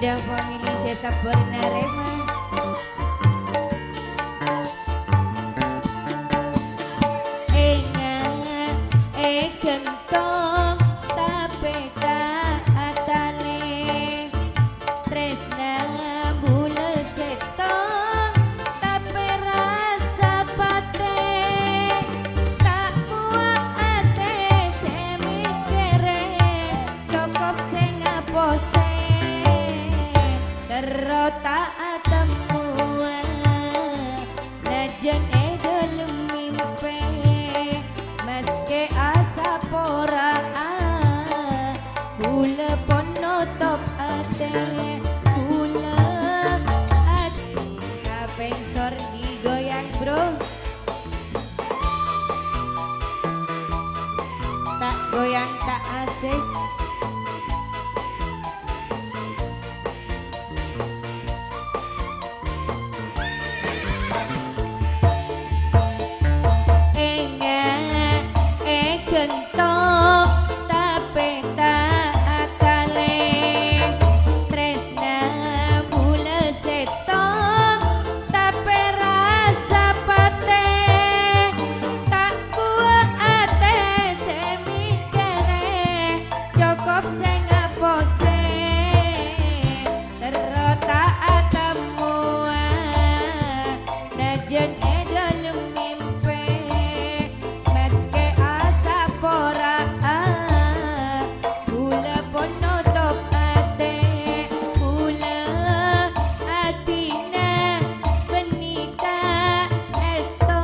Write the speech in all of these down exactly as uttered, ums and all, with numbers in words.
Ya, famili sè sabbhâr narèma. Enga' è ghântong tapè ta' atalè. Trèsna bulâ sèttong tapè rassa patè. Ta' buwâ' atè sè mèkkèrè, cokop sè ngaposè. Terro ta' atemmowa, najjhân è dhâlem mèmpè. Maskè asapora'a, bulâ pon notop atè, bulâ at-, kapèng sor digoyang, Bro. Ta' goyang, ta' asik. Enga' è ghântong tapè ta' atalè. Trèsna bulâ sèttong tapè rassa patè. Ta' buwâ' atè sè mèkkèrè, cokop sè ngaposè. Terro ta' atemmowa, najjhân è dhâlem mèmpè. Maskè asapora'a, bulâ pon notop atè, bulâ atèna bânnè ta' èsto.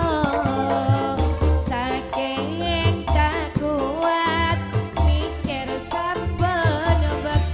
Sakèng ta' kowat mèkkèr sabbhân bâk-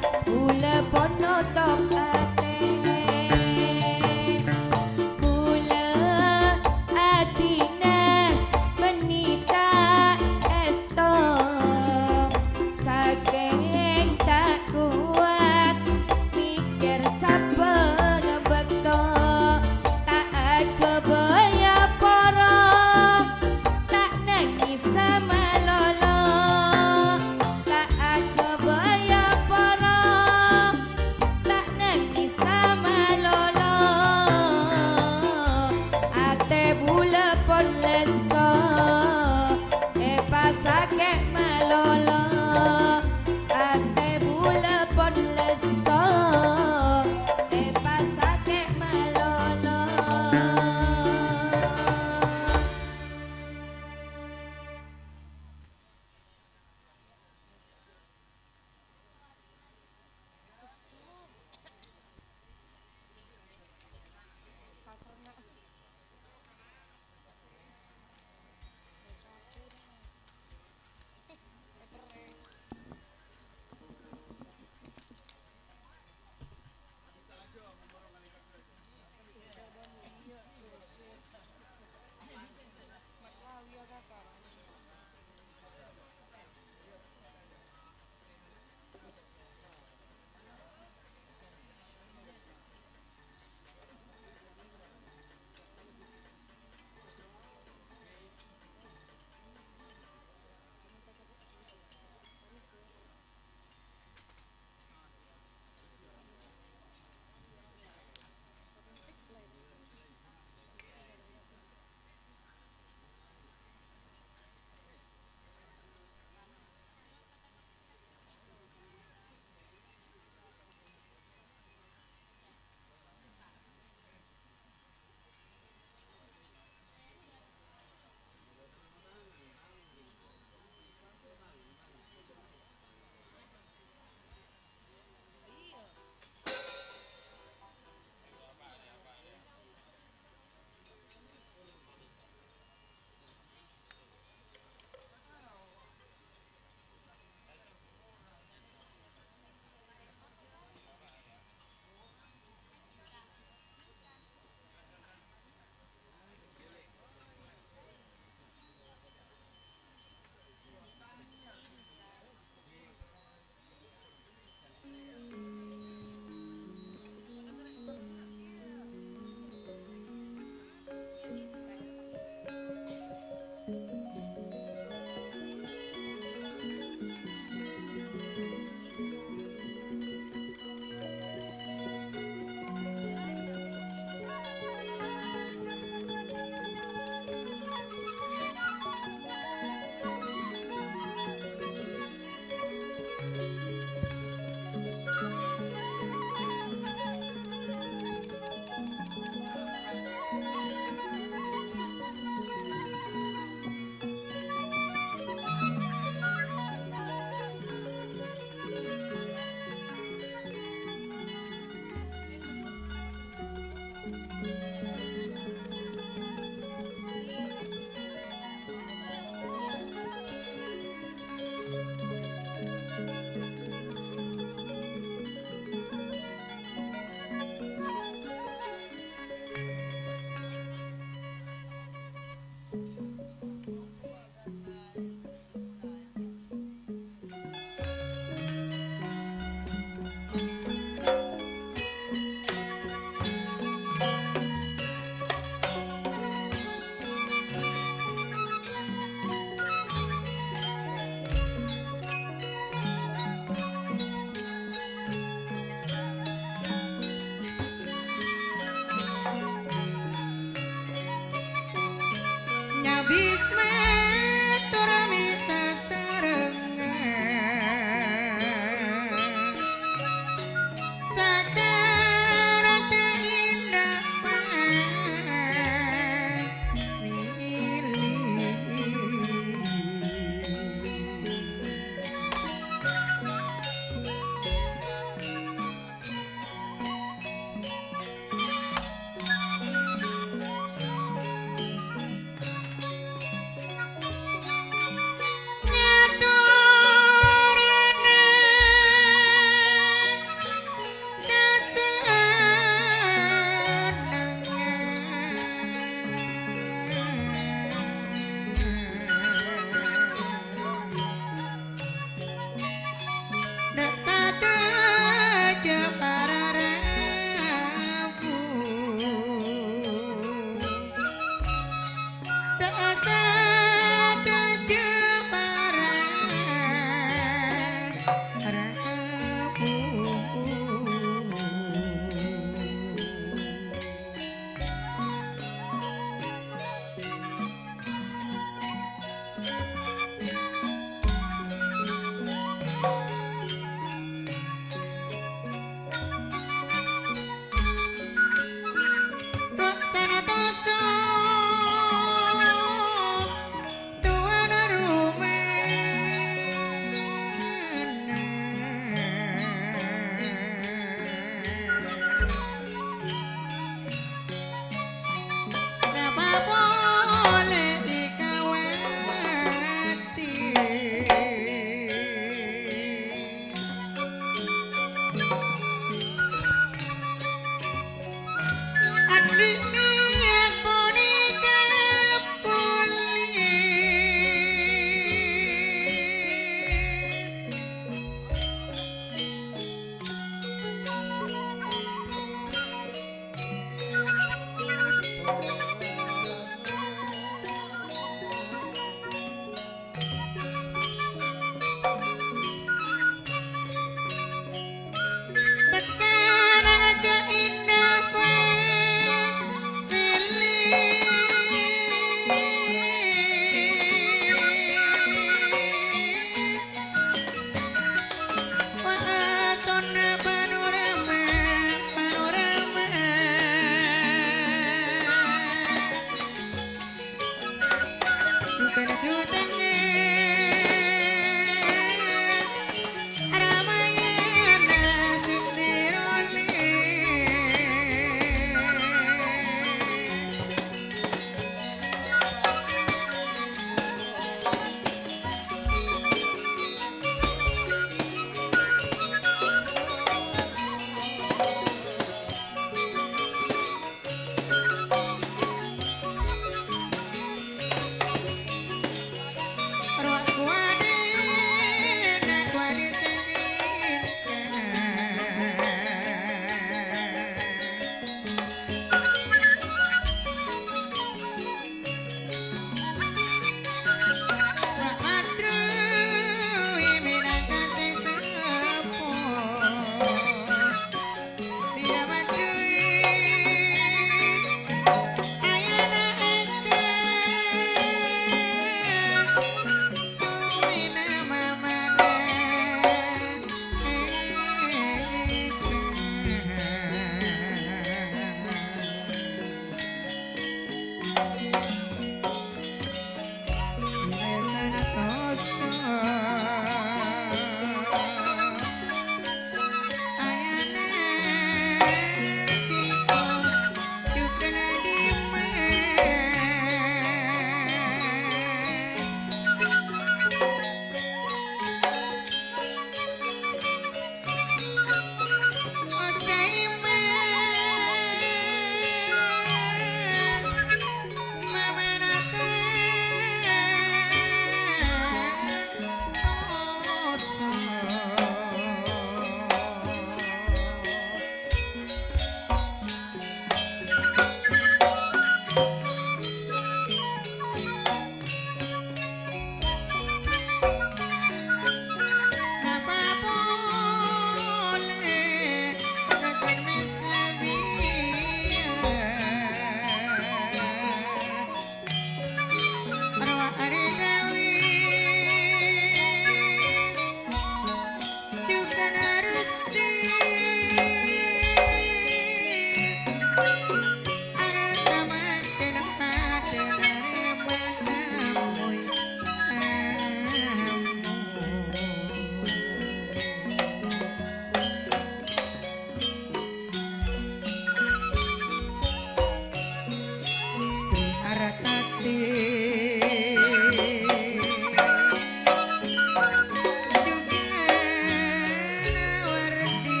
Judina Wardi,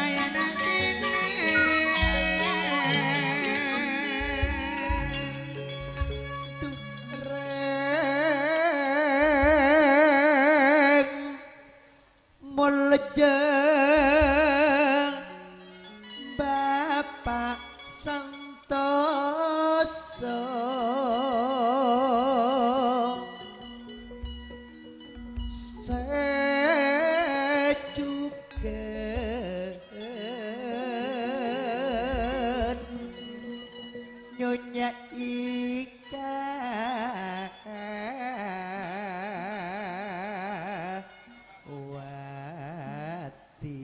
ayana sènè. Duh, rèng. Molja Bapa' Santoso sè jhughân Nyonya Ika. Wati.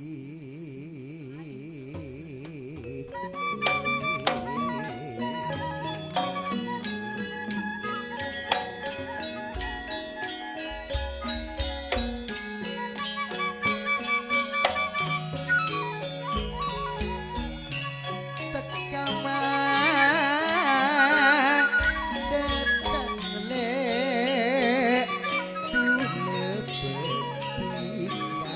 Tekka ma' dâteng lè' bulâ bâdhika.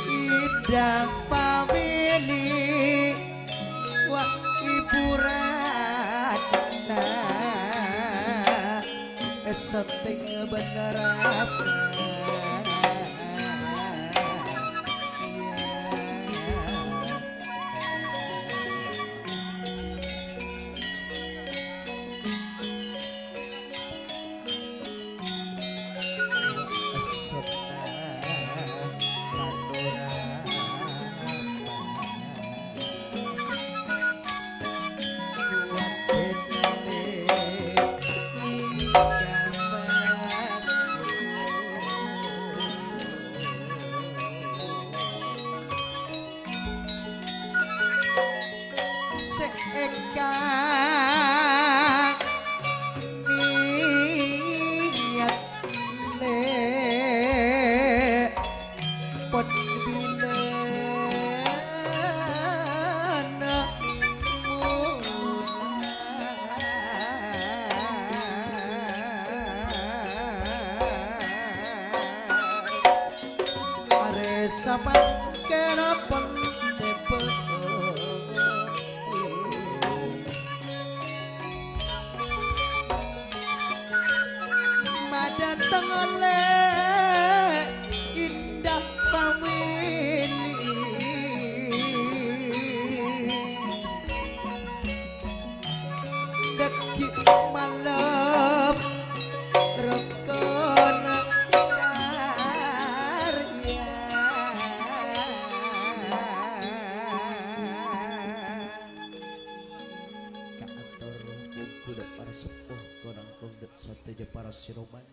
Indah family, wah, Ibu Ratna. Èsotèng bân Rama. Èsotèng panorama. Sè èka niyat lè' pon bilân mula. Arè samangkèn pon tèbâ. Madâteng lè' Indah Family. Dâggi' malem rokon karya. Kaator mongghu dâ' para seppo, kon-langkong dâ' sadhâjâ para siroman.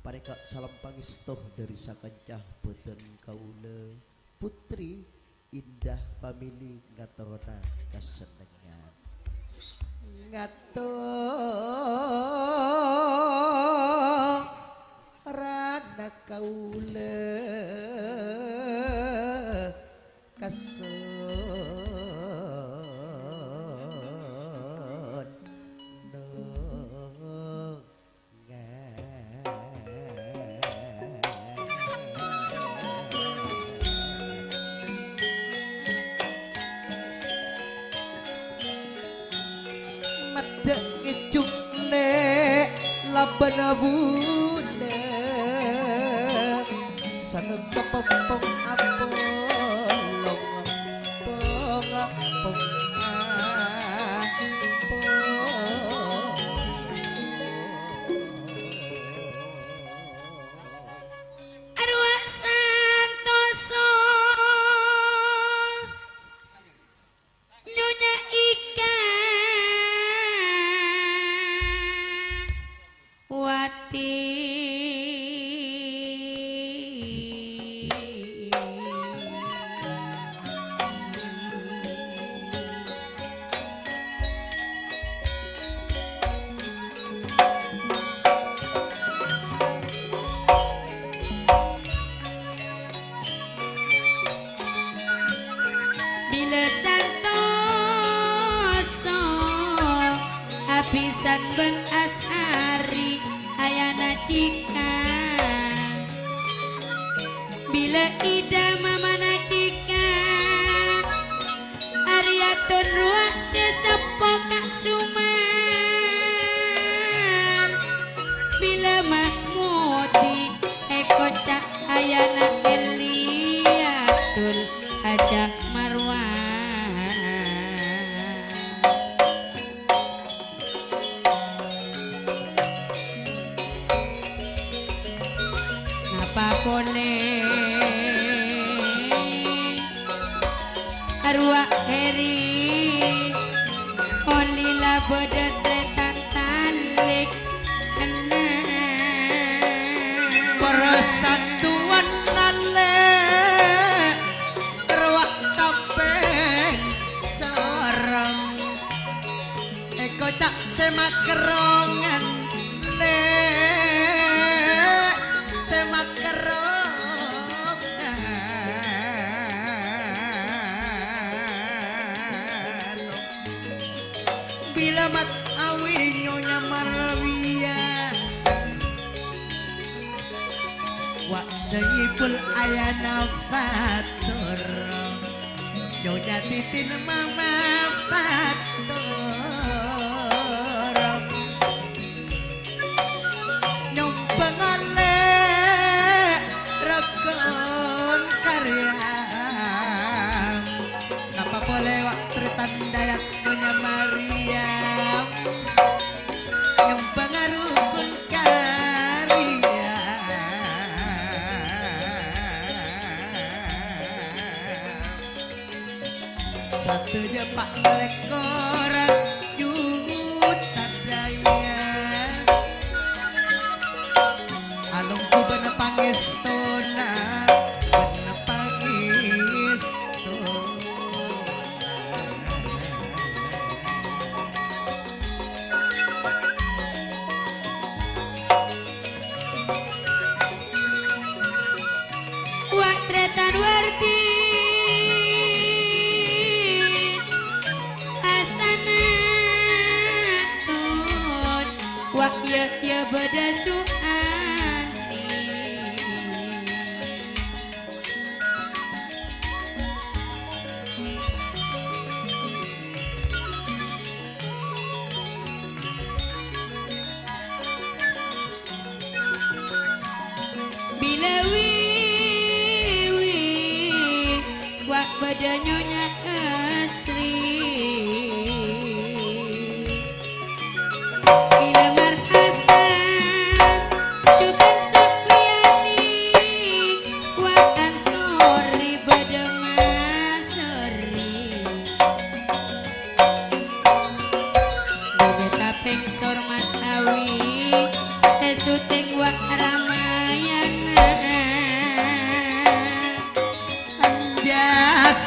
Panèka salam pangèsto dâri sakanca bhâdhân kaulâ, Putri Indah Family ngatorraghi kasennengngan. Ngatorraghi kaulâ kasennengngan. Maddhâ' ngèjhung lè' labâna bulâ. Sanget ka pong-pong apolong, pong-pong apolong. Arwah santosa Nyonya Ika Wati. Pisan bân As'ari ayana Cika. Bilâ Ida mamana Cika, arèya ton rowa sè seppo ka' Sumar. Bilâ Mahmudi èkoca' ayana Eliyatul Hajah Marwan. Napa polè arowa Heri, oli la bâdâ trètan talèk enna'. Parsatuwan nalè' rowa tapè sareng. Èkoca' sè makerrongan, Lè', sè makerrongan. Bilâ Mat Awi Nyonya Marwiyah. Wa' sè ngibul ayana Fatur, Nyonya Titin mama Fatur. Nyombang olè rokon karya. Napa polè wa' trètan dayat Nyonya Maryam. Nyombang rokon karya. Sadhâjâ pa' lèkor juta dâjâ. Alongghu bân pangèstona, bân pangèsto. Wa' trètan Wardi asanatun, wa' yâ, yâ bâdâ Su'ani. Bilâ Wiwi, wa' bâdâ Nyonya Asri. Bilâ Mar Hasan, Jhutan Sapriyani, wa' Ansori bâdâ Masri. Bhâbhâ tapèng sormat awi, èsuting wa' Ramayana. Anjas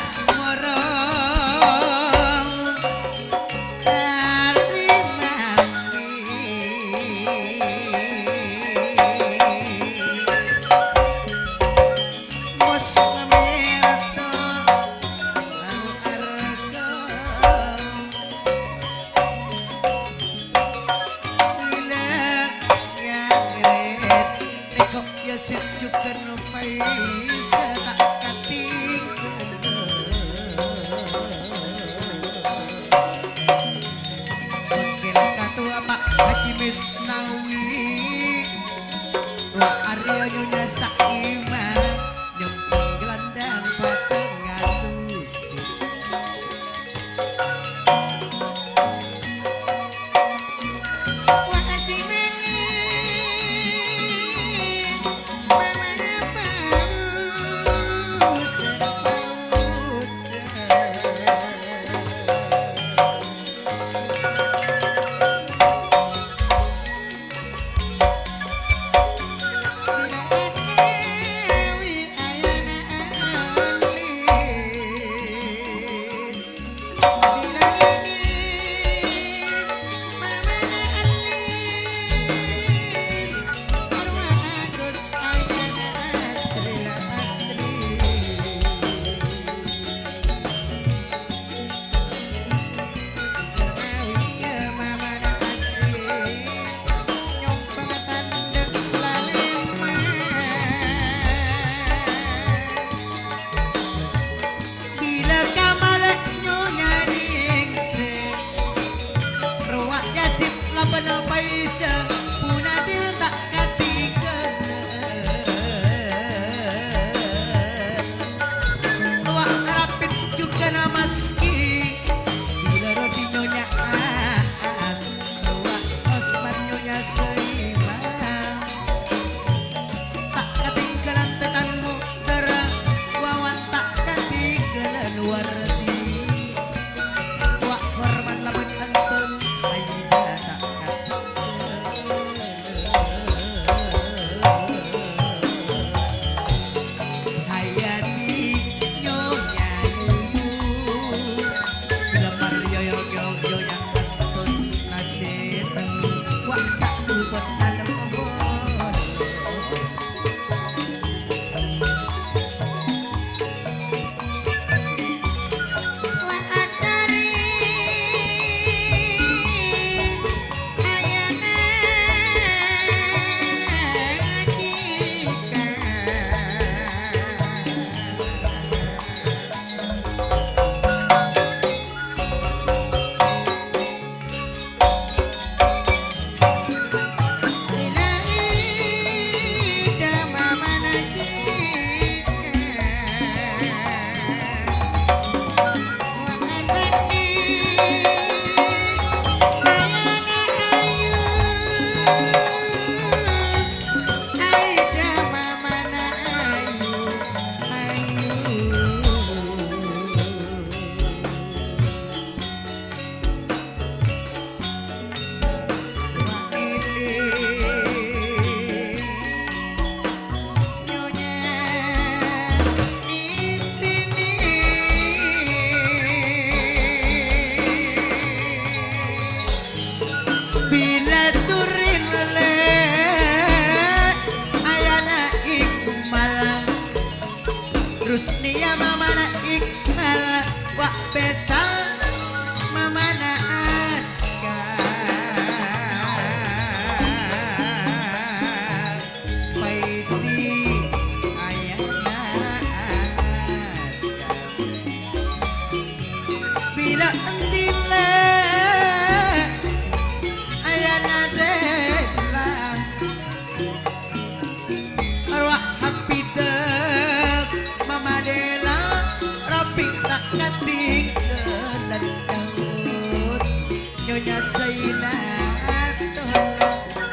Nyonya Zainatullah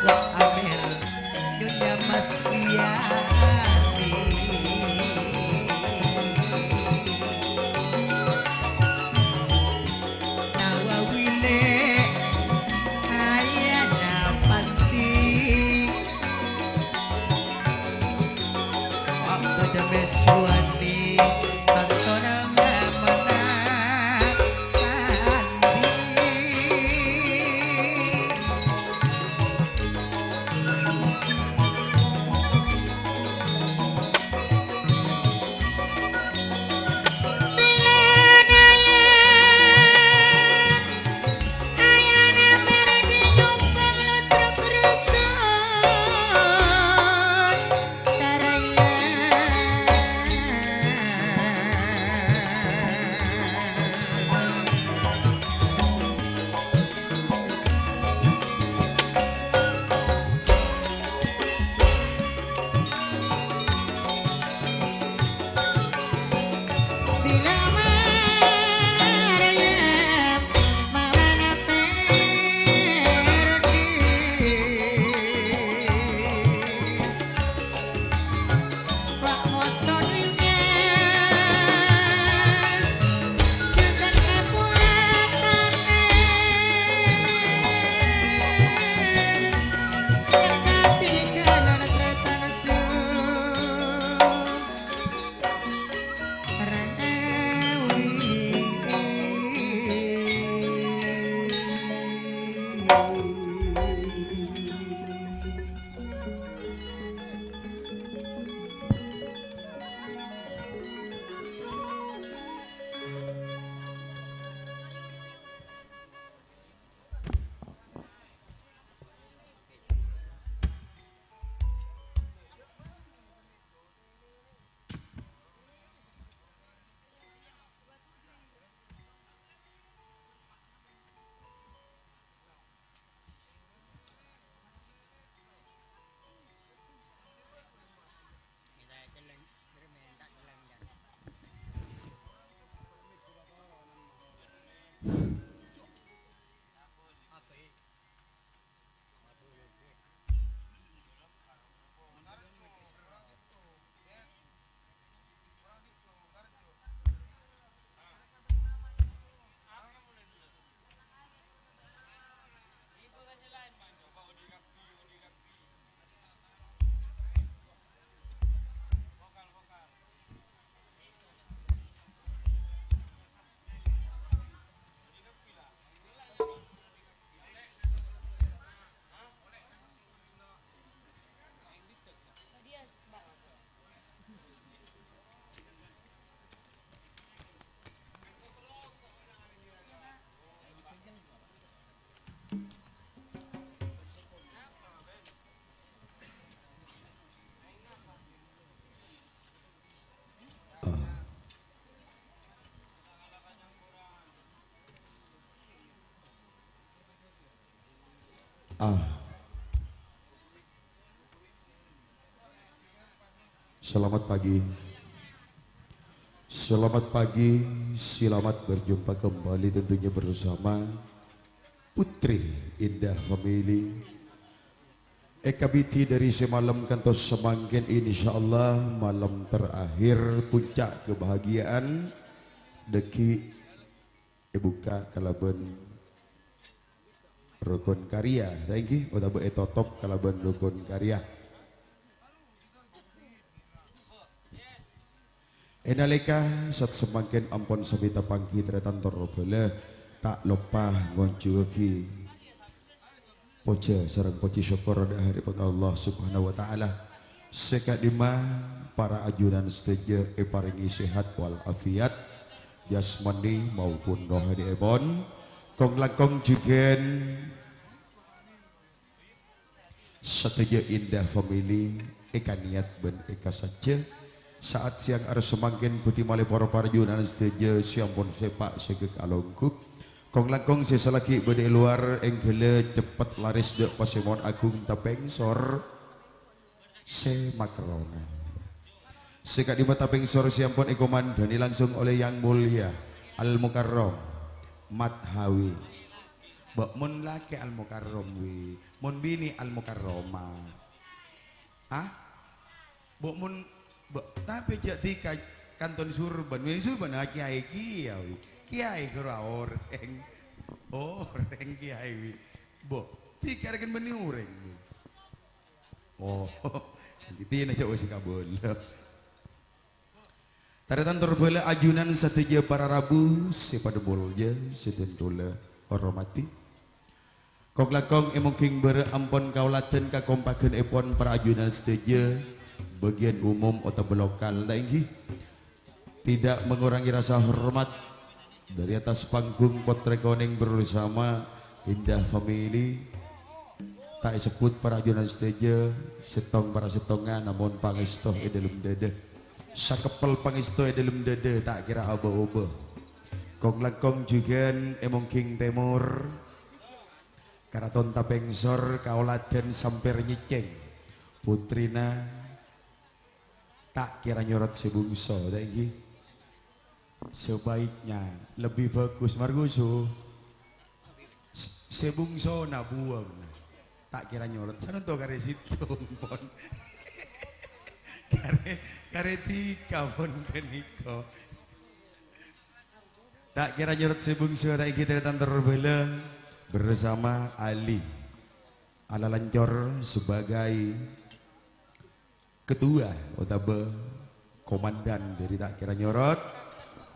wa Amir, Nyonya Masliani. Nawawine ayana panti. Abdul Meswani, tantona ngamana kandi. Ah. Selamat pagi. Selamat pagi, selamat berjumpa kembali tentunya bersama Putri Indah Family. Èkabidhi dhâri sè malem kantos samangkèn, insyaallah malem terakhir puncak kebahagiaan. Dhâggi' èbukka' kalabân rokon karya, ta' èngghi, otabâ ètotop kalabân rokon karya. È nalèka sa'at samangkèn ampon samèta pangghi tarètan tor bhâlâ, ta' loppa ngonjhuwâghi pojhâ sareng pojhi sokkor dhâ' harèpon Allah Subhanahu wa Ta'ala. Sè ka'dimma para ajunan sadhâjâ èparèngè sehat wal afiat, jasmani maupun rohanièpon. Kong-langkong jhughân sadhâjâ Indah Family èkaniyat bân èkasajjhâ. Sa'at sèyang arè samangkèn bhâdhi malè para-para ajunan sadhâjâ sè ampon sèpa' sè ghâk alongghup. Kong-langkong sè salaghi bâdâ è lowar èngghâlâ ceppet larès dhâ' Pasemon Agung Tapèngsor sè makerrongan. Sè ka'dimma Tapèngsor sè ampon èkomandhâni langsung oleh Yang Mulia Al Mukarram Mathawi. Bâ', mon lakè' Al-Mukarram, wi. Mon binè' Al-Mukarramah. Hah? Bâ', mon, bâ', tapè jhâ' dhika kanton surban. Wi, surban, ah, kèyaè kèya, wi. Kèyaè ghârâ orèng. Orèng kèyaè, wi. Bâ', dhika rèken bânnè orèng, wi. Oh, intinya jhâ' wis kabâlâ. Tarètan torbhâlâ ajunan sadhâjâ para rabu sè padâ molja, sè dhân kaulâ hormatè. Kong-langkong è mongghi bârâ' ampon kaoladhân kakompaghânèpon para ajunan sadhâjâ, bâgiyân umum otabâ lokal, ta' ènggi? Tidak mengurangi rasa hormat dari atas panggung Potrè Konèng bersama Indah Family. Ta' èsebbhut para ajunan sadhâjâ, sèttong para sèttongnga, namong pangèsto è dâlem dâdâ. Sakeppel pangèsto è dâlem dâdâ, ta' kèra abâ-obâ. Kong-langkong jhughân è mongghi tèmor, Karaton Tapèngsor, kaoladhân sampèr nyècèng. Putrina ta' kèra nyorot sè bungso, ta' ènggi? Sebaiknya, lebih bagus, Marguso. S-, sè bungsona buwâng, nah. Ta' kèra nyorot. Sanonto karè sèttong, pon. Karè, karè dhika, pon, ghânèka. Ta' kèra nyorot sè bungso, ta' ènggi, tarètan torbhâlâ bersama Ali Alalancor sebagai ketua otabâ komandan dari ta' kèra nyorot,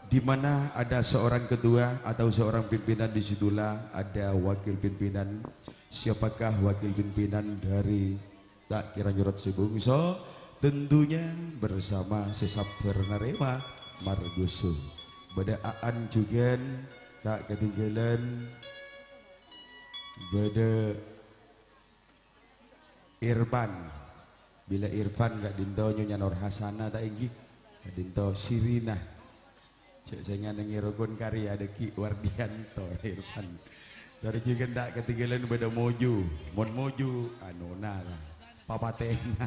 di mana ada seorang ketua atau seorang pimpinan, di situlah ada wakil pimpinan. Siapakah wakil pimpinan dari ta' kèra nyorot sè bungso? Tentunya bersama sè sabbhâr narèma, Marguso. Bâdâ Aan jhughân, ta' katèngghâlân. Bâdâ Irfan. Bilâ Irfan ka'dinto Nyonya Nurhasana, ta' ènggi? Ka'dinto Sirina. Jhâ' sènga' nèng è rokon karè adâggi' Wardianto, Irfan. Torè jhughân ta' katèngghâlân bâdâ Moju. Mon Moju, anona, la. Papatèna.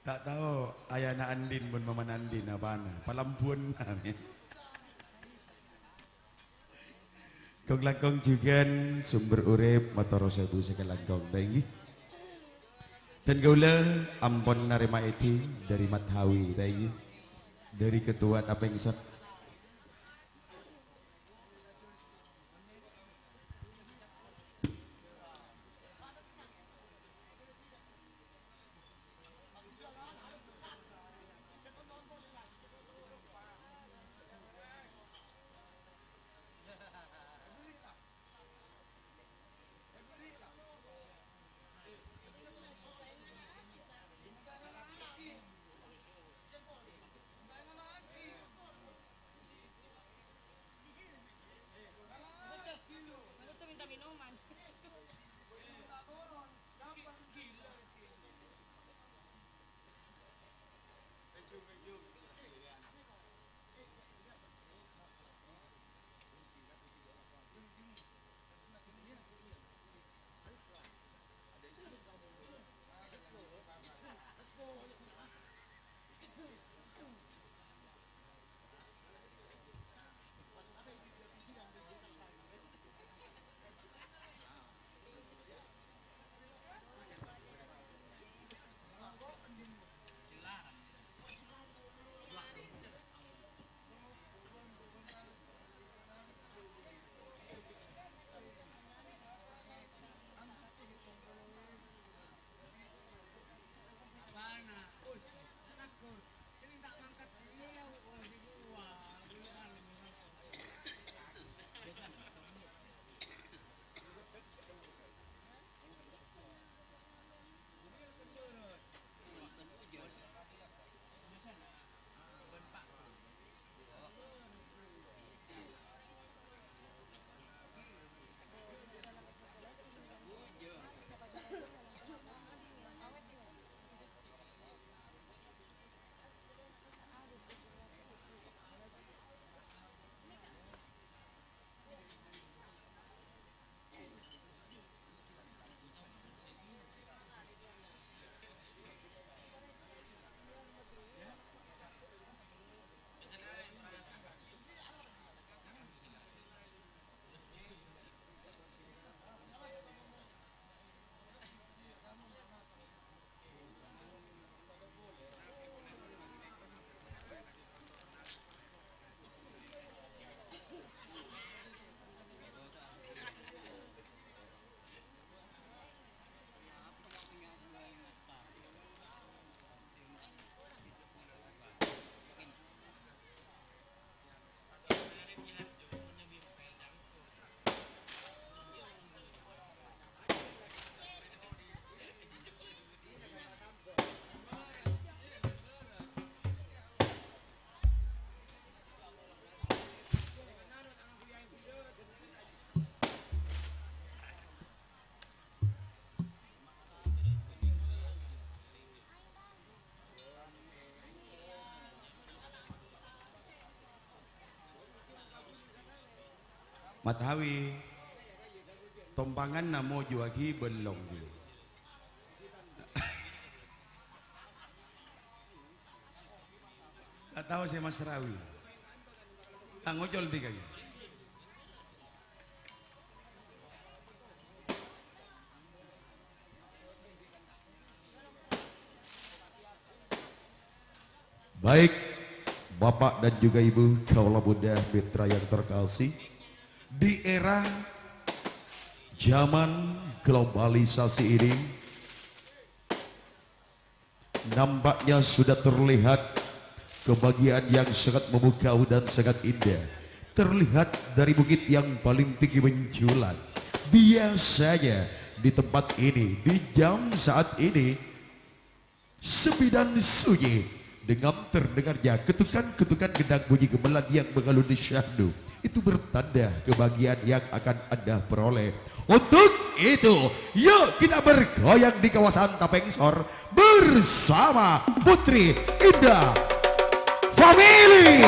Ta' tao ayana Andin bân mamana Andin apana. Palambhuwânna, men. Kong-langkong jhughân sumber urip, mator sèbu sakalangkong, ta' ènggi? Dân kaulâ ampon narèma èdhi dâri Mathawi, ta' ènggi? Dâri ketua Tapèngsor. Matawi tompanganna mojuwagi bellong, ghi. Ta' tao sè masrawi. Ta' ngocol dhika, ghi. Baik, Bapak dan juga Ibu, kaula muda mitra yang terkasih, di era zaman globalisasi ini, nampaknya sudah terlihat kebahagiaan yang sangat memukau dan sangat indah. Terlihat dari bukit yang paling tinggi menjulang. Biasanya di tempat ini, di jam saat ini, sepi dan sunyi. Dengan terdengarnya ketukan-ketukan gendang bunyi gamelan yang mengalun syahdu, itu bertanda kebahagiaan yang akan Anda peroleh. Untuk itu, yuk kita bergoyang di kawasan Tapengsor bersama Putri Indah Family.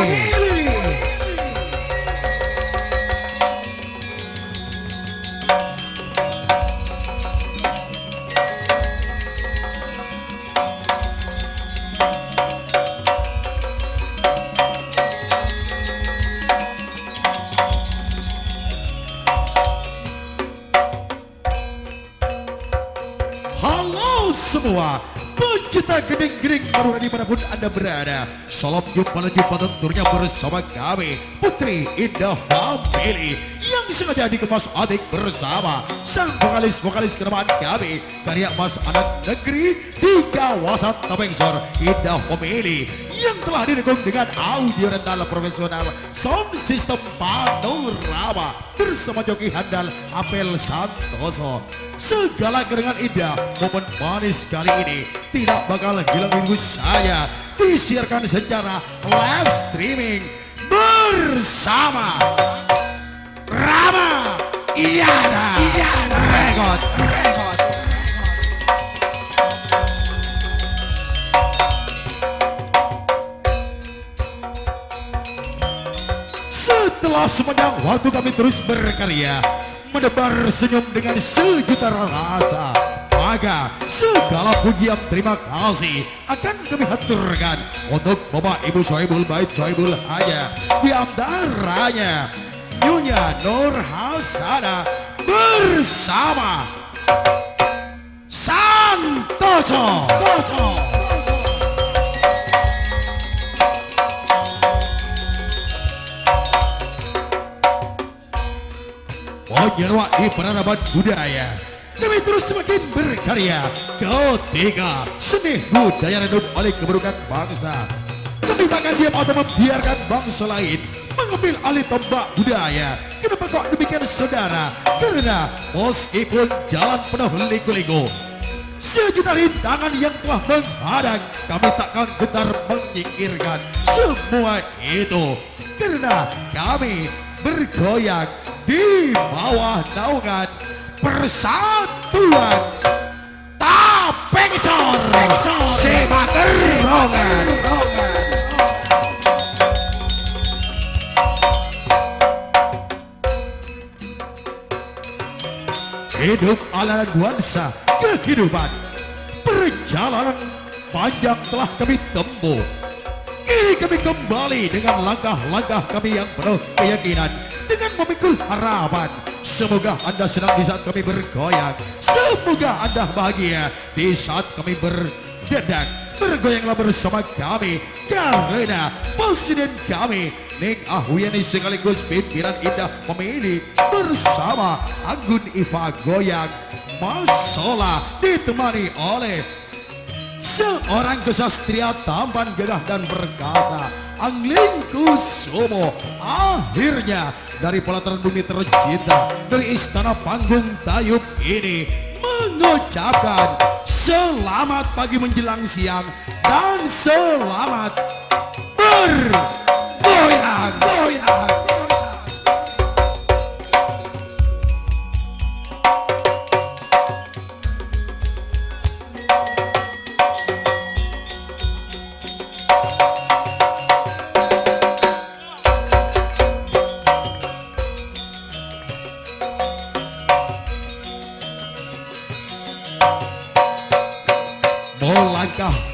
Halo semua, pecinta gending-gending marwara di mana pun Anda berada. Salam jumpa lagi pada tentunya bersama kami, Putri Indah Family, yang sengaja dikemas atik bersama sang vokalis-vokalis kenamaan kami, karya Mas Anak Negeri di kawasan Tapengsor, Indah Family, yang telah didukung dengan audio rental profesional, sound system Panorama, bersama joki handal Apel Santoso. Segala kenangan indah momen manis kali ini tidak bakal hilang minggu saya disiarkan secara live streaming bersama Rama Iyana Record. Setelah sepanjang waktu kami terus berkarya, menebar senyum dengan sejuta rasa, maka segala pujian terima kasih akan kami haturkan untuk Bapak Ibu Sohibul Bait Sohibul Hajat, di antaranya Nyonya Nur Hasanah bersama Santoso. Panyarowa di peradaban budaya. Kami terus semakin berkarya ketika seni budaya redup oleh keburukan bangsa. Kami takkan diam atau membiarkan bangsa lain mengambil alih tombak budaya. Kenapa kok demikian, saudara? Karena meskipun jalan penuh liku-liku, sejuta rintangan yang telah menghadang, kami takkan gentar menyingkirkan semua itu. Karena kami bergoyang di bawah naungan persatuan Tapengsor Semakerongan. Hidup ala nuansa kehidupan. Perjalanan panjang telah kami tempuh. Kini kami kembali dengan langkah-langkah kami yang penuh keyakinan, dengan memikul harapan. Semoga Anda senang di saat kami bergoyang. Semoga Anda bahagia di saat kami berdendang. Bergoyanglah bersama kami, karena presiden kami, Neng Ahwiani sekaligus pimpinan Indah Family bersama Anggun Iva Goyang Masola ditemani oleh seorang kesatria tampan gagah dan perkasa, Angling Kusumo. Akhirnya, dari pelataran bumi tercinta, dari istana panggung tayub ini, mengucapkan selamat pagi menjelang siang dan selamat bergoyang.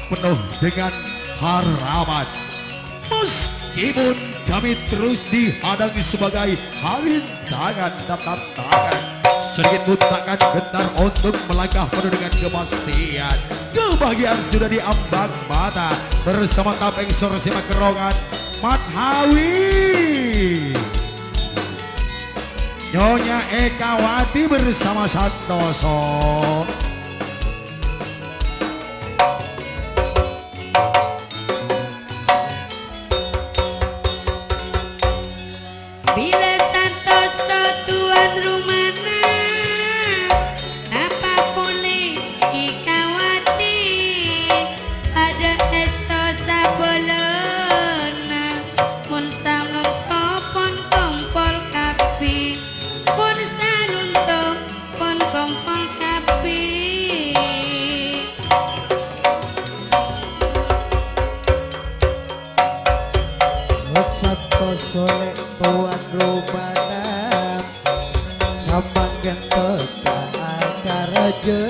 penuh dengan harapan. Meskipun kami terus dihadang sebagai harintangan dan tantangan, sedikit pun takkan gentar untuk melangkah penuh dengan kepastian. Kebahagiaan sudah diambang mata bersama Tapeng Sor Simakerongan, Mat Hawi. Nyonya Ekawati bersama Santoso. Bilâ Santoso tuan rumana, napa polè Ekawati, padâ èsto sabellunna. Mon sanonto pon kompol kabbhi, mon sanonto pon kompol kabbhi. Santoso lè' towan romana, samangkèn tekka akaraja,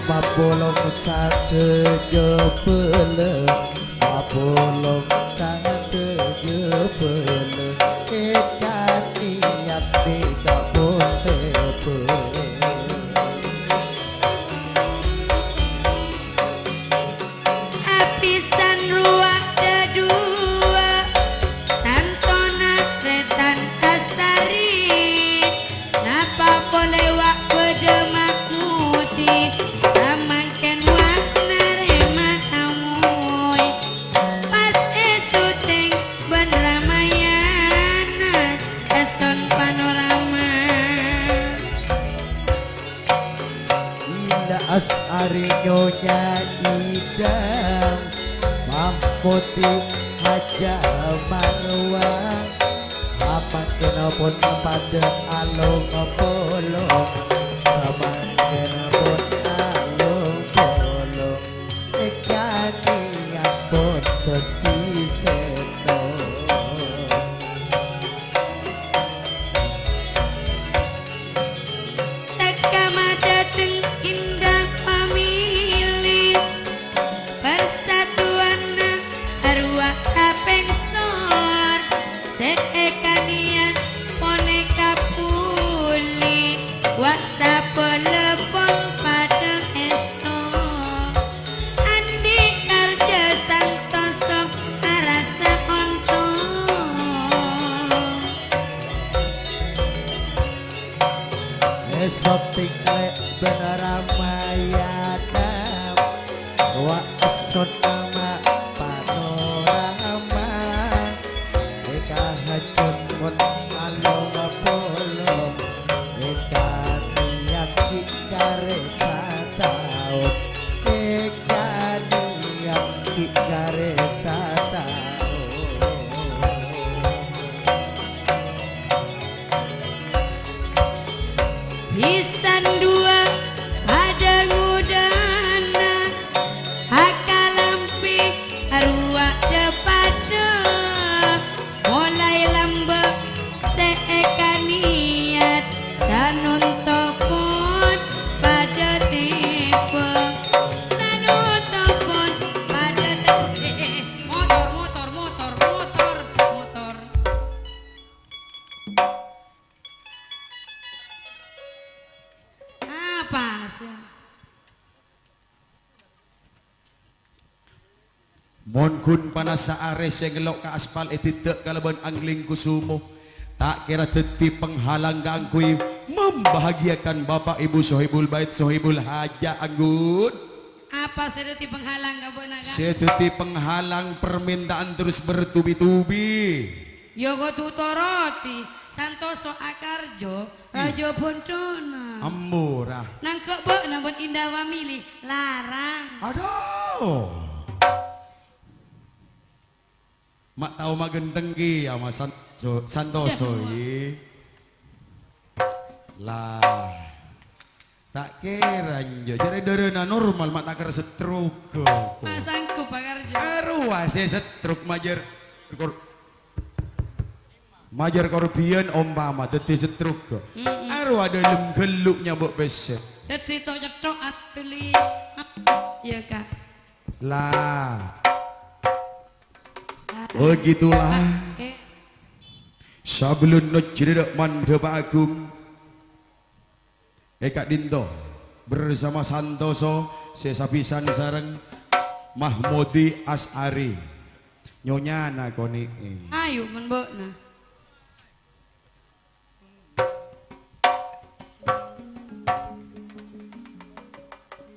mapolong sadhâjâ bhâlâ, mapolong sadhâjâ bhâlâ, èkaniat nèka pon tèbâ. Abhisan rowa dhâduwâ, tantona trètan asarè. Napa polè wa' bâdâ ma'mudi, samangkèn wa' narèma tamoy. Pas èsotèng bân Ramayana, èson Panorama. Ila asarè Nyonya Idang, Mahkoti Haja Marwa, apantèna pon padâ along-polong, samangkèna pon along-polong, èkaniat pon dhâddhi sèttong. Tekka madâteng Indah Family, persatuanna arowa kapèng sor, sè èkaniat ponèka pulè, wa' sabellunna pon padâ èsto. Andi' karjâ Santoso arassa ontong. Èsotèng lè' bân Ramayana, wa' èson Panorama. Èkahajhât mon along-polong, èkaniat ghi' karè sataon, èkaniat ghi' karè sataon. Bhisan duwâ' padâ ngodâna, akalambhi arowa dhâ-padâ. Molaè lambâ' sè èkaniat, sanonto pon padâ tèbâ. Sanonto pon padâ tèbâ. Eh, eh, eh, motor, motor, motor, motor, motor. Apa sih? Mon ghun panassa arè sè ngello' ka aspal èdiddhâ' kalabân angling kusumo, ta' kèra dhâddhi penghalang kaangghuy membahagiakan Bapak Ibu sohibul bait, sohibul hajat, anggun. Apa sè dhâddhi penghalang ka bâ'na, Ka'? Sè dhâddhi penghalang permintaan terus bertubi-tubi. Ya kodhu toroti, santoso akarjo, Raja Bondona. Ambo, ra. Nangkep bâ'na bân Indah Family, larang. Aduh. Ma' tao ma' ghenteng ki, ya, Mas San-, so-, Santoso, Siap, Mas. Yi. Lah. Ta' kèra, njo. Jârèya dârâna normal, ma' ta' kèra stroke, kok. Ma' sanggup, Pak Karjo. Arowa sè stroke, majâr kor-, majâr korbiyân ompama dhâddhi stroke. Mm-mm. Arowa dâlem ghâllu nyambuk pèssè. Dhâddhi to-, cetto' atuli. Iyâ, Ka'. Lah. Begitulah. Sabellunna jârèya mandhâ Pa' Agung. È ka'dinto bersama Santoso sè sabisân sareng Mahmudi Asy'ari. Nyonyana konè'è. Ayo, mon bâ'na.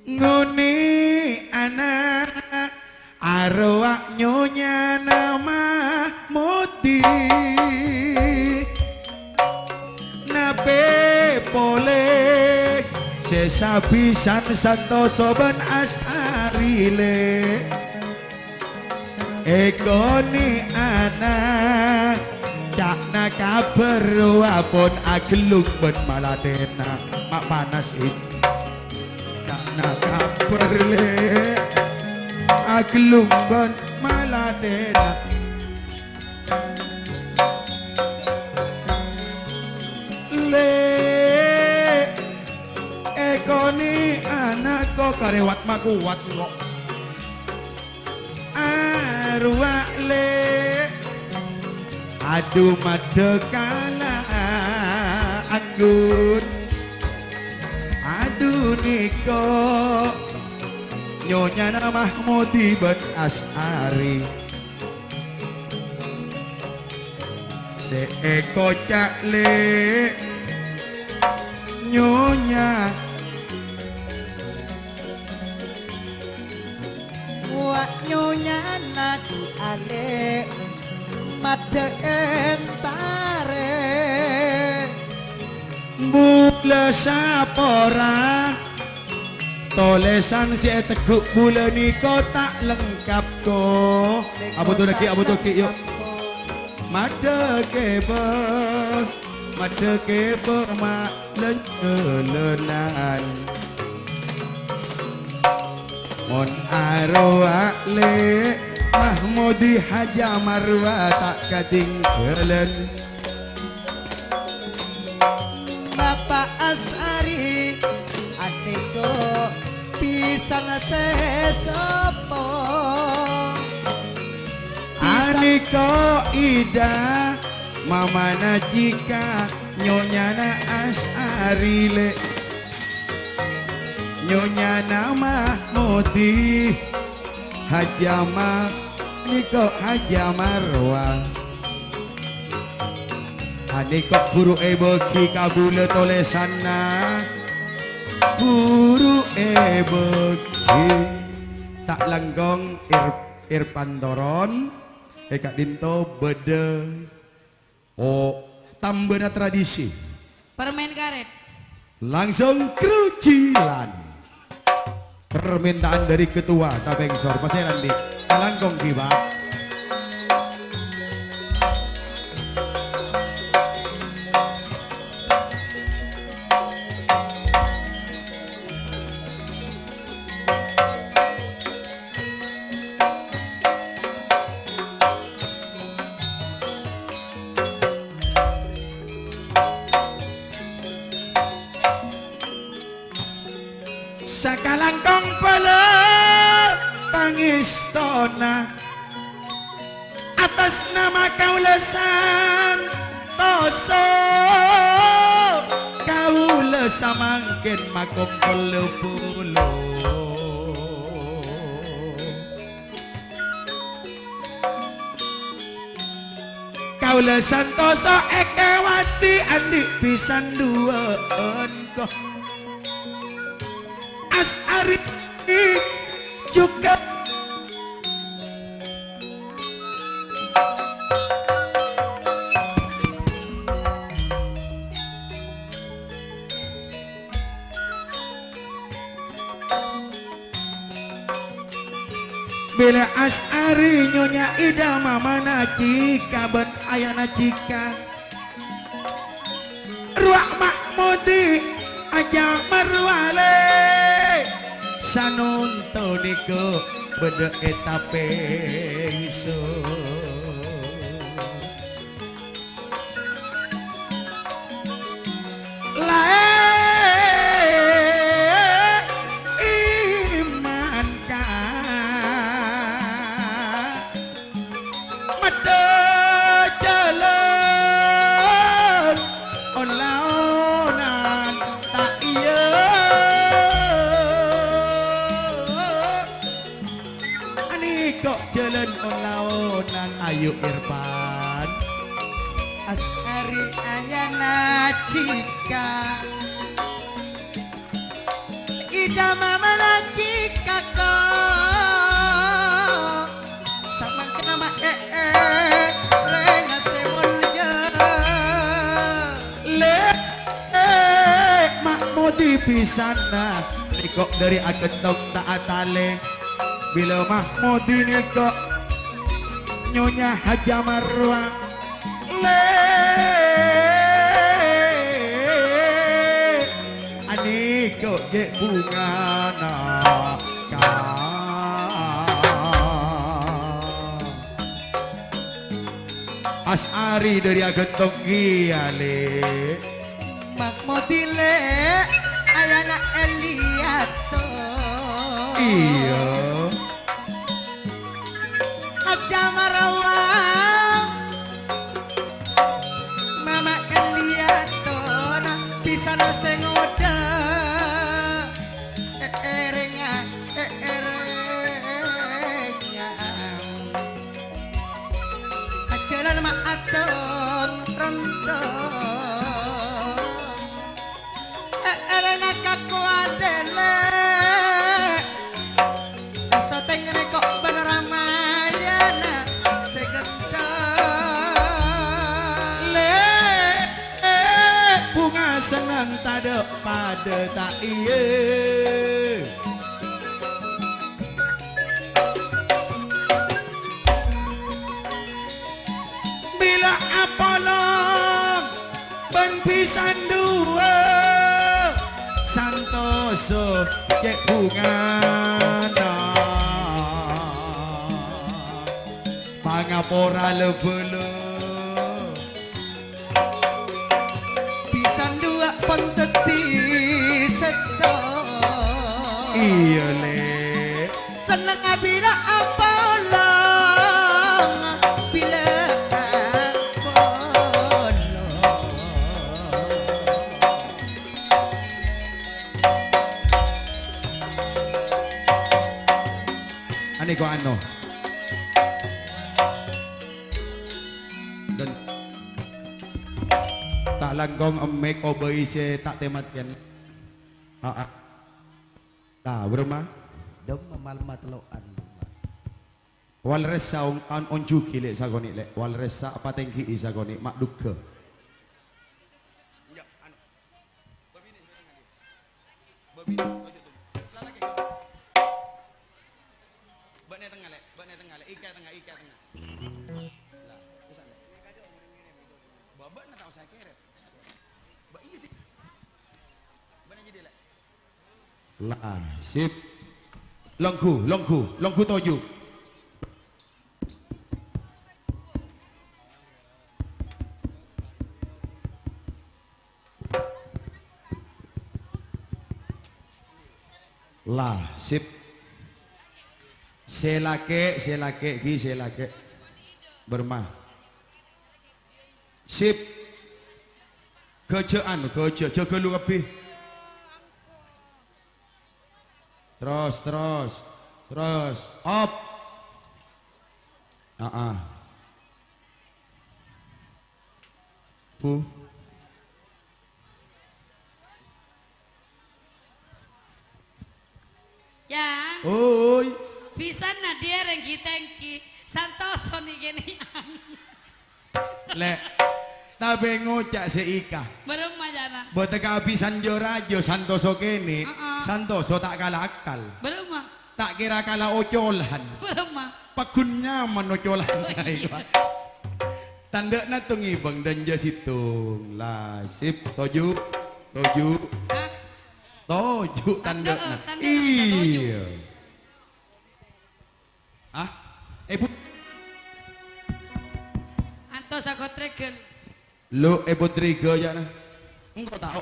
Ngonè' ana' arowa nyonyana Mahmudi. Napè polè sè sabisân Santoso bân Asy'ari, Lè'. Èkonè' ana', ca'na kabhâr rowa pon aghellung bân malathèna. Ma' panas, è. Ca'na kabhâr, Lè', aghellung bân malathèna. Lè', èkonè' ana' ko' karèwat makowat ko'. Arowa, Lè'. Adu, maddhâ kala anggur. Adu, nèko nyonyana Mahmudi bân Asy'ari. Sè èkoca', Lè', nyonya. Wa' nyonyana Ki Alè' maddhâ entarè. Bulâ sapora tolèsan sè ètegghu' bulâ nèko ta' lengkap, ko. Abutona ghi', abutona ghi', yo. Maddhâ kèbâ, maddhâ kèbâ ma' lèn-jhâlânan. Mon arowa, Lè', Mahmudi Haja Marwa ta' kadhingghâlân. Bapa' Asy'ari, anèko pisana sè sopo. Anèko Ida, mamana Cika, nyonyana Asy'ari, Lè'. Nyonyana Mahmudi, Haja Ma-, nèko Haja Marwa. Anèko buru èbâghi ka bulâ tolèsanna. Buru èbâghi. Ta' langkong Ir-, Irfan Toron. È ka'dinto bâdâ Oh, tambâna tradisi. Permen karet. Langsung krujilan. Permintaan dari ketua Tapengsor. Pasèran, Dik? Kalangkong, ghi, Pak. Sakalangkong bhâlâ pangèstona, atas nama kaulâ santosa, kaulâ samangkèn makompol bhulâ. Kaulâ santosa èkèwadhi andi' bhisan duwâ'ân, ko. Asy'ari jhughân. Bilâ Asy'ari nyonya Ida mamana Cika bân ayana Cika. Rowa Mahmudi Haja Marwa lè. Sanonto nèko bâdâ è Tapengsor. Laè iman ka Irfan. As'ari ayana Cika. Ida mamana Cika ko. Samangkana ma' e-, e-, rengnga se molja. Le-, Mahmudi pisanna, niko' dhari agettong ta' atale. Bila Mahmudi niko' Nyonya Haja Marwa, le-, aniko' je' bungana ka. As'ari dhari agettong kiyale. Mahmudi le, ayana Eliato. Iya. Haja Marwa, mama Eliato, na pisana se ngoda. Erengnga, erengnga. Ajalan ma' atong rontong. Erengnga kakowa dele. Satengngana ko' bân Ramayana se gendheng. Le-, bunga senneng tadha' padha ta' iye. Bila apolong bân pisan duwâ', santoso ce' bungana. Pangapora la-bâlâ. Pisan duwâ' pon dhâddhi sèttong. Iyâ, Lè'. Sennengnga bilâ apolong, bilâ apolong. Anèko ano. Dan ta' langkong emmèk obâi sè ta' tèmatèyan. Aa. Ta' bârâmma? Dom malemma tello'an. Walressa on-, on-, onjhugi, Lè', sakonè', Lè'. Walressa apa tèngghi'i sakonè', ma' dhugghâ. Bâbinè', bâbinè', tojhu', tojhu'. Lalakè, bâ-, bâ'na è tengnga, Lè'. Bâ'na è tengnga, Lè'. Ika è tengnga, ika è tengnga. La, bisa, Lè'. Bâ-, bâ'na tao sakèrèt. Bâ-, iyâ, Dik. Bâ'na jadi, Lè'. La, sip. Longghu, longghu, longghu tojhu'. La, sip. Sè lakè', sè lakè', ghi, sè lakè'. Bârâmma. Sip. Ghâjâ'ân, ghâjâ, jâgâ lu kabbhi. Terros, terros, terros. Op. Aa. Bu. Yang. Oi. Bisan na dia renggi tenggi. Santos koni gini. Lè', tapè ngoca' sè ika. Bârâmma, jâna. Bâ' ta' kabhisan jâ-rajâ santoso kènè', heeh, santoso ta' kala akkal. Bârâmma. Ta' kèra kala ocolan. Bârâmma. Paggun nyaman ocolan. Oh, iyâ. Tandhâ'na tong ngèbâng dânjâ sèttong. La, sip, tojhu', tojhu'. Hah? Tojhu' tandhâ'na. Tandhâ'na, tandhâ'na bisa tojhu'. Iyâ. Ah, Èbhu. Antos agotrègân. Lo, Èbhu Triga, jâna. Engko' tao.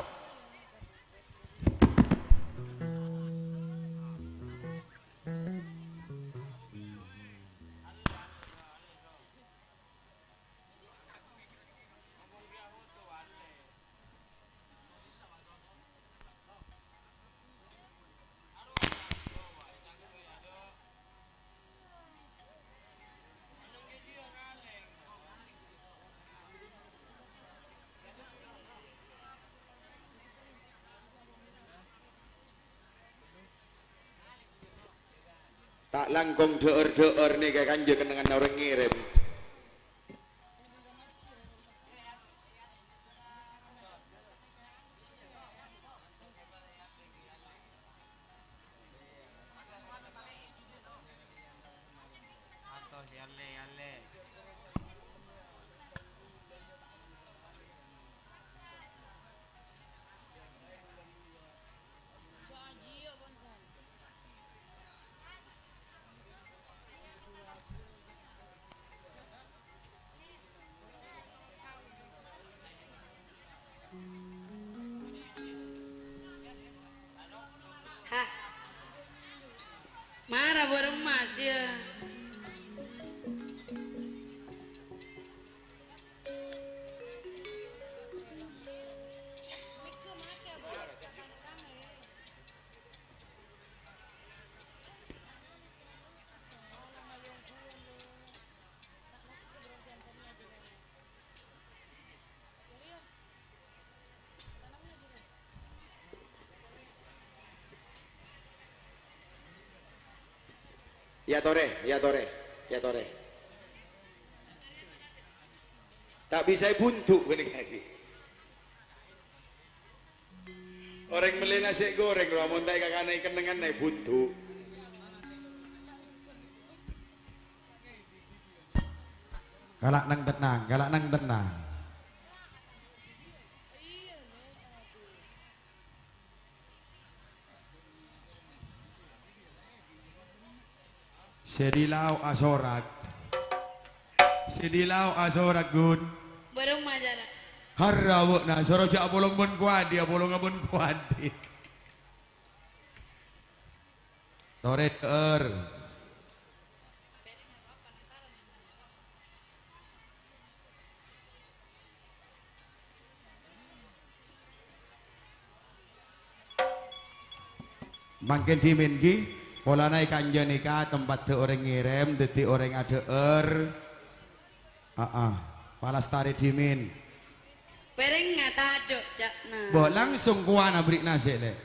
Ta' langkong dhâ'âr-dhâ'âr nèka kanja kennengnganna orèng ngèrèm. Hah. Mara bârâmma, yâ. Yâ torè, yâ torè, yâ torè. Ta' bisa èbundu' ghânèka ghi. Orèng mellè nasè' gorèng rowa mon ta' èkakana'è kennengnganna èbundu'. Kala' nang tennang, kala' nang tennang. Sè dilao asorak. Sè dilao asorak, Gun. Bârâmma jârèya. Harra bâ'na, soro jhâ' apolong bân kowadi, apolonga bân kowadi. Torè dhâ'âr. Mangkèn dhimèn ghi, polana è kanja nèka tempatta orèng ngèrèm, dhâddhi orèng adhâ'âr. Aa, palastarè dhimèn. Pèrèngnga tadâ' ca'na. Bo, langsung kowana bherri' nasè', Lè'.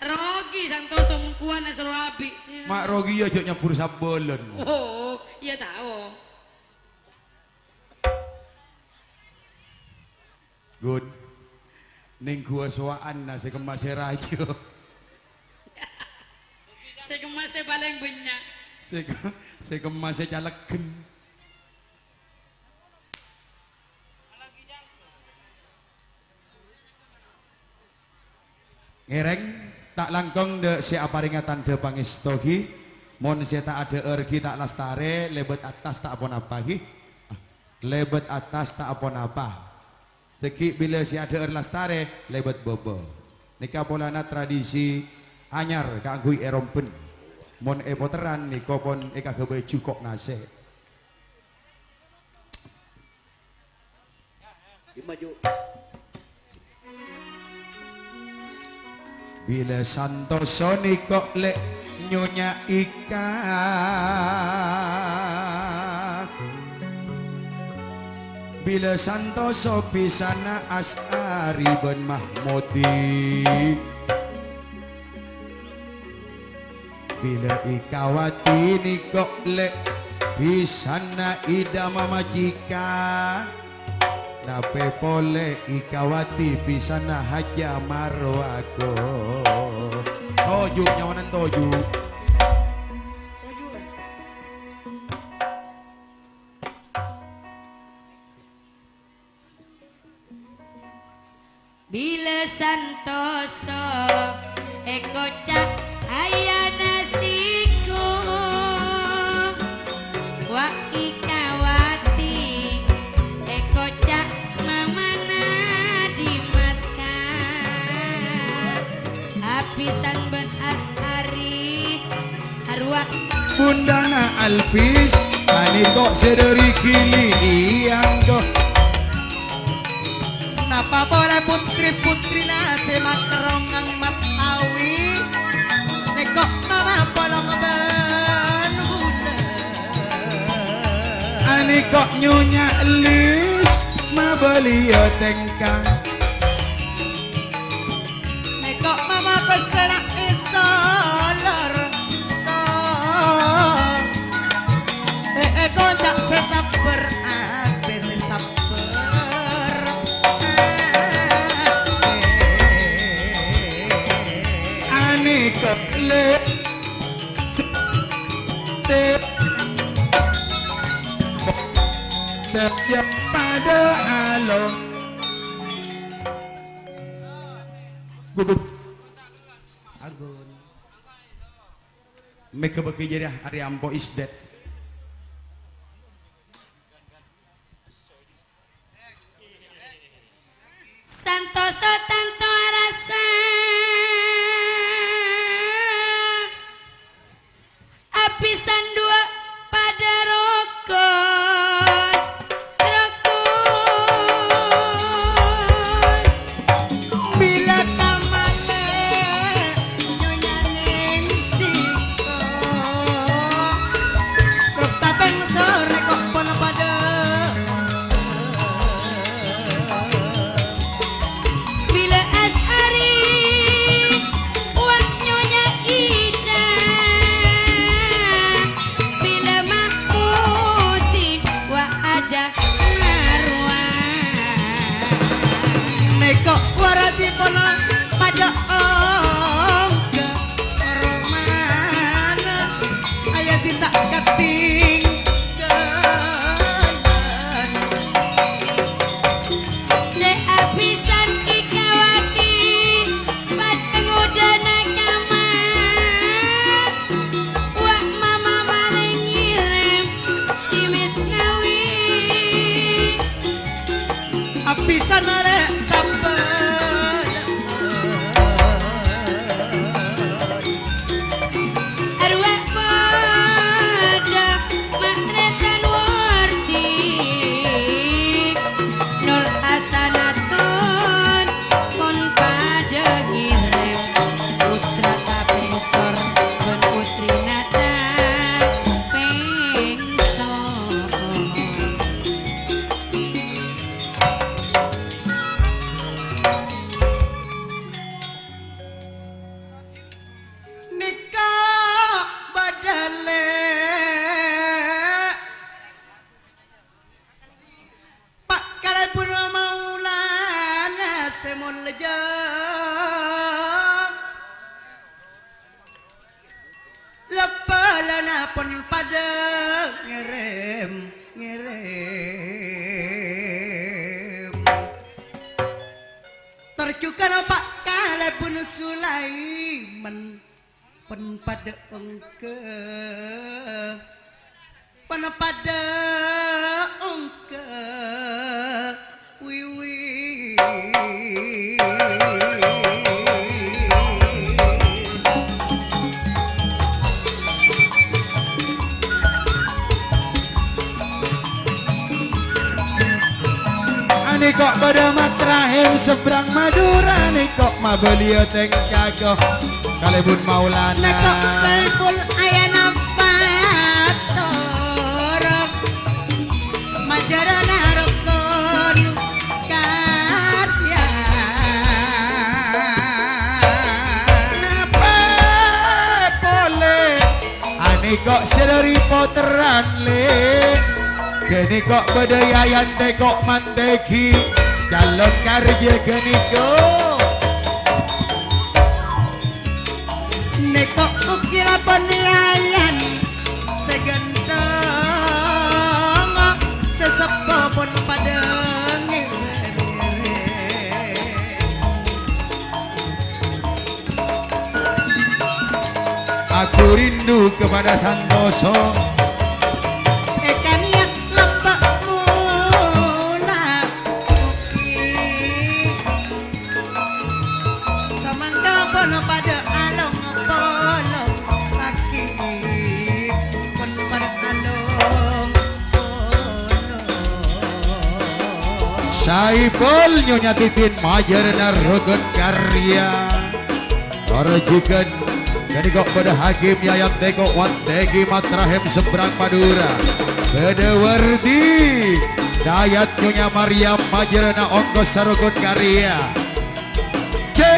Rogi santoso mengkowana soro abit, sè. Ma' rogi yâ jhâ' nyabbhur sabâlân. Oh, iyâ tao. Gun. Nèng ghuwâ sowa'anna sè kemmassè rajâ. Sè kemmassè palèng bânnya'. Sè ke-, sè kemmassè calègghân. Ngèrèng, ta' langkong dâ' sè aparèngnga tandhâ pangèsto ghi. Mon sè ta' adhâ'âr ghi ta' lastarè, lèbât attas ta' aponapa ghi. Lèbât attas ta' aponapa. Dhâggi' bilâ sè adhâ'âr lastarè, lèbât bâbâ. Nèka polana tradisi anyar kaangghuy èrombhân. Mon è potteran nèko pon èkaghâbây jhuko' nasè'. Dimaju. Bilâ santoso nèko lè' nyonya Ika. Bilâ santoso bhisana As'ari bân Mahmudi. Bilâ Ikawati nèko lè' bhisana Ida Mama Cika. Napè polè Ikawati bhisana Hajjah Marwako. Toju' nyawanan toju'. Toju'. Bilâ santoso èkoca' ayana siko, wa' Ikawati èkoca' mamana Dimaska, abhisan bân As'ari. Arwah. Bundhâna Albis, anèko sè dâri Gili Iyangko. Napa polè putri-putrina sè makerrong ngangmat awi? Nèko mama polong bân bulâ. Anèko nyonya Lis, mabâliyâ tèngka. Nèko mama pèssèna èsolor. Padâ alo. Gugup. Agun. Mèghâ bâgi jârèya arè ampo is dead. Santosa tanto arassa, abhisan duwâ' padâ rokon, rokon. Bilâ kamale nyonya nèng siko, rok tapèng sore kok pon padâ. Bilâ As'ari, wa' Nyonya Ida. Bilâ Mahmudi, wa' Aja Marwan. Nèko waradi pola padâ ongghâ romana, ayadi ta' katinggalan. Sè abhisan èkawati padâ ngodâna kamma. Wa' mama marè ngèrèm cimis ngawi. Abhisan arè sabbhân. Arwah padâ ma'rètan wardi. Nur Hasanatun pon padâ ngèrèm putra tapèngsor bân putrina tapèngsor. Nèka bâdâ lè Pa' kalèbun Maulana sè molja. Lebbâlâna pon padâ ngèrèm, ngèrèm. Tor jhughâna Pa' kalèbun Sulaiman. Pon padâ ongghâ, pon padâ ongghâ, wi, wi. Anèko' bâdâ Mat Rahim seberang Madura, nèko' mabâliyâ tèngkago kalèbun Maulana. Nèko' Saiful Ayana Pator, majârâna rokon karya. Napa polè? Anèko' sè dhâri potteran, Lè'. Ghânèko' bâdâ Yayan Tèko' Mantèghi, calon karjâ ghânèko'. Nèko' ugi la pon Yayan sè ghântheng, sè seppo pon padâ ngèrèm-ngèrèm. Aku rindu kepada Santoso. Èkaniyat lamba' mula ugi. Samangkèn pon padâ along-polong lagi. Pon padâ along-polong. Saipul Nyonya Titin majârâna rokon karya. Tor jhughân ghânèko' bâdâ Hakim Yayan Tèko' Wantèghi Mat Rahim seberang Madura. Bâdâ Wardi Dayat Nyonya Maryam majârâna ongkos sarokon karya. Cè!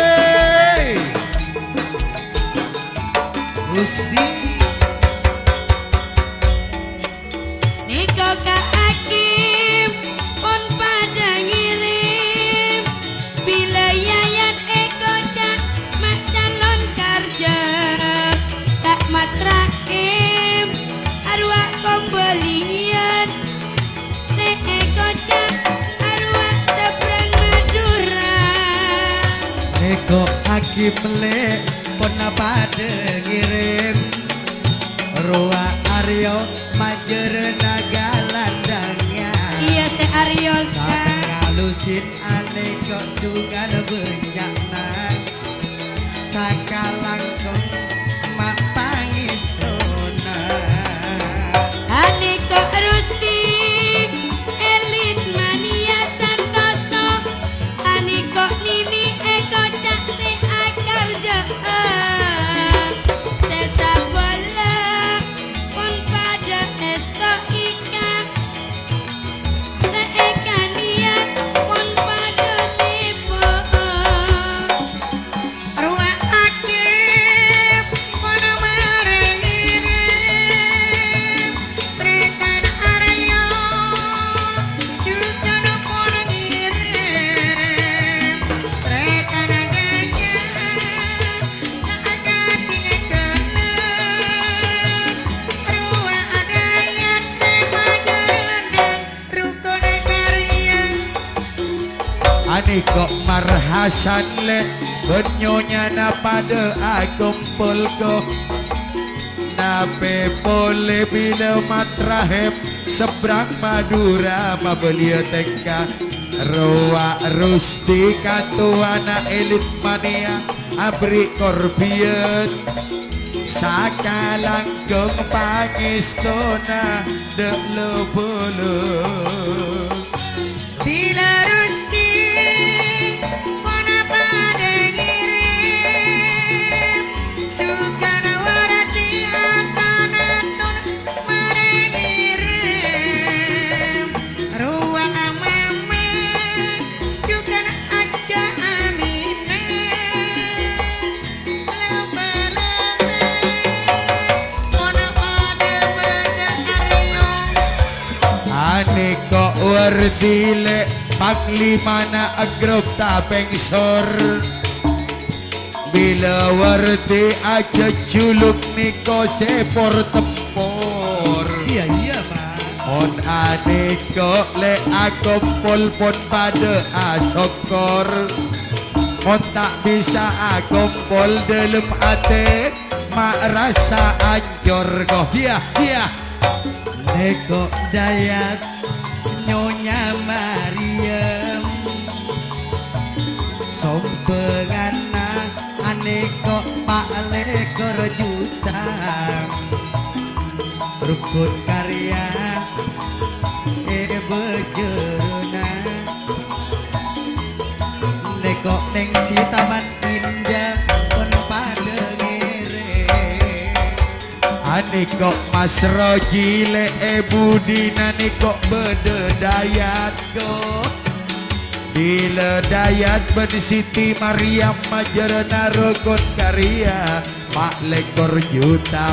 Gusti. Nèko' ka Hakim pon padâ ngèrèm, bilâ Yayan èkoca' ma' calon karjâ, ta' Mat Rahim arwah kombâliyân sè èkoca' Mlè pon padâ ngèrèm. Rowa Aryo majârâna galandangan. Iyâ, sè Aryo, Ustaz. Satèya lusin anèko' dhungan bânnya'na. Sakalangkong ma' pangèstona. Anèko' Rusti, elit mania santoso. Anèko' Nini èkoca' sè akarjâ'â. Sè sabâlâ pon padâ èsto ika. Sè èkanèyat pon padâ tèpo. Rowa Akib pon marè ngèrèm. Tarètan Aryo jhughân pon ngèrèm. Tarètan Danyar ta' akadhi ngèkèlè. Rowa Dayat sè majârâna. Rukun karya. Anèko' Marhasan lè' bân nyonyana padâ akompol ko. Napè polè bilâ Mat Rahep sebrang Madhurâ mabâliyâ tèngka. Rowa Rusti katowana elit mania. Aberri' korbiyân sakalangkong pangèstona dâ' lo-bolo. Bilâ Rusti pon padâ ngèrèm, jhughân Wardi Hasanatun marè ngèrèm. Rowa Mama jhughân Ajjhâ Aminah. Lo-bolo pon padâ bâdâ Aryo. Anèko' Wardi lè' panglimana grup Tapèngsor. Bilâ Wardi ajhâjhuluk nèko sè por-tempor. Iyâ, iyâ, Pak. Mon anèko' lè' akompol pon padâ asokkor. Mon ta' bisa akompol dâlem atè, ma' rassa ancor ko. Iyâ, iyâ. Nèko' Dayat Nyonya Maryam, sombhânganna anèko' pa' lèkor juta. Rukun karya è bâjârâna. Nèko' neng si Taman Indah pon padâ ngèrèm. Anèko' Mas Roji lè' è budina nèko' bâdâ Dayat ko. Bilâ Dayat bân Siti Maryam majârâna rukun karya pa' lèkor juta.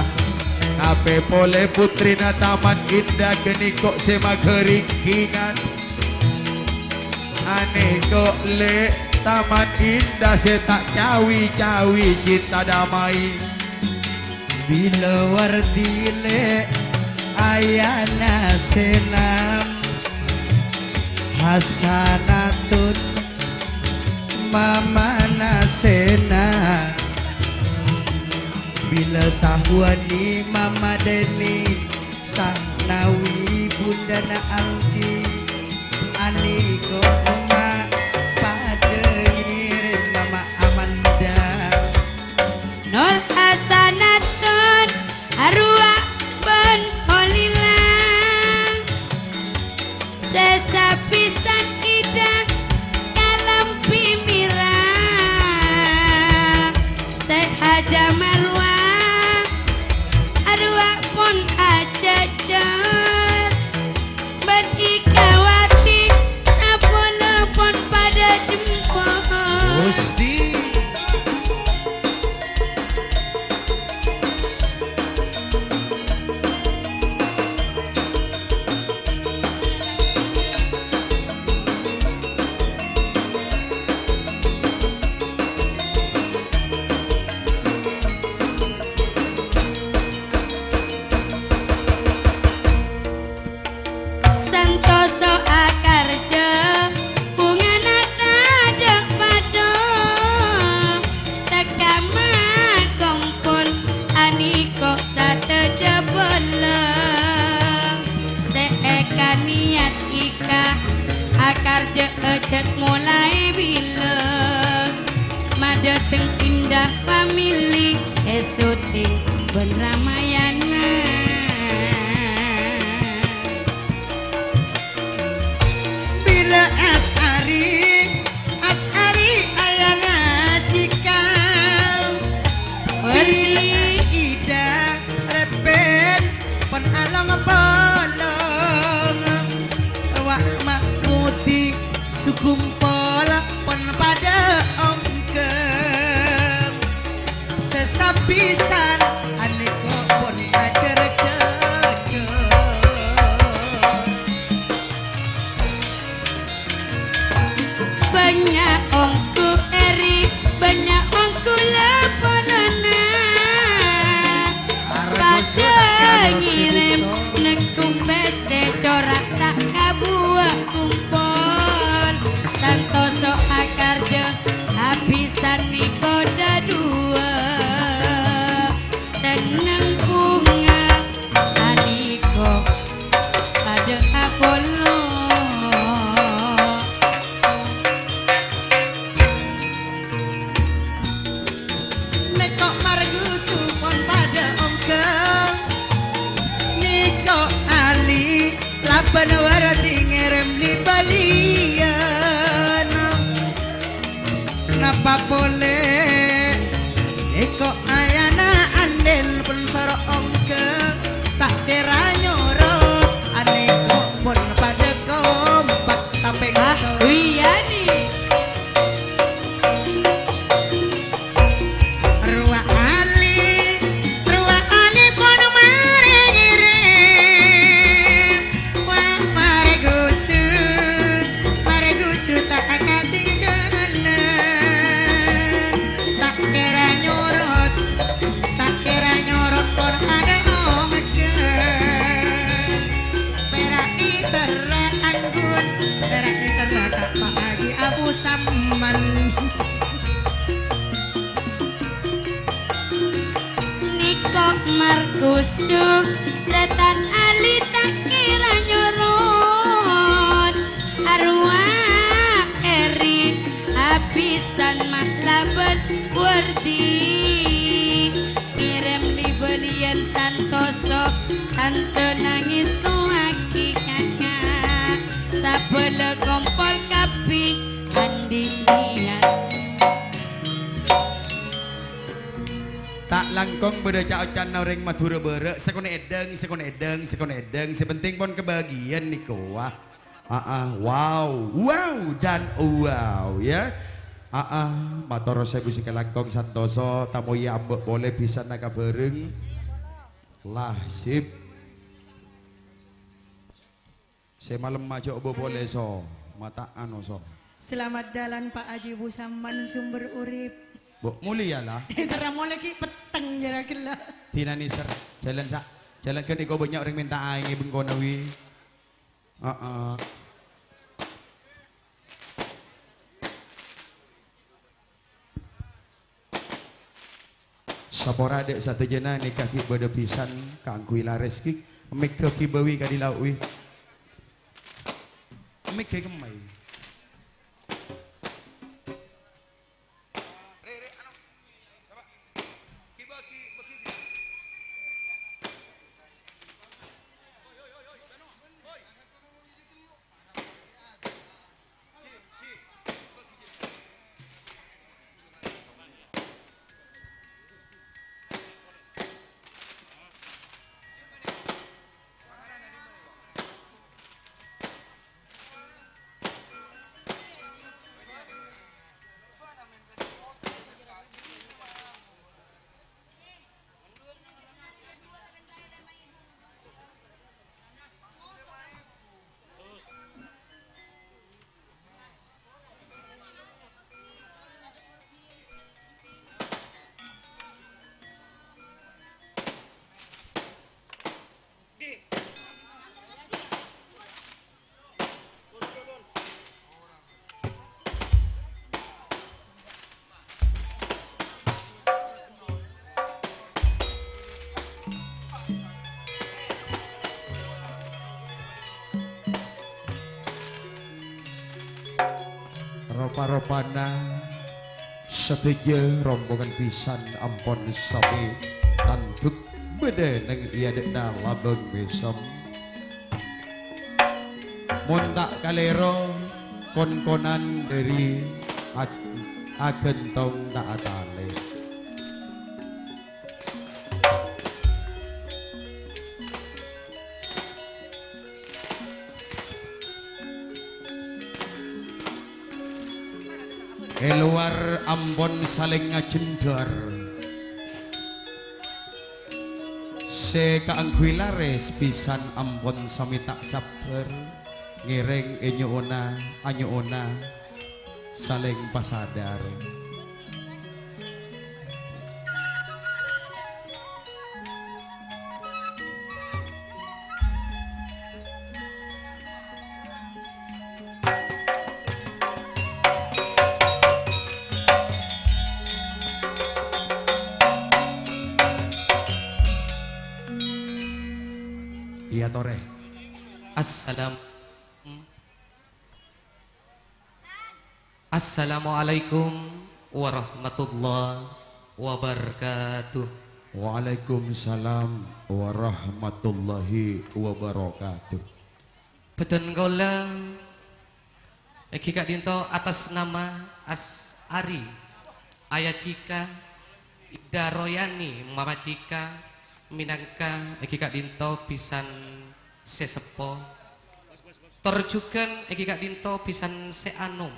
Kapè polè putrina Taman Indah ghânèko' sè maghârikhingan. Anèko' lè' Taman Indah sè ta' cawi-cawi cinta damai. Bilâ Wardi lè' ayana Senam, Hasanatun mamana Senam. Bilâ Sahwani mama Deni, Sahnawi bundhâna Aldi. Anèko' ma' padâ ngèrèm mama Amanda. Nur Hasanatun Arwa bân Holila, sè sapisan Ida kalambi mèra, sè Haja Marwa Arwa pon ajhâjhâr. Bân Ikawati sapolo pon padâ jempol. Gusti. Karjâ'â jhât molaè bilâ, madâteng Indah Family, è syuting bân Ramayana. Bilâ As'ari, As'ari ayana cikal. Werdi. Bilâ Ida, Rèbèn, pon along-polong. Wa' Mahmudi, Sugumpol, pon padâ ongghâ. Sè sabisân anèko pon ajhâr jhâjhâ. Bânnya' ongghu èrè, bânnya' ongghu laponana. Padâ ngèrèm nèko pèssè cora' ta' kabuwâ kumpol. Santoso akarjâ abhisan nèko dhâduwâ. Senneng bhunga anèko padâ apolong. Nèko Margusu pon padâ ongghâ. Nèko Ali labân Werdi ngèrèm li-bâliyân. Napa polè? Nèko ayana andhân pon soro ongghâ. Ta' kèra nyorot, anèko pon padâ kompak tapèng. Ah, so- Wiyani. Rowa Ali, rowa Ali pon marè ngèrèm. Wa' Margusu, Margusu ta' akatinggalan. Ta' kèra nyorot, ta' kèra nyorot pon padâ ongghâ. Pèra' èserra anggun, pèra' èserra ka Pa' Haji Abu Samman. Nèko Margusu, Rètan Ali ta' kèra nyorot. Arwah èrè abhisan ma' labân Werdi. Ngèrèm li-bâliyân santoso, tantè nangès towaghi kaka'. Sabâlâ kompol kabbhi andi' niyat. Ta' langkong bâdâ ca'-oca'na orèng Madhurâ bârâ', sakonè' èdhâng, sakonè' èdhâng, sakonè' èdhâng, sè penting pon kabâgiyân nèko, wah. Aa, wow, wow, dan wow, ya. Aa, mator sèbu sè kalangkong santoso, tamoy amba' polè bhisanna ka bhâreng. Lah, sip. Sè malem aja obo polè, so. Mata'an, so. Selamat jalan, Pak Haji Busaman, sumber urip. Mbok mulya, lah. Serra molè ki' petteng jârâ ghellâ'. Dinani ser-, jalan sa-, jalan kan iko banyak orang minta aing bengkona wi. Heeh. Sapora dek sadajana neka gi' bada pisan kaangghuy lares gi'. Mega gi' bawi kadi lauk wi. Mega kemai. Ropa-ropana sadhâjâ rombongan bhisan ampon sami tandhuk bâdâ neng è adâ'na labâng mèsem. Mon ta' kalèro, kon-konan dâri ag-, aghântong ta' atalè. È lowar ampon salèng ngajhendhâr. Sè kaangghuy larès bhisan ampon sami ta' sabbhâr ngèrèng è nyo'ona, anyo'ona salèng pasadhâr. Iyâ, torè. Assalam. Assalamualaikum warahmatullahi wabarakatuh. Waalaikumsalam warahmatullahi wabarakatuh. Bhâdhân kaulâ èngghi ka'dinto atas nama As'ari, Aya Cika, Ida Royani, Mama Cika, mènangka èngghi ka'dinto bhisan sè seppo. Tor jhughân èngghi ka'dinto bhisan sè anom.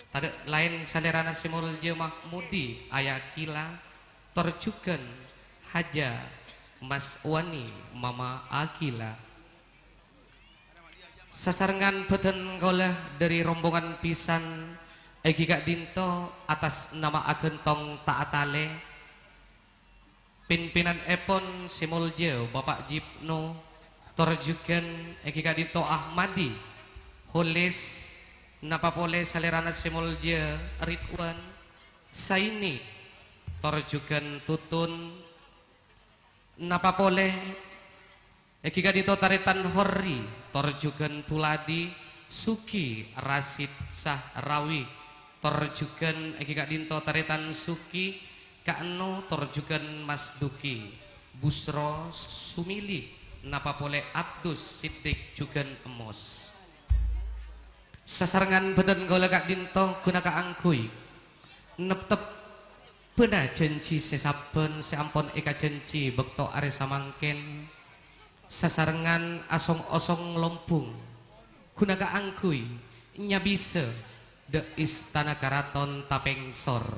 Tadâ' laèn salèrana sè molja Mahmudi, Aya Akila, tor jhughân Haja Mas Wani, Mama Akila. Sasarengngan bhâdhân kaulâ dâri rombongan bhisan èngghi ka'dinto atas nama aghântong ta' atalè. Pimpinanèpon sè molja Bapak Jipno, tor jhughân èngghi ka'dinto Ahmadi, Holis, napa polè salèrana sè molja Ridwan, Saini, tor jhughân Tutun, napa polè èngghi ka'dinto tarètan Horri, tor jhughân Tuladi, Sugi, Rasid, Sahrawi, tor jhughân èngghi ka'dinto tarètan Sugi, Ka'no, tor jhughân Mas Duki, Busro, Sumili, napa polè Abdus, Siddik, jhughân Emos. Sasarengngan bhâdhân kaulâ ka'dinto ghuna kaangghuy neptep bâna jhânjhi sè sabbhân sè ampon èkajhânjhi bâkto arè samangkèn, sasarengngan asong-osong lombung, ghuna kaangghuy nyabisa dâ' istana karaton Tapèngsor.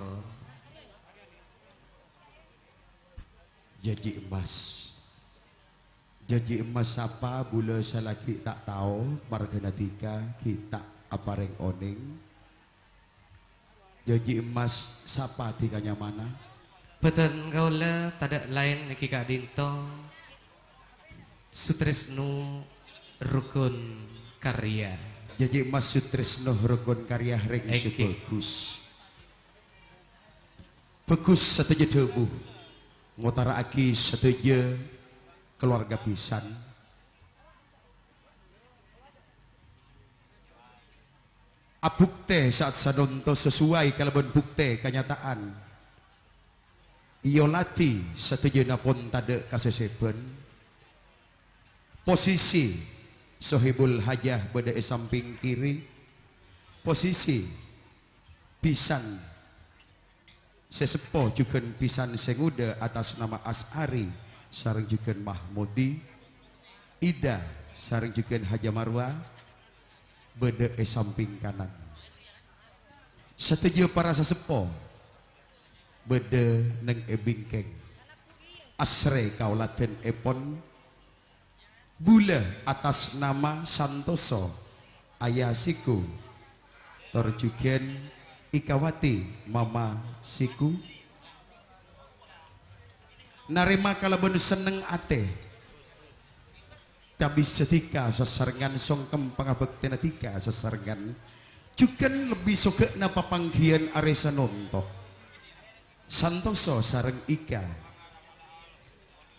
Jhânjhi emmas. Jhânjhi emmas sapa bulâ salaghi ta' tao, marghâna dhika ghi' ta' aparèng onèng. Jhânjhi emmas sapa dhika nyamana? Bhâdhân kaulâ tadâ' laèn èngghi ka'dinto Sutresno Rukun Karya. Jhânjhi emmas Sutresno Rukun Karya rèng sè bhâghus. Bhâghus sadhâjâ dhâbu, ngotara'aghi sadhâjâ kalowarga bhisan. Abhuktè sa'at sanonto sasuwai kalabân bhuktè kanyata'an. Èyoladhi sadhâjâna pon tadâ' kasèsèbhân. Posisi Sohibul Hajah bâdâ è samping kiri. Posisi bhisan sè seppo jhughân bhisan sè ngodâ atas nama As'ari sareng jhughân Mahmudi. Ida sareng jhughân Haja Marwa bâdâ è samping kanan. Sadhâjâ para saseppo bâdâ neng è bingkèng. Asrè kaoladhânèpon bulâ atas nama Santoso, Aya Siku, tor jhughân Ikawati, Mama Siku. Narèma kalabân senneng atè. Cabis sadhika sasarengngan songkem pangabhâktèna dhika sasarengngan. Jhughân lebbi sogâ'na papangghiyân arè sanonto. Santoso sareng Ika.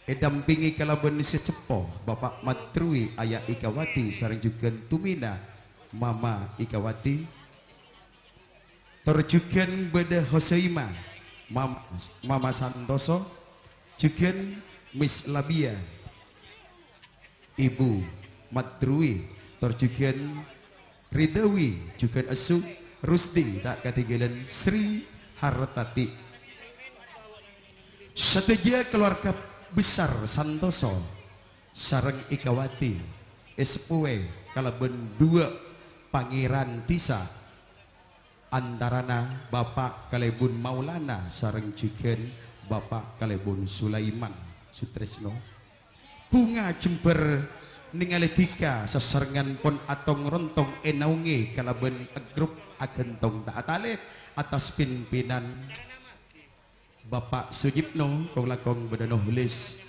Èdampèngè kalabân sè ceppo, Bapa' Madrui, Aya Ikawati, sareng jhughân Tumina, Mama Ikawati. Tor jhughân bâḍâ Hozaima, Mam-, Mama Santoso, jhughân Miss Labia, Ibu Madrui, tor jhughân Ridawi, jhughân Esu, Rusdi, ta' katinggalan Sri Hartati. Sadhâjâ keluarga besar Santoso sareng èkawadi èsepowè kalabân ḍuwâ' pangèran dhisa, antarana Bapa' Kalèbun Maulana sareng jhughân Bapa' Kalèbun Sulaiman Sutresno. Bhunga jembhâr nèngalè dhika sasarengngan pon atong-rontong ènaongè kalabân grup aghântong ta' atalè attas pimpinan Bapa' Sujipno, kong-langkong bâḍâ Nohlis,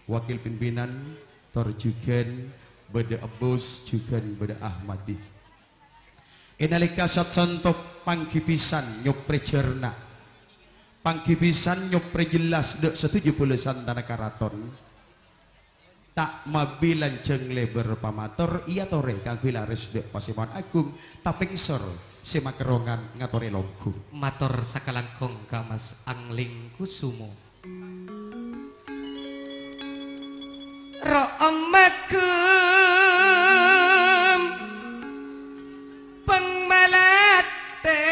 wakil pimpinan, tor jhughân bâḍâ Ebbus, jhughân bâḍâ Ahmadi. È nalèka sat-santo pangghi bhisan nyoprè jhârna, pangghi bhisan nyoprè jellas ḍâ' sadhâjâ bhâlâsantana karaton, ta' mabi lanjhâng lèbâr pamator èyatorè kaangghuy larès ḍâ' Pasèmowan Agung, tapèngsor sè makerrongan ngatorè longghu. Mator sakalangkong ka Mas Angling Kusumo. Ro'om maghem pangmalattè.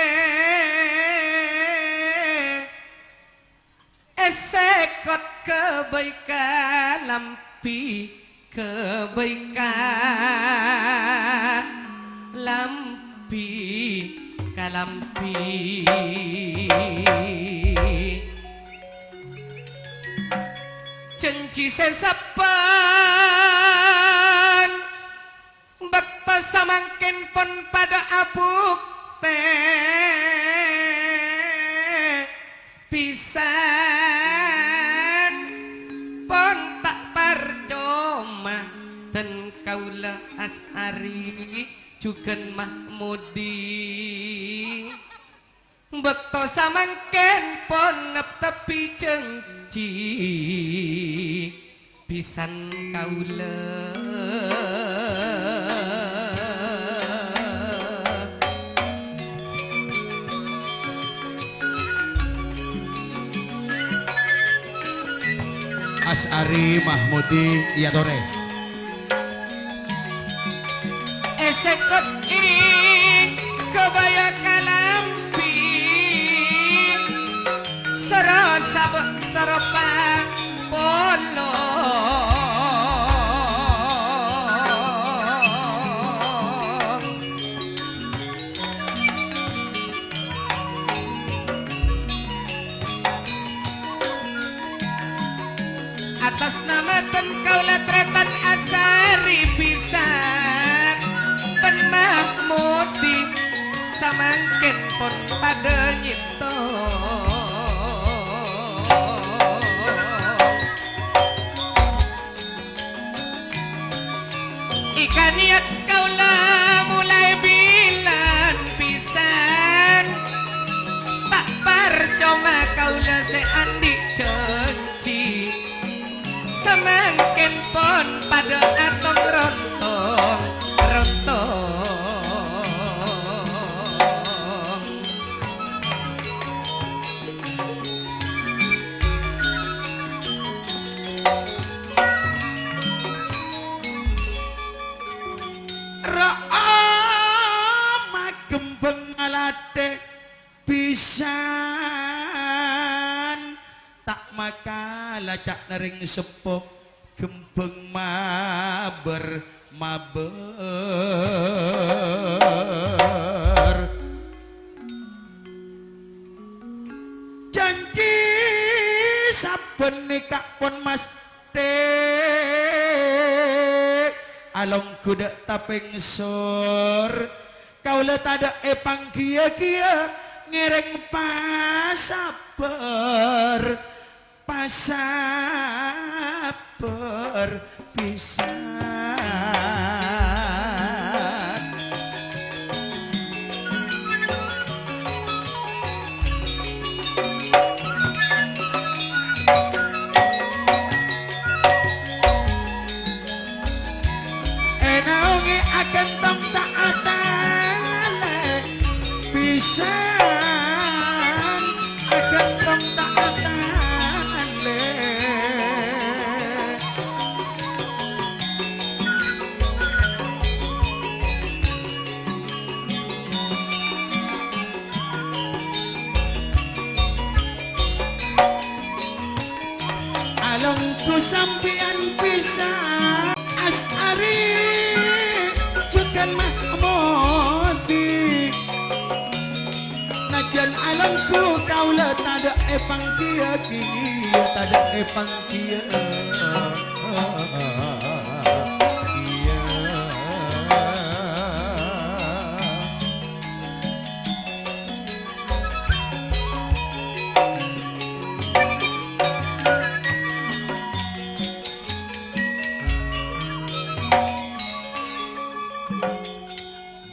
Èsèkot ka bhâi kalambi, ka bhâi kalambi, kalambi. Janji sè sabbhân bâkto samangkèn pon paḍâ abuktè bhisan, pon ta' parcoma, dân kaulâ Asy'ari jhughân Mahmudi. Bâkto samangkèn pon neptebbhi janji bhisan kaulâ. Asy'ari Mahmudi èyatorè. Èsèkot è kabâjâ kalambi, soro sabâ' soro pa-, polo. Attas nama dân kaulâ tarètan Asy'ari bhisan bân Mahmudi, samangkèn pon paḍâ nyèttong. Èkanèyat kaulâ molaè bilân bhisan, ta' parcoma kaulâ sè anḍi' janji. Samangkèn pon paḍâ atong-rontong, rontong. Ro'om maghem pangmalattè bhisan, ta' makala ca'na rèng seppo. Ghembhâng mabâr-mabâr. Janji sabbhân nèka pon masthè alongghu ḍâ' tapèngsor. Kaulâ taḍâ' èpangghiyâ-ghiyâ ngèrèng pasabbhâr. Pasabbhâr bhisan. Ènaongè aghântong ta' atalè bhisan. Sampèyan bisa As'ari, jhughân Mahmudi. Najjhân alongghu kaulâ tadâ' èpangghiyâ, ghiyâ tadâ' èpangghiyâ. Ghiyâ.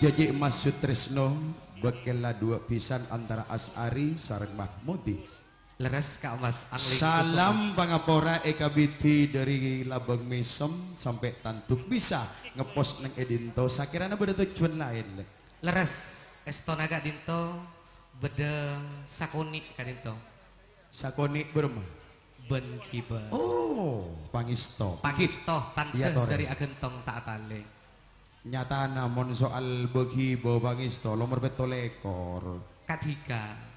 Jhâjhi' maksod trèsna bâkkèl la duwâ' bhisan antara As'ari sareng Mahmudi. Lerres, Ka' Mas Angling Salam Kusuma. Pangapora èkabidhi dhâri Labâng Mèsem sampè' tanduk bisa ngepos neng è dinto. Sakèrana bâdâ tojjhuwân laèn, Lè'. Lerres, èstona ka'dinto bâdâ sakonè' ka'dinto. Sakonè' bârâmma? Bân ghibâ. Oh, pangèsto. Pangèsto, tandhâ Iyâ, Tore. Dhâri aghântong ta' atalè. Nyatana, mon soal bâghibâ pangèsto, lomor pètto lèkor. Kadhika.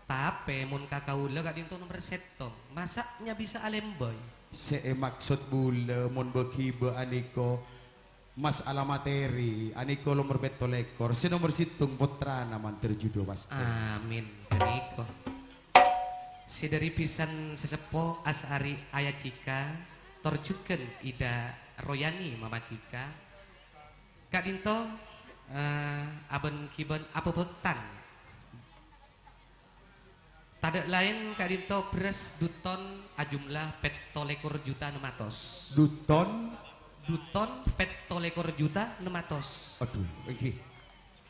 Tapè mon ka kaulâ ka'dinto nomer sèttong, masa' nya bisa alèmbâi? Sè èmaksod bulâ, mon bâghibâ anèko, Mas Alamateri, anèko lomor pètto lèkor, sè nomer sèttong pottrana mandhâr judhu pastè. Amin. Ghânèko. Sè dhâri bhisan sè seppo As'ari ayajhika, tor jhughân Ida Royani mamajhika. Ka'dinto, eh, abân-ghibân abhâbhâkthan. Tadâ' laèn ka'dinto bherrâs du ton ajumlah pètto lèkor juta ennem atos. Du ton? Du ton pètto lèkor juta ennem atos. Adhu, èngghi.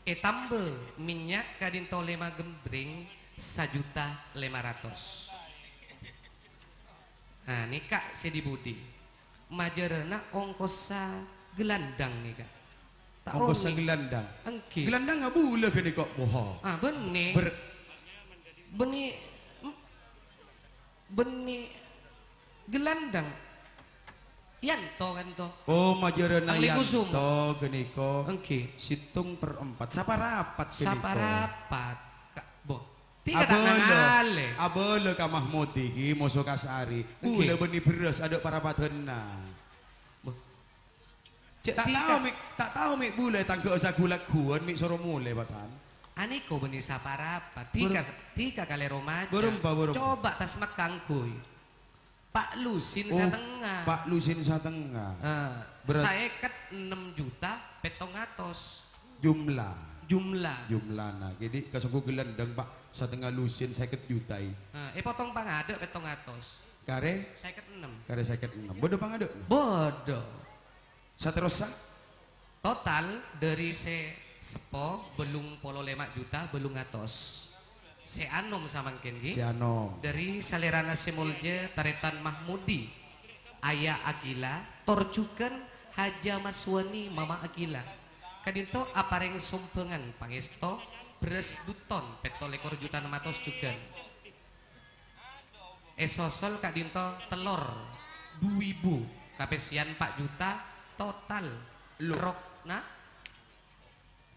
Ètambâ mènnya' ka'dinto lèma ghembring sajuta lèma ratos. Nah, nèka sè di-budi. Majârâna ongkossa ghâlandhâng nèka. Ta' Ongkossa onèng. Ghâlandhâng. Èngghi. Ghâlandhângnga bulâ ghânèka, moho. Ah, bânnè. Ber- Bânnè, em-, bânnè ghâlandhâng. Yanto, kanto. Oh, majârâna Angling Kusuma. Yanto ghânèka. Èngghi. Sèttong per empat. Saparapat ghânèka. Saparapat. Ka-, bo. Tika ta' Abâlâ, nangalè. Abâlâ ka Mahmudi ghi, moso ka Sari. Èngghi. Bulâ bânnè bherrâs adâ' parapadhânna. Bo. Cè' Ta' tika. Tao, mè', ta' tao, mè' bulâ tangghâ'â sagu-lagghuwân, mè' soro molè, pasan. Anèko bânnè saparapat. Tika Bâr- sa-, tika kalèro maca. Bârâmpa, bârâmpa? Coba tas mèkkangguy. Pa' lusin Oh, satengnga. Pa' lusin satengnga. Eh, Berat. Sèket ennem juta pèttong atos. Jumlah. Jumlah. Jumlahna. Jadi, kasenggu ghâlandhâng, Pak, satengnga lusin sèket juta, i. Eh, èpotong pangadâ' pèttong atos. Karè? Sèket ennem. Karè sèket ennem. Bâdâ pangadâ'? Bâdâ. Saterrossa? Total dhâri sè seppo bâllung polo lèma juta bâllung atos. Sè anom samangkèn, ghi? Sè anom. Dhâri salèrana sè molja Tarètan Mahmudi, Aya Akila, tor jhughân Haja Maswani, Mama Akila. Ka'dinto aparèng sombhângan pangèsto bherrâs du ton pètto lèkor juta ennem atos jhughân. Èsosol ka'dinto tellor du èbu, kapèssèyan pa' juta total. Lo. Rokna.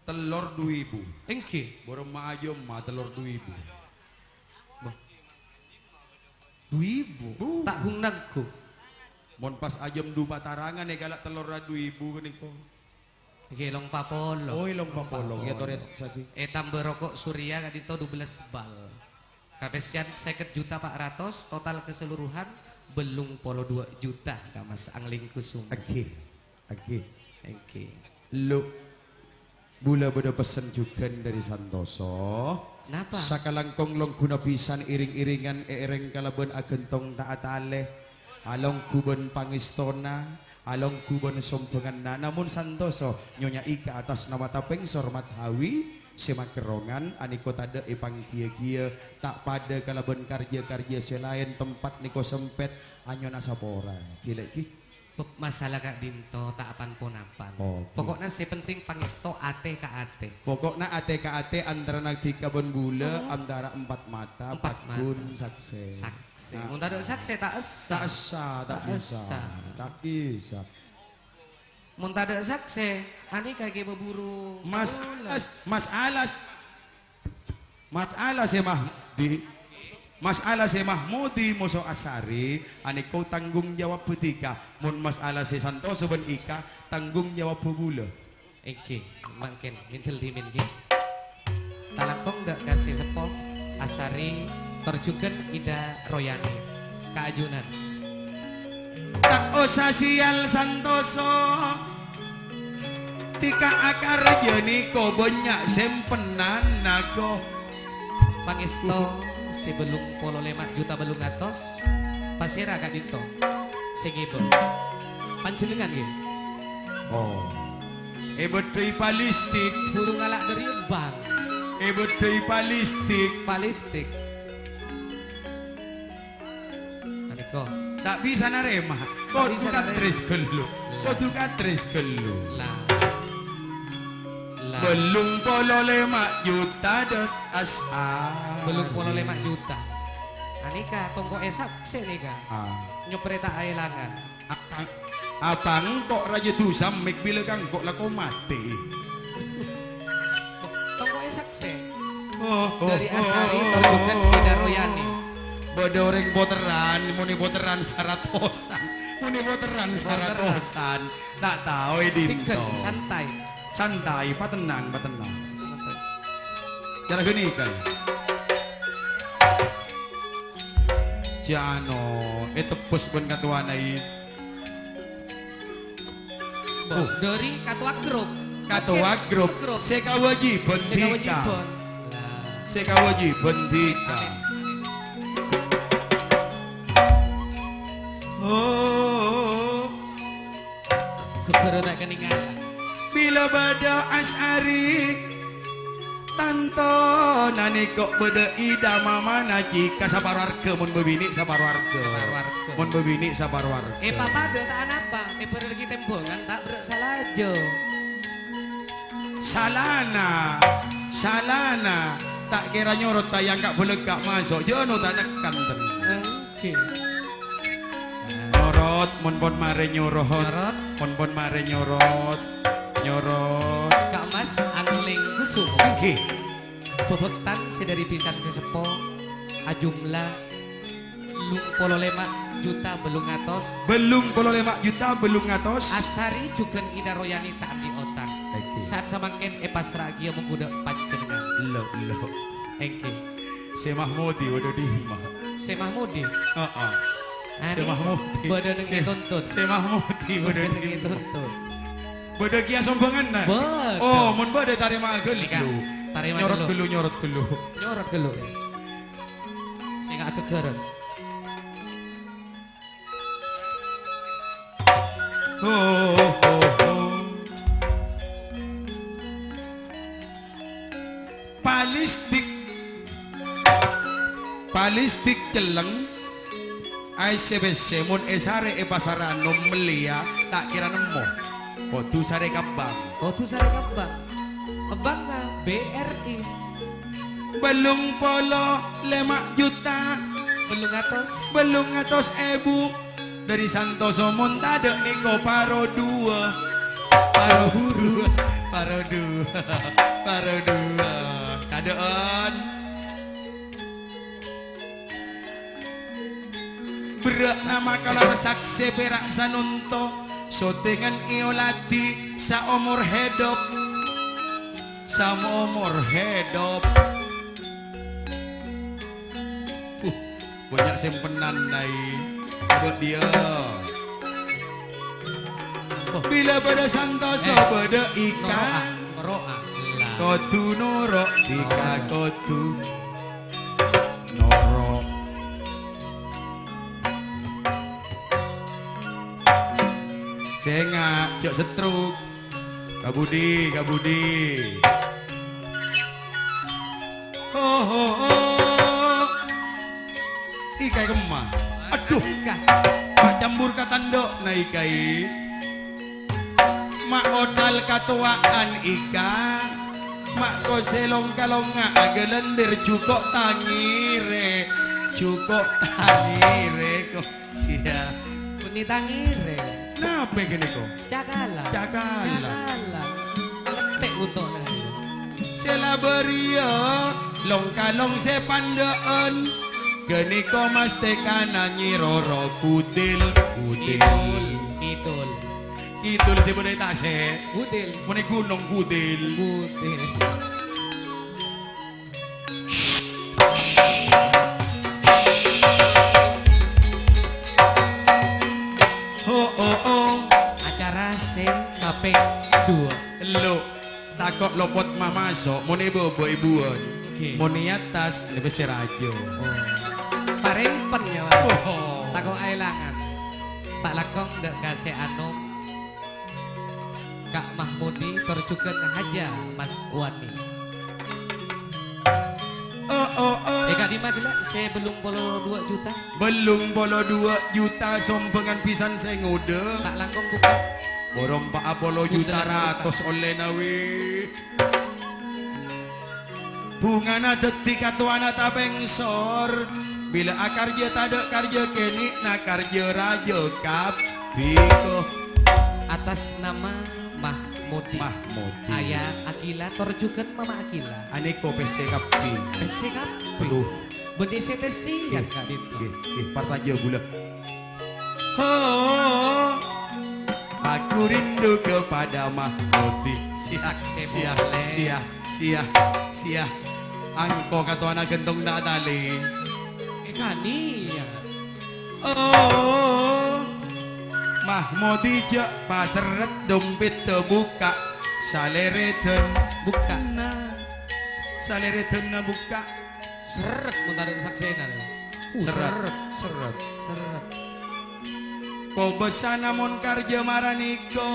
Tellor du èbu. Èngghi. Bârâmma ajâmma tellor du èbu. Bâh. Du èbu? Bu. Ta' ghung-nangghung. Mon pas ajâm du patarangan èkala' tellorra du èbu ghânèka. Èngghi, longpapolo. Oh, longpapolo. Longpapolo. Ya, torè sagi. Ètambâ roko' Surya ka'dinto dubellâs bal. Kapèssèyan sèket juta pa' ratos, total keseluruhan bâllung polo duwâ' juta, Ka' Mas Angling Kusuma. Èngghi. Èngghi. Èngghi. Lo, bulâ bâdâ pessen jhughân dhâri Santoso. Napa? Sakalangkong longghuna bhisan èrèng-èrèngan èèrèng kalabân aghântong ta' atalè. Alongghu bân pangèstona, alongghu bân sombhânganna, namong Santoso nyonya'è ka attas nama tapèngsor Madhawi sè makerrongan anèko tadâ' èpangghiyâ-ghiyâ, ta' padâ kalabân karjâ-karjâ sè laèn, tempat nèko sempèt, anyona sapora. Ghi, Lè', ghi. Bab masalah ka'dinto ta' pan-ponapan. Oke. Pokokna sè penting pangèsto atè ka atè. Pokokna atè ka atè antarana dhika bân bulâ, Hmm. antara empat mata, Empat mata. Paghun saksè. Saksè. Nah. Mon tadâ' saksè, ta' essa. Ta' essa, ta' Ta' bisa. Essa. Ta' bisa. Mon tadâ' saksè, anèka ghi bhuru Mas kaulâ. Alas, Mas Alas. Mas Alas, ya, Mah. Di- Mas'ala sè Mahmudi moso Asari, anèko tanggung jawab dhika. Mon mas'ala sè Santoso bân Ika, tanggung jawab bulâ. Èngghi, mangkèn, mindel dhimèn, ghi. Talangkong dâ' ka sè seppo, Asari, tor jhughân Ida Royani. Ka ajunan. Ta' osa sèyal Santoso. Dhika akarjâ nèko bânnya' sèmpennan, nago. Pangèsto sè bâllung polo lèma' juta bâllung atos, pasèra ka'dinto sè ngèbâ? Panjhennengngan, ghi? Oh. Èbâddhâi palistik. Buru ngala' dâri embang. Èbâddhâi palistik. Palistik. Anèko. Ta' bisa narèma. Ta' bisa narèma. Kodhu katris ghâllu. Lah. Kodhu katris ghâllu. Lah. Lah. Bâllung polo lèma' juta dâ' Asari. Bâllung polo lèma' juta. Anèka tongko'è saksè nèka. Ah. Nyoprè ta' aèlangan. Apa, apa engko' rajâ dhusa mèk bilâ ka engko' lako matè? Tongko'è saksè. Oh, oh, dâri Asari, oh, tor jhughân Ida Royani. Bâdâ orèng potèran, monè potèran saratosan. Monè potèran saratosan. Ta' tao è dinto. Tinggal santai. Santai, patennang, patennang. Santai. Cara ghânèka. Jhâ' ano, ètebbhâs bân katowana, i. Bo, oh. Dâri katowa grup. Katowa grup. Grup. Sè kawâjibhân dhika. Sè kawâjibhân. Lah. Sè kawâjibhân dhika. Amin. Oh. Ghâgghârâ ta' kanèngalan. Bilâ bâdâ Asari, tanto nanèko bâdâ Ida Mamana Cika saparo arghâ, mon bâbinè' saparo arghâ. Saparo arghâ. Mon bâbinè' saparo arghâ. È, papadâ ta' anapa, è, bârârghi tèmbhângan ta' berrâ' salajâ. Salana, salana, ta' kèra nyorot ta' èangka' bâlâkka' maso', jhâ' ano ta' tekkan, ten. Èngghi. Nyorot, mon pon marè nyorot. Nyorot. Mon pon marè nyorot. Nyorot. Ka' Mas Angling Kusuma. Èngghi. Bhâbhâktan sè dâri bhisan sè seppo, ajumlah bâllung polo lèma' juta bâllung atos. Bâllung polo lèma' juta bâllung atos. Asari jhughân Ida Royani ta' andi' otang. Èngghi. Saat samangkèn èpasra'aghiyâ mongghu dâ' panjhennengngan. Lo, lo. Èngghi. Sè Mahmudi bâdâ dimma? Sè Mahmudi? Heeh. Sè Mahmudi. Bâdâ neng è Tuntun. Sè Mahmudi bâdâ neng è dimma? Tuntun. Bâdâ kèya sombhânganna? Bâdâ. Oh, mon bâdâ tarèma'a ghâllu. Tarèma ghâllu. Nyorot ghâllu, nyorot ghâllu. Nyorot ghâllu. Sènga' aghâghârân. Ho, ho, ho. Palistik. Palistik celleng. Aèssè pèssè mon èsarè è pasar Anom mellèya, ta' kèra nemmo. Kodhu sarè ka bank. Kodhu sarè ka bank. Ka bank ka B R I. Bâllung polo lèma' juta. Bâllung atos. Bâllung atos èbu. Dâri Santoso mon tadâ' nèko paro duwâ. Paro duwâ. Paro duwâ. Paro duwâ. Tadâ'ân. Berrâ' nama kalar saksè pèra' sanonto, sotengan èoladhi saomor hedop. Saomor hedop. Uh, bânnya' sèmpenan, Nay. Sabâ' dhiyâ. Oh. Bilâ bâdâ Santoso, eh, bâdâ Ika. Noro'a, noro'a. Lah. Kodhu noro', Ika kodhu. Noro'. Sènga', jhâ' setruk. Ka budi, ka budi. Ho, ho, ho. Ika kemma. Adhu. Ika. Ma' cambur ka tandhâ', na, Ika, i. Ma' odal katowa'an, Ika. Ma' kosè long-kalongnga agalendher jhuko' tangèrè. Jhuko' tangèrè, ko-, sia. Bunyi tangèrè. Napè ghânèko? Cakalan. Cakalan. Cakalan. Ngettek untokna. Sè la bâriyâ, long-kalong sè pandhâ'ân. Ghânèka masthèkana Nyi Roro Kudil, Kudil. Kidul, kidul. Kidul sè bâdâ è tasè'. Kudil. Mon è ghunong Kudil. Kudil. Ho, ho, ho. Acara sè kapèng duwâ'. Lo'. Tako' lopot mamaso', mon è bâbâ è buwân. Ngghi. Mon è attas, lèbât sè rajâ. Oh. Parèmpen, yâ, Mas. Oh. Tako' aèlangan. Ta' langkong dâ' ka sè anom. Ka' Mahmudi tor jhughân Hajjah Mas Wani. Oh, oh, oh. È ka'dimma ghellâ' sè bâllung polo duwâ' juta? Bâllung polo duwâ' juta sombhângan bhisan sè ngodâ. Ta' langkong bukka'. Bârâmpa polo juta ratos ollèna, wi. Bhungana dhâddhi katowana tapèngsor. Bilâ akarjâ tadâ' karjâ kènè'na karjâ rajâ kabbhi, ko. Atas nama Mahmudi. Mahmudi. Aya Akila tor jhughân Mama Akila. Anèko pèssè kabbhi. Pèssè kabbhi. Aduh. Bâdâ sè pèssè, yâ, Ngghi, Kak Dito. Ngghi, ngghi, partajâ bulâ. Ho, aku rindu kepada Mahmudi. Siah, Saksè siah, polè. Siah, siah, siah. Angko katowana ghântong ta' talè. È ka'dimma, yâ. Oh, Mahmudi jhâ' paserret dompètta bukka'. Salèrèdhân bukka'. Nah, salèrèdhânna bukka'. Serret mon tadâ' saksèna, lho. Uh, serret. Serret. Serret. Serret. Kobâsana mon karjâ maranèko,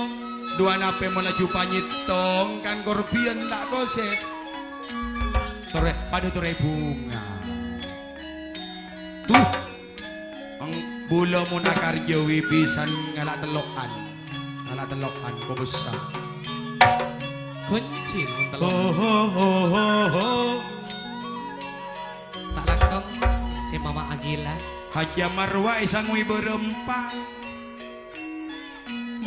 duwâna pè mon laju panyèttong kan korbhiyân ta' kosè. Torè, padâ torè bhunga. Tuh. Eng-, bulâ mon akarjâ wi bhisan ngala' tello'an. Ngala' tello'an, kobâsa. Ghunci mon tello'an. Ho, ho, ho, ho, ho. Ta' langkong sè Mama Agila. Hajjah Marwa èsangowi bârâmpa.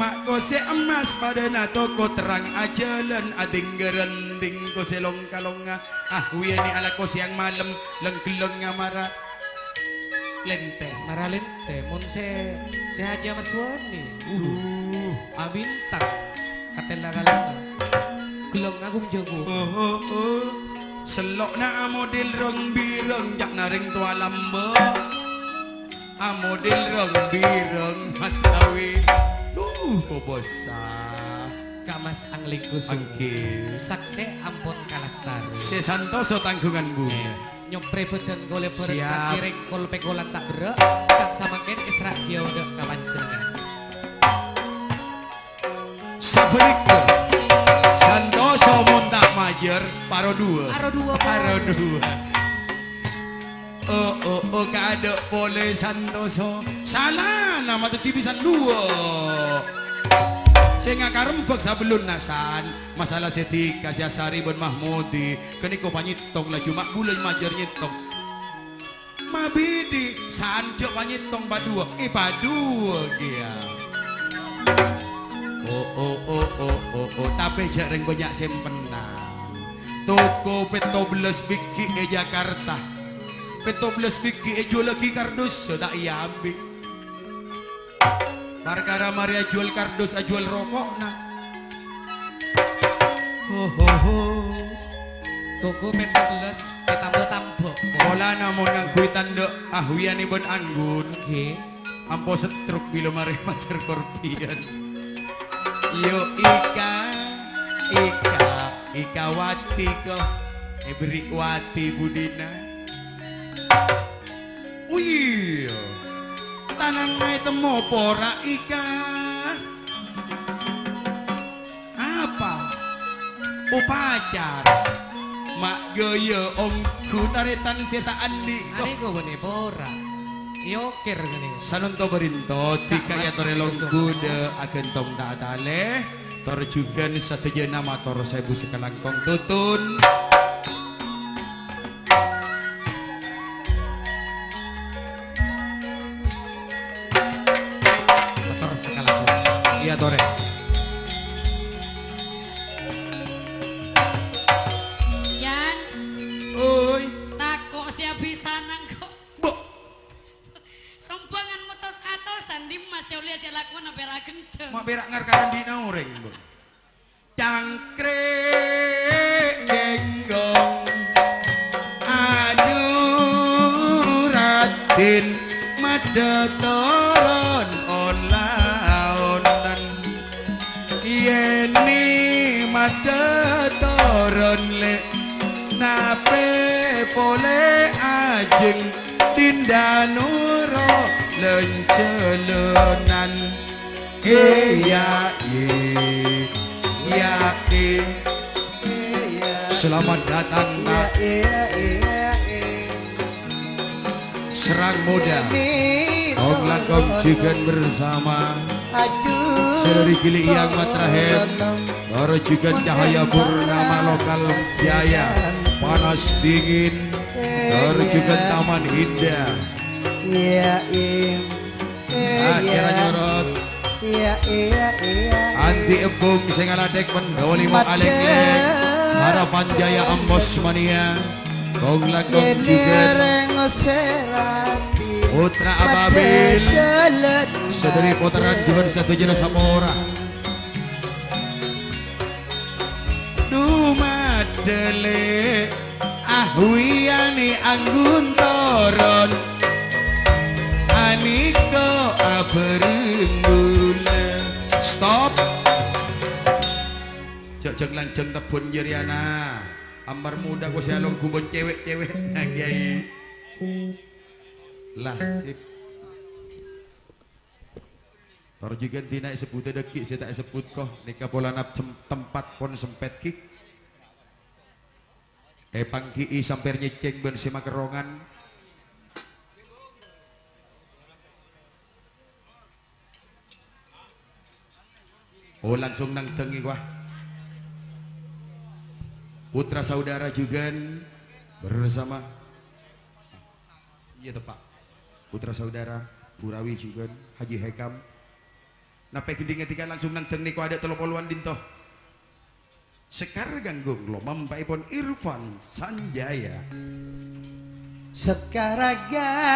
Ma' kosè emmas padâna toko terrang ajhâlân adhingghârân ding kosè long-kalongnga. Ah, wiyâni alako sèyang malem, leng-ghelleng ngamara. Lèntè. Mara lèntè, mon sè, sè Hajjah Maswani. Uh. Abintang. Katella kalèna. Gelong ngagung jago. Oh, oh, oh. Sello'na amodel rong-birong, ca'na rèng towa lambâ'. Amodel rong-birong, matawi. Uh, kobâsa. Ka Mas Angling Kusuma. Oke. Saksè ampon kalastari. Sè santoso tanggungan bunga. Eh. Nyoprè bhâdhân kaulâ bhâreng Siap. Kakè rèng kol-pèkolan ta' berrâ', sa-, samangkèn èsra'aghi odâ' ka panjhennengngan. Sabhâligghâ, santoso mon ta' majâr, paro duwâ'. Paro duwâ', Paro pon. Duwâ'. Oh, oh, oh, kadâ' polè santoso. Salana ma' dhâddhi bhisan duwâ'. Sè ngakarembhâk sabellunna san, masalah sè dhika sè asarè bân Mahmudi, ghânèka panyèttong laju ma' bulâ majâr nyèttong. Mabidi, san jhâ' panyèttong paduwâ, èpaduwâ kèya. Oh, oh, oh, oh, oh, oh, tapè jhâ' rèng bânnya' sèmpenna. Toko pètto bellâs bighi' è Jakarta. Pètto bellâs bighi' èjhuwâllaghi kardus, ta' èambi'. Parkara marè ajhuwâl kardus, ajhuwâl roko'na. Ho, ho, ho. Toko pètto bellâs ètambâ tambhâk. Polana mon ngangghuy tandhâ' ahwiyani bân anggun. Ngghi. Ampo setruk bilâ marè majâr korbhiyân. Yo Ika, Ika, Ika Wati ko. Èberri' Wati budina. Oh iyâ. Tanangnga ètemmo pora, Ika? Apa? Upacara. Ma' ghâjâ ongghu tarètan sè ta' andi'. Anèko bânnè pora. Èokèr ghânèko. Sanonto barinto, Kak dhika Mas yatorè Agus longghu Somo. Dâ' aghântong ta' talè. Tor jhughân sadhâjâna mator saèbu sakalangkong tutun. Mator sakalangkong. Iya, torè. Yan. Oi. Tako' sè abhisan engko'. Mbok, Lakona pèra' gendheng. Ma' pèra' ngarkaran dina orèng, Bu. Cangkrèk genggong. Adu, Raden, madha toron on-laonan. Yèn madha toron, Lè', napè polè ajeng dinda noro' lan-jhâlânan. Iyâ, iyâ, iyâ, iyâ. Selamat datang, Nak. Iyâ, iyâ, iyâ, iyâ. Serang Muda, Om Langkong Jugan bersama Sadari Gili Iyang Matrahem, Baro Jugan Cahaya Purnama Lokal Jaya, Panas Dingin, Baro Jugan Taman Indah. Iya, iya. Ah, kèra nyorot. Iya, iya, iya. Andi' Ebbung sè ngaladhek mendolimo Mat alèk-lèk. Harapan Jaya Embos Mania. Kong Langkong Jugan. Putra Ababil. Sadari potaran Jugan sadhâjâna sapora. Dumadhâlè ahwiyane anggun toron, aniko abareng gula. Stop. Jhâ' jhâng-lanjhâng tebbhun jâriyana. Amar muda ko sè along gubun cewek-cewek, nah, Kiai. Lah, sip. Tor jhughân dina èsebbhudhâ dhâggi' sè ta' èsebbhut, ko. Nèka polana sem-, tempat pon sempèt, ghi. Èpangghi'i sampèr nyècèng bân sè makerrongan. Oh, langsung nangdhâng, ghi, wah. Putra saudara jhughân bersama. Iyâ, teppa'. Putra saudara, Burawi jhughân, Haji Hekam. Napè gendhing ngèdhika langsung nangdhâng nèko adâ' tello polowan dinto. Sekar Ganggung, lomampa'èpon Irfan Sanjaya. Sekar Ganggung,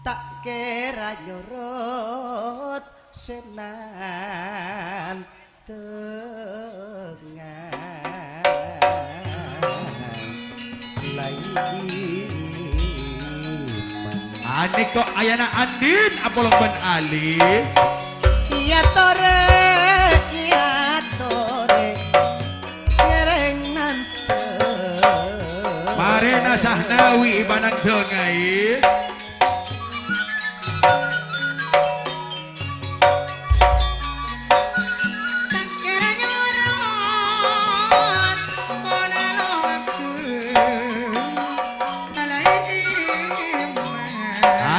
ta' kèra nyorot sè nan- tengnga laiman. Anèko ayana andin apolong bân Ali. Iyâ torè, iyâ torè, ngèrèng nantè. Marèna Sahnawi ipanang dângnga'è.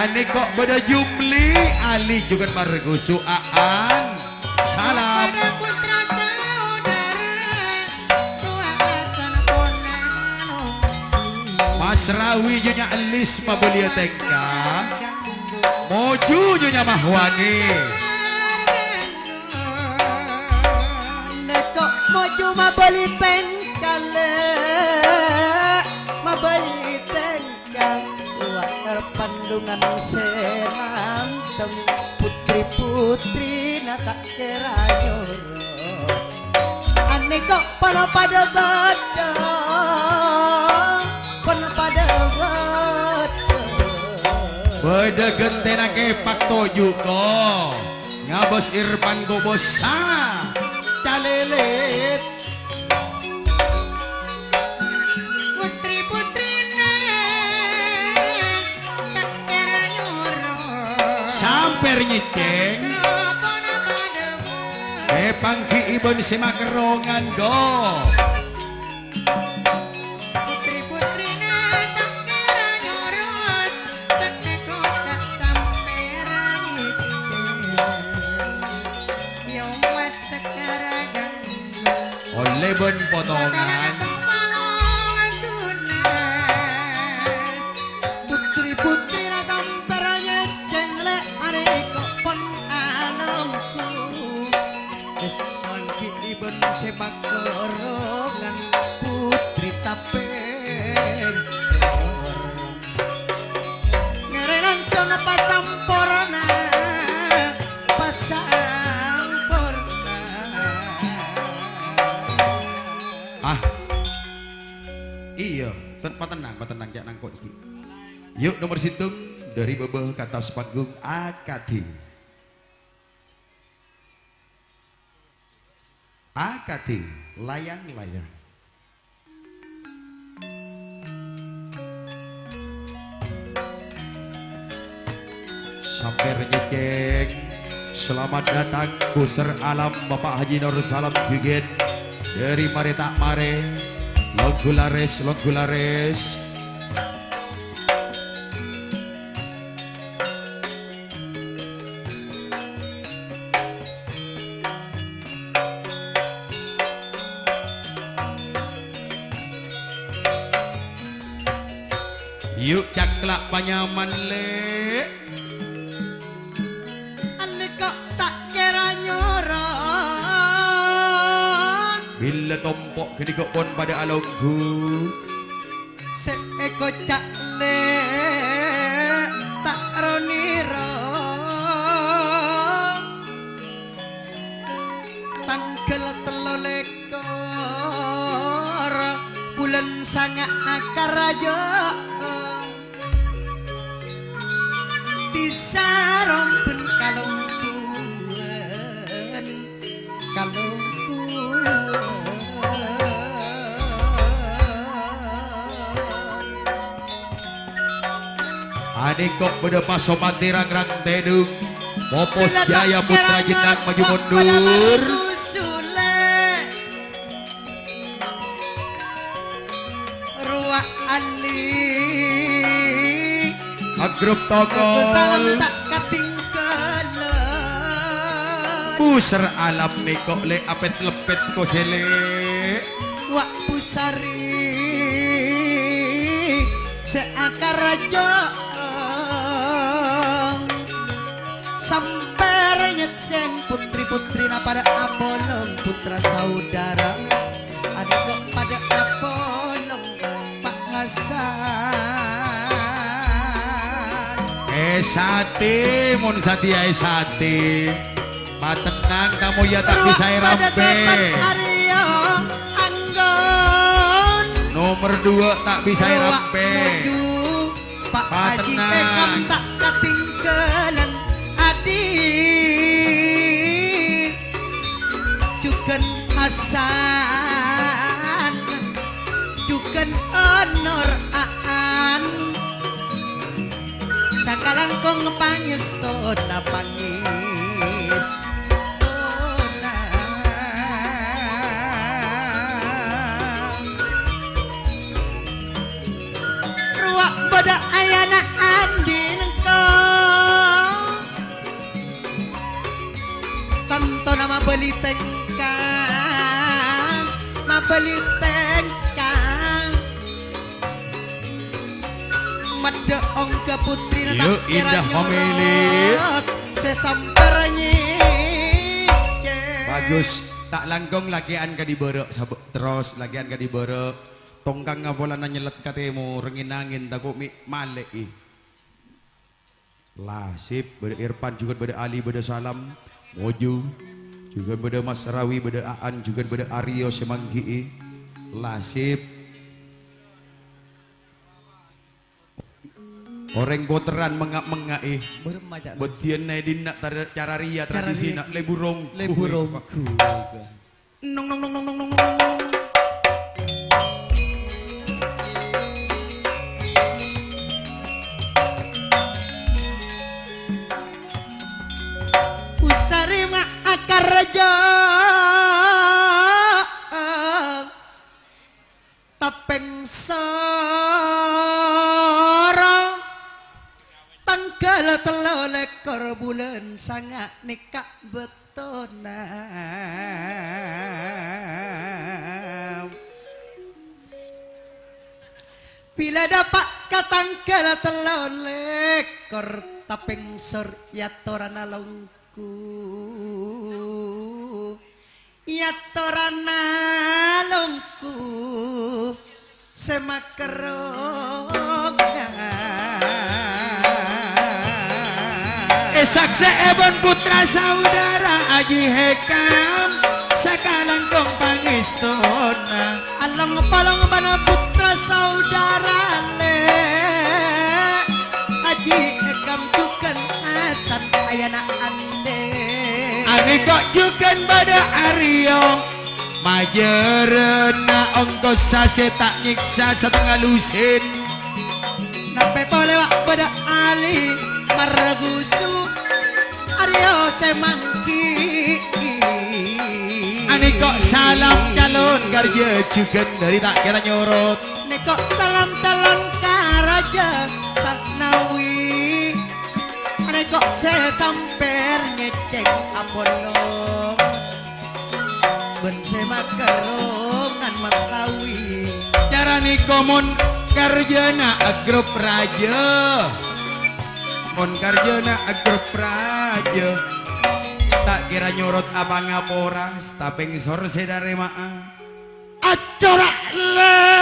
Anèko bâdâ Jumli, Ali jhughân Margusu, Aan. Salam. Mas Rawi jâ nya ellis mabâliyâ tèngka. Moju jâ nya Mahwani. Nèko moju mabâli tèngka, Lè', mabâli tèngka. Kal-, wa-, pandungan sè nanteng, putri-putrina ta' kèra nyorot. Anèko pola padâ bâdâ, pola padâ bâdâ. Bâdâ ghântèna kèpak toju', ko. Ngabâs Irfan kobâsa, calèlèt. Putri-putrina ta' kèra nyorot. Sampèr nyècèng. Nopona padâ bâdâ. Èpangghi'i bân sè makerrongan, go. Putri-putrina ta' kèra nyorot. Satèko ta' sampèr nyècèng. Yâ, Mas Sekar Ganggung. Ollè bân potongan. Putri-putrina sampèr nyècèng, Lè', anèko pon alongku. Wis mangghi'i bân sè makerrongan, putri tapèng sor. Ngèrèng nantona pasampo Ah. Iyâ, ten-, patennang, patennang, ca'na engko' iki. Yu', nomer sèttong, dhâri bâbâ ka attas panggung, A K D. A K D, layang-layang. Sampèr nyècèng. Selamat datang, Pusar Alam, Bapak Haji Nur Salam Gigit. Dhâri marè ta' marè. Longghu larès, longghu larès. Yu' cakla' panyaman, Lè'. Anèka ta' kèra nyoron. Bilâ tompo' ghânèka pon padâ alongghu. Sè èkoca' Lè' ta' ro-nèro. Tangghâl tello lèkor bulân sanga' akaraja. Dhisa rombân kalongghuwân. Kalongghuwân. Anèko bâdâ Pasopati Rangrang Tèdung, Popos Jaya Putra Jennang maju mundur. Rowa ali. Agrep tokol. Salam ta' katinggalan. Pusar Alam nèko, Lè', apèt-leppèt ko sè, Lè'. Wa' Pusari sè akaraja. Sampèr nyècèng putri-putrina padâ apolong putra saudara. Adâ' kok padâ apolong Pa' Hasan. È satè, mon satèya è satè. Patennang, tamoyya ta' bisa èrampè. Arèya anggon. Nomer dua ta' bisa èrampè. Patennang. Èkam ta' katinggalan, Adi. Jhughân Hasan, jhughân Onor Aan. Sakalangkong pangèstona, pangèstona. Rowa bâdâ ayana andi' nengko. Tantona mabâli tèngka, mabâli tèngka. Maddhâ ongghâ putrina ta' kèra nyorot, sè sampèr nyècèng. Bagus. Ta' langkong lakè'an kadhi bârâ', sab-, terros lakè'an kadhi bârâ'. Tongkangnga polana nyellèt ka tèmor, ngèn-angèn tako' mè' malè'è. Lasip, bâdâ Irfan, jhughân bâdâ Ali, bâdâ Salam, moju. Jhughân bâdâ Mas Rawi, bâdâ Aan, jhughân bâdâ Aryo sè mangghi'i. Lasip. Orèng potèran mengnga'-mengnga'è. Bâdâ ma' ca'na. Bâdhiyânna è dinna' tar-, cara rèya tradisina. Lebu rong. Lebu ronggu. Nong, nong, nong. Pusari ma' akaraja. Tapèng soro tangghâl tello lèkor bulân sanga' nèka bâktona. Bilâ dâpa' ka tangghâl tello lèkor tapèng sor èyatorana long- Ku, èyatorana longku sè makerrong. È saksè'èpon putra saudara Aji Hekam, sakalangkong pangèstona. Palong bân putra saudara, Lè'. Aji Ekam jhughân Hasan ayana andhâ'. Anèka jhughân bâdâ Aryo, majârâna ongkosa sè ta' nyèksa satengnga lusin. Nampè polè wa' bâdâ Ali marghusu. Aryo sè mangghi. Anèka salam calon karjâ jhughân dhâri ta' kèra nyorot. Nèka salam calon karjâ Sanawi. Anèka sè sampèr ngècèng apolong. Bân sè makerrongan matawi. Cara nèka mon karjâna grup rajâ. Mon karjâna grup rajâ, ta' kèra nyorot apangapora, tapèng sor sè tarèma'a. Acora' Lè'.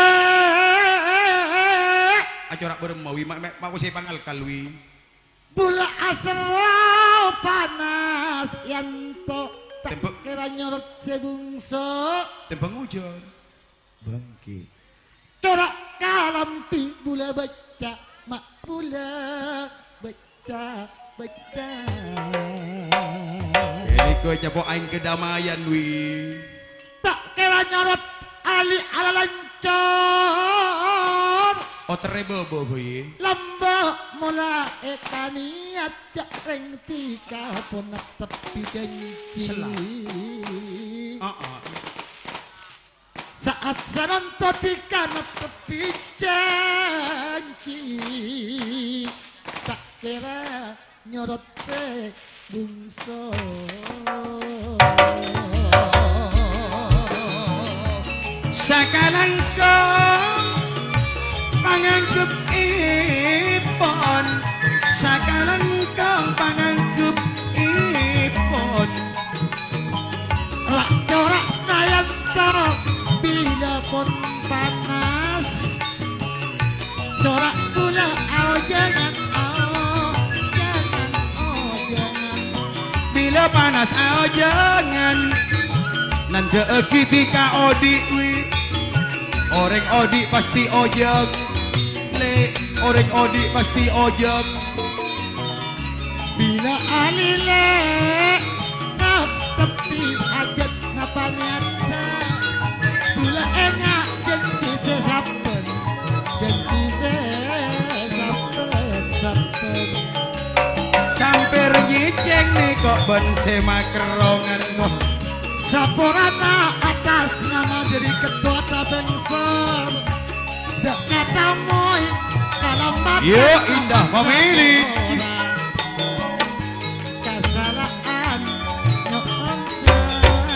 Acora' bârâmma, Wi, ma', ma', ma' kosè pangalkal, Wi. Bulâ aserro panas yanto, ta' Tembhâ- kèra nyorot sè bungso. Tembhâng ojhân. Bângkè. Cora' kalambi bulâ bâcca', ma' bulâ bâcca', bâcca'. Ènèko capo' aèng kadammayan, Wi. Ta' kèra nyorot ali alalancor. Oterrè bâbâ, Boy. Lambâ' mola èkanèyat jhâ' rèng dhika pon netteppi jhânjhi. Sella. Heeh. Sa'at sanonto dhika netteppi jhânjhi, ta' kèra nyorot sè bungso. Sakalangkong pangangghep èpon, sakalangkong pangangghep èpon. Ra'-cora' kayanto bilâ pon panas. Cora' bulâ aojhângan, aojhângan, aojhângan. Bilâ panas aojhângan. Nandhâ'aghi dhika odi', Wi. Orèng odi' pastè ojhâng. Lè', orèng odi' pastè ojhâng. Bilâ alilè ngateppi hajhât napa nèyatta, bulâ ènga' jhânjhi sè sabbhân, jhânjhi sè sabbhân, sabbhân. Sampèr nyècèng nèko bân sè makerrongan. Saporana attas nyama dhâri kettowa tapèngsor. Dâ' katamoy kalampatan. Yo, indah pamilik. Kasala'an nyo'on sapora.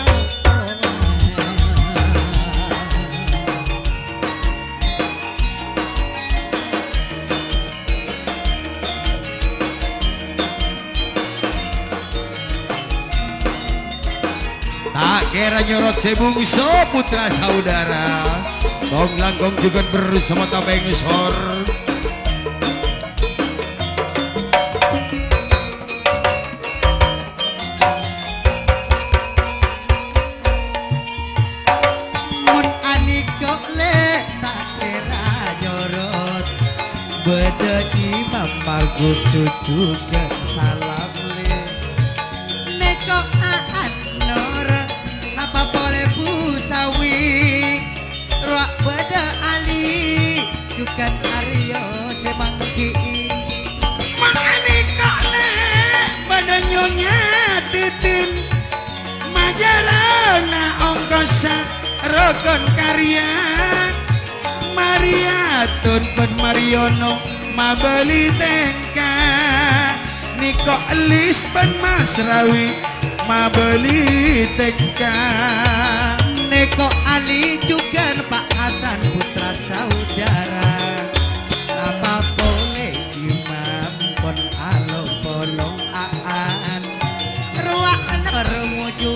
Ta' kèra nyorot sè bungso, putra saudara. Kong-langkong jhughân bârâmma tapèngsor. Mon anèko lè' ta' kèra nyorot, bâdâ Imam Margus jhughân salam lè'. Nèko a'an nor, napa polè Bu Sawi? Rowa bâdâ Ali, jhughân Aryo sè mangghi'i. Mon anèko lè' bâdâ Nyonya Titin, majârâna ongkosa rokon karya. Mariyatun bân Mariono mabâli tèngka. Nèko Lis bân Mas Rawi mabâli tèngka. Nèko Ali jhughân Pa' Hasan putra saudara. Napa polè Imam pon alopolong a'an. Rowa nèko moju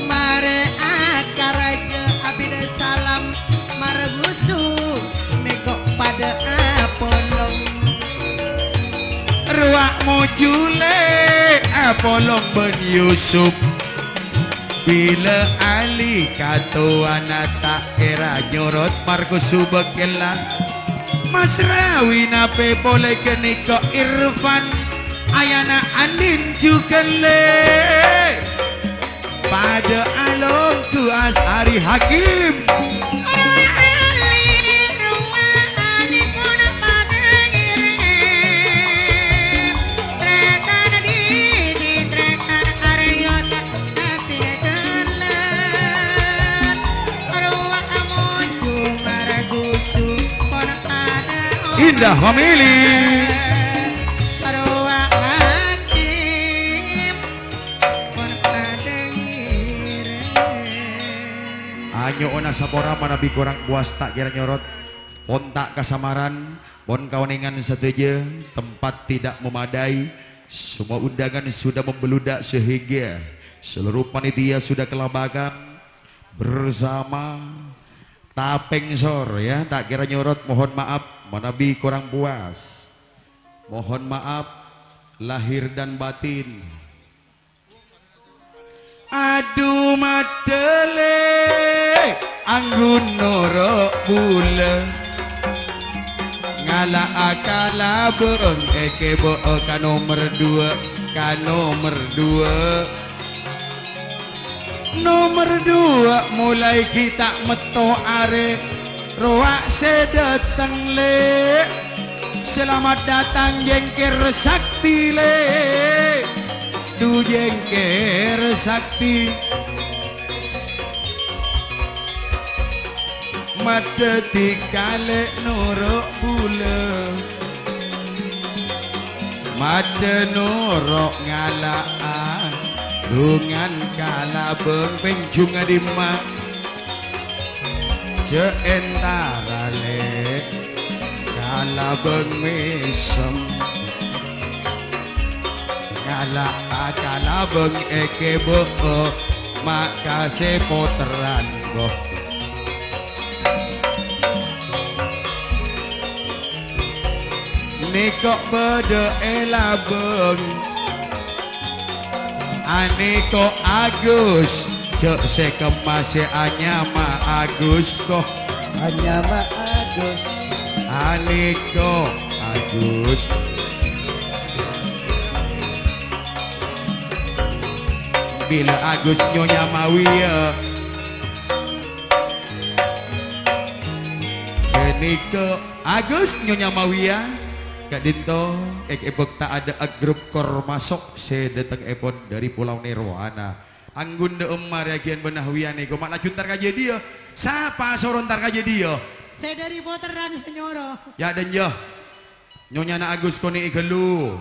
marè akaraja abidâ salam marghusu nèko padâ apolong. Rowa moju lè' apolong bân Yusuf. Bilâ ali katowana ta' kèra nyorot Markus Subakella. Mas Rawi napè polè ghânèka Irfan, ayana Andin jhughân lè. Padâ alongghu As'ari Hakim. Indah Family. Anyo'ona sapora manabi korang puas ta' kèra nyorot. Pon ta' kasamaran, pon kaonèngan sadhâjâ, tempat tidak memadai, semua undangan sudah membludak sehingga seluruh panitia sudah kelabakan bersama Tapèngsor, ya, ta' kèra nyorot, mohon maaf manabi korang puas. Mohon maaf lahir dan batin. Adu madhâlè, anggun noro' bulâ. Ngala'a kalabâng èkèbâ'â ka nomer duwâ', ka nomer duwâ'. Nomer duwâ' molaè ghi' ta' metto arè, rowa' sè dâteng, Lè'. Selamat datang, Jengker Sakti, Lè'. Du Jengker Sakti. Madhâddhi kalè noro' bulâ. Madhâ noro' ngala'a, dungan kalabâng pènjhungnga dimma. Jhâ' entara, Lè', kalabâng mèsem. Ngala'a kalabâng èkèbâ'â, ma' ka sè potterran, Bo. Nèko bâdâ è labâng. Anèko Agus, jhâ' sè kemma sè anyama Agus, ko. Anyama Agus. Anèko Agus. Bilâ Agus Nyonya Mawiya. Ghânèka Agus Nyonya Mawiya. Ka'dinto èkèbâk ta' adâ' grup kor maso' sè dâtengngèpon dâri Pulau Nirwana. Anggun dâ' emma rèaghiyân bân Nahwiya nèko ma' laju entar ka jâdiyâ. Sapa soro entar ka jâdiyâ? Sè dâri Potterran sè nyoro. Ya, dânjâ. Nyonyana Agus konè'è ghâllu.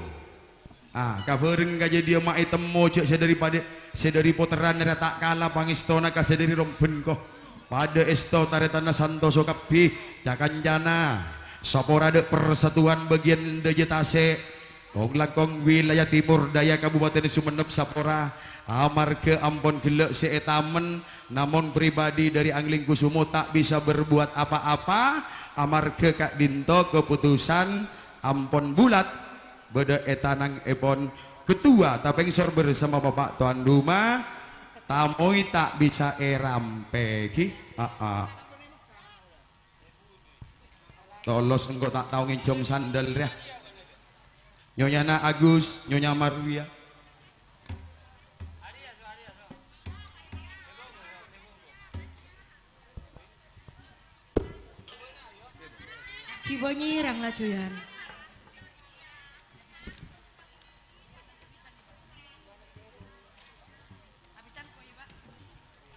Ah, kabhâreng ka jâdiyâ ma' ètemmo jhâ' sè dâri padâ, sè dâri Potterran rèya ta' kala pangèstona ka sè dâri Romben, ko. Padâ èsto tarètanna santoso kabbhi, ca-kancana. Sapora dâ' persatuan bâgiyân dâjâ tasè', kong-langkong wilayah Timur Daya Kabupaten Sumenep sapora, amarghâ ampon ghellâ' sè ètamen, namong pribadi dâri Anglingkusumo ta' bisa berbuat apa-apa, amarghâ ka'dinto keputusan ampon bulat. Bâdâ è tanangngèpon ketua Tapèngsor bersama Bapak Tuan Rumah, tamoy ta' bisa èrampèghi. Aa. Tolos engko' ta' tao ngènjhâm sandal, rèya. Nyonyana Agus, Nyonya Marwiya. Ghibâ nyèrang laju, Yan.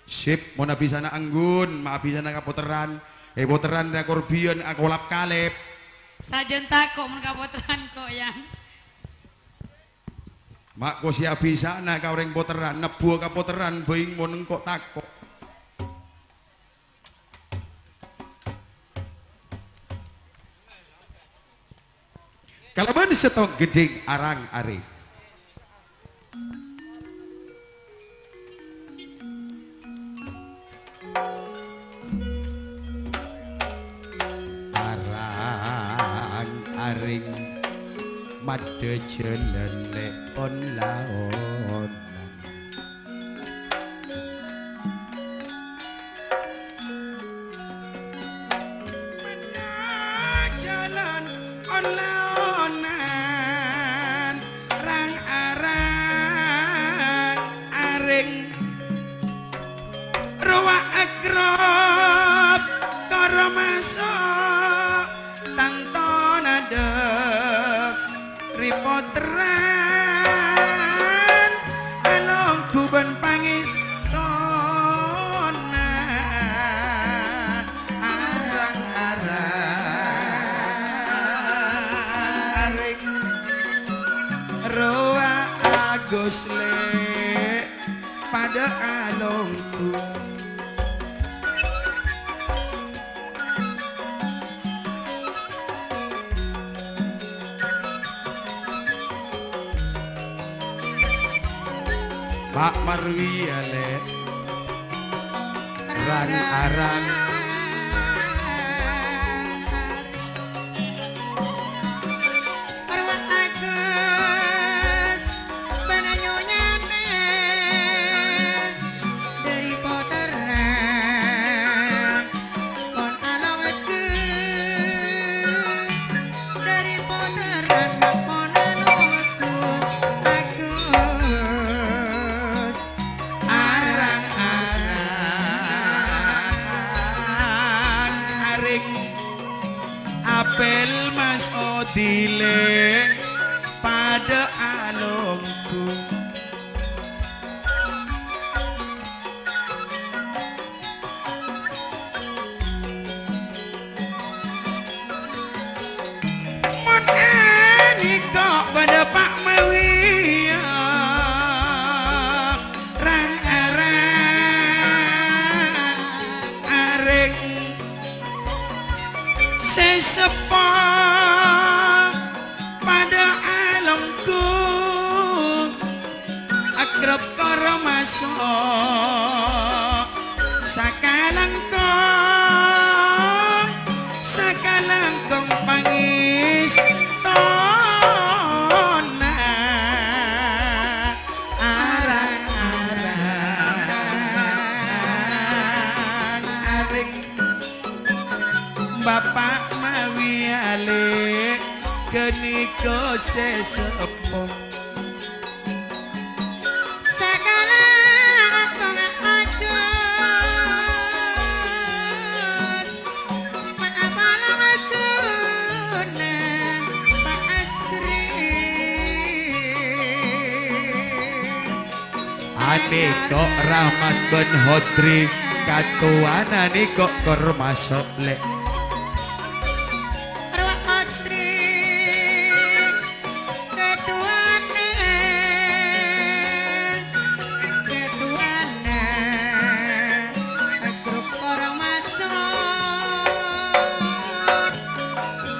Sip, mon abisana anggun, ma' abisana ka Potterran. È, Potterran rèya korbiyân akolap-kalèp. Sajân tako' mon ka Potterran ko', Yan. Ma' ko sè abisana ka orèng Potterran, nebbhuwâ ka Potterran, bhâi mon engko' tako'. Kalabân sèttong ghedhing arang-arèng. Arang-arèng maddhâ jhâlân lè'-on-laonan. laonan rang-arang areng. Rowa agrop kor maso' tanto nadhep ripotteran alongghu bân pangèstona arang-arang areng. Rowa Agus lè' padâ alongghu. Pa' Marwiya lè' rang-arang. Arwah Agus bân nyonyana dhâri potteran mon alongghu, dhâri potteran mon alongghu Agus. Arang-arang areng. Apel Mas Odi lè' padâ alongghu. Mon ènèko' bâdâ Pa' Mawiya rang-arang areng. Sè seppo padâ alongghu, agrop kor maso' sakalangkong, sakalangkong pangèstona arang-arang areng. Bapa' Mawiya lè' ghânèka sè seppo. Sakalangkong Agus, maaf alongghu Pa' Asri. Anèko' Rahmat bân Hodri, katowana nèko' kor maso' lè'. Arwah Hodri, katowana, katowana, agrop kor maso',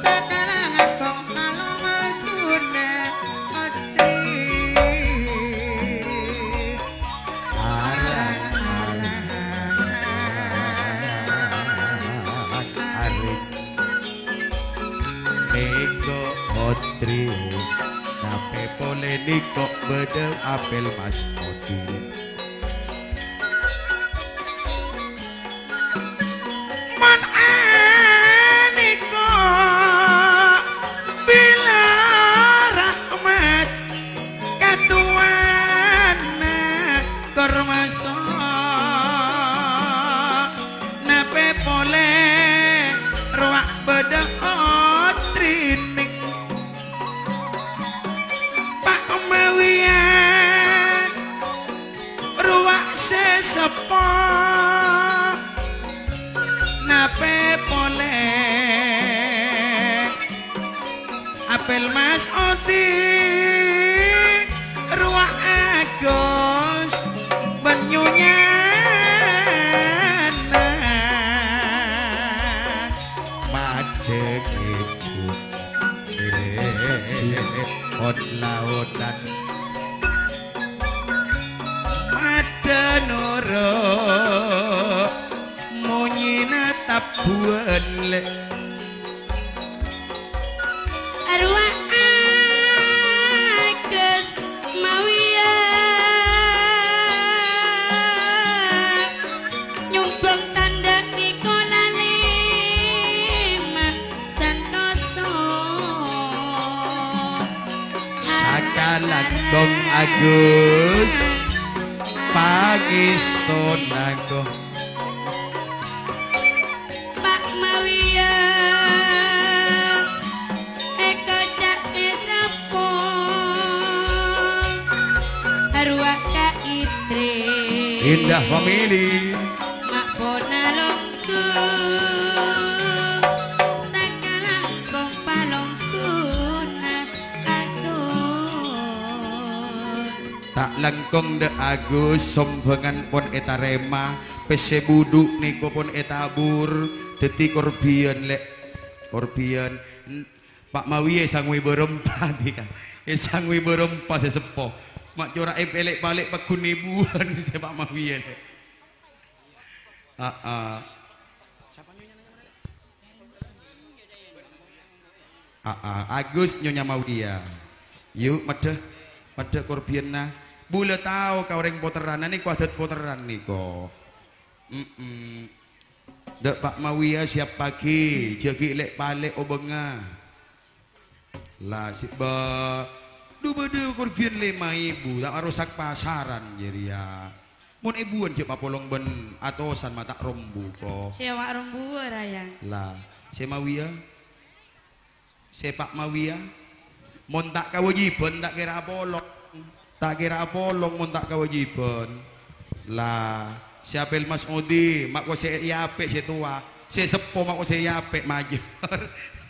sakalangkong alongghu Hodri. Arang-arang areng. Nèko' Hodri, napè polè nèko' bâdâ Apel Mas Odi. Mon anèko' bilâ Rahmat katowana kor maso', napè polè rowa bâdâ otrènèng. Pa' Mawiya rowa sè seppo, napè polè Apel Mas Odi, rowa Agus bân nyonyana. Madheng èjhu ot-laonan. Madhâ noro' monyèna tabbhuwân lè'. Arwah Agus Mawiya nyombhâng tandhâ nèko lalèma santoso. Langkong Agus, pangèstona kong. Pak Mawiya, èkoca' sè seppo, arowa ka istri. Endah pamèlè. Ma' pona longgu, sakalangkong palongguna Agus. Ta' langkong, Dâ' Agus, sombhângan pon ètarèma, pèssè budhu' nèko pon ètabur, dhâddhi korbhiyân, Lè'. Korbhiyân. N-, Pa' Mawiya èsangoè bârâmpa, dhika. Èsangoè bârâmpa sè seppo. Ma' cora' èpèlè-palè paggun èbuwân sè Pa' Mawiya, Lè'. Aa. Aa, Agus Nyonya Mawiya. Yu, maddhâ, maddhâ korbhiyânna. Bulâ tao ka orèng potèran, nèko adât potèran nèko. Mm-mm. Dâ' Pa' Mawiya, siap pagi, jhâ' ghi' lè'-palè' obângnga. La, sè bâ-, dhu bâdâ korbhiyân lèma èbu, ta' arosak pasaran jârèya. Mon èbuwân jhâ' mapolong bân atosan ma' ta' rombu, ko. Sè wa' rombuwâ, Rayang. La, sè Mawiya? Sè Pa' Mawiya? Mon ta' kawâjibhân, ta' kèra apolong. Ta' kèra apolong mon ta' kawâjibhân. La, sè apèl Mas Odi, ma' ko sè èapè' sè towa. Sè seppo ma' ko sè èapè' majâr.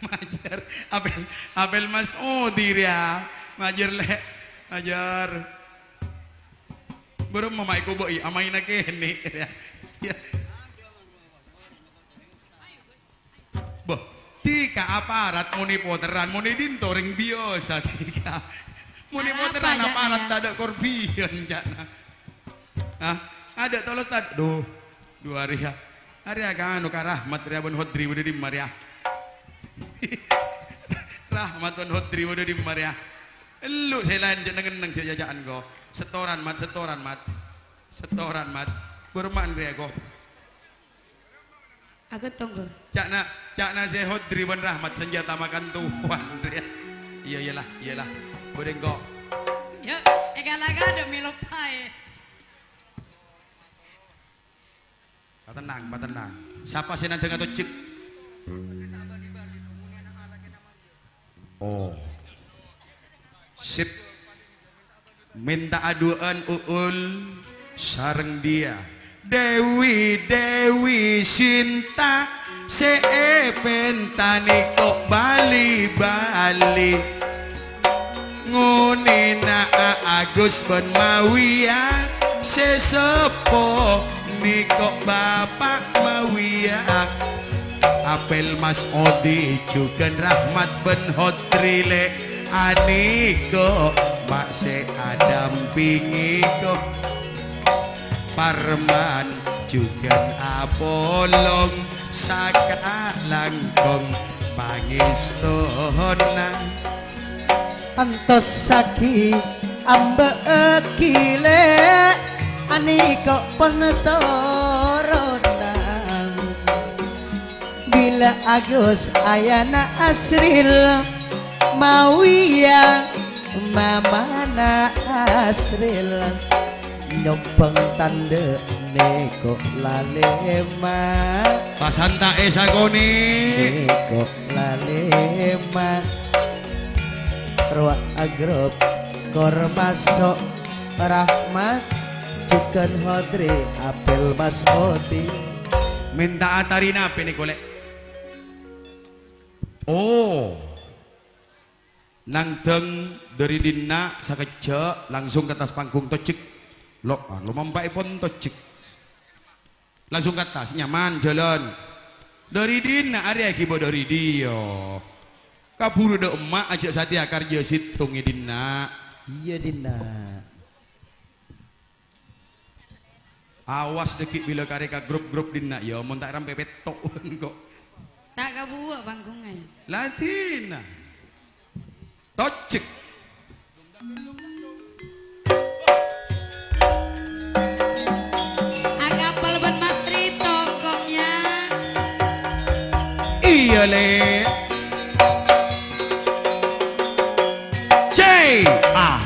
Majâr. Apèl, apèl Mas Odi rèya. Majâr, Lè'. Majâr. Bârâmma ma' èkobâ'i amaina kènè' rèya. Yâ. Bâh, dhika aparat mon è potèran, mon è dinto orèng biyasa dhika. Mon è potèran aparat tadâ' korbhiyân, ca'na. Hah? Adâ' tolos tad-, duh, duh arèya. Arèya ka anu, ka Rahmat rèya bân Hodri bâdâ dimma rèya? Rahmat bân Hodri bâdâ dimma rèya? Ellu' sè laèn jhâ' neng-enneng jhâ' caca'an ko. Setoran, Mat, setoran, Mat. Setoran, Mat. Bârâmma rèya ko. Aghântong, Sur. Ca'na, ca'na Sè Hodri bân Rahmat sanjhâta makan towan, rè. Iyâ, iyâlah, iyâlah. Bâdâ engko'. Jhâ', èkala-kala mèlo paè. Patennang, patennang. Sapa sè nandhângnga tojjhek? Oh. Sip. Mènta'a du'â'ân U'ul sareng Diya. Dewi, Dewi Sinta sè èpènta nèko bali-bali. Ngonèna Agus bân Mawiya sè seppo nèko Bapa' Mawiya. Apèl Mas Odi jhughân Rahmat bân Hodri lè', anèko ma' sè adampèngè ko. Parman jhughân apolong sakalangkong pangèstona. Antossaghi, amba'aghi, lè', anèko pangatoronang. Bilâ Agus ayana Asril, Mawiya mamana Asril. Nyombhâng tandhâ nèko lalèma. Pasanta'è sakonè'. Nèko lalèma. Rowa agrop kor maso' Rahmat, jhughân Hodri, apèl Mas Odi. Mènta'a tarina apè nèko, lè'? Oh. Nangdhâng dâri dinna' sakejjhâ' langsung ka attas panggung tojjhek. Lo-, ah, lomampa'èpon tojjhek. Langsung ka attas, nyaman jhâlân. Dâri dinna' arèya ghibâ dâri dhiyâ. Kabhuru dâ' emma' ajhâ' satèya karjâ sèttong è dinna'. Iyâ, dinna'. Awas dhâggi' bilâ karè ka grup-grup dinna', yâ, mon ta' rampè pètto' engko'. Ta' kabuwâ' panggungnga, yâ. Ladina. Tojjhek. Akapal bân Mas Rito, kok, yâ. Iyâ, Lè'. C A.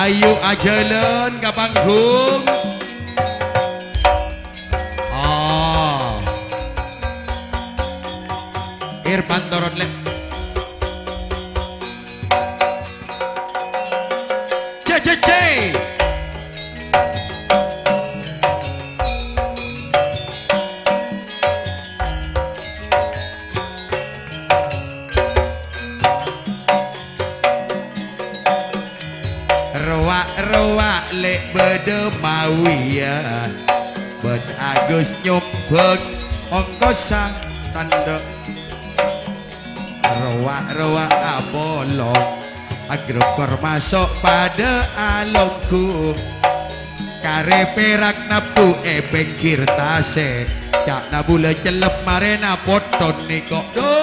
Ayo ajhâlân ka panggung. Oh. Irfan toron, Lè'. Cè, cè, cè. Rowa'-rowa' Lè' bâdâ Mawiya, bân Agus nyombhâng ongkosan tandhâ. Rowa'-rowa' apolong, agrokor maso' padâ alongghu. Karè perak nabbhu è pèngghir tasè', ca'na bulâ cellep marèna potton nèko. Dhu!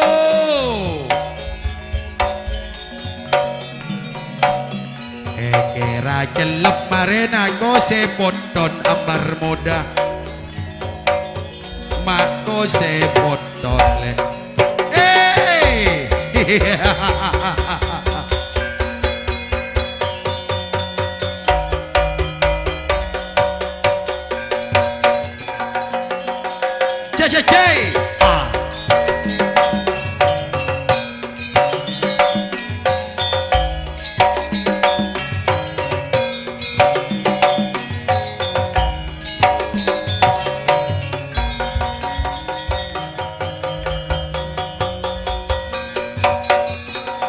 Èkèra cellep marèna kosè potton ambar moda. Ma' kosè potton, Lè'. Hei! Jai, jai, jai. Ah.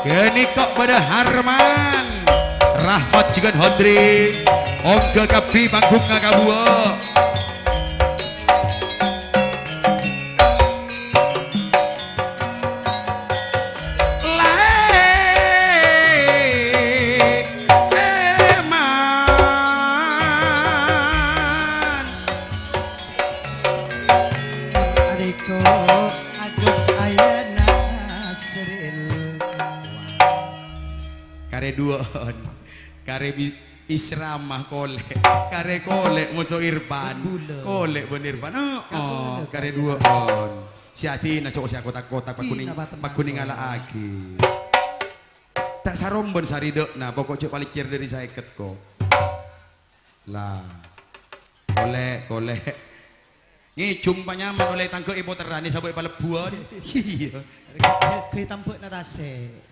Ghânèka bâdâ Harman, Rahmat jhughân Hodri, ongghâ kabbhi pangghungnga kabuwâ. Leman. Adhiko Agus Ayana Asril. Karè duwâ'ân. Karè bi-, Isramah kolè', karè kolè' moso Irfan. Bân bulâ. Kolè' bân Irfan. Heeh, kabulâ karè duwâ'ân. Sè adina co' sè akotak-kotak, paghun-, paghun ngala'aghi. Ta' sarombân saridhâ'na, poko' jhâ' palècèr dâri saèket, ko. La. Kolè', kolè'. Ngèjhum panyaman ollè tangghâ èpoterraghi sabâ' è palebbuwân. Iyâ. Ghâ-, ghâbây tambâ'na tasè'.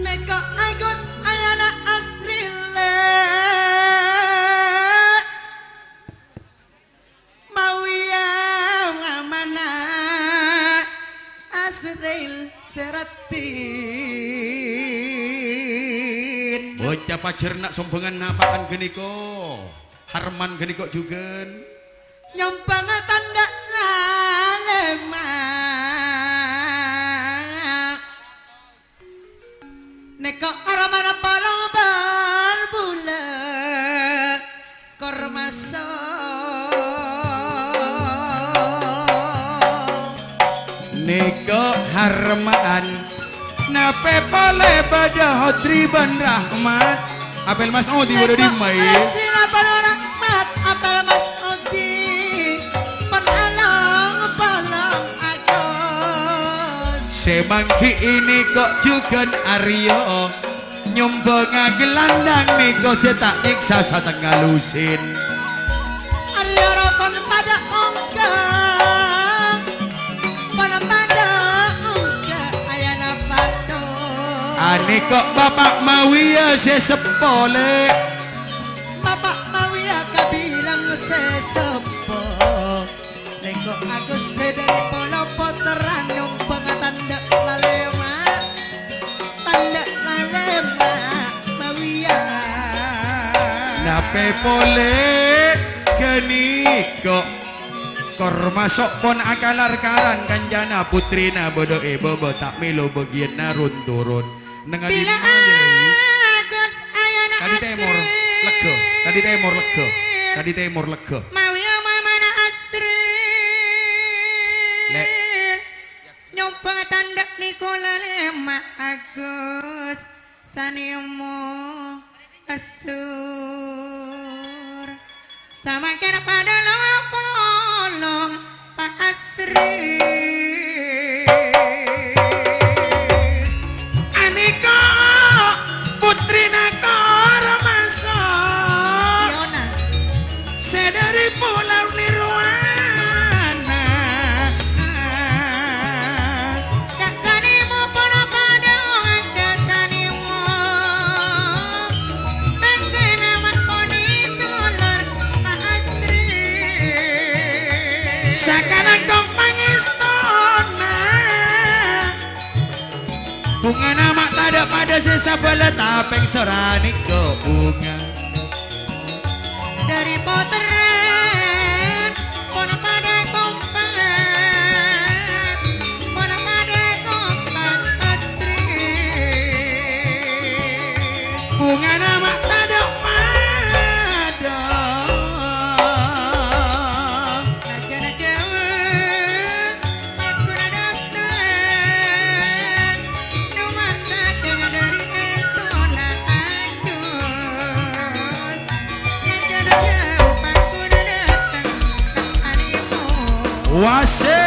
Nèko Agus Ayana Asril. Mawiya ngamana Asril sè raddhin. Bocah pajhâr na' sombhângan napa'an ghânèka. Harman ghânèka jhughân. Nyombhângnga tandhâ lalèma. Nèko aromana polong bân bulâ, korma song. Nèko harma'an, napè polè bâdâ Hodri bân Rahmat. Apel Mas Odi bâdâ dimma, è? Nèko Hodri bân Rahmat, Apel Mas Odi, pon along-polong Agus. Sè mangghi' nèko jhughân Aryo, nyombhângnga ghâlândhâng nèko sè ta' nyèksa satengnga lusin. Aryo ro pon padâ ongghâ, pon padâ ongghâ ayana pato. Anèko Bapa' Mawiya sè seppo, Lè'. Bapa' Mawiya kabilang sè seppo. Nèko Agus sè dâri Polo Potteran nyombhângnga tandhâ lalèma. Tandhâ lalèma Mawiya. Napè polè ghânèka. Korma so'pon akalar karan kancana putrina bâdâ è bâbâ ta' mèlo bâgiyânna run-turun. Neng adi Bilâ Agus ayana Kadi Tèmor, Asril. Lega. Kadi Tèmor, lega. Kadi Tèmor, lega. Mawiya mamana Asril. Lè'. Nyombhângnga tandhâ nèko lalèma Agus sanèmo assur. Samangkèn padâ long-polong Pa' Asri. Anèka putrina Kormaso. Yona. Sè dâri Pulau Nirwana. Ka' sanèmo pola padâ ka sanèmo. Pèssèna ma' ponè solor Pa' Asri. Sakalangkong pangèstona. Bhungana ma' tadâ' padâ sè sabâlâ tapèng sora nèko bhunga. Dâri potèran pon padâ kompak, pon padâ kompak, Patri. Bhungana ma' tadâ' padâ. Rajâna jhâu. Paghuna dâteng, nomor satèya dâri èstona Agus. Rajâna jhâu paghuna dâteng, anèmo. Wasè!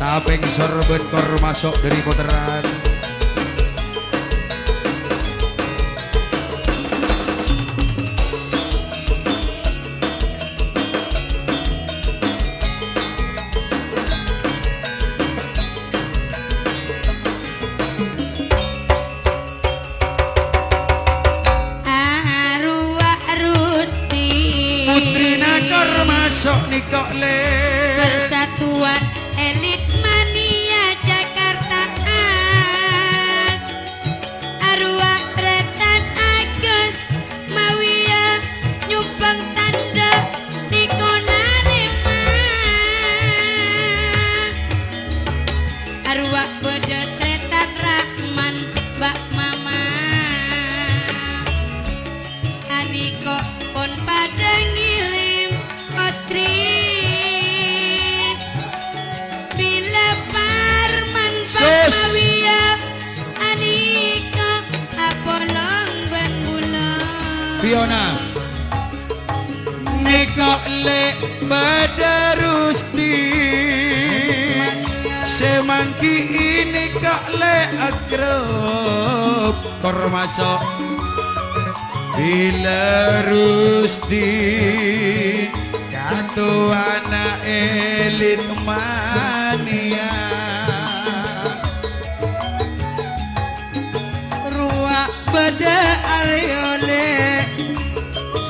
Tapèng sor bân Kormaso dâri potèran. Arowa Rusti. Putrina Kormaso nèko, Lè'. Persatuan Elit Mania Jakarta. Arowa Trètan Agus Mawiya nyombhâng tandhâ nèko lalèma. Arowa bâdâ Trètan Rahman Bâ' Mama. Anèko pon padâ ngèrèm Otri. Bilâ Parman Sus. Pamawiya anèko apolong bân bulâ. Fiona. Nèko Lè' bâdâ Rusti. Sè mangghi'i nèko Lè' Agrab. Kormaso. Bilâ Rusti, katowana Elit Mania. Rowa bâdâ Aryo Lè',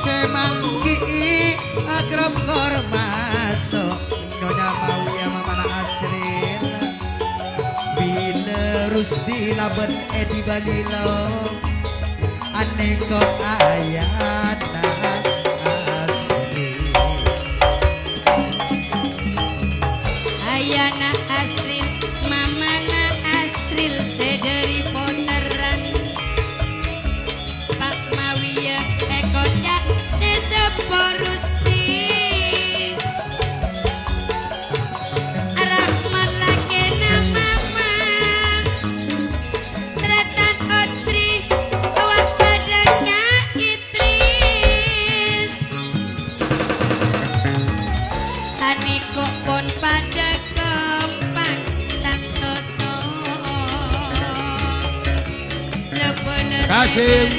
sè mangghi'i Agrab Kormaso, Nyonya Mawiya mamana Asril. Bilâ Rusti labân Edi Balilo, anèko ayana Asril. Ayana Asril, mamana Asril sè dâri potèran. Pak Mawiya è koca' sè seppo Rusti. Rahman lakèna Mama, Trètan Otri, awak bâdâ Ka' Idris. Sanèko pon padâ kompak santoso. Kasim.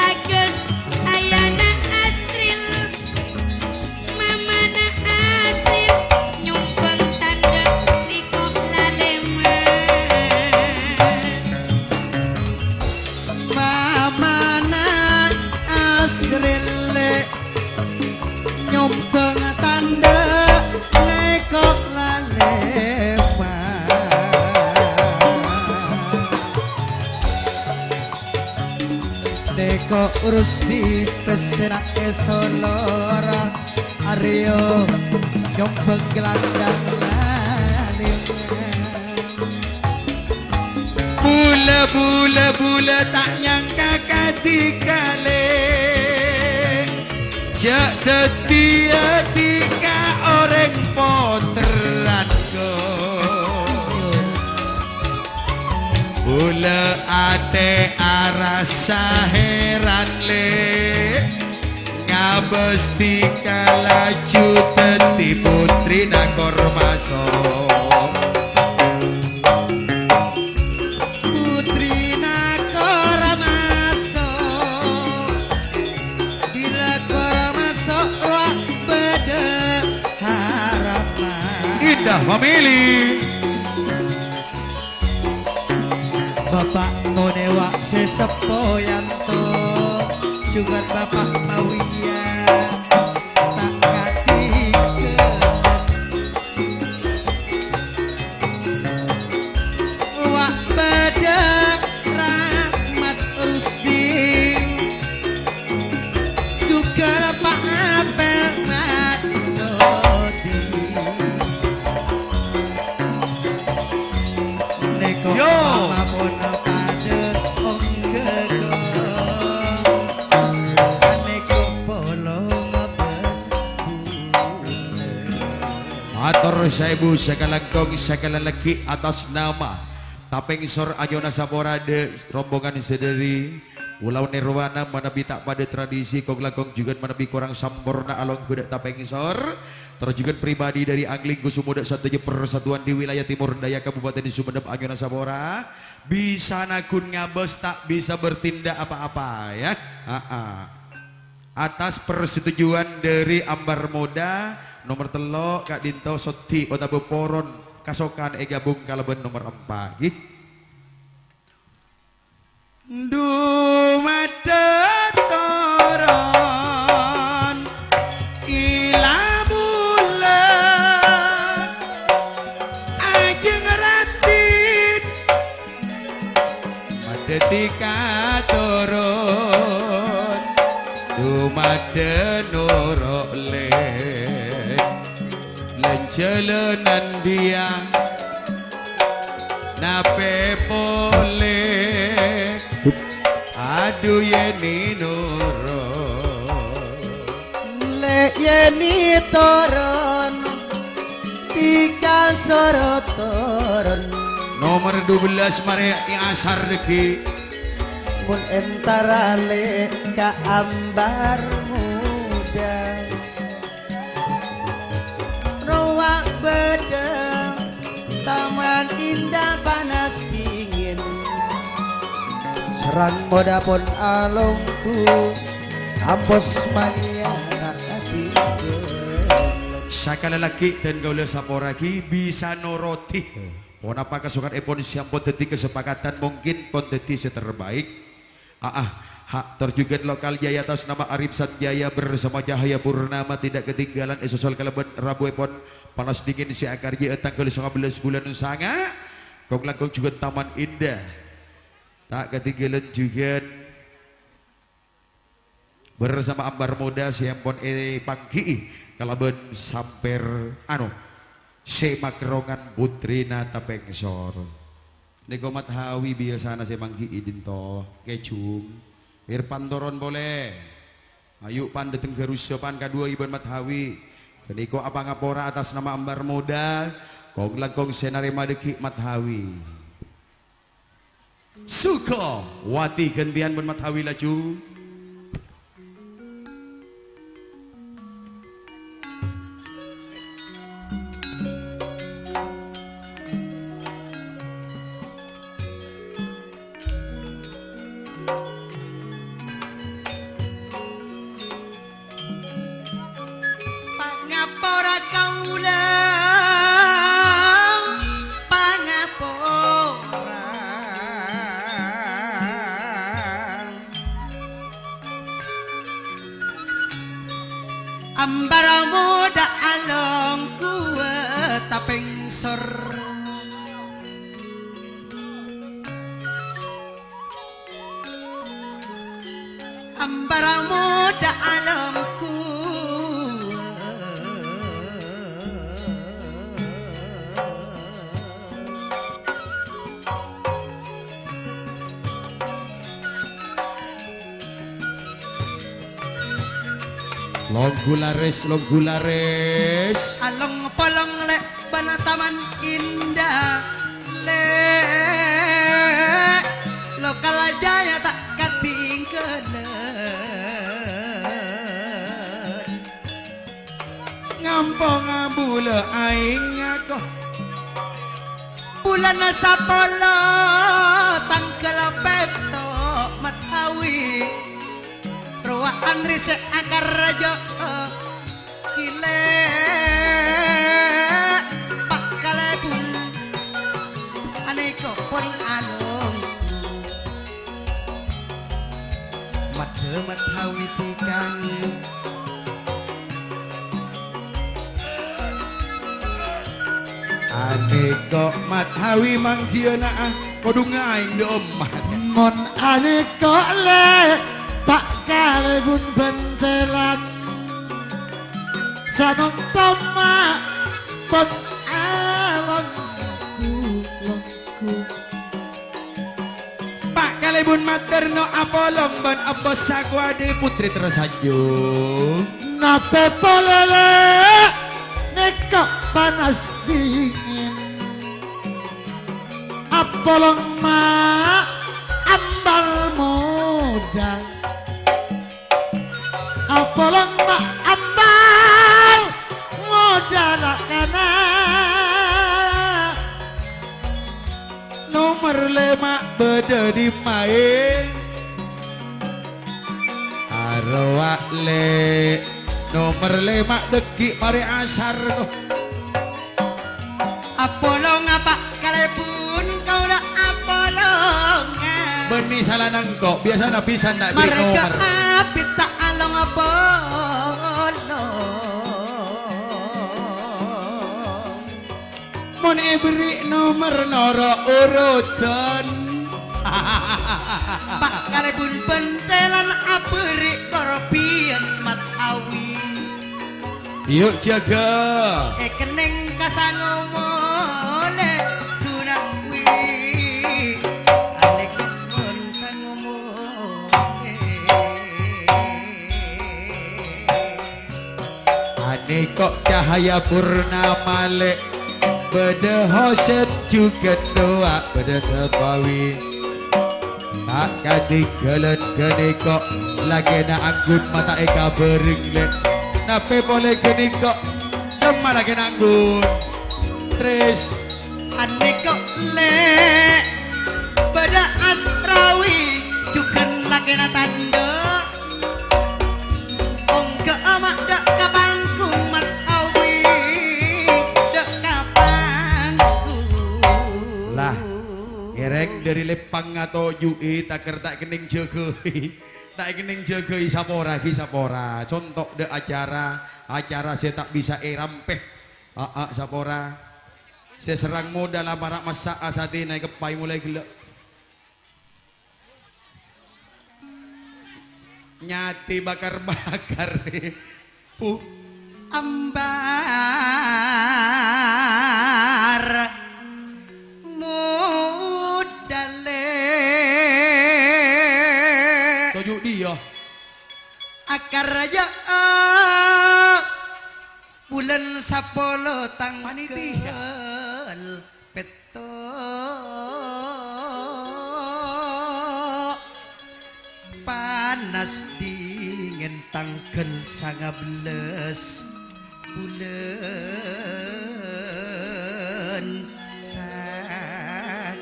Agus, ayana Asril, mamana Asril, nyombhâng tandhâ nèko lalèma. Mamana Asril, Lè'. Nyombhâng tandhâ nèko lalèma. Nèko Rusti pèssèna èsolor, Aryo nyombhâng gelandang lalèma. Bulâ, bulâ, bulâ ta' nyangka kadhi kalè. Jhâ' dhâddhiyâ dhika orèng potèran, Gus. Bulâ atè arassa heran, Lè', ngabâs dhika laju dhâddhi putrina Kormaso. Putrina Kormaso, bilâ Kormaso rowa bâdâ harapan. Indah Family. Bapa' Monewa sè seppo yanto, jhughân Bapa' Mawiya ta' kadhi. Wa' bâdâ Rahmat Rusdi, jhughân Pa' Apel Mat Sodi. Nèko Yo. Mama pon padâ ongghâ ko. Nèko polong bân bulâ. Mator saèbu sakalangkong sakala laghi' atas nama Tapèng Sor Anyona Sapora dâ' rombongan sadhâri Pulau Nirwana manabi ta' padâ tradisi, kong-langkong jhughân manabi korang samporna alongghu dâ' Tapèng Sor. Tor jhughân pribadi dâri Angling Kusumo dâ' sadhâjâ persatuan di wilayah Timur Daya Kabupaten Sumenep anyona sapora. Bisa naghun ngabâs, ta' bisa bertindak apa-apa, ya. Aa. Atas persetujuan dâri Ambar Moda, nomer tello', ka'dinto soddhi otabâ poron kasokan èghâbung kalabân nomer empa', ghi. Dumadâ toron ila bulâ ajeng raddhin, madâddhi katoron dumadâ noro' lè. Lan-jhâlânan biyang napè polè, adu yèni noro'. Lè' yèni toron, dhika soro toron. Nomer dubellâs marè asar dâggi'. Mon entara lè' ka Ambar Moda. Rowa bâdâ Taman Indah panas dingin. Sareng Moda pon alongghu, ampos mania ta' adhingghâl. Sakala laghi' dân kaulâ saporaghi bisa norodhi ponapa kasokanèpon sè ampon dhâddhi kasepakatan, mungkin pon dhâddhi sè terbaik. Aa, ha', tor jhughân lokal Jaya atas nama Arif Sanjaya bersama Cahaya Purnama tidak ketinggalan èsosol kalabân rabuèpon panas dingin sè akarjâ'â tangghâl sangabellâs bulân sanga'. Kong-langkong jhughân Taman Indah. Ta' ketinggalan jhughân bersama Ambar Moda sè ampon èpanggi'i kalabân sampèr, anu, sè makerrongan putrina Tapèng Sor. Nèko Mat Hawi biyasana sè manggi'i dinto, Kèjung. Irpan toron polè. Ayu' pan dâteng Garusa pan kaduwâ ibân Mat Hawi. Ghânèko apangapora atas nama Ambar Moda, kong-langkong sè narèma dâggi' Mat Hawi. Sugawati ghântèyan bân Mat Hawi laju. Pangapora kaulâ, pangapora. Ambar Moda alongghuwâ Tapèng Sor. Ambar Moda alongghuwâ. Longghu larès, longghu larès. Along-polong lè' bân Taman Indah, lè'. Ngako. Bulân sapolo tangghâl pètto' Mattawi. Rowa'an rèsè' akaraja. Gilè pakalèbun anèko pon alonggu. Maddhâ Mattawi dhikang. Anèko Mattawi manggiyâ na'a kodhu ngaèng dâ' ommat. Mon anèko lè' pakalèbun bhântèlan. Sanongtoma pon alonggu-longgu. Pakalèbun materno apolong bân abbâs sakowadhi putri tersanjung. Napè polè lè' nèko panas dingin. Apolong ma' ambal modâ. Apolong ma' ambal modâ la kana. Nomer lèma' bâdâ dimmaè? Arowa' lè', nomer lèma' dâggi' marè asar, toh. Apolong apa kalèbun kaulâ apolongan. Bânnè salana engko', biyasana bhisan ta' èberri' nomer. Marghâ abit ta' along apolong. Mon èberri' nomer noro' urutan. Pakalèbun bhântèlan aberri' korbhiyân Mattawi. Yu' jâgâ. Èkennèng ka sango molè Sunawi. Alèkèpon sango molè. Anèko' cahaya purnama lè', bâdâ Hosèn jhughân duwâ' bâdâ Mattawi. Ta' kadhingghâlân ghânèko' lakèna Anggun ma' ta' èkabhâreng lè'. Napè polè ghânèko' dâmma lakèna Anggun. Tris. Anèko' lè' bâdâ Asrawi jhughân lakèna tandhâ. Ongghâ'â ma' dâ' ka panggung Mattawi, dâ' ka panggung. Lah, ngèrèng dâri lèpang ngatoju'i, takèr ta' kennèng jâgâi. Ta' kennèng jâgâi sapora ghi sapora. Conto' dâ' acara, acara sè ta' bisa èrampè. Aa, sapora. Sè serrang modâ la para' massa' asatèna èkeppaè molaè ghellâ'. Nyatè bakar-bakar, Bu. Ambar modâlè. Toju' dhiyâ. Akar rajâ'â. Bulân sapolo tangghâl pètto', panas dingin tangghâl sangabellâs bulân sanga'.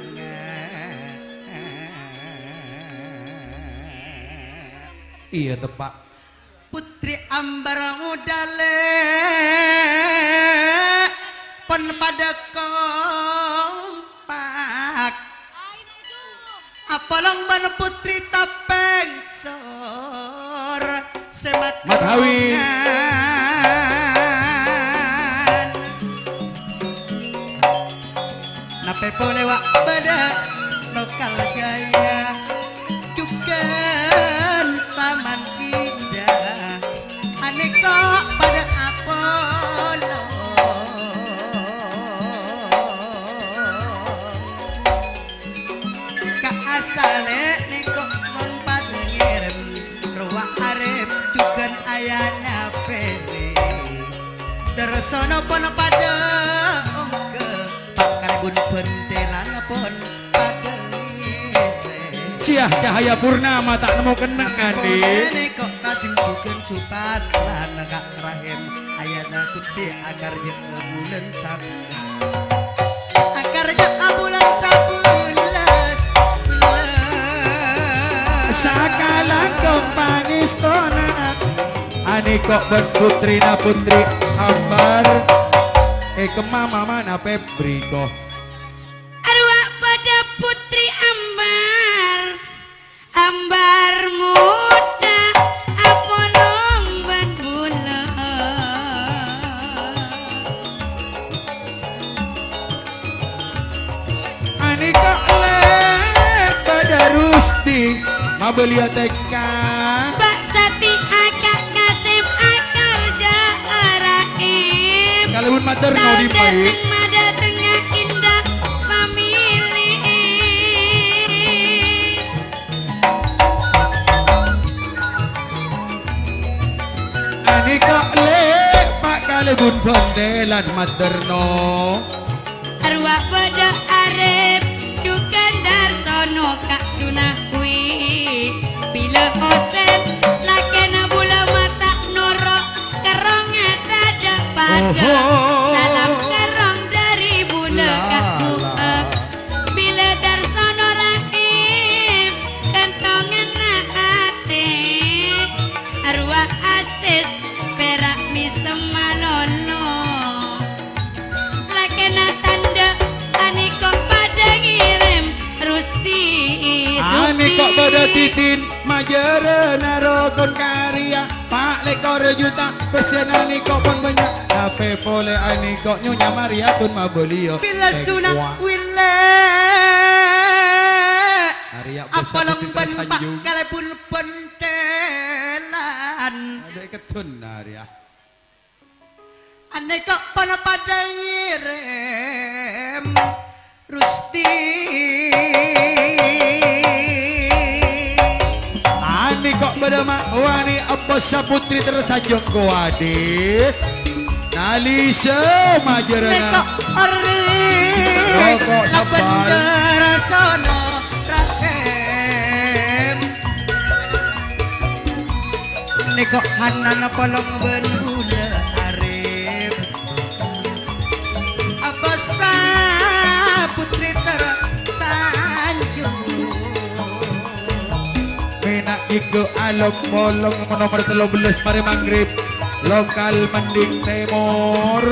Iyâ, teppa'. Putri Ambar modâlè pon padâ kompak. Apolong bân Putri Tapèngsor sè Madhawi. Makongan. Napè polè wa' bâdâ Lokal Jaya, jhughân Taman Indah, anèko' padâ apolong. Ka asalè nèko' mon padâ ngèrèm, rowa arep jhughân ayana pèlè. Tersona pon padâ ongghâ, pakalèbun bhântèlan pon padâ ngèrèm. Siah cahaya purnama ta' nemmo kennengngan, Dik. Nèko' Sing bhungkèn jhupat lan ka' rahim, ayana kutsi akarjâ'â bulân sabellâs. Akarjâ'â bulân sabellâs. Sakalangkong pangèstona. Anèko' bân putrina Putri Ambar. È kemma mamana Febri ko. Arowa padâ Putri Ambar. Ambar Muda aponong bân bulâ. Anèko' lè' padâ Rusti mabâliyâ tekka. Pak Sati akak Kasim akarjâ'â Raim. Kalabun matur Tao nodi, Pak. Dâteng madâtengnga Indah mamili. Anèko' lè' pa' kalèbun bhântèlan materno. Arowa padâ Arep, jhughân Darsono ka' Sunah Wi. Bilâ Hosen, lakèna bulâ mata noro', kerrongnga tadâ' padâ. Oho. Salam kerrong dâri bulâ ka' bu'â. Bilâ Darsono Raim, kantonganna atè, arowa ases pèra' mèsem malolo. Lakèna tandhâ anèko' padâ ngèrèm Rusti Sukti. Anèko' padâ Titin, majârâna rokon karya. Pa' lèkor juta, pèssèna nèko' pon bânnya', tapè polè anèko' Nyonya Mariatun mabâliyâ. Bilâ Suna Wilè. Arèya bâsa apalong bân pa' kalèbun bhântèlan. Adâ' èkeddhun arèya. Anèko' pon padâ ngèrèm. Rusti. Anèko' padâ ma' wani Eppa Saputri terros ajhung kowadi. Nalisa majârâna. Nèko' ori. Roko' sabbhâr. Abendar sono rahim. Nèko' hanana polong bân bulâ arèp. Abâsa putri tersanjung. Pèna' ghigghu' along-polong nomer tello bellâs marè maghrib. Lokal Mending Tèmor.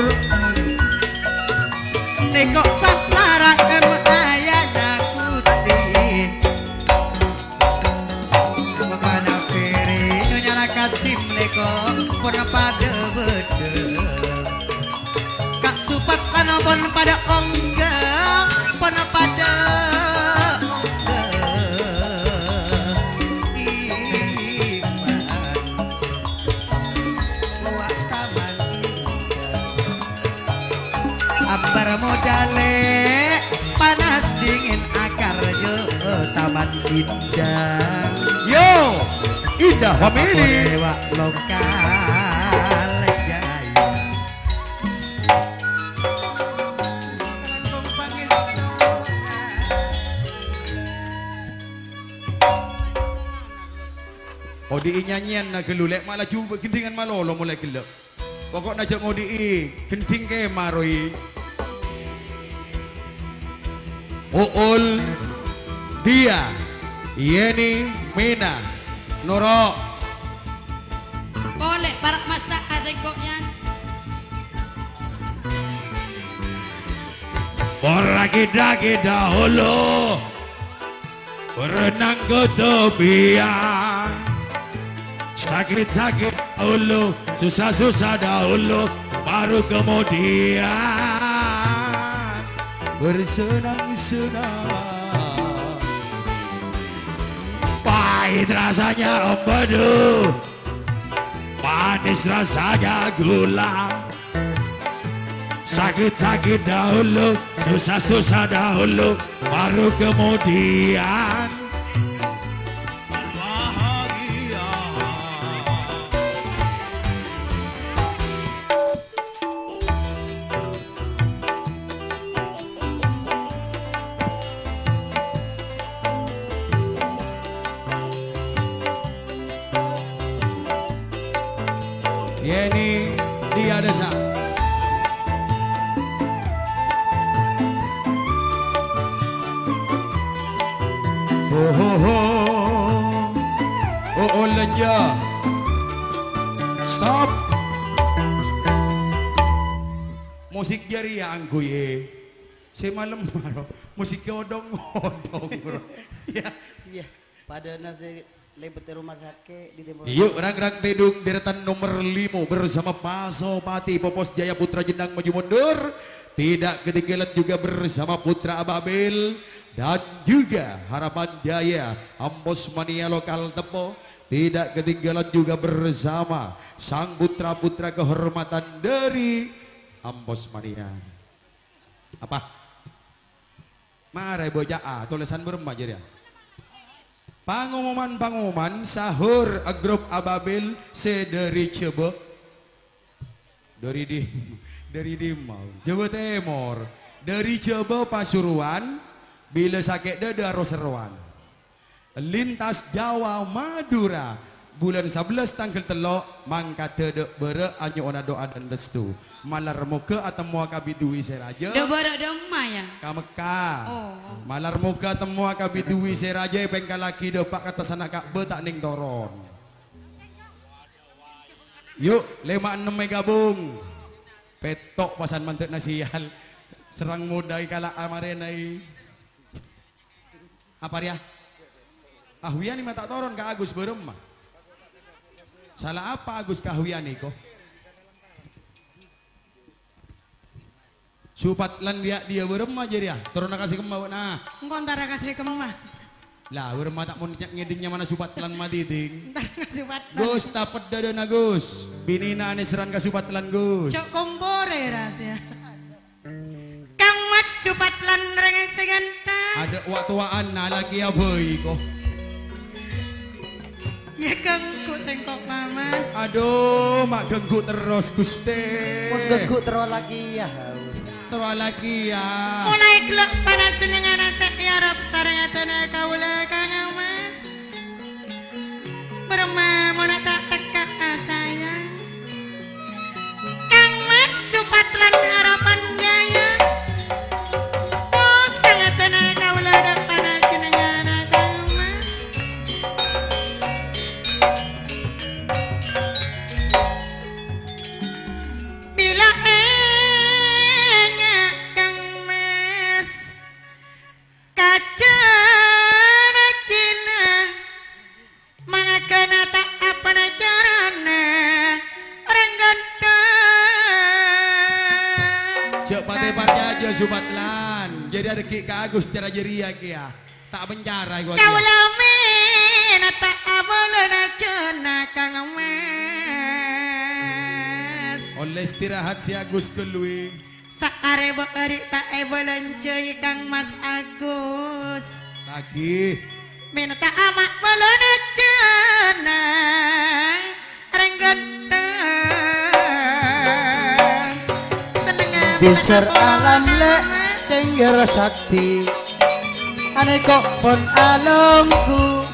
Nèko' saplara em ayana kutsi. Bapana Peri, Nyonya Rakasim nèko pon padâ bâdâ. Ka' Supat lan pon padâ ongghâ, pon padâ ongghâ. Iman. Wa' Taman Indah. Ambar modalè, panas dingin akar, yo, Taman Indah. Yo, Indah Family. Dewa Lokal Jaya. Odi'i nyanyiyanna ghâllu, lè', ma' laju ghendhingan malolo molaè ghellâ'. Poko'na jhâ' ngodi'i ghendhing kèma rowa. Uul, Dia, Yeni, Mina, noro'. Polè para' massa' ka sèngko', Yan. Ora kita-kita dahulu. Berenang ke tepian. Sakit-sakit dahulu, susah-susah dahulu, baru kemudian bersenang-senang. Pahit rasanya empedu, manis rasanya gula. Sakit-sakit dahulu, susah-susah dahulu, baru kemudian bahagia. Ini dia desa. Ho, ho, ho. Oh, oh, lenja. Stop. Musik jârèya angghuy, eh. Sè malem, bro. Musiknya odong-odong, bro. Iya. Iya. Padâna sè lèbât è rumah sakè' di timur. Yuk, rang-rang tèdung, deretan nomer lima bersama Pasopati Popos Jaya Putra Jendang maju mundur. Tidak ketinggalan juga bersama Putra Ababil dan juga Harapan Jaya, Ambos Mania Lokal Tempo. Tidak ketinggalan juga bersama sang putra-putra kehormatan dari Ambos Mania. Apa? Mara bâca'a, tolèsan bârâmma jârèya? Pangomoman-pangomoman sahur grup Ababil sè dâri Jhâbâ. Dâri di-, dâri dimma? Jhâbâ Tèmor. Dâri Jhâbâ Pasuruan, bilâ sakè' dâdâ ro-serrowan. Lintas Jawa Madura, bulân sabellâs tangghâl tello', mangkadhâ dâ' bârâ' anyo'ona du'a dan restu. Malar moghâ atemmowa kabiduwi sè rajâ. Dâ' bârâ' dâmma, ya? Ka Mekka. Oh. Malar moghâ atemmowa kabiduwi sè rajâ èpèngkallaghi dâpa' ka attassanna Ka'bah ta' nèng toron. Yuk, lèma' ennem ègabung. Pètto' pasan mandâ'na sial. Sèrang modâi kala' amarènaè. Apa rèya? Ahwiyani ma' ta' toron ka Agus bârâmma? Sala apa Agus ka Ahwiyani ko? Supatlan dâ' iyâ bârâmma jârèya? Toronna ka sè kemma, bâ'na. Engko' entara ka sè kemma. Lah, bârâmma ta' mon nya-, ngèdhing nyamana Supatlan madiding. Entara ka Supatlan. Gus, tapet dâdâna, Gus. Binèna anèserran ka Supatlan, Gus. Cok komporè, rahasia. Kang Mas Supatlan rèng sè ganteng. Adâ' wa'-towa'an, alakèya bhâi, ko. Ya, ganggu sèngko', Paman. Adhu, ma' ganggu terros, Ghustè. Mon ganggu terro alakèya, hau. Terro alakèya. Molaè ghellâ' panajennengnganna sè èarep sareng adâna kaulâ, Kang Mas. Bârâmma mon ta' tekka, sayang. Kang Mas Supatlan Harapan Jaya. Tosa ngatèna kaulâ dâ' panajennengnganna Kang Mas. Bilâ enga' Kang Mas, kajhâna jina. Mangkana ta' apana carana rèng ghântheng. Jhâ' patè parcajâ, Supatlan. Jârèya règhi' ka Agus cara jârèya kèya. Ta' pencara, gua kèya. Kaulâ mènta abâlâna jhâna, Kang Mas. Ollè istirahat sè Agus ghâllu, è. Saarè bâri' ta' èbâlânjhâi Kang Mas Agus. Lagi. Mènta ama' bâlâna jhâna rèng ghântheng. Sennengnga. Bhâser alam lè' tèngghâr sakti, anèko' pon alongghu.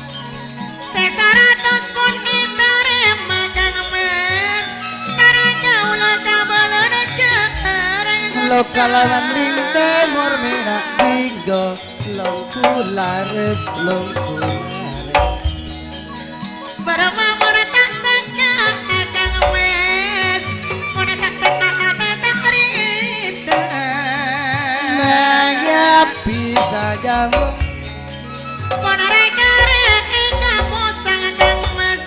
Sè saratos pon ètarèma Kang Mas, sareng kaulâ kabâlâna jhâreng. Lo kalawan ning tèmor mèra dinggo, longghu larès, longghu larès. Bârâmma mon ta' tekka Kang Mas, mon ta' tekka ta' rèdhâ. Mangga bisa jamu. Mon rè-karè èkaposang Kang Mas,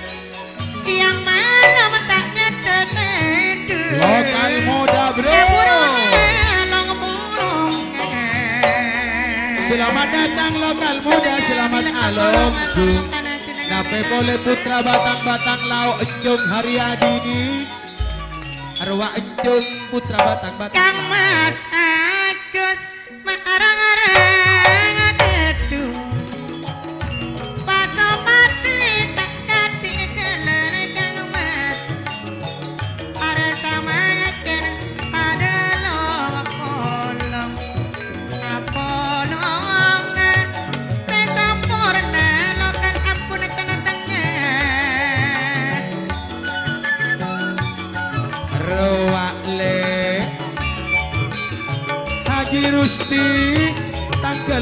siang malem ta' nyèddhâ tèdhung. Lokal Muda, Bro. Èburuna long burung. Selamat datang, Lokal Muda, selamat alongghu. Napè polè Putra Batang-Batang Lao' Enjung Haryadini. Arwah Enjung Putra Batang-Batang. Kang Mas Agus. Ma' arang-arang tèdhung. Pasopati ta' kadhi ghellâna Kang Mas. Arè samangkèn padâ long-polong. Apolongan sè samporna lokal ampon tengnga-tengnga.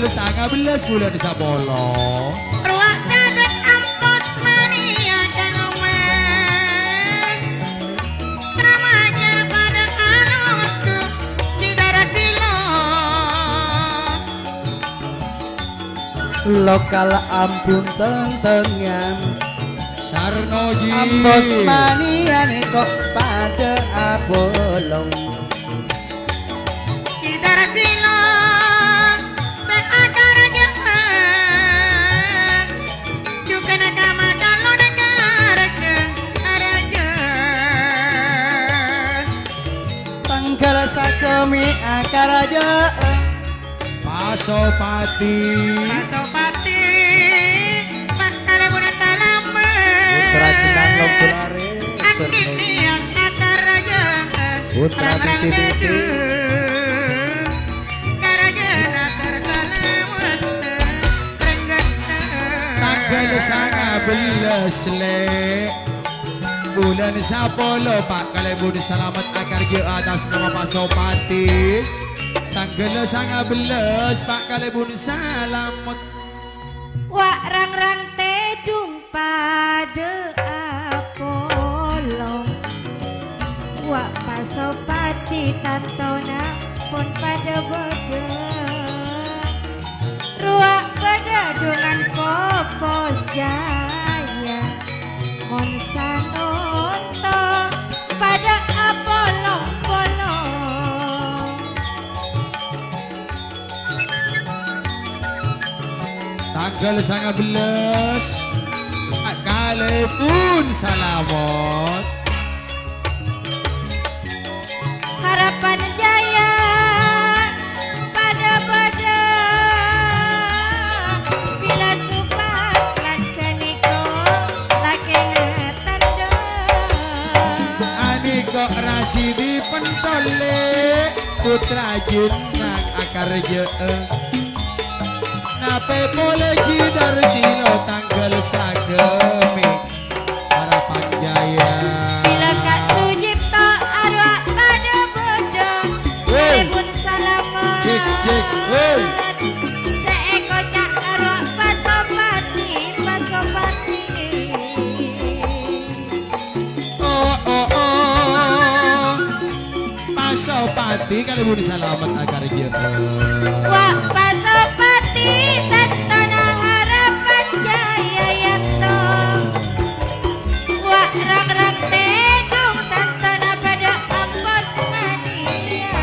Sanga bellas bulân sapolo. Rowa saghet ampos mania kangmas. Samanya padha alokku, Ki Darasilo. Lokal ampun tengtengan. Sarno ji. Ampos mania nèko padha abolong. Ki Darasilo sè akaraja'an, jhughân kama kalona karaja, karaja. Tangghâl sagâmè akaraja'an. Pasopati. Pasopati, Pak Kalèbun Salamet. Putra Cinang Lombolare, Andi Serno. Niat akaraja'an. Putra Rang-rang Binti Binti. Tedu. Karaja'an atar salamet. Renggan. Tangghâl sanga bellas, Lè'. Bulân sapolo, Pak Kalèbun Salamet akarajâ atas nama Pasopati. Tangghâl sanga bellas, Pak Kalèbun Salamet. Wa' rang-rang tèdung padâ apolong. Wa' Pasopati tantona pon padâ bâdâ. Rowa bâdâ dhungan Popos Jaya. Mon sanonto padâ apolong-polong. Tangghâl sanga bellas, Kalèbun Salamet. Harapan Jaya padâ-padâ bilâ supak lan ghânèka lakèna tandhâ. Anèka Rasidi pentol, Lè', putra Jinang akarajâ'â. Napè polè Ji Darasilo tangghâl sagâmè. Harapan Jaya. Bilâ Ka' Sujipto arowa padâ bâdâ. Woi. Kalèbun Salamet. Cek, cek, woi. Sè èkoca' arowa Pasopati, Pasopati. Oh, oh, oh. Pasopati Kalèbun Salamet akarajâ'â. Wa' Pasopati tantona Harapan Jaya yâ to. Wa' rang-rang tèdung tantona padâ ampos mania.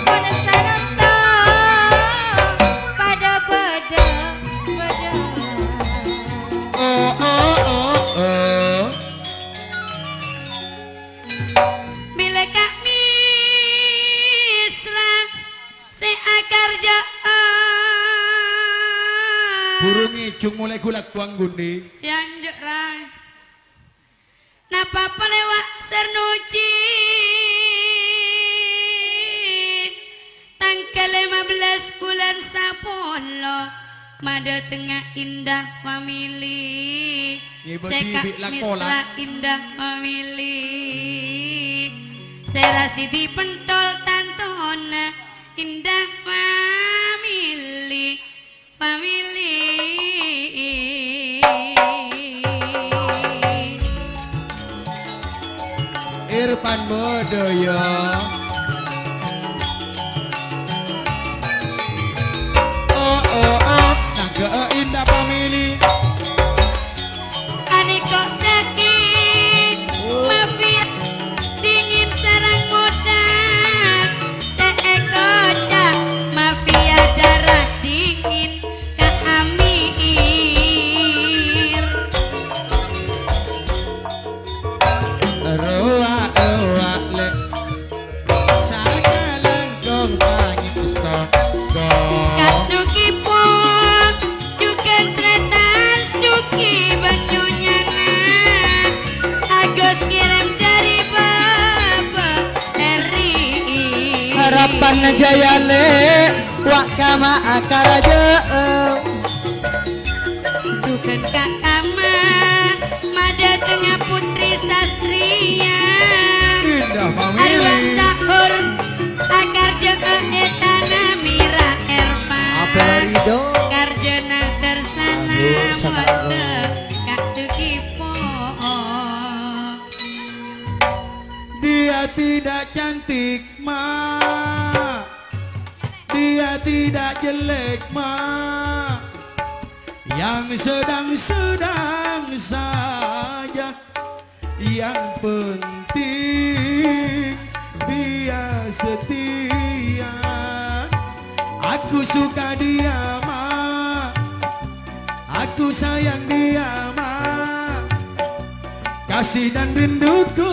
Mon sanonto padâ bâdâ, bâdâ. Oh, oh, oh, oh. Bilâ Ka' Misla sè akarajâ'â. Buru ngèjhung molaè ghulâ' bâng ghundhi. Sè anjâ', Raè. Napa polè wa' Sarnoji? Tangghâl lèma bellâs bulân sapolo, madâtengnga Indah Family. Ngibâ Sè Ka' dibi' la Misla kola. Indah Family. Sè Rasidi pentol tantona Indah Family. Family. Irfan Bodaya. Oh, oh, oh, nangghâ'â Indah Family. Anèko Saki, mafia dingin sareng modâ, sè èkoca' mafia darah dingin ka Amir. Rowa-rowa lè'. Sakalangkong pangèsto. Ka' Sugi pon, jhughân Tretan Sugi bân Nyonyana. Agus kirim dari Baba Eri. Harapan Jaya lè', wa' kama akarajâ'â. Jhughân Ka' Kama, madâtengnga Putri Sastriya. Indah Family. Arowa sahur, akarajâ'â è tana Lekma yang sedang-sedang saja, yang penting dia setia. Aku suka dia, Ma. Aku sayang dia, Ma. Kasih dan rinduku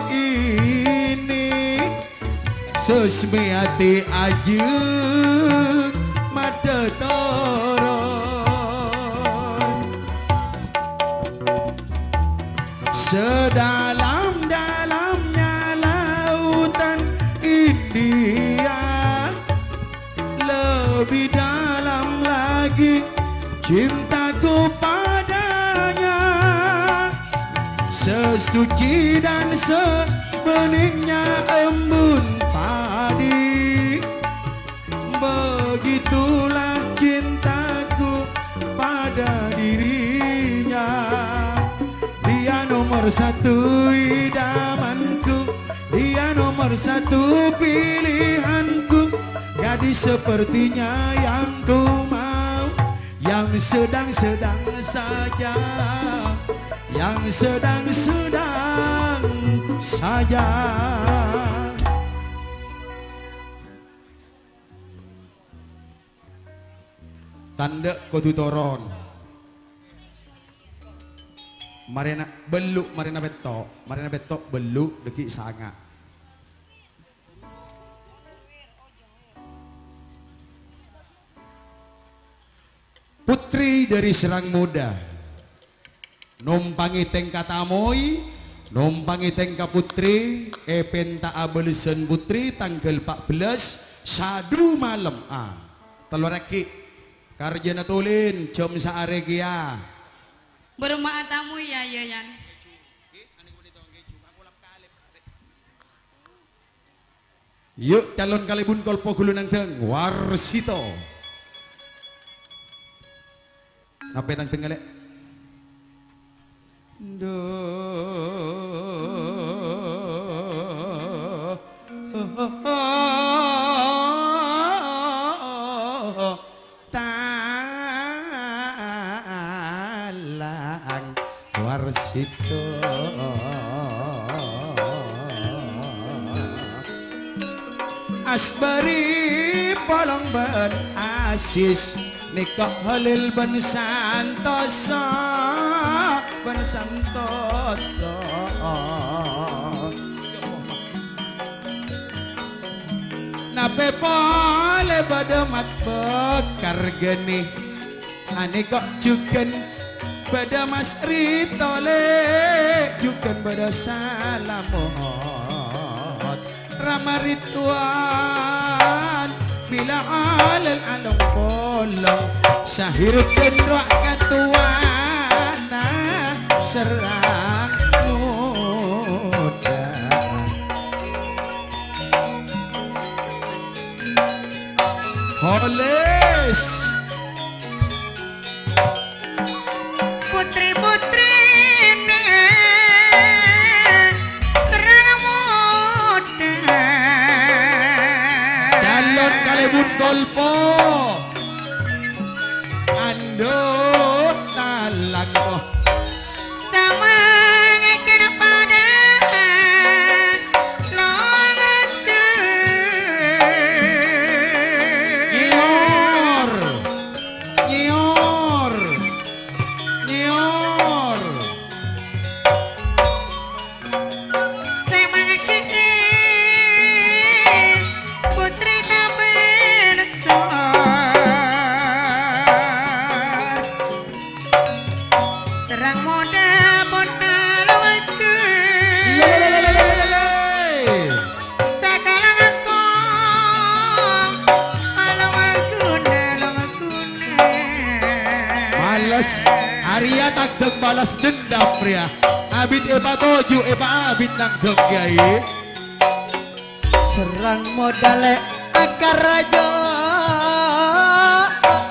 ini sesmèyati ajeng madhâ toron. Sedalam-dalamnya lautan India, lebih dalam lagi cintaku padanya. Sesuci dan sebeningnya embun padi, begitulah cintaku pada dirinya. Dia nomor satu idamanku, dia nomor satu pilihanku. Gadis sepertinya yang ku mau, yang sedang-sedang saja, yang sedang-sedang saja. Tandhâ kodhu toron. Marèna bâllu', marèna pètto', marèna pètto' bâllu' dhâggi' sanga'. Putri dari Serang Muda. Nompangè tèngka tamoy, nompangè tèngka putri, èpènta'a bâlessan putri tangghâl pa' bellâs, sadhu malem. Ah, tello règhi'. Karjâna tolèn, jhâm saarè kèya. Bârâmma'a tamoy, yâ, yâ, Yan. Yu', calon kalèbun kolpo ghuluna nangdhâng, Warsito. Napè nangdhâng kalè? Duh. Talang Warsito. Asbari polong bân Asis, nèka Holil bân Santosa, bân Santosa. Napè polè bâdâ Mat Bâkar ghânè. Anè kok jhughân bâdâ Mas Rito, lè', jhughân bâdâ Salamot. Rama Ridwan, bilâ alèl along-polong, Sahiruddin rowa katowana Serang Muda. Holis. Putri-putrina Serang Muda. Calon kalèbun kolpo. Andhâ talang, oh. Samangkèn padâ longaghân. Nyior, nyior, nyior. Sè mangkènè putri Taman Sor. Serang Muda pon alowakè. Lelelelelelele. Sakala ngako alowakè, alowakè. Males. Arèya tandhâng balas dendam, rèya. Abit èpatoju', èpaabit nangdhâng, Kyai. Serang Muda lè' akarajo,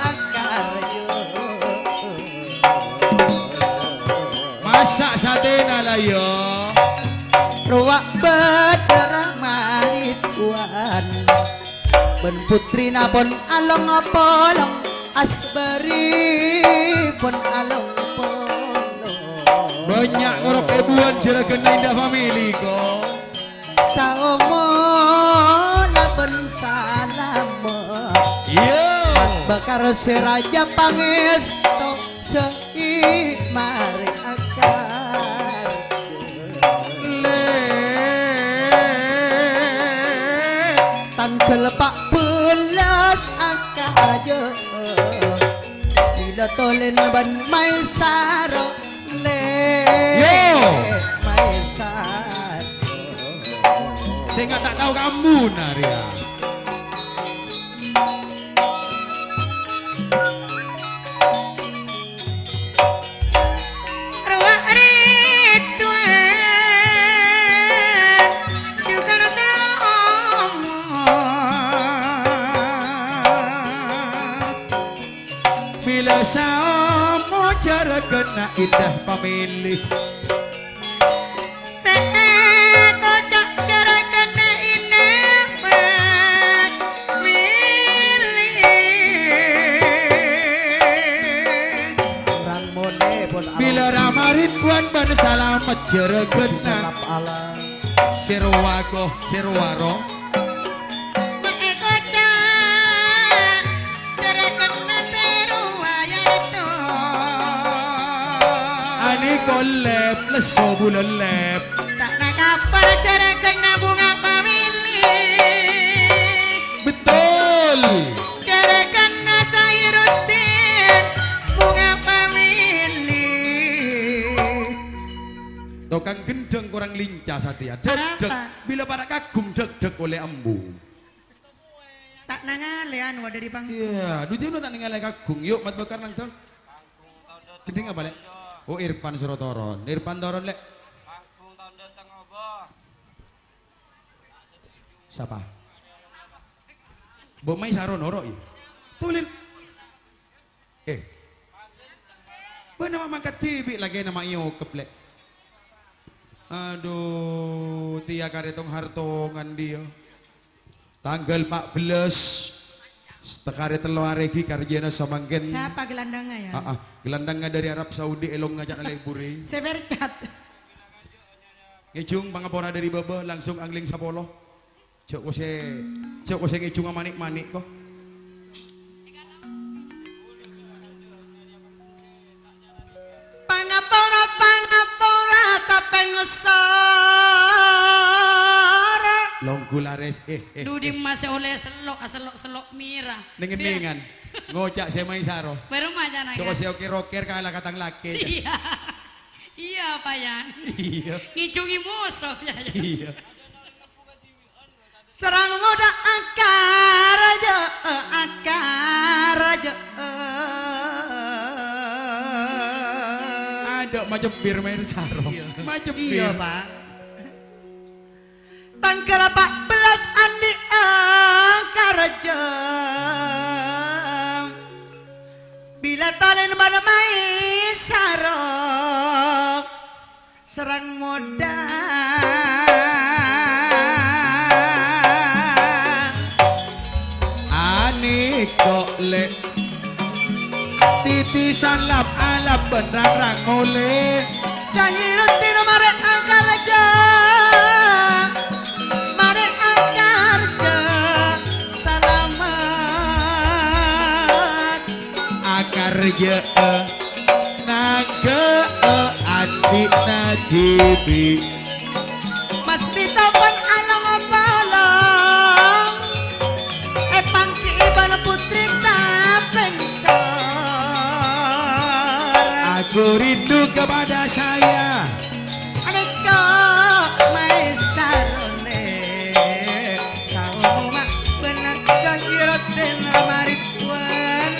akarajo. Masa' satèna la, yâ. Rowa bâdâ Rama Ridwan. Putrina pon along-polong, asbaripun along-polong. Bânnya' ngorok èbuwân jhârâghânna Indah Family, ko. Saomo labân salamet. Iyâ. Mat Bakar sè rajâ pangèsto sè marè akar. Lè. Tangghâl pa' bellâs akar rajâ. Bilâ Tolèn bân Maisaro, lè. Yo. Maisaro. Sènga' ta' tao kamu, Narya. Rowa Ridwan, jhughân saomo. Bilâ saomo jhârâghânna Indah Family. Sè èkoca' jhârâghânna Indah Family. Rang molè pon Bilâ Rama Ridwan bân salamet jhârâghânna. Sè rowa ko, sè rowa ro. Ma' èkoca', jhârâghânna sè rowa yâ to. Ani kolep, lesso bulâ lep. Ta' nakapar jhârâghânna Bunga Family. Betul. Jhârâghânna Sairuddin, Bunga Family. Tokang ghendhâng korang linca satèya. Dhâk-dhâk. Arapa? Bilâ para' kaghung dhâk-dhâk ollè ambu. Ta' nangalè anu dâri panggung. Iyâ, dhu jhâ' ta' nangalè kaghung. Yu', Mat Bakar nang dâ'. Gendhing apa, Lè'? Oh, Irfan soro toron. Irfan toron, Lè'. Sapa? Mbok Mai Saro noro', yâ? Tulin. Eh. Bâ'na ma' mangkat dhibi' lakèna ma' èokep, Lè'. Adu, tèya karè tong-hartongan dhiyâ. Tangghâl pa' bellâs, sè karè tello arè ghi' karjâna samangkèn. Sapa gelandangnga, yâ? Ah, ah, gelandangnga dâri Arab Saudi, èlong ngajâk nalèburi. Sè percat. Ngèjhung pangapora dâri bâbâ, langsung angling sapolo. Jhâ' kosè, jhâ' kosè ngèjhunga manik-manik, ko. Pangapora, pangapora, tapè ngosor. Longghu larès, eh, eh, Dudi eh. Mas oleh sello', asello'-sello' mèra. Neng-ennengan. Iya. Ngoca' sè Mai Saro. Baru maca, Jhâ' kosè oker-oker kala katang lakè. Sia. Iya, Payan. Iya. Ngèjhungi moso, ya, ya. Iya. Sarang modâ akar jâ', akar jâ'. Adâ' macebbir, Maèr Saro. Iya. Macebbir. Iya, Pak. Tangghâl pa' bellâs andi' akar jâ'. Bilâ talèn bân Maèr Saro. Sareng modâ. Anèko' lè'. Titisan lap-alap bân rang-rang molè. Sangirutino marè angkarjâ. Marè angkarjâ. Salamet. Akarjâ'â, nangghâ'â andi'na dhibi'. Mastè tapon along-polong, èpanggi'i bân putri tapèngsor. Aku rindu kepada saya. Anèko' Maèsarone, saoma bân Sangirotèn Ramaridwan.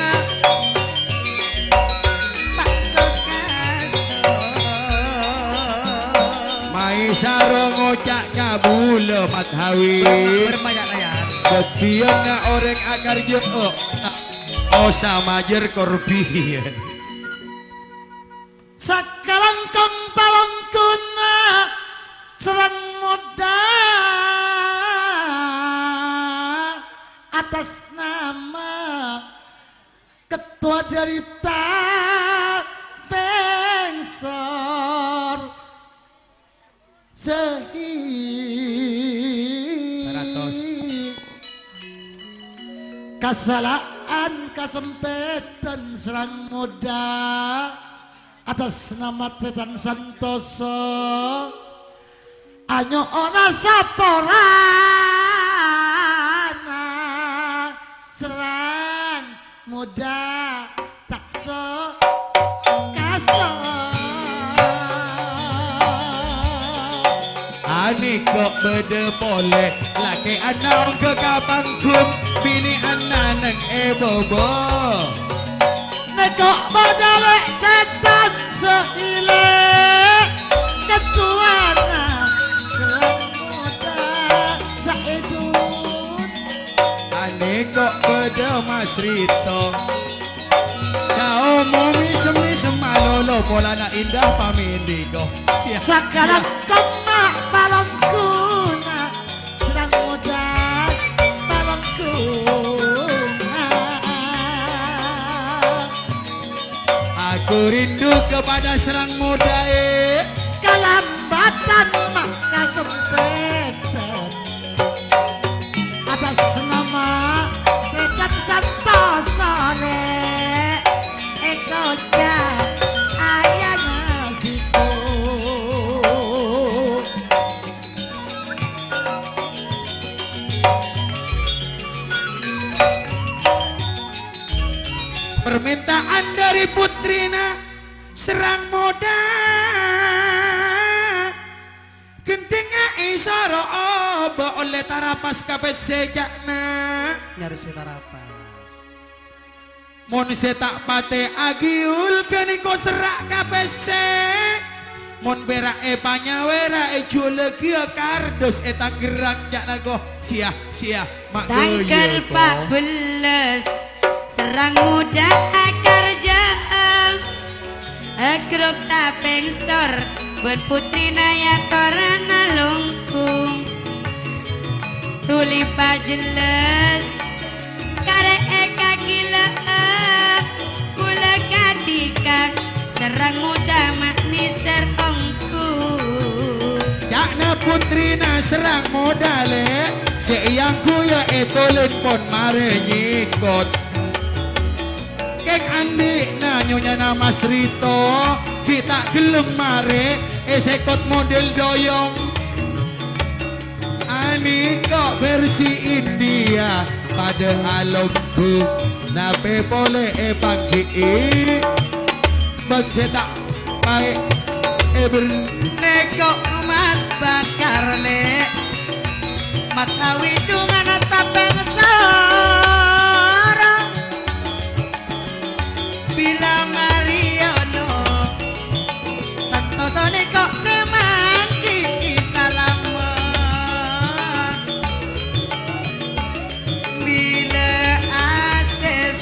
Ta' sokaso. Maèsaro ngoca' kabulâ, Mat Hawi. Berbanyak layar. Dhâddhiyânna orèng akarjâ'â, oh, samajâr korbiyan. Sakalangkong palangkuna sareng modâ, atas Kettowa dhâri Tapengsor sehi. Saratos. Kasala'an kasempetan Serrang Moda atas nama Tretan Santoso. Anyo'ona saporana Serrang Moda ta' so-kaso. Anèko bâdâ polè lakè'anna ongghâ ka pangghung, binè'anna neng è bâbâ. Nèko bâdâ lè' Tretan Sehilè', kettowana Serrang Moda Saedun. Anèko bâdâ Mas Rito. Saomo mèsem-mèsem malolo polana endah pamèlè ko. Sia, sakala sia. Kemma palongguna Serrang Moda palongguna. Aku rindu kepada Serrang Moda, eh. Kalambatan maka sempetan. Atas nama Tretan Santoso lè' èkoca' ayana siko. Permintaan dari putrina Serrang Moda. Gendhingnga'è soro obâ ollè tarapas ka pèssè ca'na. Nyarè sè tarapas. Mon sè ta' patè aghiyul ghânèko serra' ka pèssè. Mon pèra' èpanyawèra èjhuwâllaghi kardus è Tangerang ca'na ko. Sia, sia, ma' Tangghâl ghâyâ ko. Pa' bellâs, Serrang Moda akarjâ'â. Grup Tapengsor bân putrina èyatorana longkong. Tolè pajellâs, karè èkaghilâ'â, bulâ kadhika Serrang Moda ma' nèser onggu. Ca'na putrina Serrang Moda lè', sè èangghuya ètolèn pon marè nyèkot. Kèng andi'na nyonyana Mas Rito, ghi' ta' ghellem marè èsèkot model doyong. Anèko versi India padâ alombu, napè polè èpangghi'i. Bân sè ta' paè èber-, nèko mat bakar lè', mat awidungana Tapengsor. Bilâ marèyana Santoso nèko sè mangghi'i salamet. Bilâ asès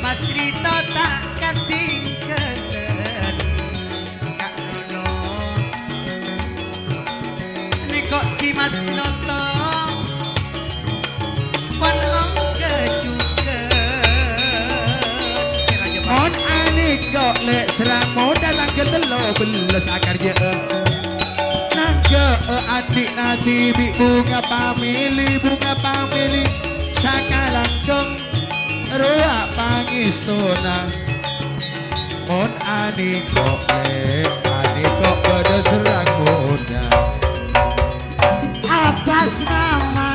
Mas Rito ta' katinggalan. Ka'nono nèko Cimas Noto. Pon ongghâ jhughân. Mon anèko lè' Serrang Moda tangghâl tello bellâs akarjâ'â. Nangghâ'â andi'na dhibi' bhunga pamèlè, bhunga pamèlè sakalangkong rowa pangèstona. Mon anèko lè', anèko bâdâ Serrang Moda. Atas nama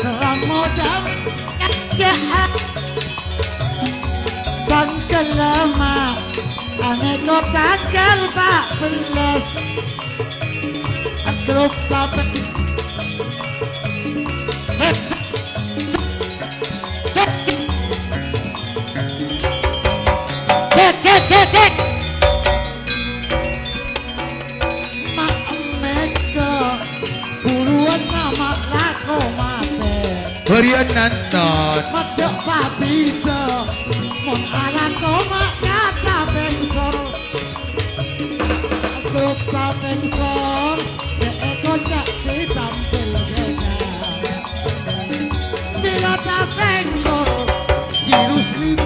Serrang Moda, tangghâl lèma', anèko tangghâl pa' bellâs. Grup Tape-, Cek, cek, cek, cek. Ma' mèka, buruwân ma' lako matè. Bâriyân nonton. Maddhâ' pabidhâ, mon alako ma' kata bèngsor. Grup Tapengsor, cè' èkoca' ditampèl ghâna. Bilâ Tapengsor, jurus lima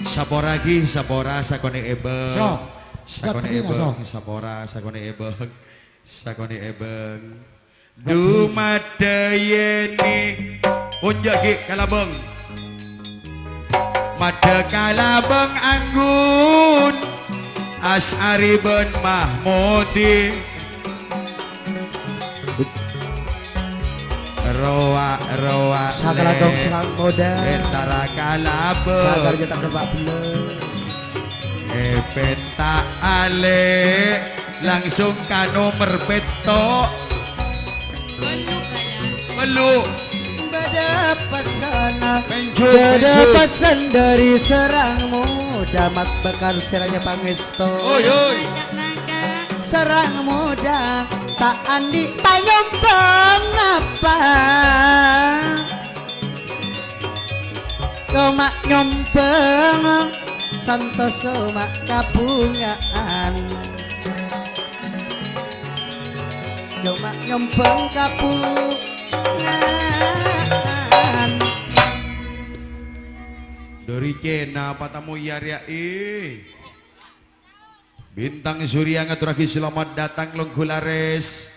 Saporaghi, sapora, sakonè' èbâng. So. Sakonè' Katrina, so. Èbâng, sapora, sakonè' èbâng. Sakonè' èbâng. Katrina. Dumadhâyènè. Onjhâ' ghi' kalabâng. Maddhâ kalabâng anggun. As'ari bân Mahmudi. Rowa-rowa Sakalangkong lè-, sareng modâ. Entara kalabâng. Sagar nyetak kempak bellas. Èpènta' alè', langsung ka nomer pètto'. Bâllu', Bayan. Bâllu'. Bâdâ pesan, Penjut, bâdâ penjut. Pesan dari sareng modâ, Mat Bakar sè rajâ pangèsto. Oi, oi. Ajak nangka. Sareng modâ, ta' andi' panyombhâng napa. Coma nyombhâng santos coma kabhungaan. Coma nyombhâng kabhungaan. Dhâri Cèna patamoy arèya, eh. Bintang Surya ngaturraghi selamat datang, longghu larès.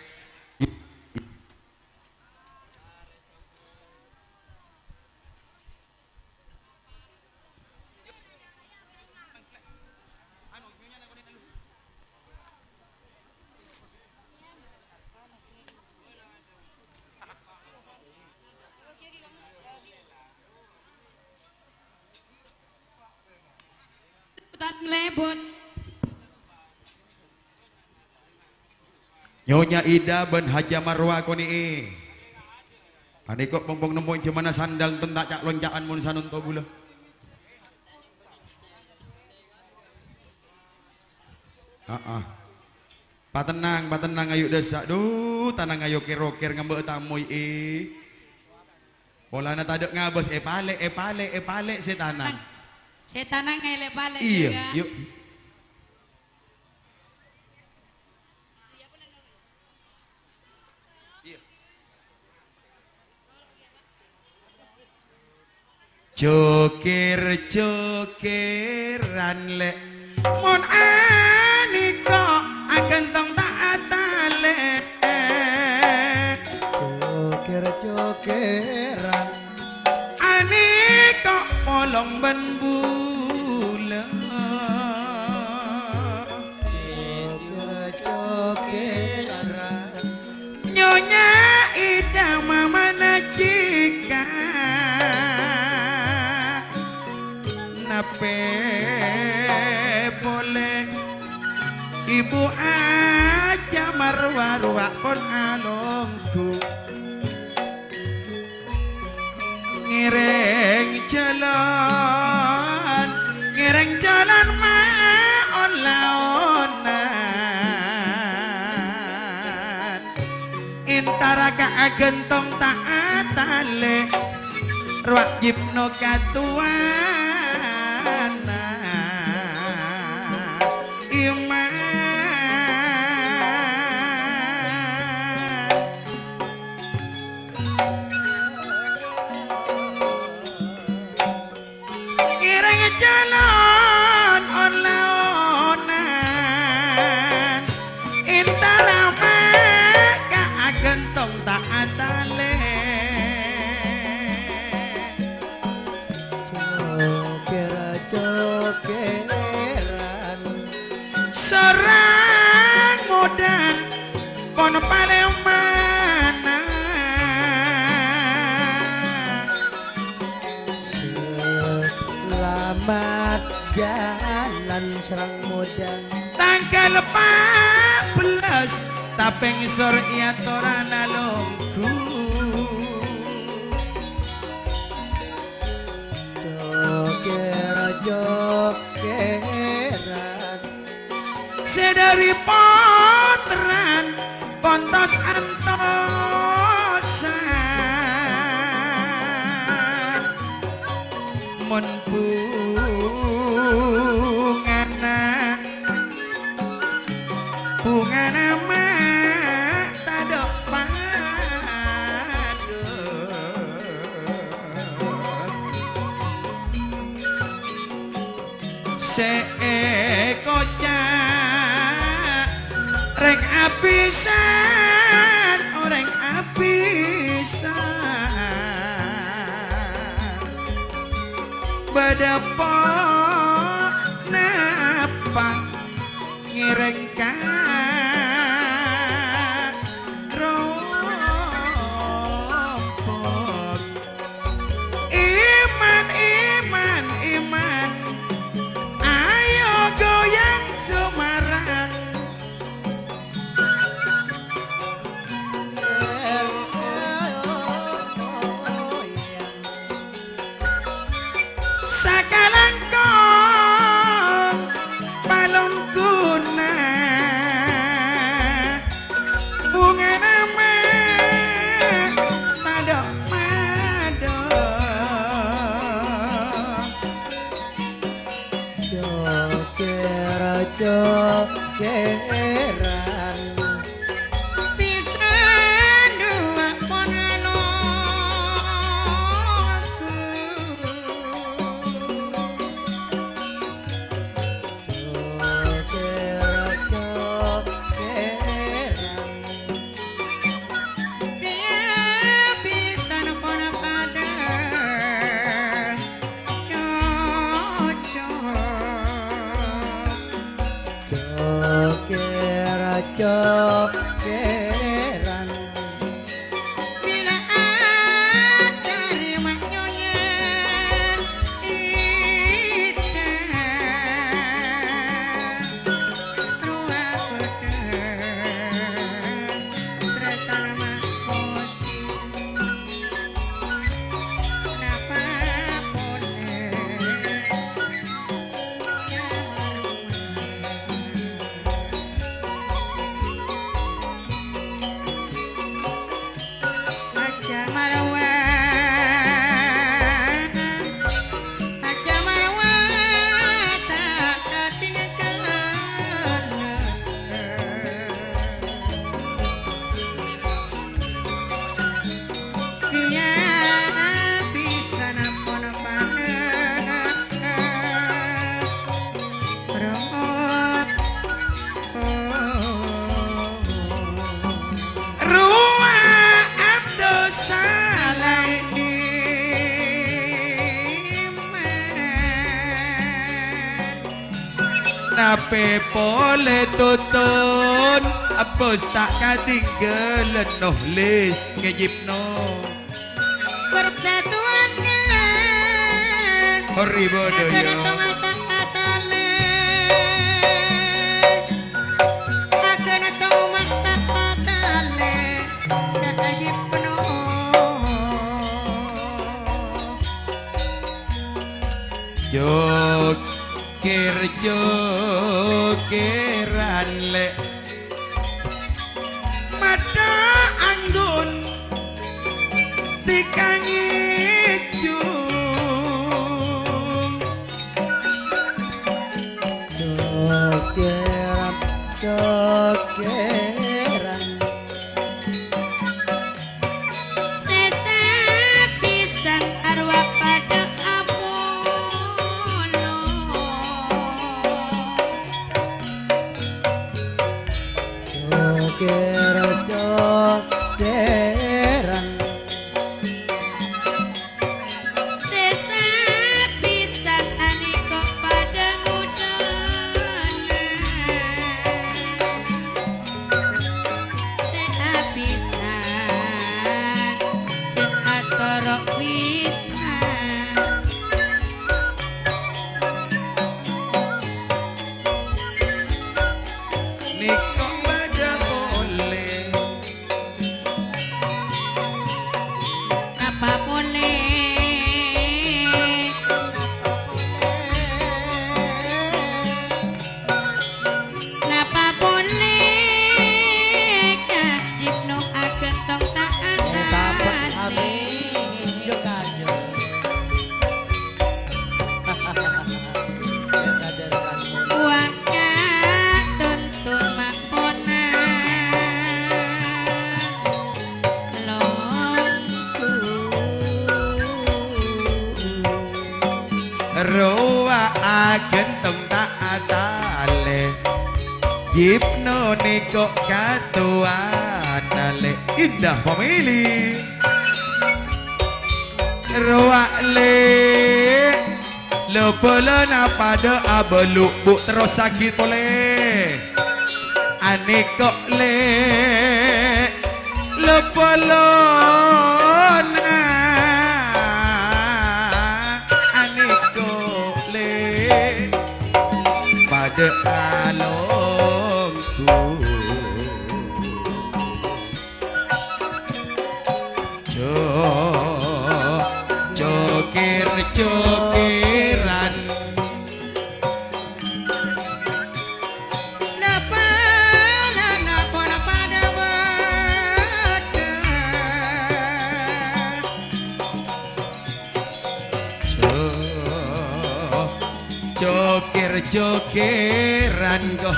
Ustaz nglebut. Nyonya Ida bân Haja Marwa konè'è. Panèko pong-pong nemmo è jhâmanna sandal enten ta' ca'-lonca'an mon sanonto bulâ. Aa. Patennang, patennang, ayu' dâssa'. Dhu, tanang ayo kèr-okèr ngambâ' tamoy, è. Polana tadâ' ngabâs, èpalè', èpalè', èpalè' sè tanang. Sè tanang èlè-palè', iyâ, ya, Kak. Yu'. Iyâ. Jokèr-jokèran, Lè'. Mon anèko agantong ta' atalè'. Jokèr-jokèran. Anèko polong bân bulâ. Jokèr-jokèran. Nyonya Ida mamana jika napè polè Ibu Aja Marwa rowa pon alongghu. Ngèrèng jhâlân, ngèrèng jhâlân ma' on-laonan. Entara ka agantong ta' atalè, rowa jipno katowana. Iman. Ngèrèng jhâlân on-laonan, entara ma' ka agantong ta' atalè. Jokèr-jokèran. Sareng modâ pon palèmana. Selamat jalan sareng modâ. Tangghâl pa' bellâs, tapèng sor è atorana longghu. Jokèr-jokèran. Sè dhâri pottrana pontos antosan. Mon bhungana, bhungana ma' tadâ' padâ. sè èkoca' rèng abhisan, orèng abhisan. Bâdâ ponapa ngèrèng ka rombok. Iman, iman, iman, ayo goyang Semarang. Sakalangkong palongguna, bungana ma' tadâ' madâ. Cokèr-cokèran. Pisan duwâ' pon alongku. Cokèr-cokèran. Sè abhisan pon padâ cocok. Cokèr-cokèran. Bilâ asarè ma' nyonya Ida, rowa bâdâ trètan ma' pon. Napa polè? Aja Marwa, Aja Marwa, ta' katinggalan. Siap pisan pon panèka. Rowa Abdussalam. Napè polè Tutun, Abbos ta' katinggalan, noh, Lis, kejipno. Persatuanna. Horri bodo, ya. Akan tong mata-mata le. Akan tong mata-mata le. Tak ajib penuh. Jokèr-jokèran, lè'. Madâ anggun tikang ngèjung. Cokèran, cokèran. Sè sapisan arwah padâ apolong. Cokèr-cokèran. Sè sapisan anèko padâ ngudhunna. Sè apisan jhâ' atoro' fitnah. Nèko padâ polè. Napa polè? Napa polè? Kajib no agantong ta' atale. Yo, Kak, yo. Wa' ka tuntun ma' pona longku. Rowa agantong Gibno nèko katowana, Lè'. Indah pamèlè. Rowa, Lè'. Lo-polona padâ abâlu, Bu', terrossaghi polè. Anèko, Lè'. Lo-polona anèko, Lè'. Padâ alongghu. Jo-, jokir, jokiran. Napa la napa padâ bâdâ. Jo-, jokir-jokiran ko.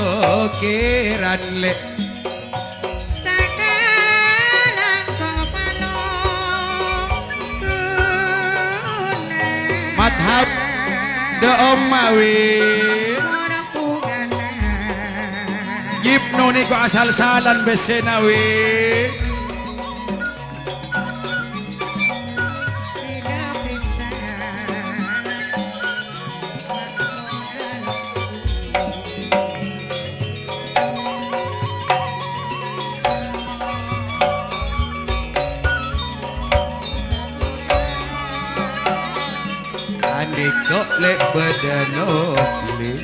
Jokir-jokiran, Lè'. Sakalangkong palongguna. Madhab dâ' Ommawi. Gibno nèko asal-salan bessèna, wi. Anèko, Lè', bâdâna, Lè'.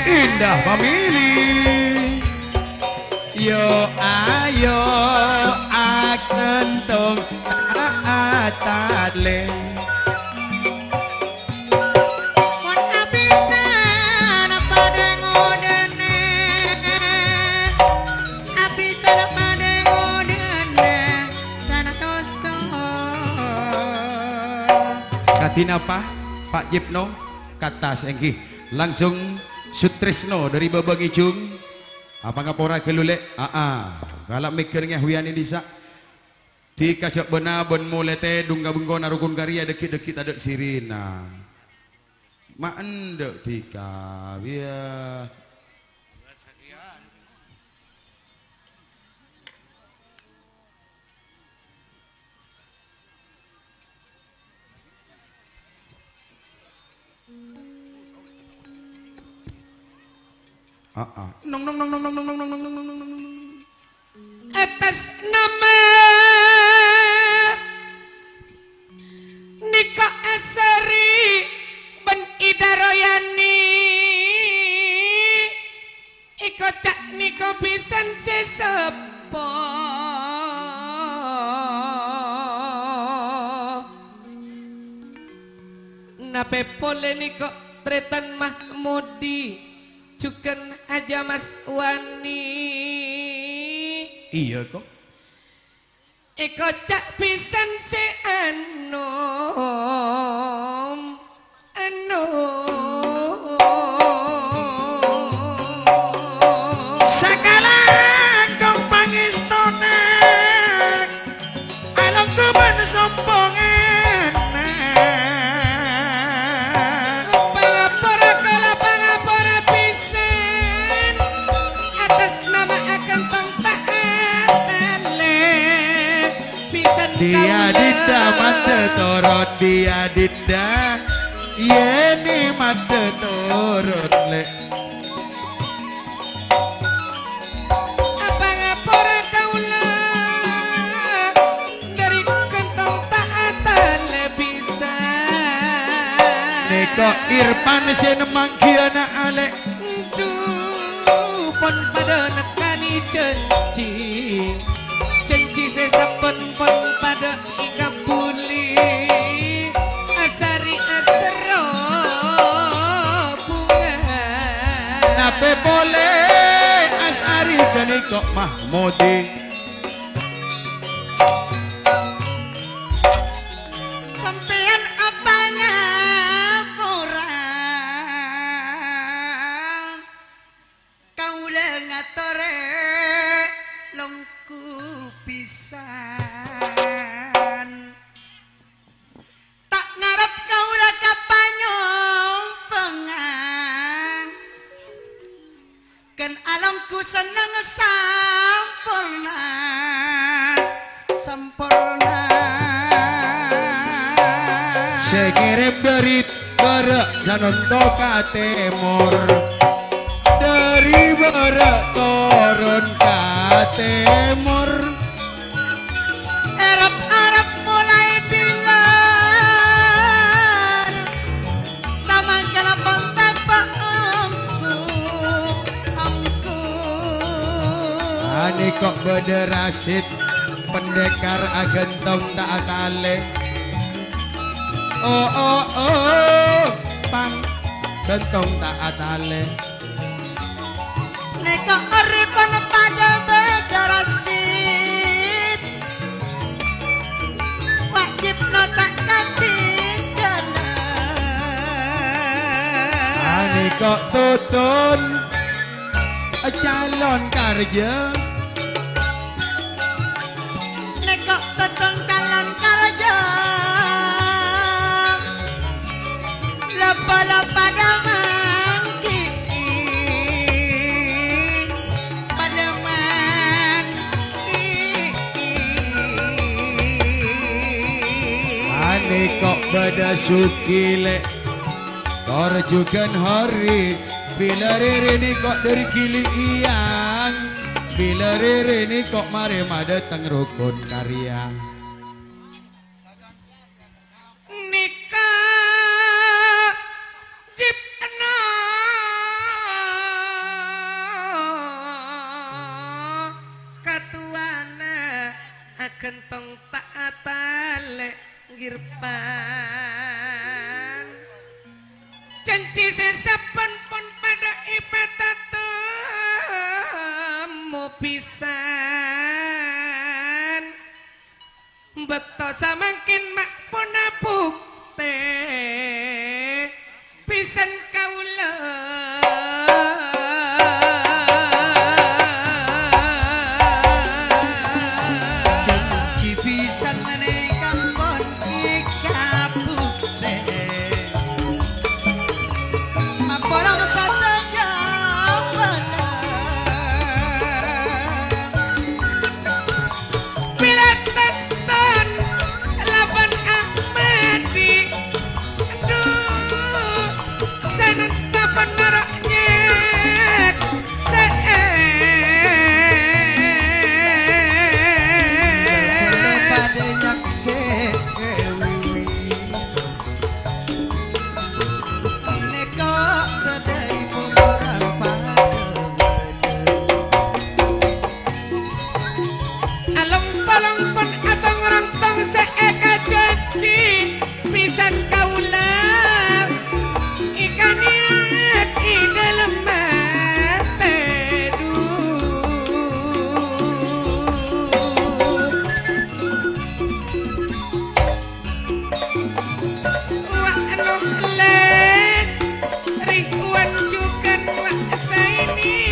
Indah pamèlè. Yo ayo akantong atalè. Mon apisan padâ ngodâna, apisan padâ ngodâna, sanatosa. Kadhi napa, Pak Gibno? Kattas, èngghi. Langsung Sutresno dâri Bâbângèjung. Apa ngapora ghâllu, Lè'? Aa, kala' mèghâr ngèhuyani dhisa'. Dhika jhâ' bâna bân molè tèdung ka bengkona rokon karèya dhâggi'-dhâggi' tadâ' sirina. Ma' endâ' dhika, biya. Aa. Nong, nong, nong. Atas nama nèka asari bân Ida Royani. Èkoca' nèko bhisan sè seppo. Napè polè nèko Trètan Mahmudi, jhughân Haja Mas Wani. Iyâ, ko'. Èkoca' bhisan sè anom, anom. Sakalangkong pangèstona, alongghu bân sompongana. Pangapora kala pangapora bhisan, atas nama akantong ta' atalè. Bhisan Dia kaulâ. Didda maddhâ torot, dia didda. Yènè maddhâ torot, Lè'. Apa ngapora kaulâ dâri kantong ta' atalè bhisan. Nèka Irfan sè nemma'aghi ana' alè'. Dhu, pon padâ nekkanè jhânjhi. Jhânjhi sè sabbhân pon padâ èkabbhuli. Asari aserro bhunga. Napè polè Asari ghânèka Mahmudi. Sampèyan apanya pora? Kaulâ ngatorè longku pisan. Ta' ngarep kaulâ ka panyompengnga. Ghân alongku senneng samporna, samporna. Sè ngèrèm dâri bârâ' Sanonto ka tèmor, dâri bârâ' toron ka tèmor. Arep-arep molaè bilar, samangkèn pon teppa' ongghu, ongghu. Anèka bâdâ Rasid, pendekar aghântong ta' atalè. Oh, oh, oh, pang ghântong ta' atalè. Nèka orèpon padâ bâdâ Rasid, wajibna ta' katinggalan. Anèka Tutun, calon karjâ. Nèka Tutun calon karjâ, la-, la padâ mangghi'i, padâ mangghi'i. Anèka bâdâ Sugi, lè', tor jhughân Hari. Bilâ rèrè nèka dâri Gili Iyang, bilâ rèrè nèka marè madâteng Rukun Karya. Nèka jipna katowana aghântong ta' atalè. Girpan. Janji sè sabbhân pon padâ èpatatemmo bhisan. Bâkto samangkèn ma' pona bhuktè. Bhisan kaulâ. Janji bhisan nèka pon èkabhuktè. Aporong sadhâjâ bhâlâ. Bilâ Tetton laban Ahmadi, dhu, sanonta panara nyèksè'è. Padâ nyèksè'è wiwi. Nèka sadhâri pokoran padâ bâdâ. Along-palong pon atong-rontong sè èkajanji bhisan kaulâ. Èkanèyat è dâlem atè, dhu. Wa' Nokles, Ridwan jhughân Wa' Saini.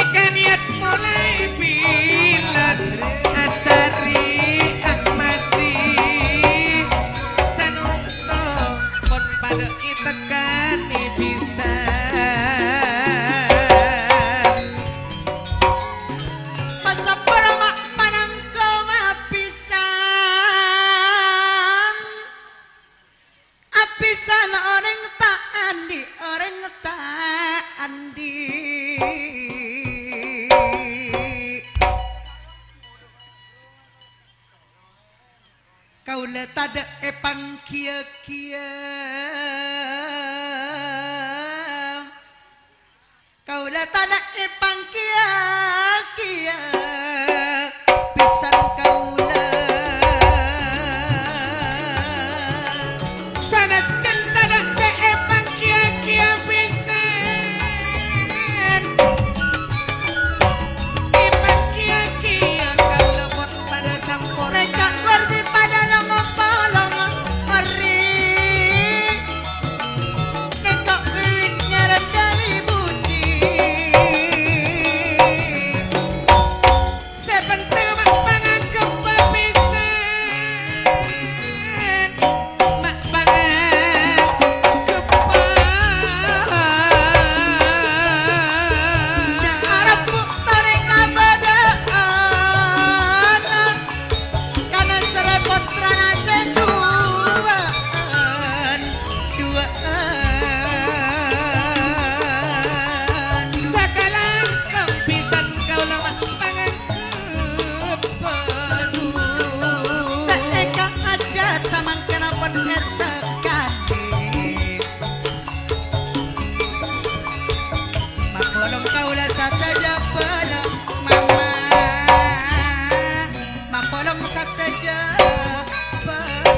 Èkanèyat molaè bilas Asari Ahmadi. Sanonta pon padâ ètekkanè bhisan. Masabbhâr ma' panangko mabhisan. Abhisan orèng ta' andi', orèng ta' andi'. Kaulâ tadâ' èpangghiyâ-ghiyâ. Kaulâ tadâ' èpangghiyâ-ghiyâ. Bhisan kaulâ. Sanajjân tadâ' sè èpangghiyâ-ghiyâ bhisan. Èpangghiyâ-ghiyâ kaulâ pon padâ sampurna. Nèka wardi padâ long-polong, mèrri. Nèka wiwit nyarèn dâri budi. Sè pentèng ma' panganggep bhisan, ma' panganggep. Jhâ' arebbhu' torè kabâdâ'ân, kana sèrè pottrana sè duwâ'ân. Duwâ'ân. Sakalangkong bhisan kaulâ ma' panganggep bâdhu. Sè èkahajât samangkèna pon ètekadhi. Mapolong kaulâ sadhâjâ bâlâ mama. Mapolong sadhâjâ bâlâ.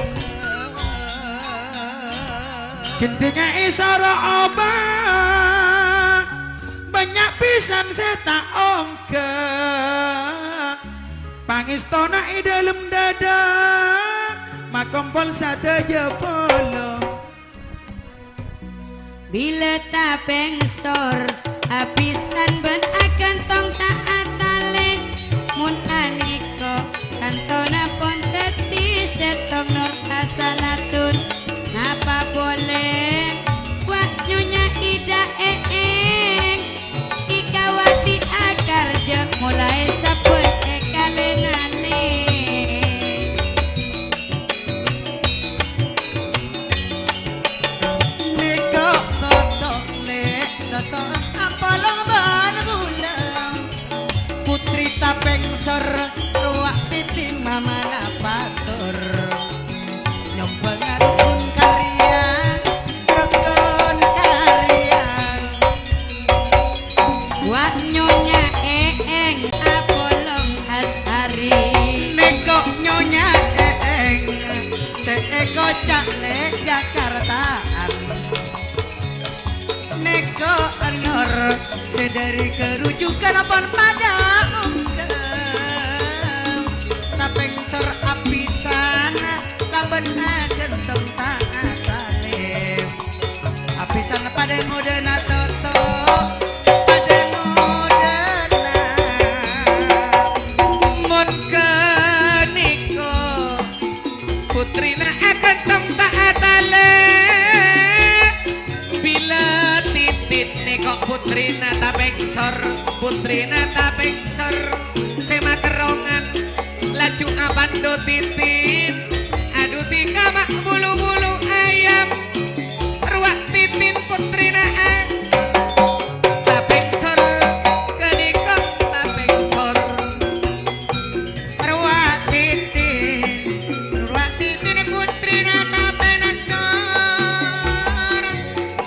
Gendhingnga èsoro obâ, bânnya' bhisan sè ta' ongghâ. Pangèstona è dâlem dâdâ, makompol sadhâjâ polong. Bilâ tapèngsor, abhisan bân aghântong ta' atalè. Mon anèko, tantona pon dhâddhi sèttong nor asanaton. Napa polè? Wa' Nyonya Ida Eeng. Ki Kawati akarjâ molaè sabbhân è kalè nalè. Nèko' Toto', Lè', Toto' apolong bân bulâ. Putri tapèngsor, rowa' tètèn mamana pator. Nyombhângnga rokon karya, rokon karya. Wa' Nyonya Eeng apolong asari. Nèko' Nyonya Eeng, sè èkoca' Lè' Jakartaan. Nèko' Enor sè dâri Karujukan pon padâ ongghâ. Tapèngsor abhisan labân aghântong ta' atalè. Abhisan padâ ngodâna Toto', padâ ngodâna. Mon ghânèko, Putrina aghântong ta' atalè. Bilâ tètèn nèko' putrina tapèngsor, putrina tapèngsor sè materrongan. Laju apandhu tètèn, adhu dhika ma' bulu-bulu ayam. Rowa' tètèn putrina a-, tapèngsor, ghânèko tapèngsor. Rowa' tètèn, rowa' tètèn putrina tapèngsor.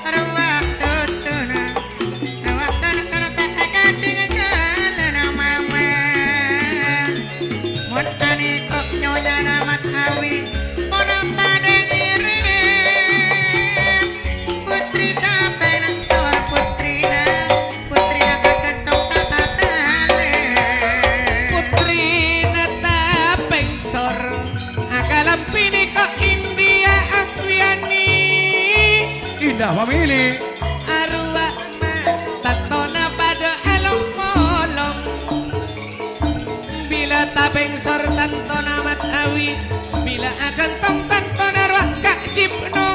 Rowa' totona, rowa' totona ta' èkatinggalana mama. Mon anèko' nyonyana Matawi, mon padâ ngèrèm. Putri tapèngsor, putrina, putrina aghântong ta' atalè. Putrina tapèngsor, akalambhi nèko' India Afriani. Indah Family. Arowa ma' tantona padâ along-polong. Bilâ tapèngsor tantona Matawi, bilâ aghântong tantona rowa' Ka' Cipno.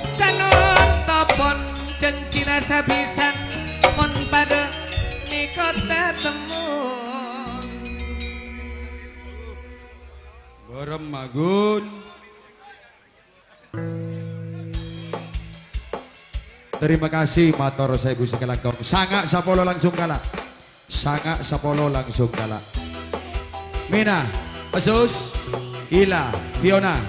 Sanonto pon jhânjhina sabhisan, mon padâ nèko' tatemmo. Bârâmma ghun. Terima kasih, mator saèbu sakalangkong. Sanga' sapolo langsung kala. Sanga' sapolo langsung kala. Mina, Asus. Ila, Fiona.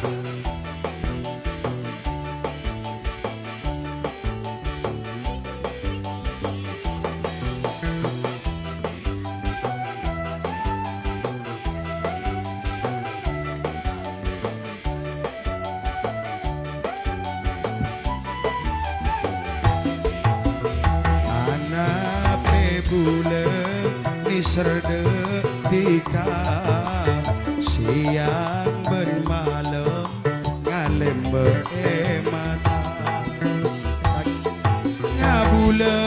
Anape bulâ nèser dhâ' dhika, sèyang bân malem ngalèmbâ'â mata. Ngabulâ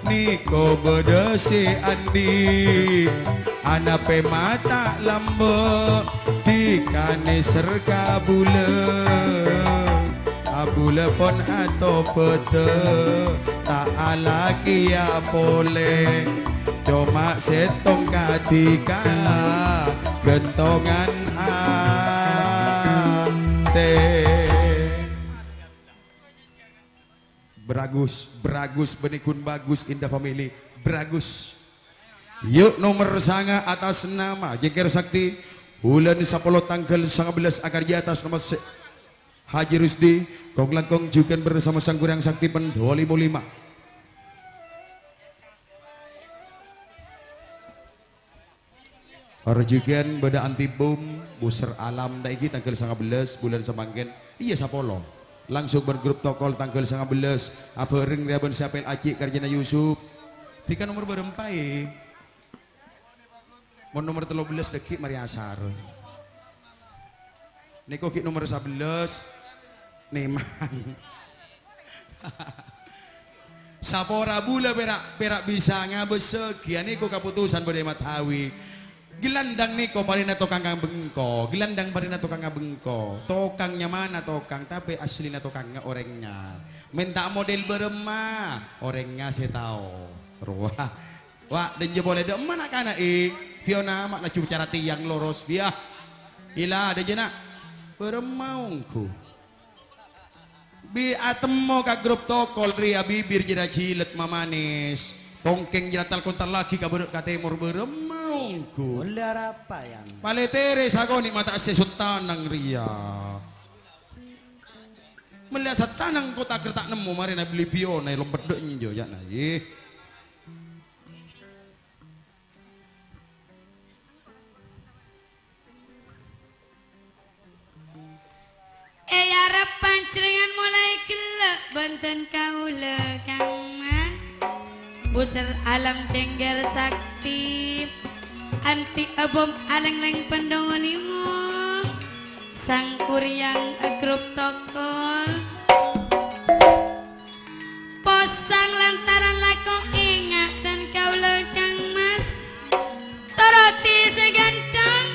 nèko bâdâ sè andi', anape mata lambâ' dhika nèser ka bulâ. Abulâ pon atobhâdhâ, ta' alakèya polè. Coma sèttong kadhika ghântongan atè. Bragus, bragus, bânnè ghun bagus, Indah Family. Bragus. Yuk, nomer sanga atas nama Jengker Sakti, bulân sapolo tangghâl sangabellâs, akarjâ atas nama se-, Haji Rusdi, kong-langkong jhughân bersama Sang Kurang Sakti Pendo limo lima. Arjhughân bâdâ Antibum, Busser Alam, ta' èngghi tangghâl sangabellâs bulân samangkèn. Iyâ, sapolo. Langsung bân grup Tokol tangghâl sangabellâs, abhâreng rèya bân Sapel Aji' karjâna Yusuf. Dhika nomer bârâmpa, è? Mon nomer tello bellâs dhâggi' marè asar. Nèko ghi' nomer sabellâs, nèman. Sapora bulâ pèra', pèra' bisa ngabâssaghi, anèko kaputusan bâdâ è Matawi. Gelandang nèko parèna tokang ngabengko, gelandang parèna tokang ngabengko. Tokang nyamana tokang, tapè asllina tokangnga orèngnga. Mènta model bârâmma, orèngnga sè tao. Rowa. Wa', dânjâ polè dâ' emma na'-kana', è. Fiona, ma' laju bicara tèyang loros, biya. Ila, dânjâ, na'. Bârâmma ongghu. Bi' atemmo ka grup Tokol rèya, bibir jârèya jiled mamanès. Tongkèng jârèya tal-kontallaghi ka bârâ' ka tèmor, bârâmma ongghu. Ollè arapa, Yang? Palètèrè sakonè' mata' sè sottanang rèya. Mellèya sottanang kota ker ta' nemmo marèna bellè Fiona, è lompet dâ' enjâ', ya, na', è. Èarep panjhennengngan molaè ghellâ' bhândhân kaulâ, Kang Mas. Busser Alam Cengger Sakti, Anti Abom Alènglèng Pendo limo, Sang Kuryang Grup Tokol. Posang lantaran lako enga' dhân kaulâ, Kang Mas. Toroti sè ghântheng,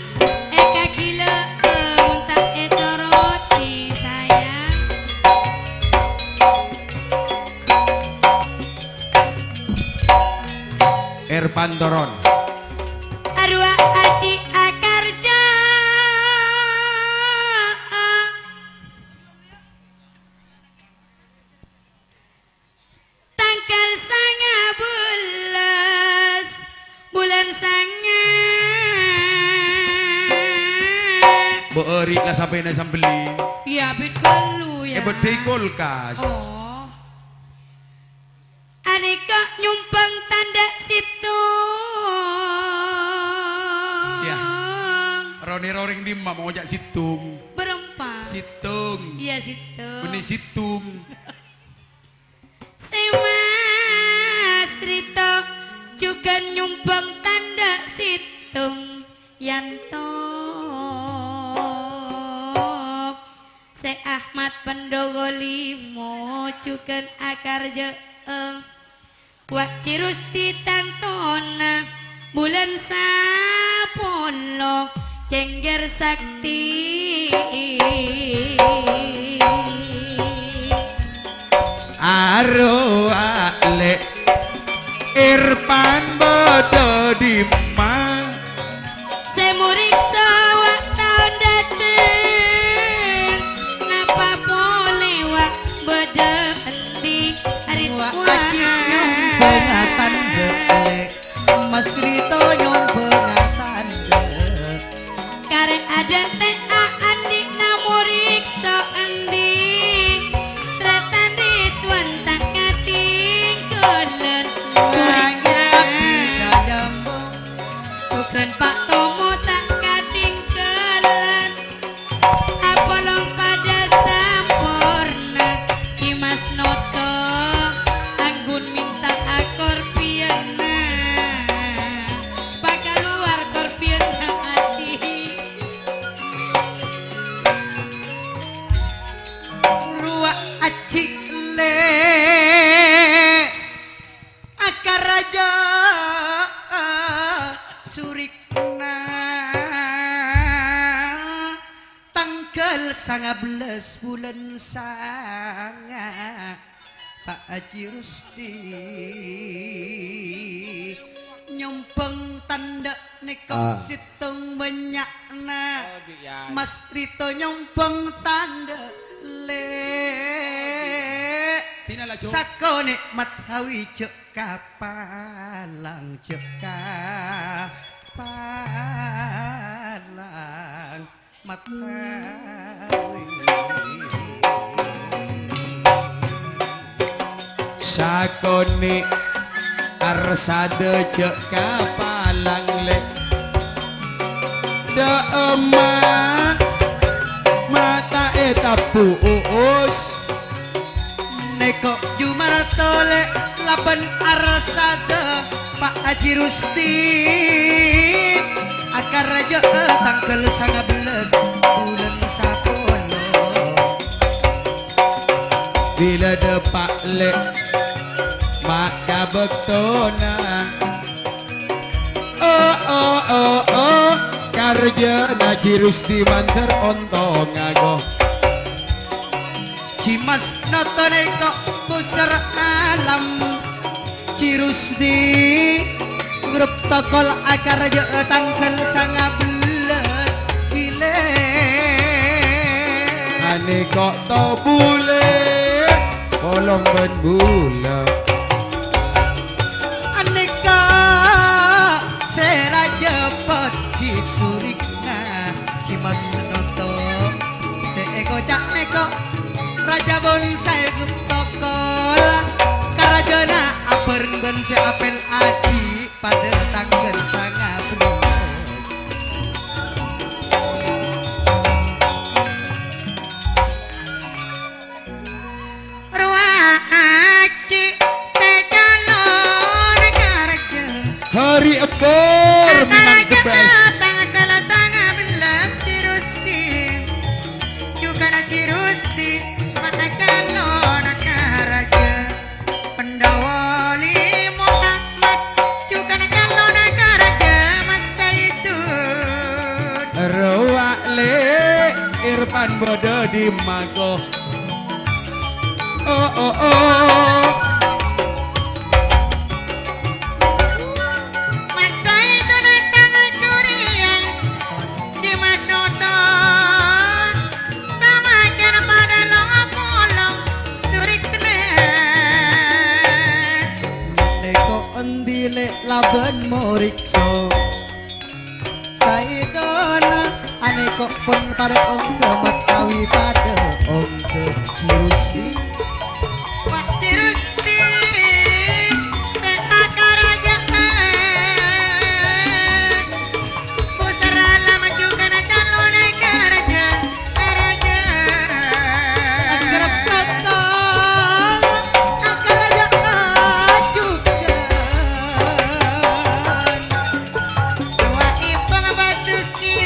èkaghilâ'â mon ta' ètoroti, sayang. Erpan toron. Arowa aji akarja. Tangghâl sanga bellâs bulân sanga. Mbok eri la sampèna sambelli. Iyâ, bit ghâllu, yâ. Eh, bâdâ è kulkas. Oh. Anèka nyombhâng tandhâ sèttong. Siya. Roni roring dimma mau ja' sèttong. Bârâmpa. Sèttong. Iyâ, sèttong. Bânnè sèttong. Sè Mas Rito jhughân nyombhâng tandhâ sèttong yanto. Sè Ahmad Pendogo limo jhughân akarjâ'â. Wa' Cirusti tantona bulân sapolo, Cengger Sakti. Arowa lè' Irpan bâdâ dimma? Sè muriksa wa' taon dâteng, napa polè wa' bâdâ endi? Arit wa' wa' aji nyombhânga tandhâ lè', Mas Rito nyombhânga tandhâ. Karè adâ' tè Ento' endi? Tratan Ridwan ta' katinggalan. Surika bisa nyambung. Jugan Pa' Tomo ta' katinggalan. Apolong padha samporna. Cimas Noto anggun minta akorpiyanna. Pakaluar korpiyanna, Aji. Rowa Aji Lè' akaraja surikna tanggal sanga bellâs bulân sanga. Pa' Aji Rusti nyombhâng tandhâ nèko. Ah. Sèttong bânnya'na. Oh, Mas Rito nyombhâng tandhâ, Lè'. Dina laju. Sakonè' Mat Hawi jhâ' kapalang, jhâ' kapalang. Mat Hawi. Sakonè' arsada jhâ' kapalang, Lè'. Dâ'emma mata ètabbu' uus. Nèko Jumarto Lè' labân arsada Pa' Aji Rusti. Akaraja tanggal sanga bellâs bulân sapolo. Bilâ dâpa' Lè' ma' ka bâktona. Oh, oh, oh, oh, karjâna Ji Rusti mandhâr ontongnga, go. Ji Mas Noto nèko pusar alam. Ji Rusti grup tokol akaraja tanggal sanga bellâs Gilè. Anèko to bulâ, polong bân bulâ. Anèka sè rajâ padi surikna Ji Mas Noto. Sè èkoca' nèko rajâ bonsai gentokol. Karajâna abhâreng bân sè apèl aji padâ tanggal sanga bellâs. Rowa aji sè calon karajâ. Hari Ebor memang the best. Tanggal sanga bellâs Ji Rusti. Jhughâna Ji Rusti, mata calon karajâ. Pandhawa Li Muhammad, jhughâna calon karajâ Mat Saidun. Rowa Lè' Irfan bâdâ di mako. Oh, oh, oh. Mat Saidun tang curiya, Ji Mas Noto, samajân padâ long-polong surikna. Nèko endi Lè' labân moriksa? Saidun, anèko pon padâ ongghâ, Mat Hawi padâ ongghâ, Ji Rusti. Mat Ji Rusti, sè akaraja. Pusara la maju kana calon karajâ, karajâ. Anggarap tata, akaraja ajugan. Duwâ' èpon Basuki,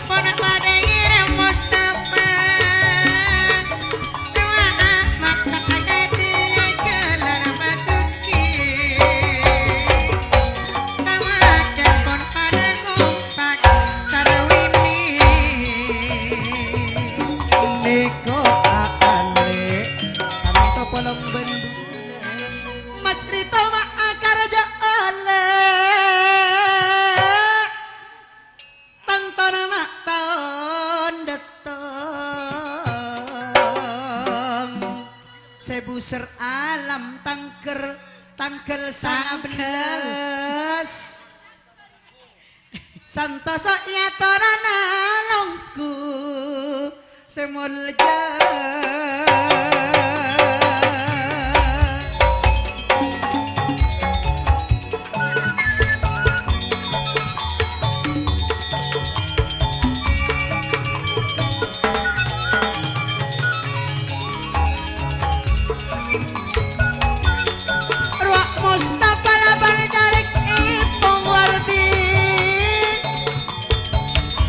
pon padâ ngèrèm Mustafa. Duwâ' mata kadhi jalan Basuki. Samajân pon padâ kompak sarwini. Nèko aale, tanto polong bân bulâ. Mas Rito ma' akaraja ale. Tantona ma' taon dâteng, sè busèr alam tangker, tangghâl sanga bellâs. Santosa èyatorana longku, Sè molja. Rowa Mustafa labân Karik Ipong Wardi.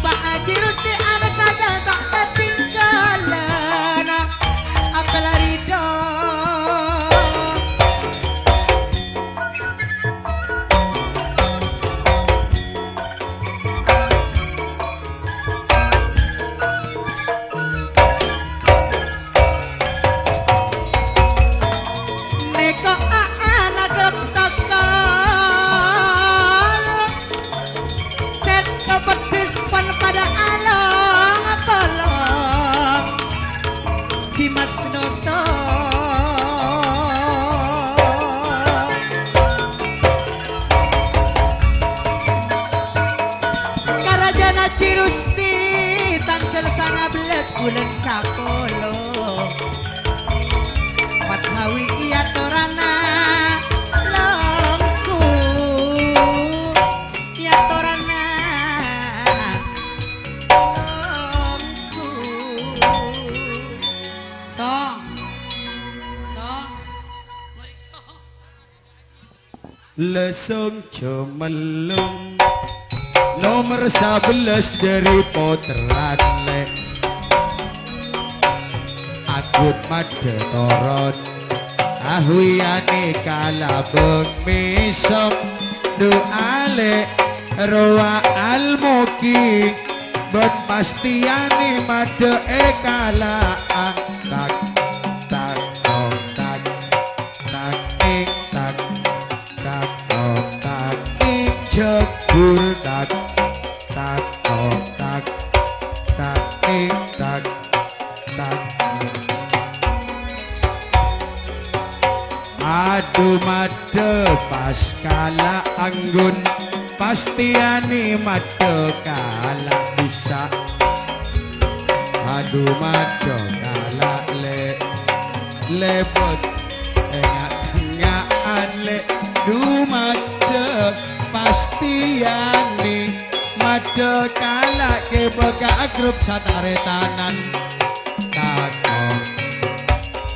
Pak Haji Rusdi ana saja ta' katinggalan. Apel Ridho. Nèko a'ana gep tokol. Sèttong peddhis pon padâ along-polong. Dimas Noto. Karajana Cirusti tangghâl sanga bellâs bulân sapolo. Padhawi atorana longku. Atorana longku. Song. Song. Murid song. Lasong jhâ' mellong. Nomer sabellâs dâri pottrana Lè'. Agut maddhâ toron. Ahwiyani kalabâng mèsong. Du'â Lè' rowa Al-Muki. Bân Pastiyani maddhâ èkala'a. Tak, tak, tong, tak. Tak, ting, tak. Tak, tong, tak, ting, jhâghur, tak. Tak, tong, tak. Tak, ting, tak. Tak. Adu maddhâ pas kala' anggun, Pastiyani maddhâ kala' bisa'. Adu maddhâ kala' Lè', lèbât enga'-tengnga'an Lè'. Du maddhâ Pastiyani maddhâ kala' kèbâ ka grup sataretanan. Tak, tong,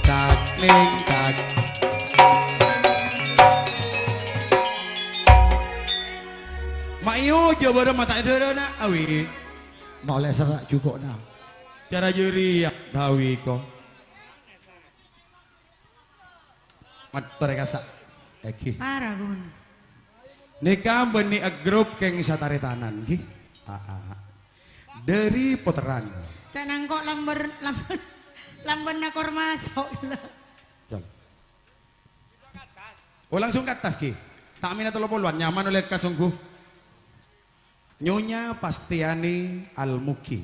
tak, ning, tak. Mayu jawara mata dharana awi. Ma'lè serra' juko'na. Cara jârèya, Dawiko. Mator kasa'. Èghi. Para, Gun. Nèka bânnè grup kèng sataretanan, ghi. Aa. Dâri pottrana. Ca'na engko' lambâr-, lambâr-, lambârna korma sok, ghi. Jol. Oh, langsung ka attas, ghi. Ta' mèna tello polowan, nyaman olè ka songghu. Nyonya Pastiyani Al-Muki.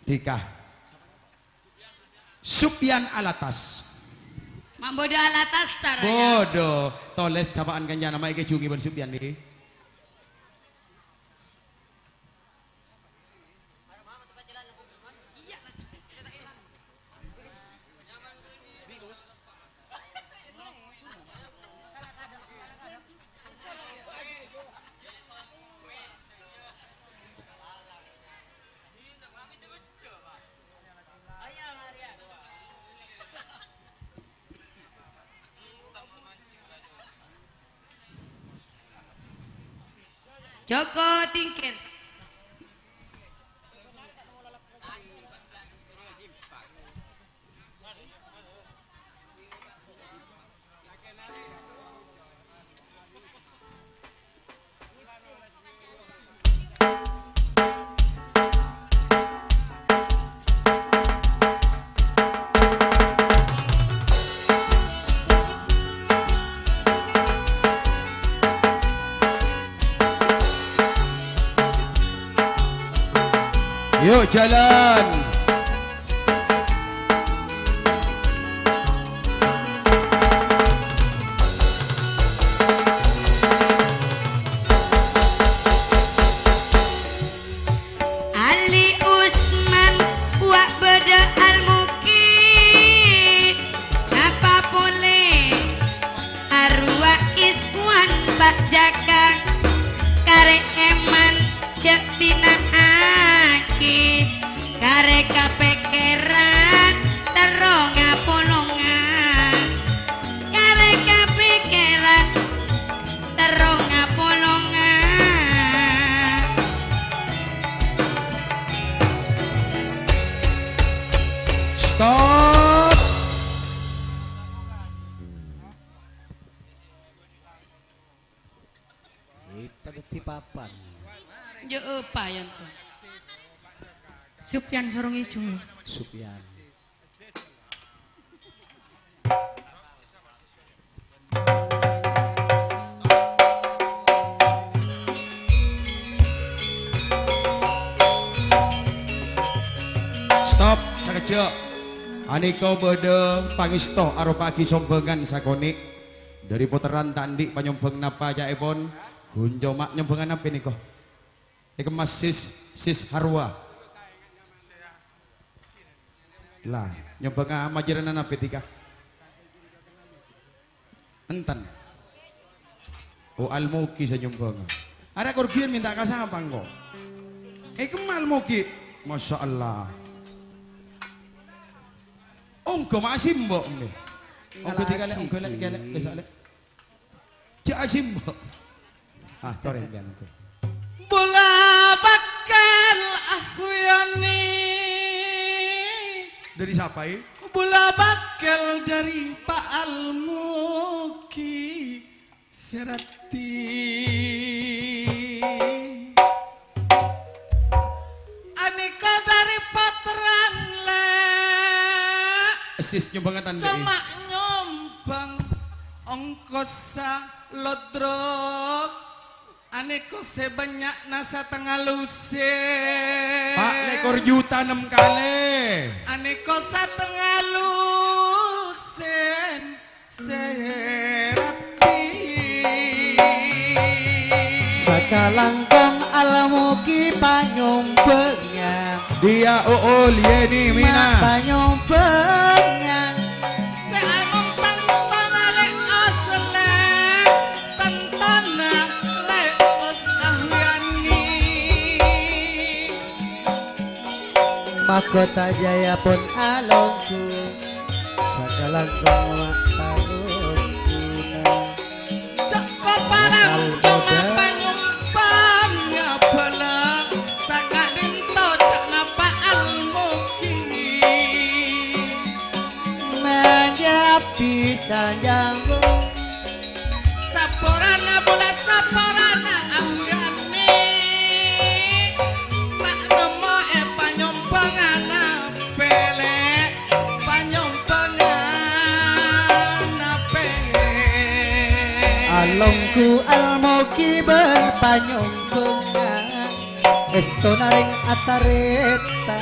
Dika. Supyan Alatas. Ma' bâdâ Alatas, sarana. Bâdâ. Tolès ca'na kancana, ma' èkajhungè bân Supyan nèka. Joko Tingkir. Yuk, jalan. Dhâddhi papan. Jhâ' apa, Yanto? Supyan Sorong Ijo. Supyan. Stop, sakejjhâ'. Anèka bâdâ pangèsto aropa'aghi sombhângan sakonè'. Dhâri potteran ta' andi' panyombhâng napa ca'èpon? Ghun coma nyombhângan apa nèko? Èkemmas Sis, Sis Harwa. Lah, nyombhânga majârâna napa dhika? Enten. Oh, Al-Mugi sè nyombhânga. Arè' korbhiyân mènta ka sapa engko'? Èkemma Al-Mugi. Masya Allah. Ongghâ ma' asimbo', mè. Ongghâ dhika, Lè', ongghâ, Lè', Lè', Lè', Lè'. Jhâ' asimbo'. Ah, torè sampèyan, ongghâ. Bulâ bâkal ahuyanè. Dhâri sapa, è? Bulâ bâkal dhâri Pa' Al-Mugi. Serati. Anèka dhâri potteran, Lè'. Sis nyombhânga ta' andi'? Coma nyombhâng ongkossa lodrok. Anèka sè bânnya'na satengnga lusen. Pa' lèkor juta nem kalè. Anèka satengnga lusen. Serati. Sakalangkong Al-Mugi panyombhângan. Dia uul yeni mina. Ma' panyombhângan. Sè anom tantona Lè' Os, Lè', tantona Lè' Os Ahyani. Mahkota Jaya pon alongghu, sakalangkong ma' palongguna. Ca'na palangkong ma' panyompangnga bhâlâ, saka'dinto ca'na Pa' Al-Mugi. Mangga bisa nyambung. Saporana bulâ saporana ahuyanè, ta' nemmo è panyombhângana pèlè, panyombhângana pèlè. Alongghu Al-Mugi bân panyombhângan, èstona rèng atarètan.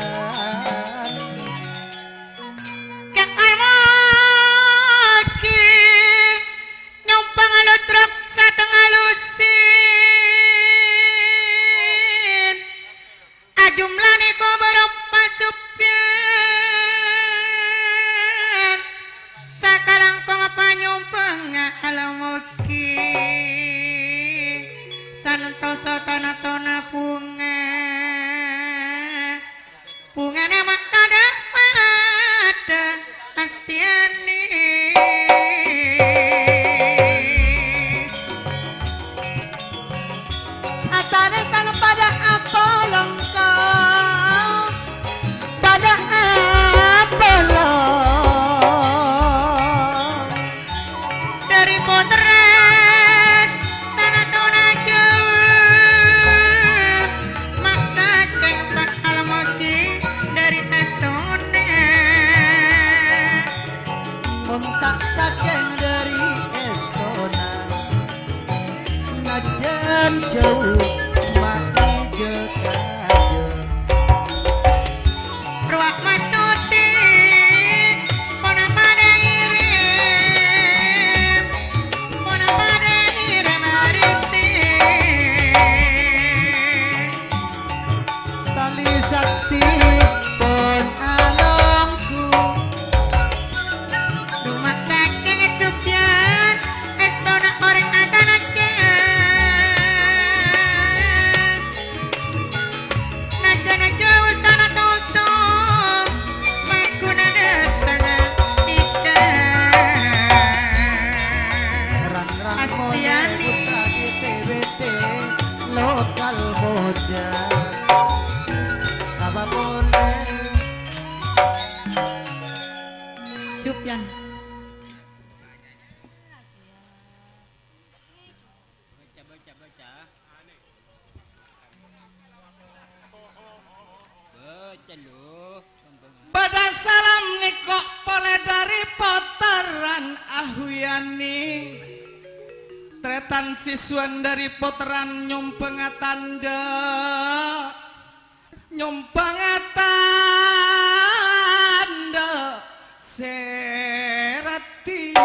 Ka Al-Mugi. Nyombhâng lodrok satengnga lusin, ajumlane kobâr pasubbhân, sakalangkong panyombhângnga Al-Mugi, santosa tana-tona bhunga. Bhungana ma' tadâ' padâ astèyana. Atarètan padâ apolong, padâ apolong. Dhâri pottrana tana-tona jhâu, maksajjhâng bakal modi dhâri èstona. Mon ta' sakèng dhâri èstona, najjhân jhâu ma' ijâ-kajâ. Rowa masodi, ponapa dâ' irem, ponapa dâ' irem arètè. Talè sakti pon alongghu. Roma sakèng Sufyan, èstona orèng akananjhâ. Yani, trètan siswan dhâri pottrana nyombhângnga tandhâ, nyombhângnga tandhâ sè raddhin.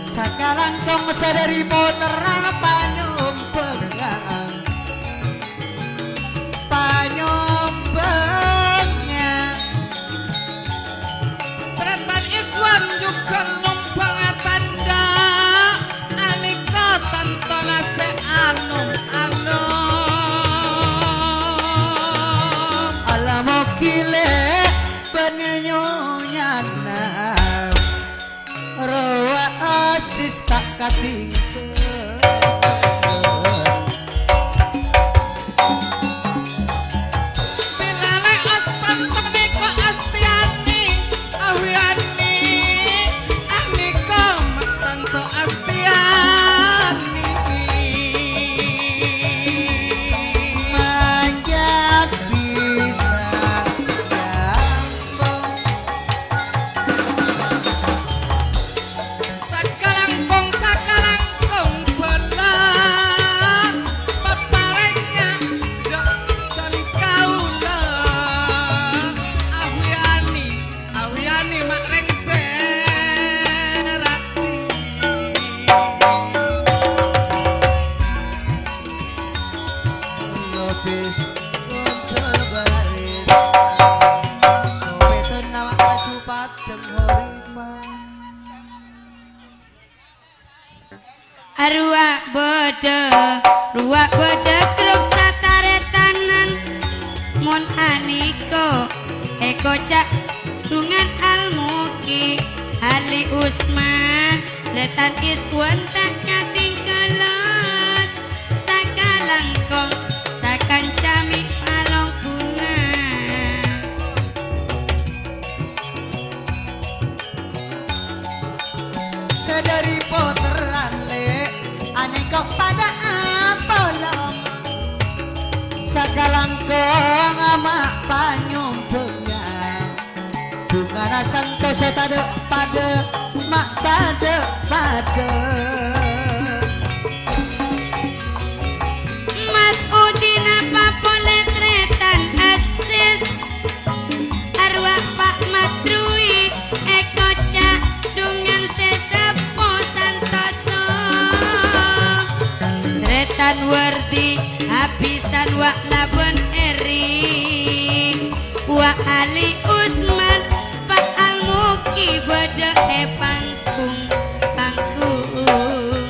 Sakalangkong sadhâri pottrana panyombhângnga, panyombhângnga. Trètan Iswan jhughân nyombhângnga tandhâ, anèka tantona sè anom-anom. Alamoghi lè' bânnè nyonyana. Rowa asis ta' katinggal. Bilâ lè' ostanto nèko Astiyani, Ahyani, anèka ma' tanto Astiyani. Manjâ bisa nyambung. Sakalangkong, sakalangkong bhâlâ, paparèngnga dâ' dhân kaulâ. Ahyani, Ahyani ma' rèngsè raddhin. Lopis kontol baris. Sopètonna ma' laju padhâng horima. Arowa bâdâ, rowa bâdâ grup satarètanan. Mon anèko èkoca' dhungan Al-Muki, Ali Usman, Rètan Iswan ta' katinggalan. Sakalangkong, sakanca mè' palongguna. Sadhâri pottrana lè', anèko padâ apolong. Sakalangkong ama' panyombhângnga. Bhungana santo sè tadâ' padâ, ma' tadâ' padâ. Mas Udin apa polè trètan asis? Arowa Pa' Madrui èkoca' dhungan sè seppo santoso. Trètan Wardi abhisan wa' labân eri. Wa' Ali Usman, Pa' Al-Muki bâdâ è panggung-panggung.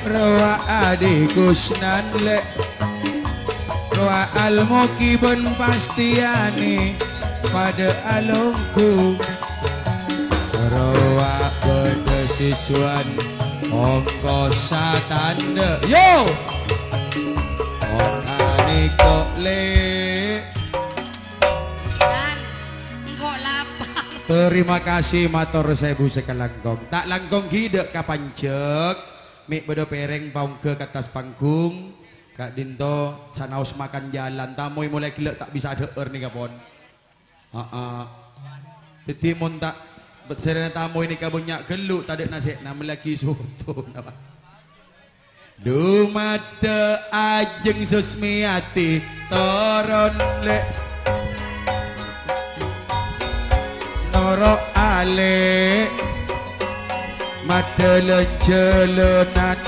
Rowa Adi Kusnan lè', rowa Al-Muki bân Pastiyani padâ alongghu. Rowa bâdâ siswan ongkosa tandhâ. Yo! Okanè kok lè'. San, engko' lapar. Terima kasih, mator saèbu sakalangkong. Ta' langkong ghi' dâ' ka panjhek. Mè' bâdâ pèrèng paongghâ ka attas panggung. Ka'dinto sanaos makan jalan. Tamoy molaè ghellâ' ta' bisa adhâ'âr nèka, pon. Aa. Dhâddhi mon ta' bâ-, sèrana tamoy nèka bânnya' ghâllu, tadâ' nasè'na mellèaghi soto, napa? Dumadâ' ajeng Susmiyati toron lè'. Noro' alè' madâlân jhâlânan.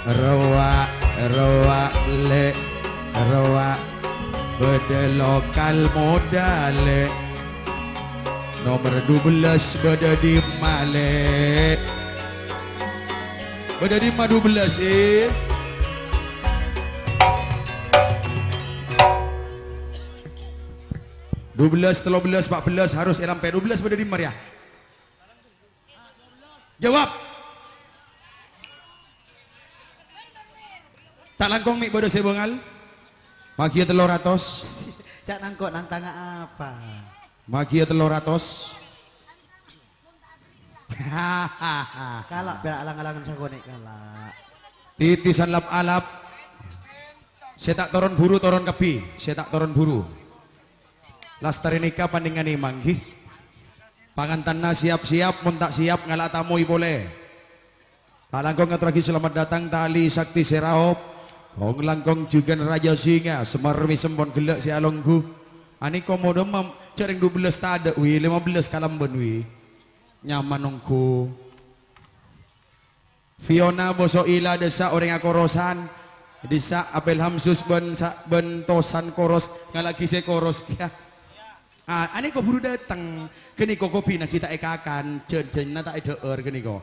Rowa', rowa' lè', rowa', bâdâ lokal modâ lè'. Nomer dubellâs bâdâ dimma lè'? Bâdâ dimma dubellâs, eh? Dubellâs, tello bellâs, pa' bellâs harus èrampè. Dubellâs bâdâ dimma rèya? Jawab. Ta' langkong mè' bâdâ sè bângal. Magiyâ tello ratos. Ca' nangko' nang tanga apa? Magiyâ tello ratos. Kala' pèra' alang-alangan sakonè' kala'. Titisan lap-alap. Sè ta' toron buru, toron kabbhi. Sè ta' toron buru. Lastarè nèka panèngana mangghi. Pangantanna siap-siap, mon ta' siap ngala' tamoy polè. Ta' langkong ngatorraghi selamat datang, Tali Sakti Seraop. Kong langkong jhughân Raja Singa, Semar Mesem pon ghellâ' sè alongghu. Anèka modhâ mam-, jhâ' rèng dubellâs tadâ', wi, lèma bellâs kalambân, wi. Nyaman ongghu. Fiona Boso Ila, dissa' orèng akorosan. Dissa' Apel Hamsus bân sa-, bân Tosan koros, ngala'aghi sè koros kèya. Ah, anèka buru dâteng. Ghânèka kobbhina ghi' ta' èkakan, jhân-jhânna ta' èdhâ'âr ghânèka.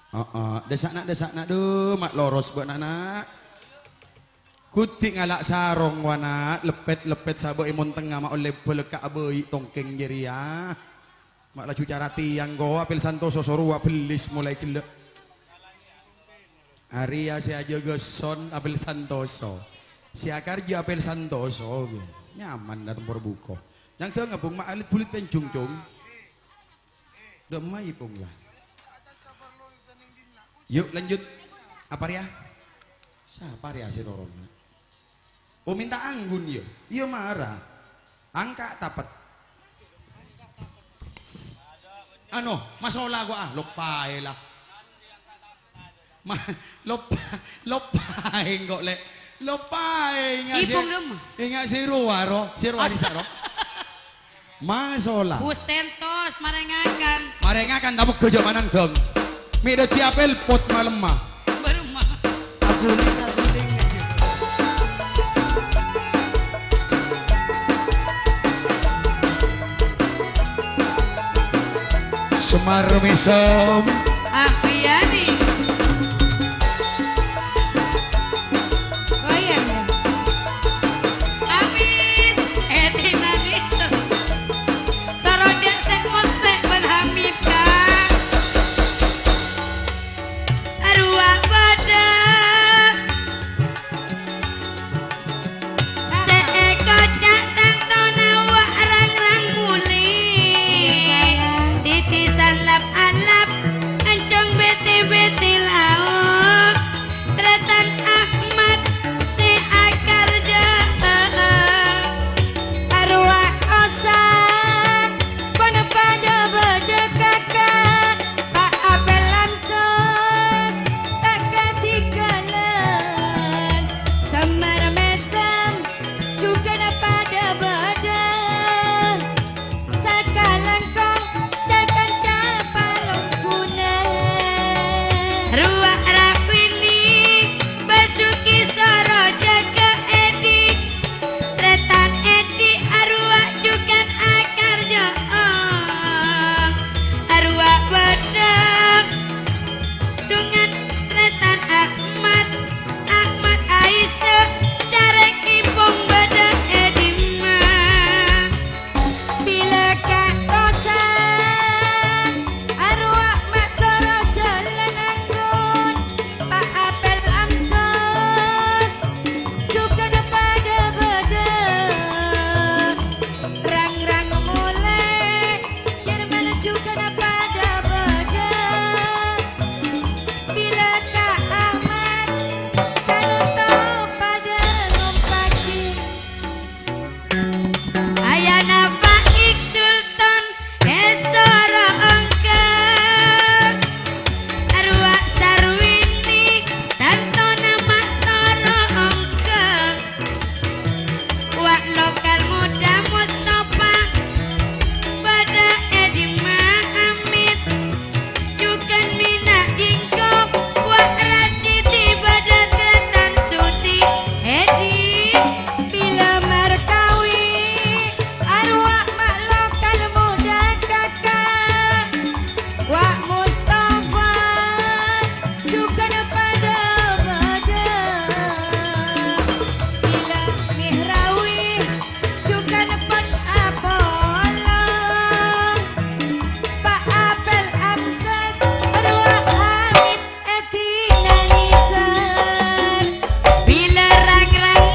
Heeh, dissa' na', dissa' na', dhu, ma' loros bâ'na, na'. Ghuti' ngala' sarong, wa, na', leppet-leppet sabâ' è mon tengnga ma' ollè bâlâkka' abâi tongkèng jârèya. Ma' laju cara tèyang, ko, Apel Santoso sorowa bellis molaè ghellâ'. Arèya sè ajâgâ son Apel Santoso. Sè akarjâ Apel Santoso, ghi. Nyaman dâ' tempor buko. Nyang dâ' ngabung ma' alit bulit penjung, Cung. Dâ' emma, Ipung, la. Yuk, lanjut. Apa rèya? Sapa rèya sè toron? Oh, minta anggun, ya? Iya, mara. Angka' tapet. Ano, masola ko, ah, loppaè, la. Ma-, loppa-, loppaè engko', Lè'. Loppaè, enga' sè, Ipung, Lem. Enga' sè rowa, ro. Sè rowa, Asa. Sisa, ro. Masola. Gus Tentos, marèngakan. Marèngakan, ta' moghâ jhâ' manang dong. Mè' dhâddhi apel pot malemma. Baru ma-, Aguling, aguling aja. Semar Mesem. Ampiyani. Goyang, ya. Amin. Edina Nixon. Soro cè' sè mosè bân Hamid, Kang. Arowa bâdâ sè èkoca' tantona wa' rang-rang molè. Titisan lap-alap, encong bete-bete lao. Tretan Ahmad sè akarjâ. Arowa Osa, ponapa dâ-bâdâ kaka, Pa' Apel Ansos, ta' katinggalan. Semar Mesem, jhughâna padâ bâdâ. Sakalangkong, ca-kanca palongguna. Rowa Rawini, Basuki soro jâgâ Edi. Tretan Edi arowa jhughân akarjâ. Arowa bâdâ. Dungan Tretan Ahmad, Ahmad Aisyah, carèng Ipung bâdâ è dimma? Bilâ ka'tosan, arowa ma' soro jhâlân anggun, Pa' Apel Ansos, jhughâna padâ bâdâ. Rang-rang molè, Jerman jhughâna padâ bâdâ. Bilâ ka Ahmad, Sanuto padâ ngompaghi. Ayana Faik Sultan èsoro ongghâ. Arowa Sarwini, tantona ma' soro ongghâ. Wa' lokal muda Mustafa, bâdâ è dimma Hamid? Jhughân Mina Jingko, wa' Rasidi bâdâ Tretan Suti, Edi. Bilâ Markawi, arowa ma' lokal muda kaka. Wa' Mustafa, jhughân padâ bâdâ. Bilâ Mihrawi, jhughân pon apolong. Pa' Apel Ansos, rowa Hamid, Edi Nanisan. Bilâ rang-rang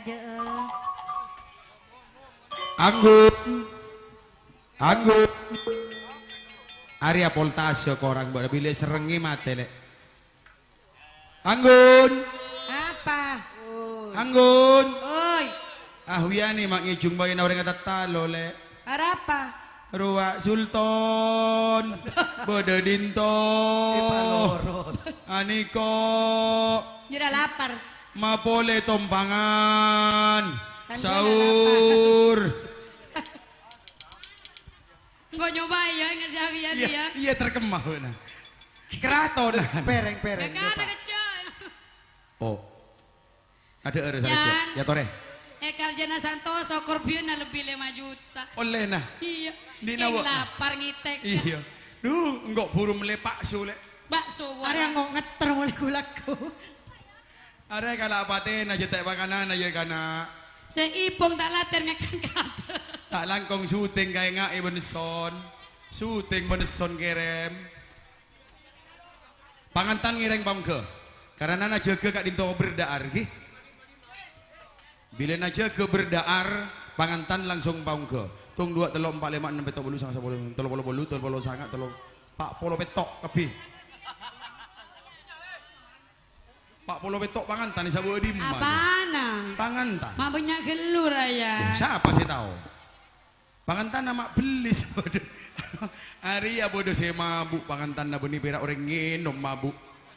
Jâ'. Anggun. Anggun. Arèya voltase korang, bâ'na bilâ serrengngè matè, Lè'. Anggun. Apa? Anggun. Oi. Ah, wiyani ma' ngèjhung bâ'na orèng atattalo, Lè'. Arapa? Rowa Sultan. Bâdâ dinto. Epaloros. Aniko. Jârèya lapar. Mapolè tompangan. Kan jârèya lapar. Saur. Engko' nyoba ya, ingat si Awi ya, Iya, dia. Iya, terkemah, bâ'na. Keratonan. Pereng, pereng, Kakak nyoba. Kecil. Oh. Ada ada saja. Jan. Ya, tore. Eh, Karjana Santoso, Scorpion lebih lima juta. Oleh, nah. Iya. Di Yang nawa. Lapar ngitek. Iya. Duh, engko' buru mele bakso, Lè'. Bakso, Are wah. Engko' ngetter mulai gulaku. Arè kala' patèna jâ' ta' pakanana, yâ, kana'. Sè ipong ta' latèr ngakan kadâ'. Ta' langkong syuting kaènga'è bân Son. Syuting bân Son kèrèm. Pangantan ngèrèng paongghâ. Karana najâgâ ka'dinto berda'ar, ghi. Bilâ najâgâ berda'ar, pangantan langsung paongghâ. Tong, duwâ', tello', empa', lèma', ennem, pètto', bâllu', sanga', sapolo, tello polo bâllu', tello polo sanga', tello, pa' polo pètto', kabbhi. Pa' polo pètto' pangantan, èsabâ' dimma, Apana? Pangantan. Ma' bânnya' ghâllu, raya. Loh, sapa sè tao? Pangantanna ma' bellis. Arèya bâdâ sè mabu', pangantanna bânnè pèra' orèng ngènom mabu'.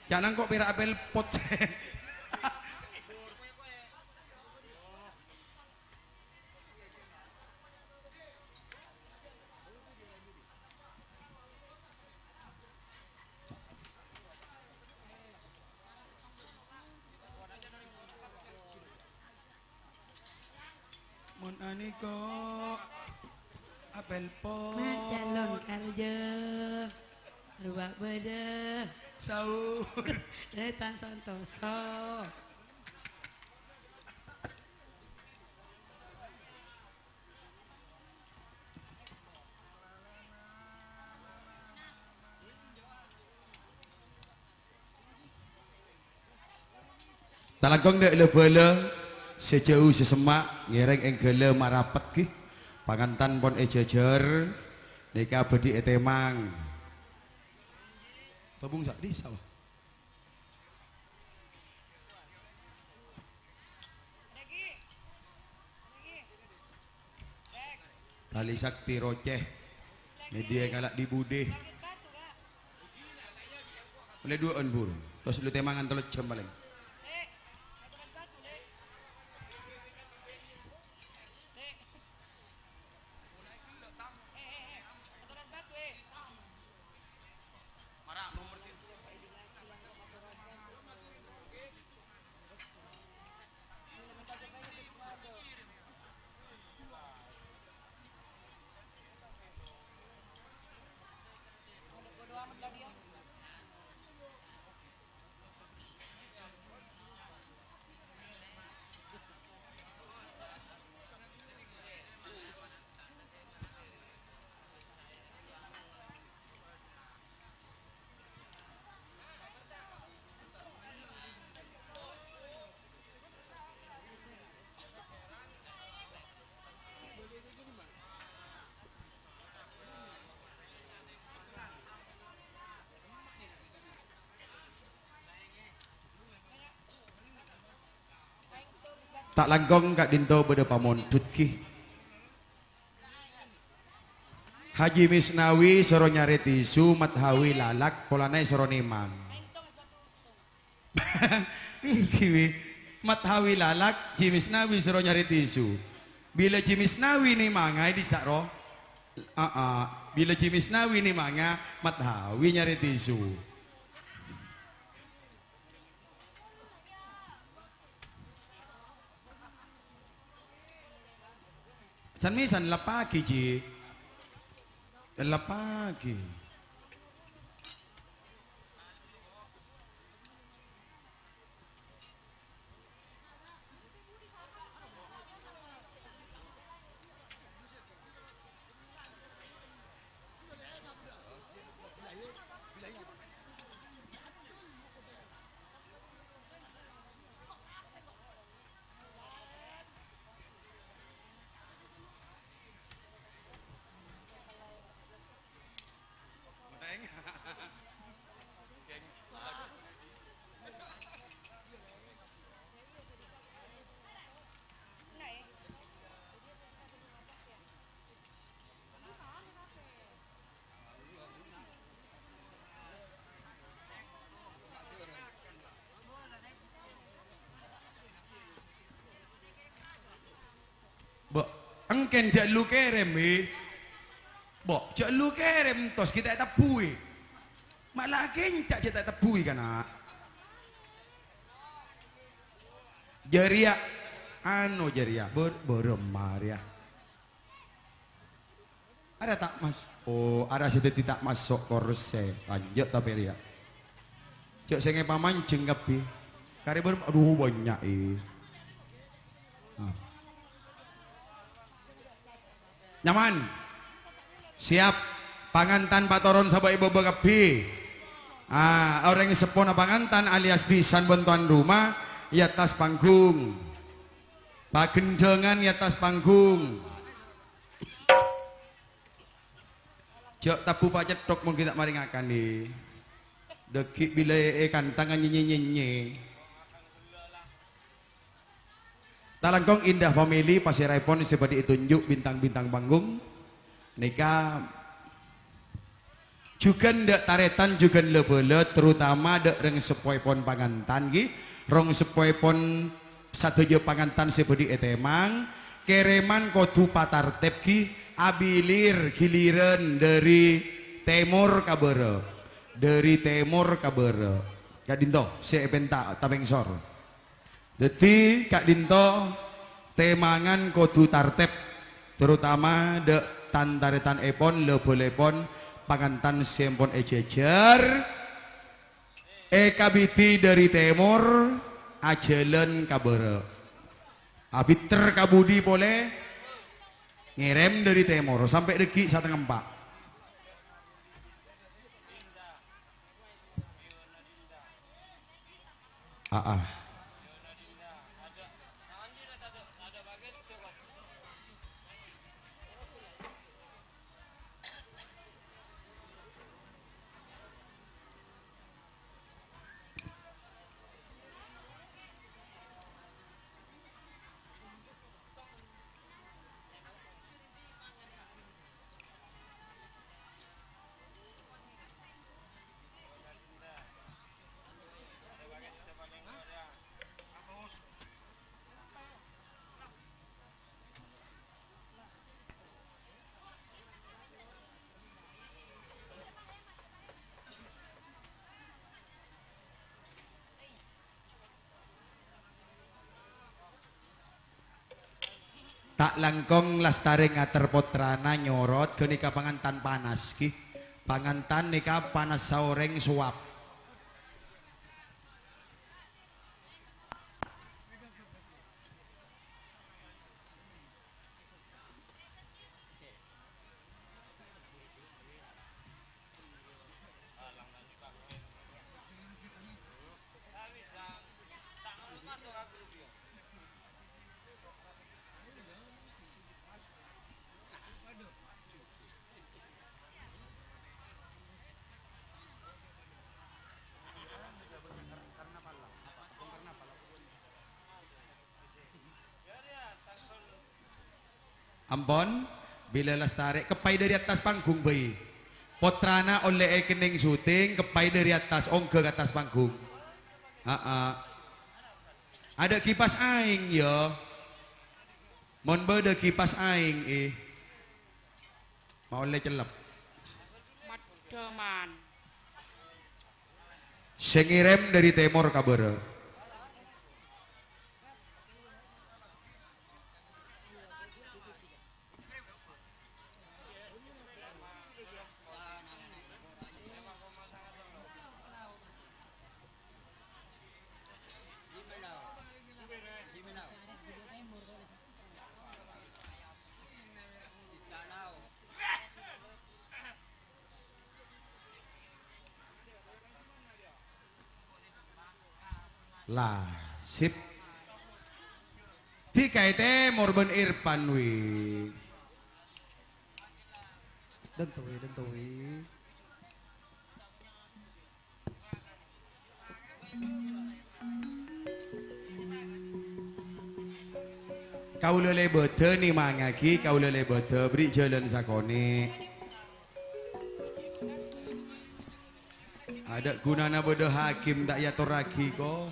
Ca'na engko' pèra' apel pot. Mon anèko apel pot. Mat Calon Karja. Rowa bâdâ. Saur. Tretan Santoso. Talangkong dâ' la-bâlâ, sè jhâu sè semma', ngèrèng èngghâlâ marapet ghi. Pangantan pon èjhâjhâr, nèka bhâdhi ètèmang. Tobung sa' dhisa, wah. Tali sakti rocè. Media kala' di-budhi. Olle duwâ'ân, Bur. Tos lu tèmangan tello jam palèng. Ta' langkong ka'dinto bâdâ pamondhut, ghi. Haji Misnawi soro nyarè tisu, Mat Hawi lalak, polana èsoro nèmang. Èngghi, wi. Mat Hawi lalak, Ji Misnawi soro nyarè tisu. Bilâ Ji Misnawi nèmanga è dhisa', ro? Aa, bilâ Ji Misnawi nèmanga, Mat Hawi nyarè tisu. San-mèsan leppaghi, Ji. Leppaghi. Èngkèn jhâ' lu kèrèm, hè. Bo', jhâ' lu kèrèm, tos ghi' ta' ètebbhuwi. Ma' la akènca' jhâ' ta' ètebbhuwi, kana'. Jârèya, anu jârèya, bâr-, bârâmma rèya. Ara ta' mas-, oh, ara sè dhâddhi ta' maso' korsè. Lanjut tapè rèya. Jhâ' sè ngèpamanjheng kabbhi. Karè bâr-, adhu, bânnya', è. Ah. Nyaman? Siap. Pangantan patoron sabâ' è bâbâ kabbhi. Ah, orèng seppona pangantan alias bhisan bân towan roma è attas panggung. Pagendhângan è attas panggung. Jhâ' tabu pacèthok mon ghi' ta' marè ngakan, è. Dhâggi' bilâ è-, èkanthanga nyènyè-nyènyè. Talangkong Indah Family, pasèraèpon sè bhâdhi ètonjhu' bintang-bintang panggung. Nèka jhughân dhâ' tarètan, jhughân la-bhâlâ, terutama dhâ' rèng seppoèpon pangantan, ghi. Rèng seppoèpon sadhâjâ pangantan sè bhâdhi ètèmang, kèrèman kodhu patartèb, ghi, abilir giliran dhâri tèmor ka bârâ'. Dhâri tèmor ka bârâ'. Ka'dinto sè èpènta tapèngsor. Dhâddhi, ka'dinto tèmangan kodhu tartèb, terutama dhâ' tan-tarètanèpon, la-bhâlâèpon pangantan sè ampon èjhâjhâr, èkabidhi dhâri tèmor, ajhâlân ka bârâ'. Abhitèr ka budi polè, ngèrèm dhâri tèmor, sampè' dhâggi' satengnga empa'. Aa. Ta' langkong lastarè ngater pottrana nyorot ghânèka pangantan panas, ghi. Pangantan nèka panas saorèng sowap. Ampon, bilâ lastarè, keppaè dhâri attas panggung bhâi. Pottrana ollè èkennèng syuting, keppaè dhâri attas, ongghâ ka attas panggung. Aa. Adâ' kipas aèng, yâ. Mon bâdâ kipas aèng, è. Ma' ollè cellep. Madhâman. Sè ngèrèm dhâri tèmor ka bârâ'. La, sip. Dikaè tèmor bân Irfan, wi. Dânto, wi, dânto, wi. Kaulâ lè bâdâ nèmangaghi, kaulâ lè bâdâ bherri' jhâlân sakonè'. Adâ' ghunana bâdâ hakim ta' èyatorraghi, ko.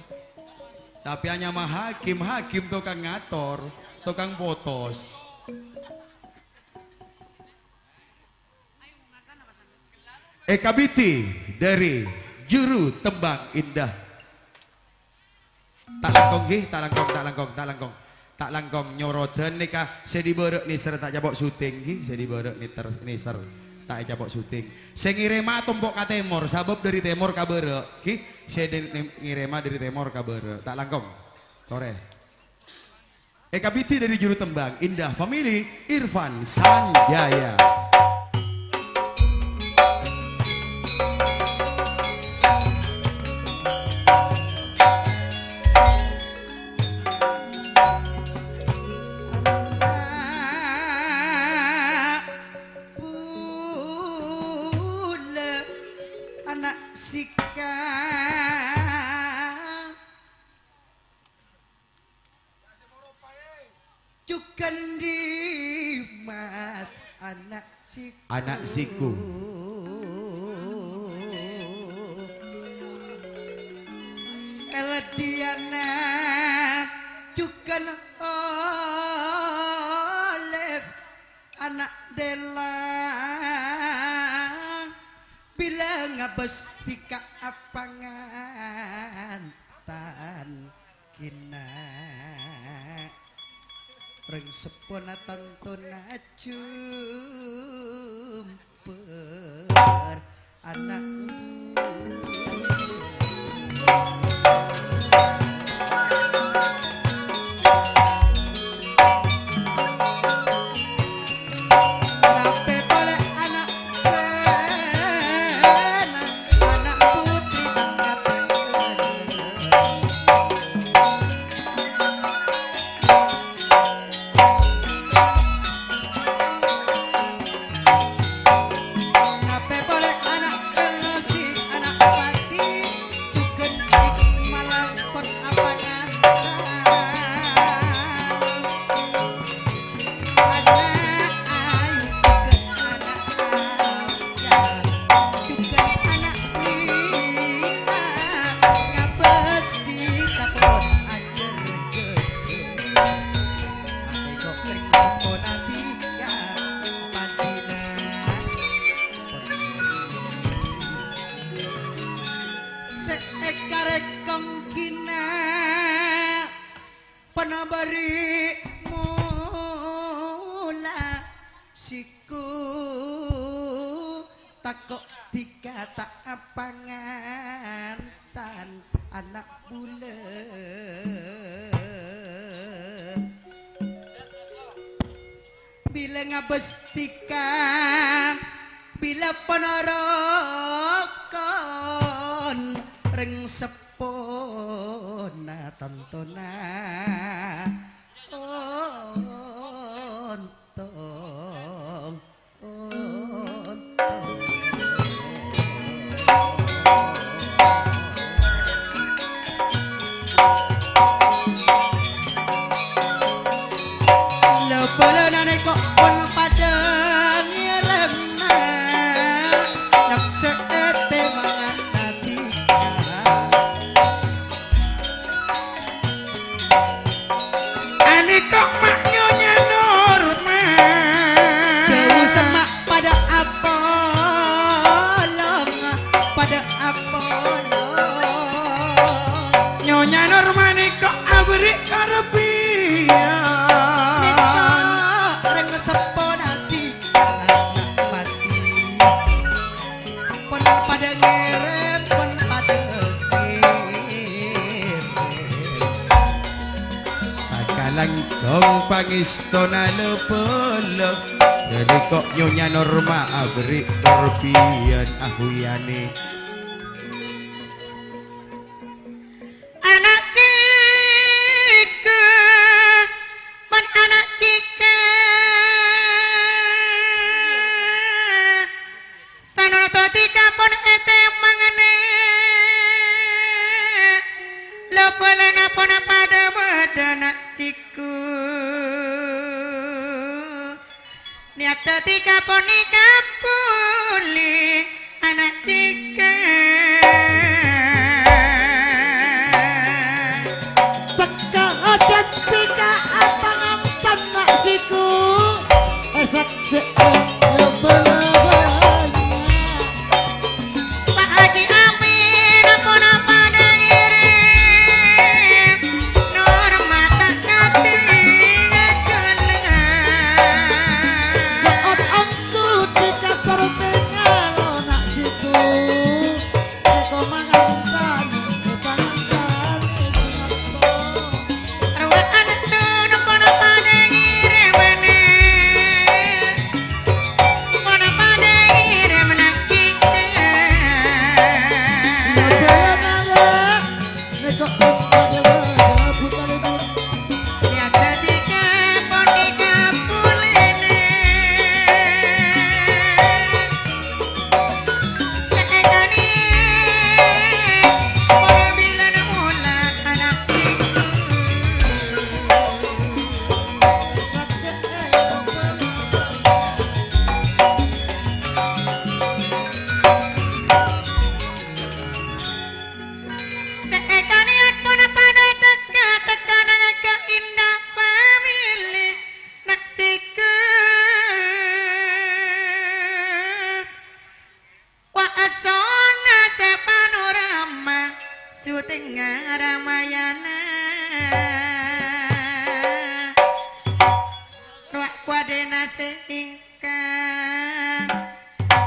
Tapè anyama hakim, hakim tokang ngator, tokang potos. Èkabidhi dhâri juru tembang Indah. Ta' langkong, ghi, ta' langkong, ta' langkong, ta' langkong. Ta' langkong nyorodhân nèka, sè dhi' bârâ' nèser ta' ècapo' syuting, ghi, sè dhi' bârâ' nèter-, nèser ta' ècapo' syuting. Sè ngèrèma tompo' ka tèmor, sabâb dhâri tèmor ka bârâ', ghi, sè dhi-, ngèrèma dhâri tèmor ka bârâ'. Ta' langkong. Torè. Èkabidhi dhâri juru tembang Indah Family, Irfan Sanjaya. Ana' bulâ, ana' sika. Jhughân Dimas ana' siku. Ana' siku. Eldiana jhughân Oleh ana' Della. Bilâ ngabâs dhika apangantan. Gina rèng seppona tantona jembhâr ana'. Napè polè ana' sèna, ana' putri tengka-tengka. Napè polè ana' Elsi, ana' Pati, jhughân Ikmalang pon apangantan. Ana' ayu jhughân ana' ayu. Jhughân ana' lila ngabâs dhika pon ajhâr-jhâjhâr. Atè kok rèng seppona dhika padina. Sè èkarèkong gina. Panabari mola siku, tako' dhika ta' apangantan ana' bulâ. Bilâ ngabâs dhika, bilâ ponoro'on rèng seppona tantona. Ontong, ontong. La bâlâna nèko pon padâ ngèrèmma, nak sè ètèmanga dhika. Anèko ma' Nyonya Norma. Jhâu semma' padâ apolong, padâ apolong. Nyonya Norma nèko aberri' karebbhiyân. Nèko rèng seppona dhika na' pati. Pon padâ ngèrèm, pon padâ ngèrèm. Sakalangkong pangèstona la bâlâ. Ghâllu kok Nyonya Norma aberri' karebbhiyân ahuyane. Ana' dhika, pon ana' dhika. Sanolto dhika pon ètèmangana. La bâlâna pon padâ bâdâna siku. Niyat dhika ponèka polè ana' dhika. Teka hajat dhika apangantan na' siku. Èsaksè'è la bâlâ bânnya'.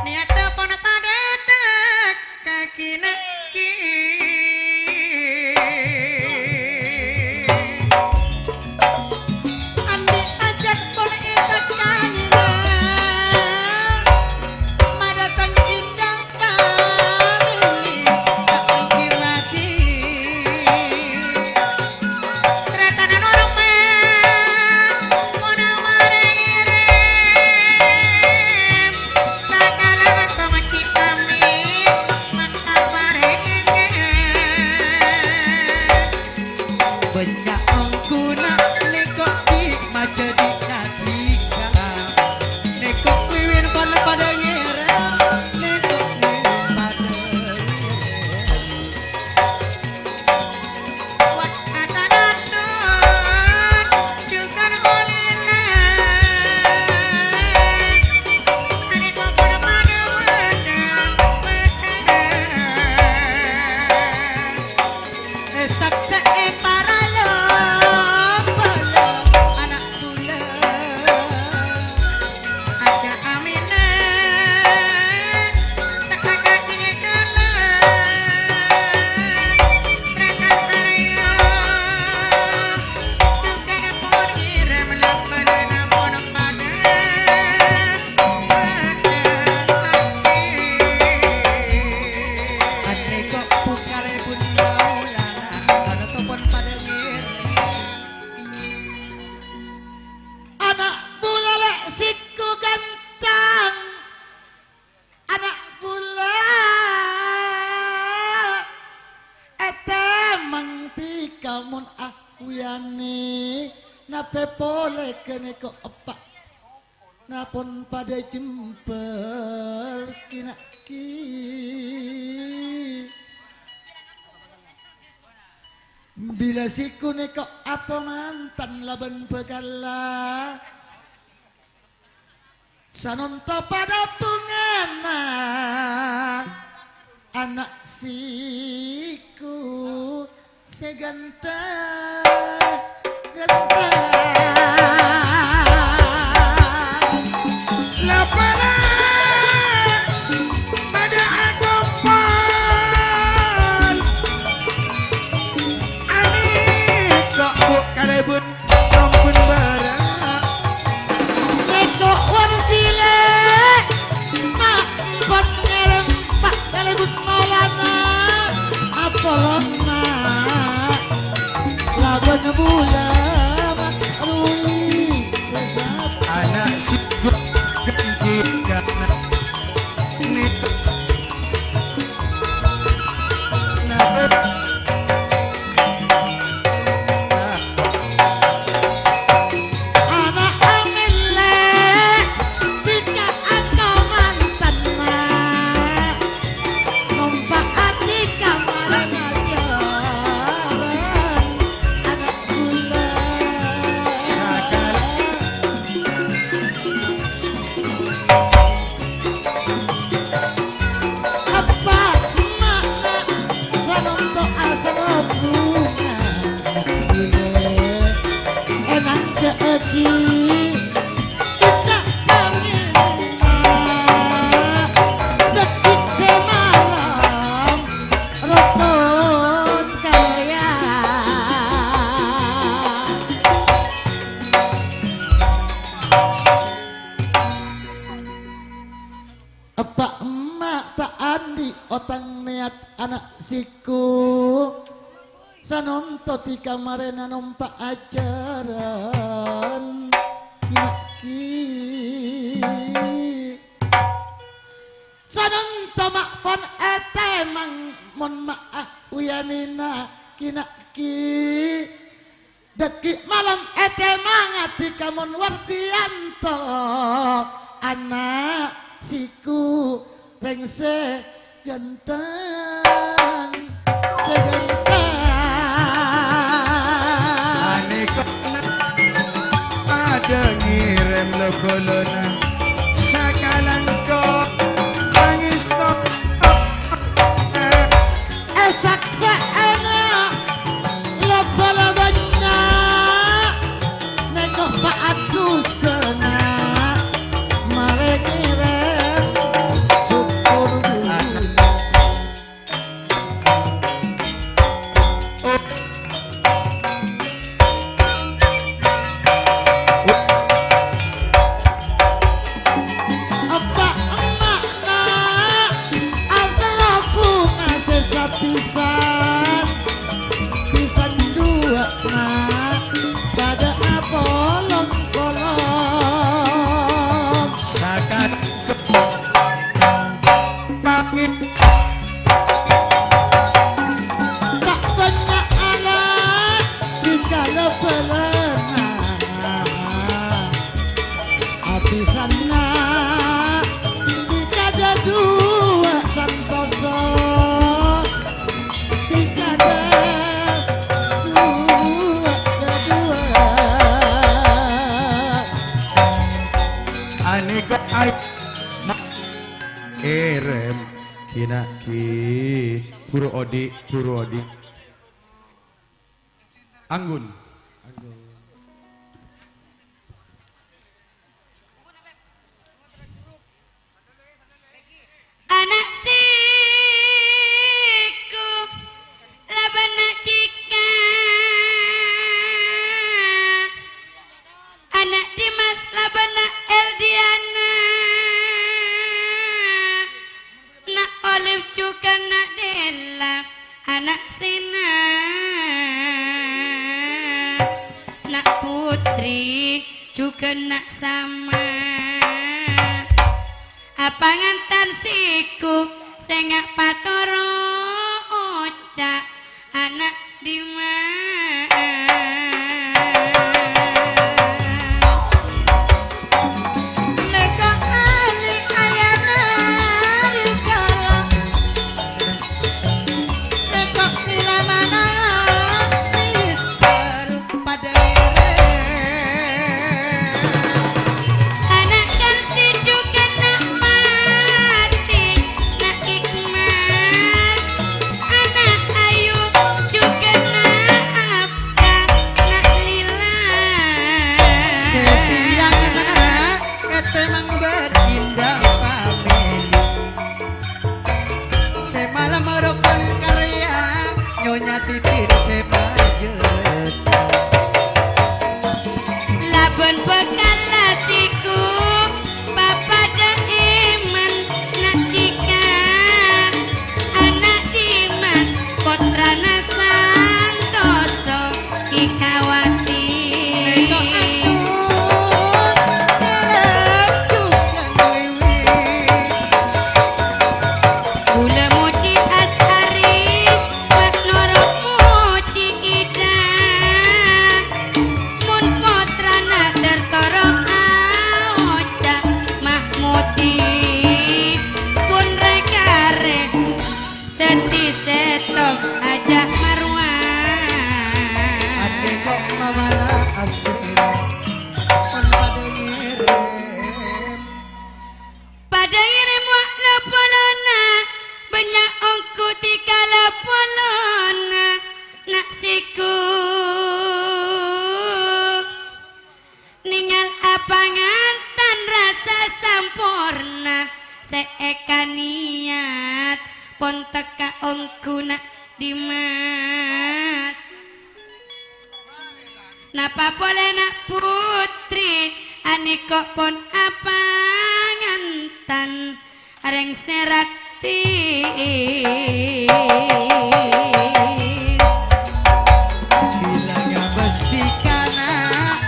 Niyatta pon padâ tèka kènè'-kènè'. Andi' ajât pon ètèka'aghi, madâteng indah kami ta' ongghu mati. Tratana norma, mon amare ngirim, sakala tong citami, maka parenge. Bânnya' ongghuna nèko' di majâdi nadika, nèko' wiwin padâ-padâ ngerem, nèko' wiwin padâ ngerem. Sakse'e para lompo ana' bulâ. Aja Aminah, teka kaki kala. Ratan Taryo, duka dapur ngirim lapar namun pada. Aneko bukarèpon Maulana, sanatopon padâ ngirim. Ana' bulâ lè' sèko ganteng. Ana' bulâ ètèmang tika mon ahuyanè, napè polè ghânèko eppa'. Napon padâ jembhâr kènè'-kènè'. Bilâ sèko nèko apamantan labân bhâkalla. Sanonto padâ bhungana ana' sèko sè ganteng, ganteng. Lapana padâ akompol. Ani kok bu kalebut Ampon bara. Nèko wardile, ma' pot ngerem, ma' kalebut Maulana. Apolong, ma', labân bulâ, ma' ruli sesat. Ana' sibuk ganti kana. Ana' amelle, tika atomantanna, nompa'agi kamarana jaran ana' gula. Sakala. Eppa' emma'na sanonto asarobungan, enangka'agi kita pangilina, dâggi' sè malem rokon karya. Eppa' emma' ta' andi' otang neyat ana' sèko. Sanonto tika marena nompa' ajaran kina' ki. Sanonto ma' pon etemang mon ma' a uyanina kina' ki. Dâggi' malem ètemangadi ka mon Wardiyanto, ana' sèko rèng sè ghântheng, sè ghântheng. Anèka padâ ngèrèm lo-, golona sakalangkong pangesto. Èsaksè'ana la-bâlâ bânnya', nèko pa'adusana marè ngèrèm Ta' bânnya' ala' di kalabâlâna. Abisana di kadâ duwâ' santosa. Di kadâ duwâ', kadâ duwâ'. Anèka ay-, ma-, èrèm, ghi na' ghi, buru odi', buru odi'. Anggun. Ana' sèko labânna Cika, ana' Dimas labânna Eldiana, na' Olive jhughân na' Della, ana' Sena, na' Putri jhughân na' Sama. Apangantan sèko sènga' patoro' oca' ana' Dimas. Nèko ali ayana risala. Nèko lila manana risal. Padâ ngèrèm. Ana' Kansi jhughân na' Pati, na' Ikmal. Ana' Ayu jhughân na' Afka, na' Lila. Sè sèyang na' ètèmang bâdinda pamèlè. Sè malem rokon karya, Nyonya Titin sè majâr. Labân bhâkal la sèko, papadâ èman na' Cika, ana' Dimas, pottrana Santoso. Ikawati. Mènto antos ngarep jhughân wiwi. Kaulâ mojhi Asari, wa' noro' mojhi Ida. Mon pottrana Dartoro aoca' Mahmudi, pon rè-karè. Dhâddhi sèttong Hajah Marwah. Adhing kok mamana asmina, mon padâ ngèrèm. Padâ ngèrèm wa' la polana, bânnya' ongghu dhika la polana, na' sèko. Nèngal apangantan rassa samporna sè èkanèyat, pon tekka ongghu na' Dimas. Napa polè na' Putri, anèko pon apangantan. Arèng sè raddhin. Bilâ ngabâs dhika na'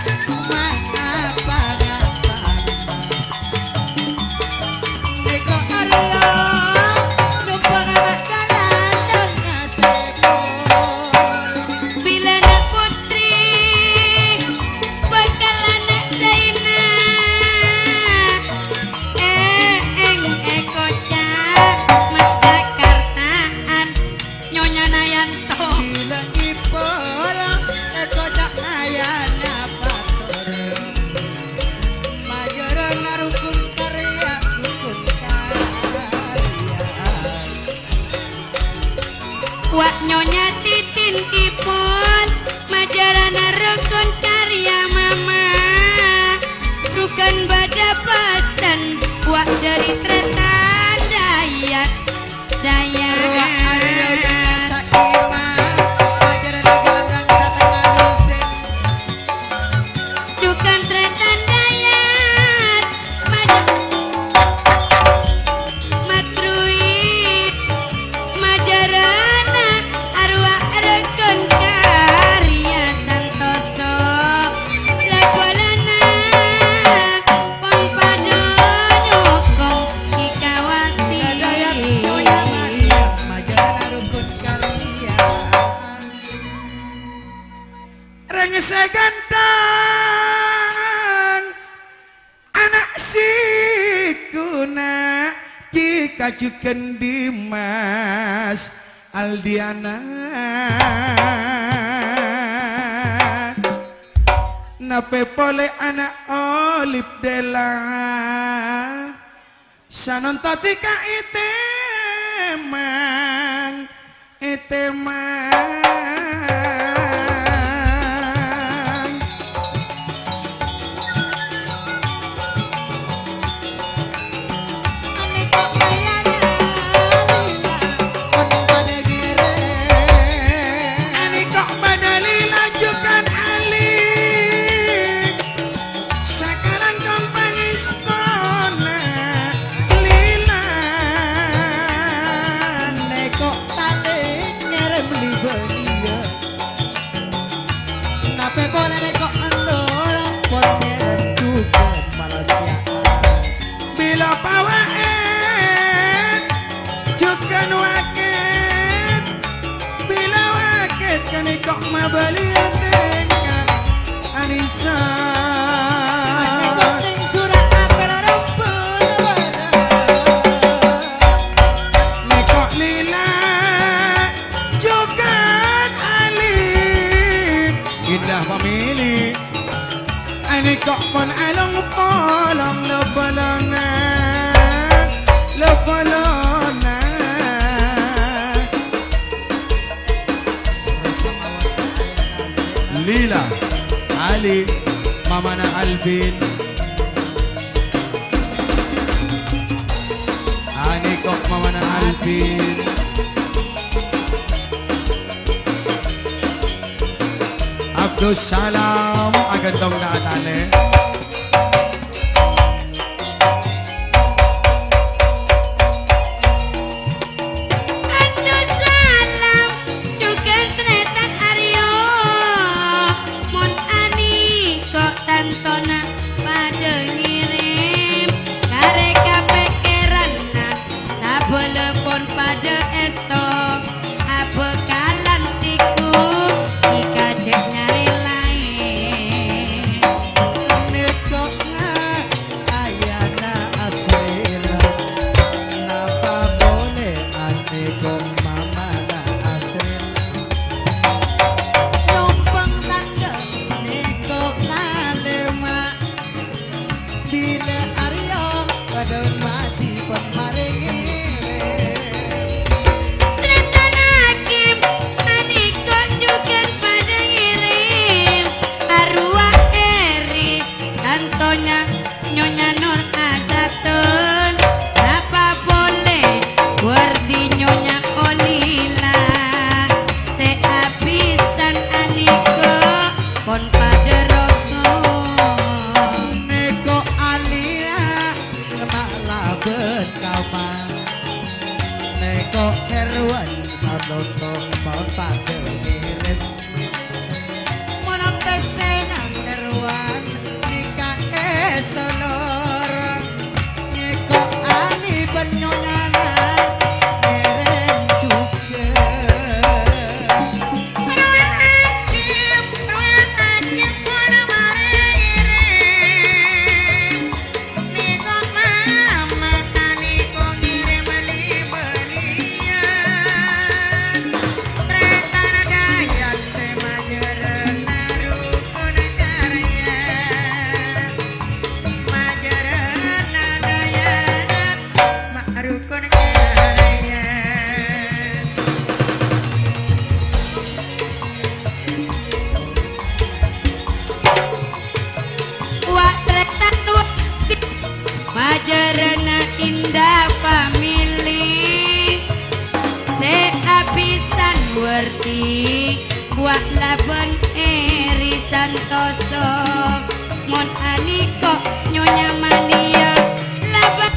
ma' apa-ngapa. Èko arèya nyombhâng ana' kalanang nasèbhâ. Bilâ na' Putri bhâkal ana' Zainab. Èèng èkoca' ma' Jakartaan, Nyonya Nayanto. Bilâ ipol èkoca' ayana pator. Majârâna rukun karya, rukun karya. Wa' Nyonya Titin ipon, majârâna rukun karya mama. Jhughân bâdâ pèssèn, wa' dâri Tretan Dayat, Dayat. Rowa arèya jhâ' saima, majârâna ghâlândhâng satengnga dusèn. Jhughân Tretan Dayat, maja-, matruwi, majârâna arowa rukun karya santoso. La polana pon padâ ka jhughân Dimas Aldiana. Napè polè ana' Olip Della. Sanonto dhika ètèmang, ètèmang. Anèko ayana lila, kon padâ ngèrèm. Anèko padâ lila jhughân Ali. Sakalangkong pangèstona lila. Nèko talè ngèrèm li-bâliyâ. Napè polè nèko endor pon ngèrèm jhughân Malaysia. Bilâ pawa'èt jhughân wakèt. Bilâ wakèt kanèko mabâliyâ tèngka Anissa. Anèko tèng sura' apèl rombhâna bârâ. Nèko lila jhughân Ali. Indah pamèlè. Anèko pon along-polong lo-polona, lo-polona. Lila, Ali, mamana Alvin. Anèko mamana Alvin. Abdussalam aghântong ka attanè. Abdussalam jhughân tarètan Aryo. Mon anèko tantona padâ ngèrèm, karè kapèkkèranna sabâlâ pon padâ èsto. Abhâkalan sèngko' dhika jhâ' nyarè laèn. Nèko nga' ayana Asril, napa bolè anèko mamana Asril. Nyompang tandhâ nèko kalèma. Bilâ Aryo padâ mati pon marè ngèrèm. Tarètan Hakim, anèko jhughân padâ ngèrèm. Arowa èrè, tanto nya-, Nyonya Nur Azatun. Napa polè, Wardi Nyonya Olila. Sè abhisan anèko pon padâ roko. Nèko Alia, ma' labân kama. Nèko Herwan, satongtong pon padâ ngèrèm. Mon pèssèna Herwan, nèka èsolor. Nèko Ali bân nyonyana ngèrèm jhughân. Rowan Hakim, Rowan Hakim, padâ marè ngèrèm. Nèko mama, anèko ngèrèm li-bâliyân. Tarètan Dayat sè majârâna rokon karya. Majârâna Dayat, ma-, rokon karya. Wa' tarètan Wardi, majârâna Indah Family. Sè abhisan Wardi, wa' labân èrè santoso. Mon anèko Nyonya Mania, labân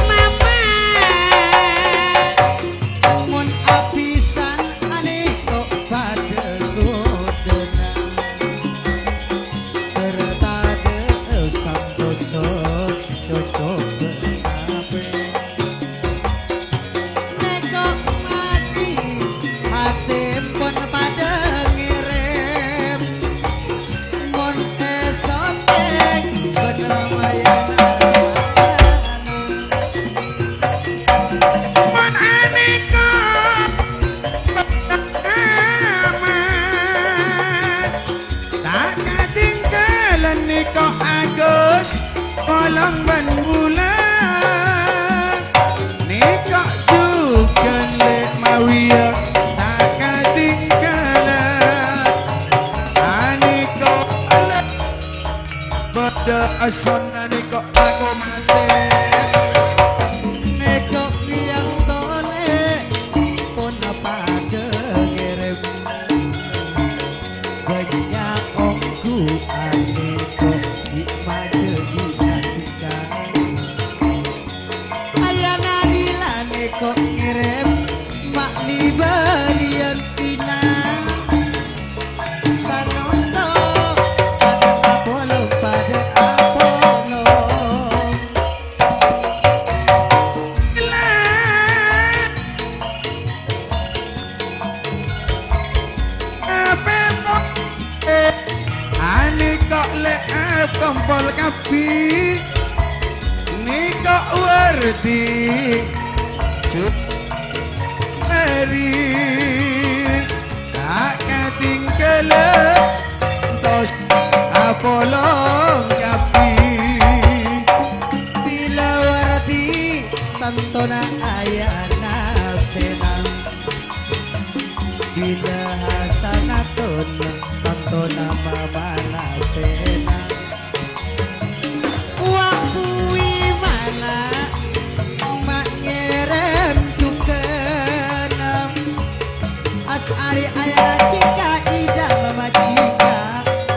Mama. Mon abhisan anèko padâ kodhâna. Tor tadâ' santoso cocok bân apè. Nèko mati, atè pon padâ ngèrèm. Mon èsotèng bân Ramayana. Jhâri ta' katèngghâlân, tos apolong kabbhi. Bilâ wardhi tantona ayana sènang, bilâ hasanatun tantona mabâlâ sènang. Wa' buwi mala, ma' ngèrèm jhughân. As'ari ayana cèka idhâ mamajika,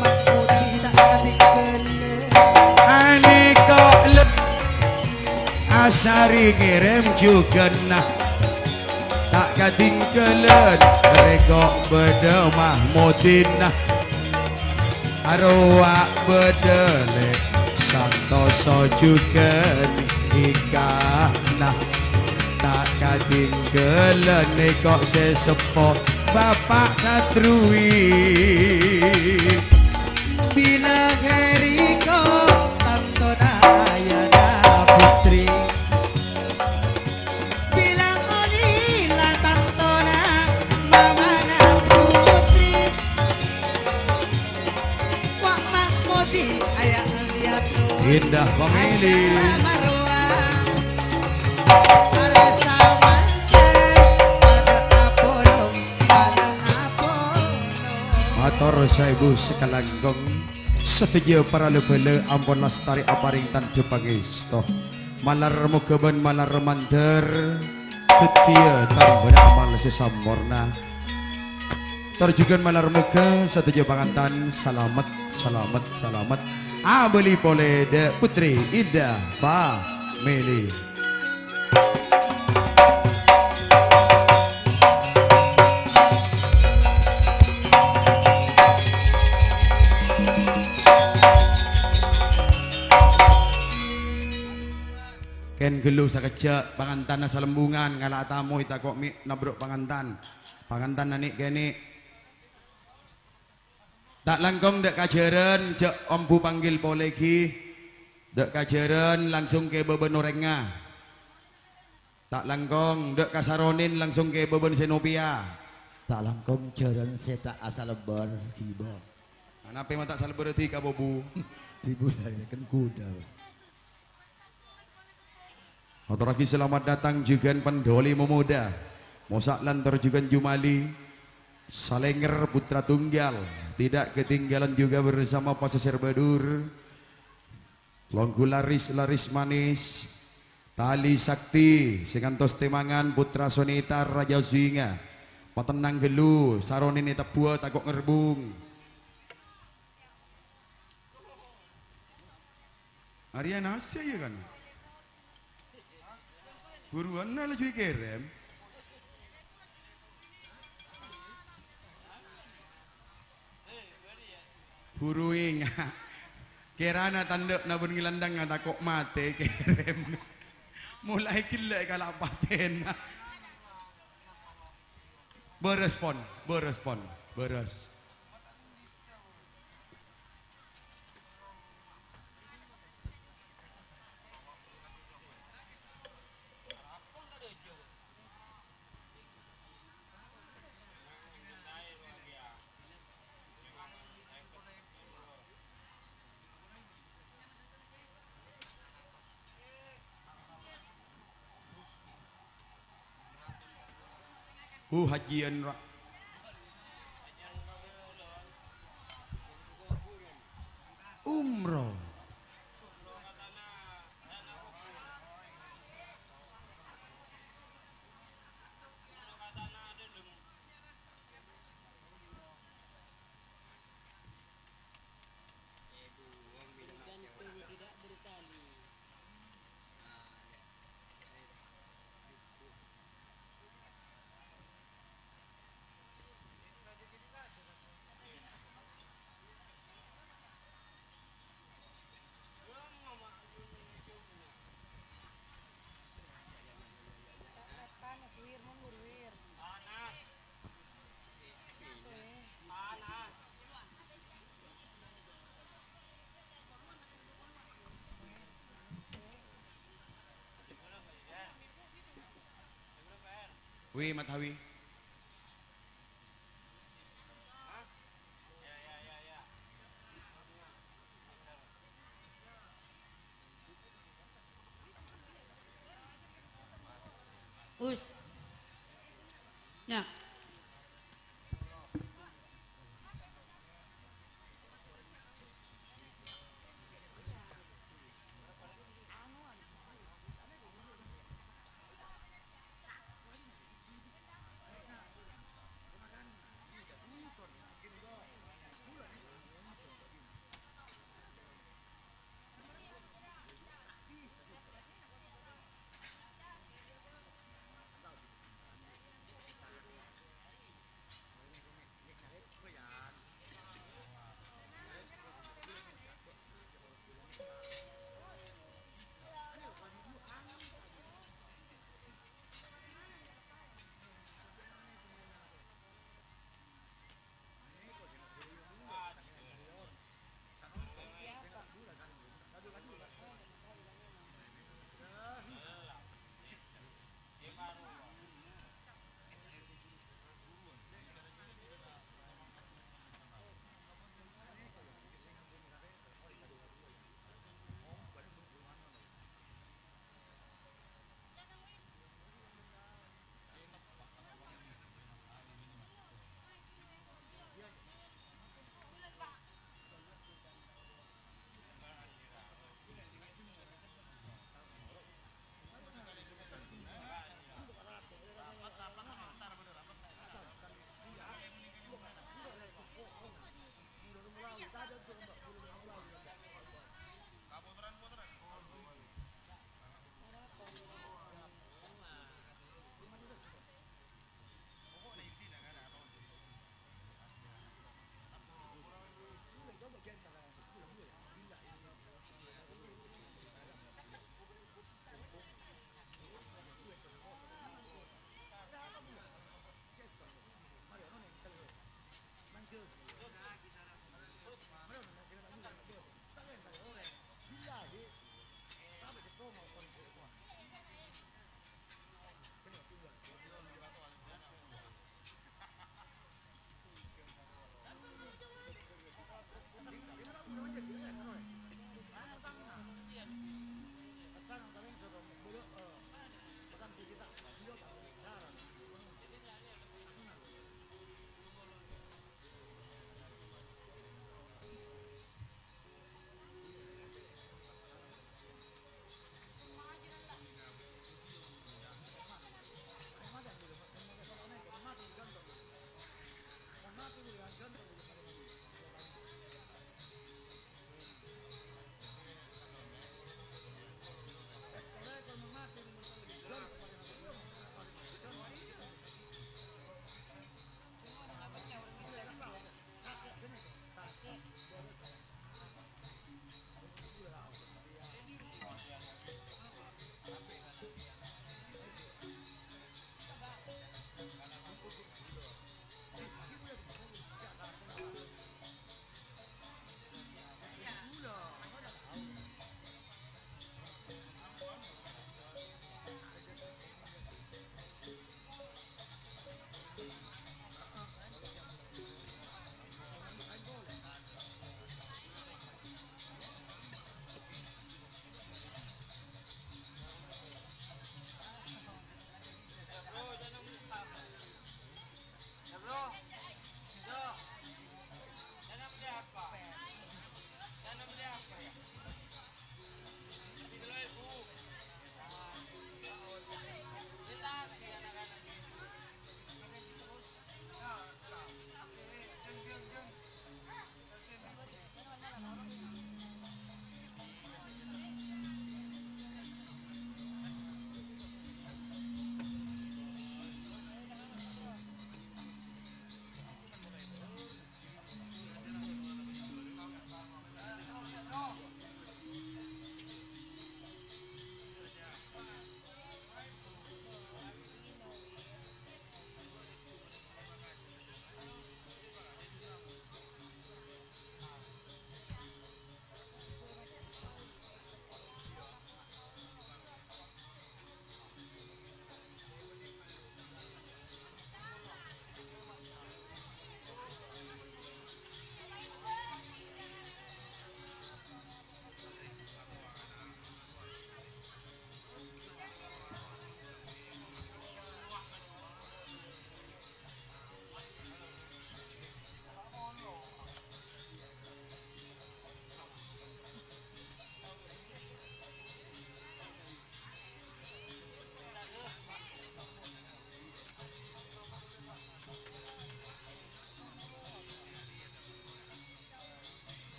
ma' poti ta' kadhingghâlân. Anèko le-, As'ari ngèrèm jhughân. Ta' kadhingghâlân rèko' bâdâ Mahmudin, arowa bâdâ Lè' Santoso jhughân èkana. Ta' kadhingghâlân rèko' sè seppo Bapa' Satrui. Bilâ ghâriko tantona ayana putri. Bilâ oli la tantona mamana putri. Wa' ma' poti aya liyato. Indah Family. Acara marwa. Are samanten pada apolong, pada apolong. Mator saèbu sakalangkong. Sadhâjâ para la-bhâlâ ampon lastarè aparèng tandhâ pangèsto. Malar moghâ bân malar mandhâr dhâddhiyâ tambhâna amal sè samporna. Tor jhughân malar moghâ sadhâjâ pangantan salamet, salamet, salamet abâli polè dâ' Putri Indah Family. Kèng ghâllu sakejjhâ', pangantanna salembungan, ngala' tamoy tako' mè' nabru' pangantan. Pangantanna nè'-kènè'. Ta' langkong dâ' kajhârân, jhâ' ombu panggil polè ghi. Dâ' kajhârân langsung kè bâbân orèngnga. Ta' langkong dâ' ka Saronin langsung kè bâbân Senopia. Ta' langkong jhârân sè ta' asalebbhâr ghibâ. Anapè ma' ta' salebbhâr dhika, Bobu? Dibulâ kan kuda. Atorraghi selamat datang jhughân Pandholi Momoda, Mosa' Lantor jhughân Jumali, Salènger Putra Tunggal, tidak ketinggalan juga bersama Pasisir Badur, Longgu Laris, Laris Manis, Tali Sakti, sè ngantos tèmangan Putra Sonita Raja Singa, patennang ghâllu, Saronin ètebbhuwâ tako' ngerbung. Arèya nasè' iyâ kan? Buruwânna laju èkèrèm. Buru enga'. Kèrana tandhâ' nabun ngelandhângnga tako' matè kèrèm. Molaè ghellâ' èkala' patèna. Bârâs, pon. Bârâs, pon. Bârâs. Huh, hajiyân, ra. Umroh. Wi, Mat Hawi. Us. Nya.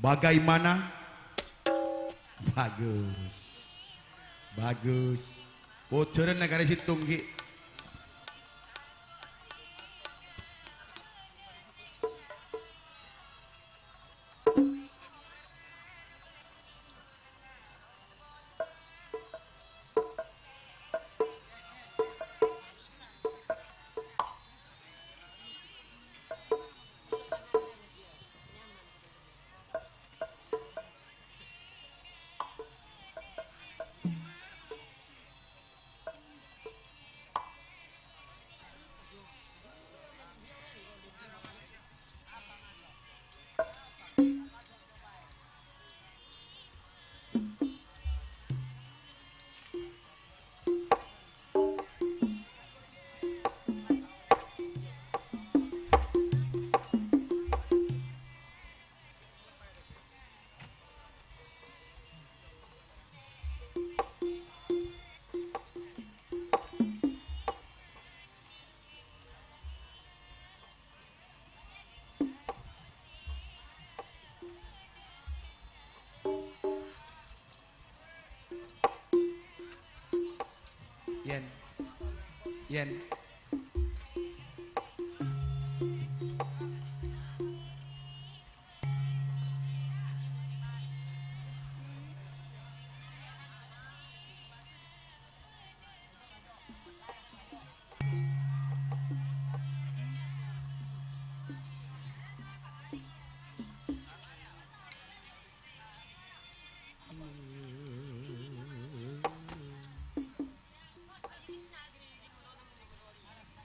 Bagaimana? Bagus. Bagus. Podaran nagara Situng, Ki. Yen. Yen.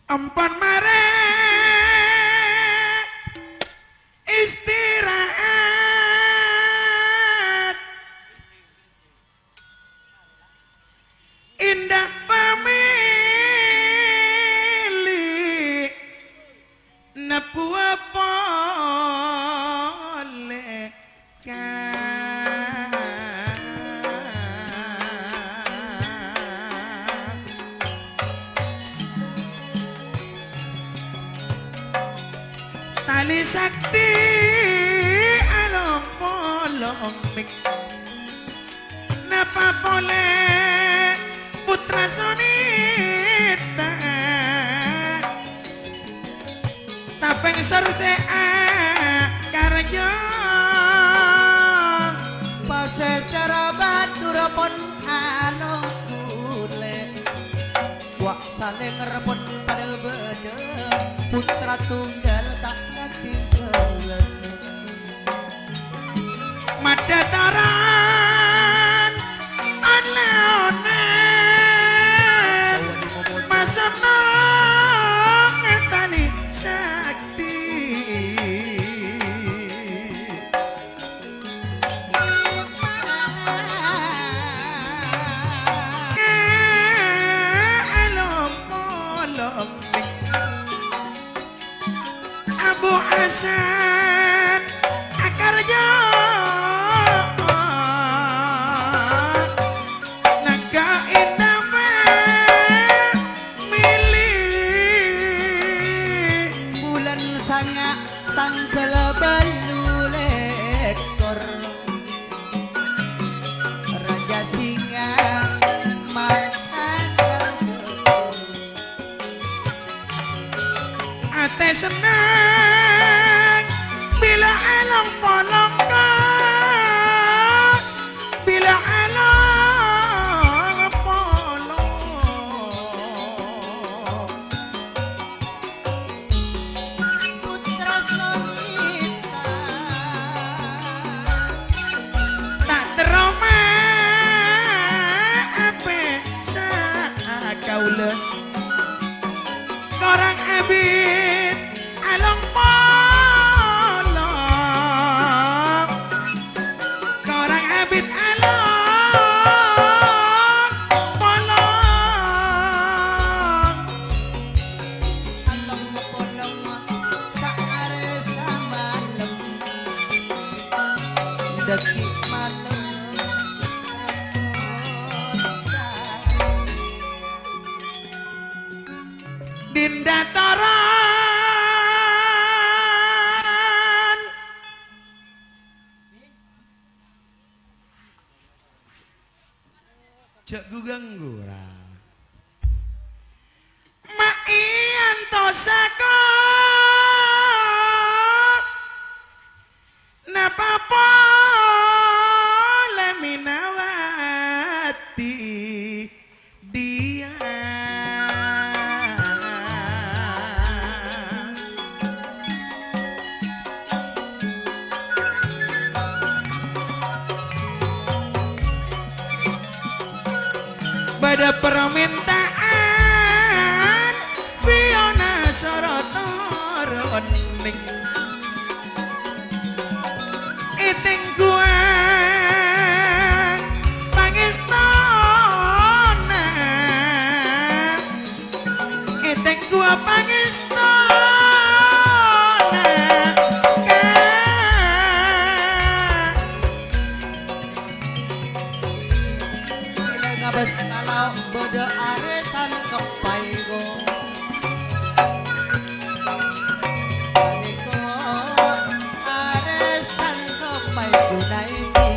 Ampon marè istirahat. Enḍâ' pamèlè nebbhuwâ polè ka Talè Sakti along-polong. Napa polè Pottra Sonètta? Tapèng sèr sè akarjâ. Pasèsèr Batur pon along kulè. Wa' Salènger pon paḍâ bâḍâ. Pottra tunggal ta' katinggâlân. Maḍḍhâ taran on-leonan, masenneng Talè Sakti. Along-polong. Abu Hasan akarjâ. Nangka inda mèlè. Bulân sanga' tangghâl bâllu lèkor. Rajâ Singa mata. Atè senneng bilâ along-polong ka, bilâ along-polong. Pottra Sonètta. Ta' terro ma' apè sa kaulâ. Korang abit along-polong. Korang abit along-polong. Along-polong saarè samalem. Ḍâggi' malem. Dinda toron. Jhâ' ghu-ghângghu, ra. Ma' èantosa ko', napa polè Minawati? Dhiyâ. Bâdâ parmènta'an, Fiona soro toronè. Ètengghuwâ pangèstona, ètengghuwâ pangèstona, Ka'. Bilâ ngabâs kalau bâdâ arè sangkeppay, ko'. Panèka arè sangkeppay Junaidi.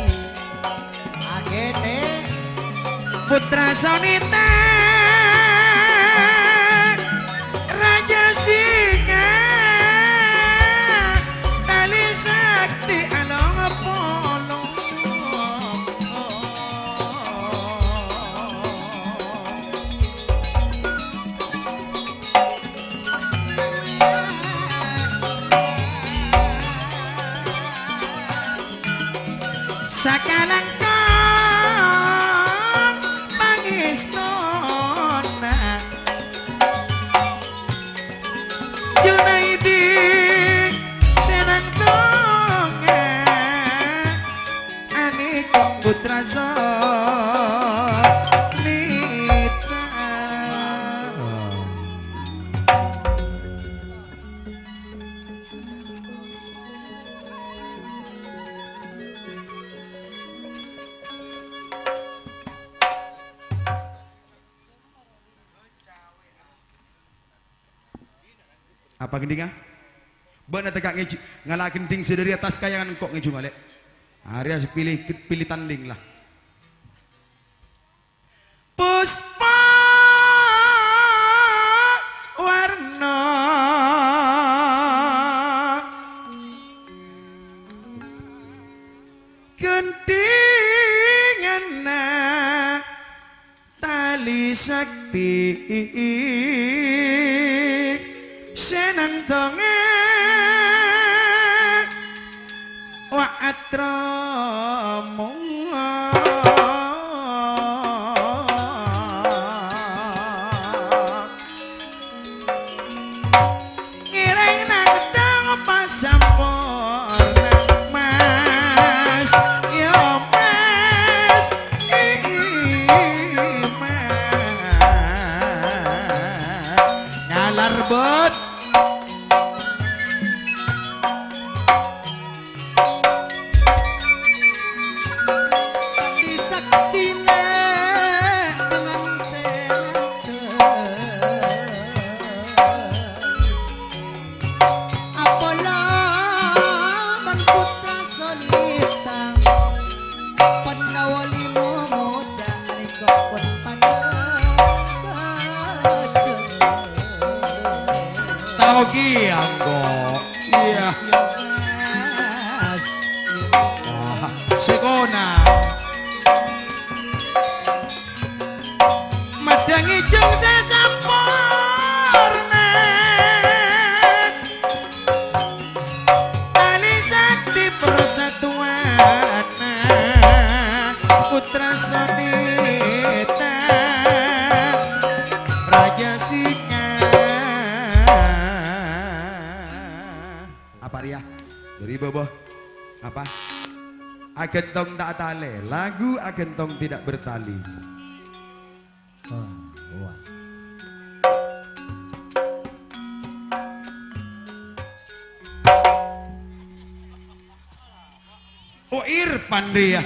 Aghâtè. Putra Sonita, Rajâ Singa, Talè Sakti along polo. Sakalangkong pangèstona Junaidi sè nangtonga. Anèka putra Sonita. Apa gendhingnga? Bâ'na tekka' ngèjhu, ngala' gendhing sè dâri attas kayangan engko' ngèjhu malè. Arèya sè pilih, pilih tandhing, la. Puspa warna gendhinganna Talè Sakti sè nangtonga wa' atromo. Ngèrèng nangtong pasamporna, Mas, yo, Mas, ii, Mas. Ngalar, Bud. Talè Sakti lè' dengan sè ngadhep. Apolong bân Putra Sonita, Pandawa limo modâ nèka pon padâ. Tao kèya, engko'. Iyâ. Wah, sè kona. Madhângi jung sè samporna. Talè Sakti persatuanna Putra Sonita Rajâ Singa. Apa rèya? Bâri' bâbâ. Apa? Aghântong ta' talè, lagu aghântong tidak bertali. Oh, wah. Oh, Irfan dia.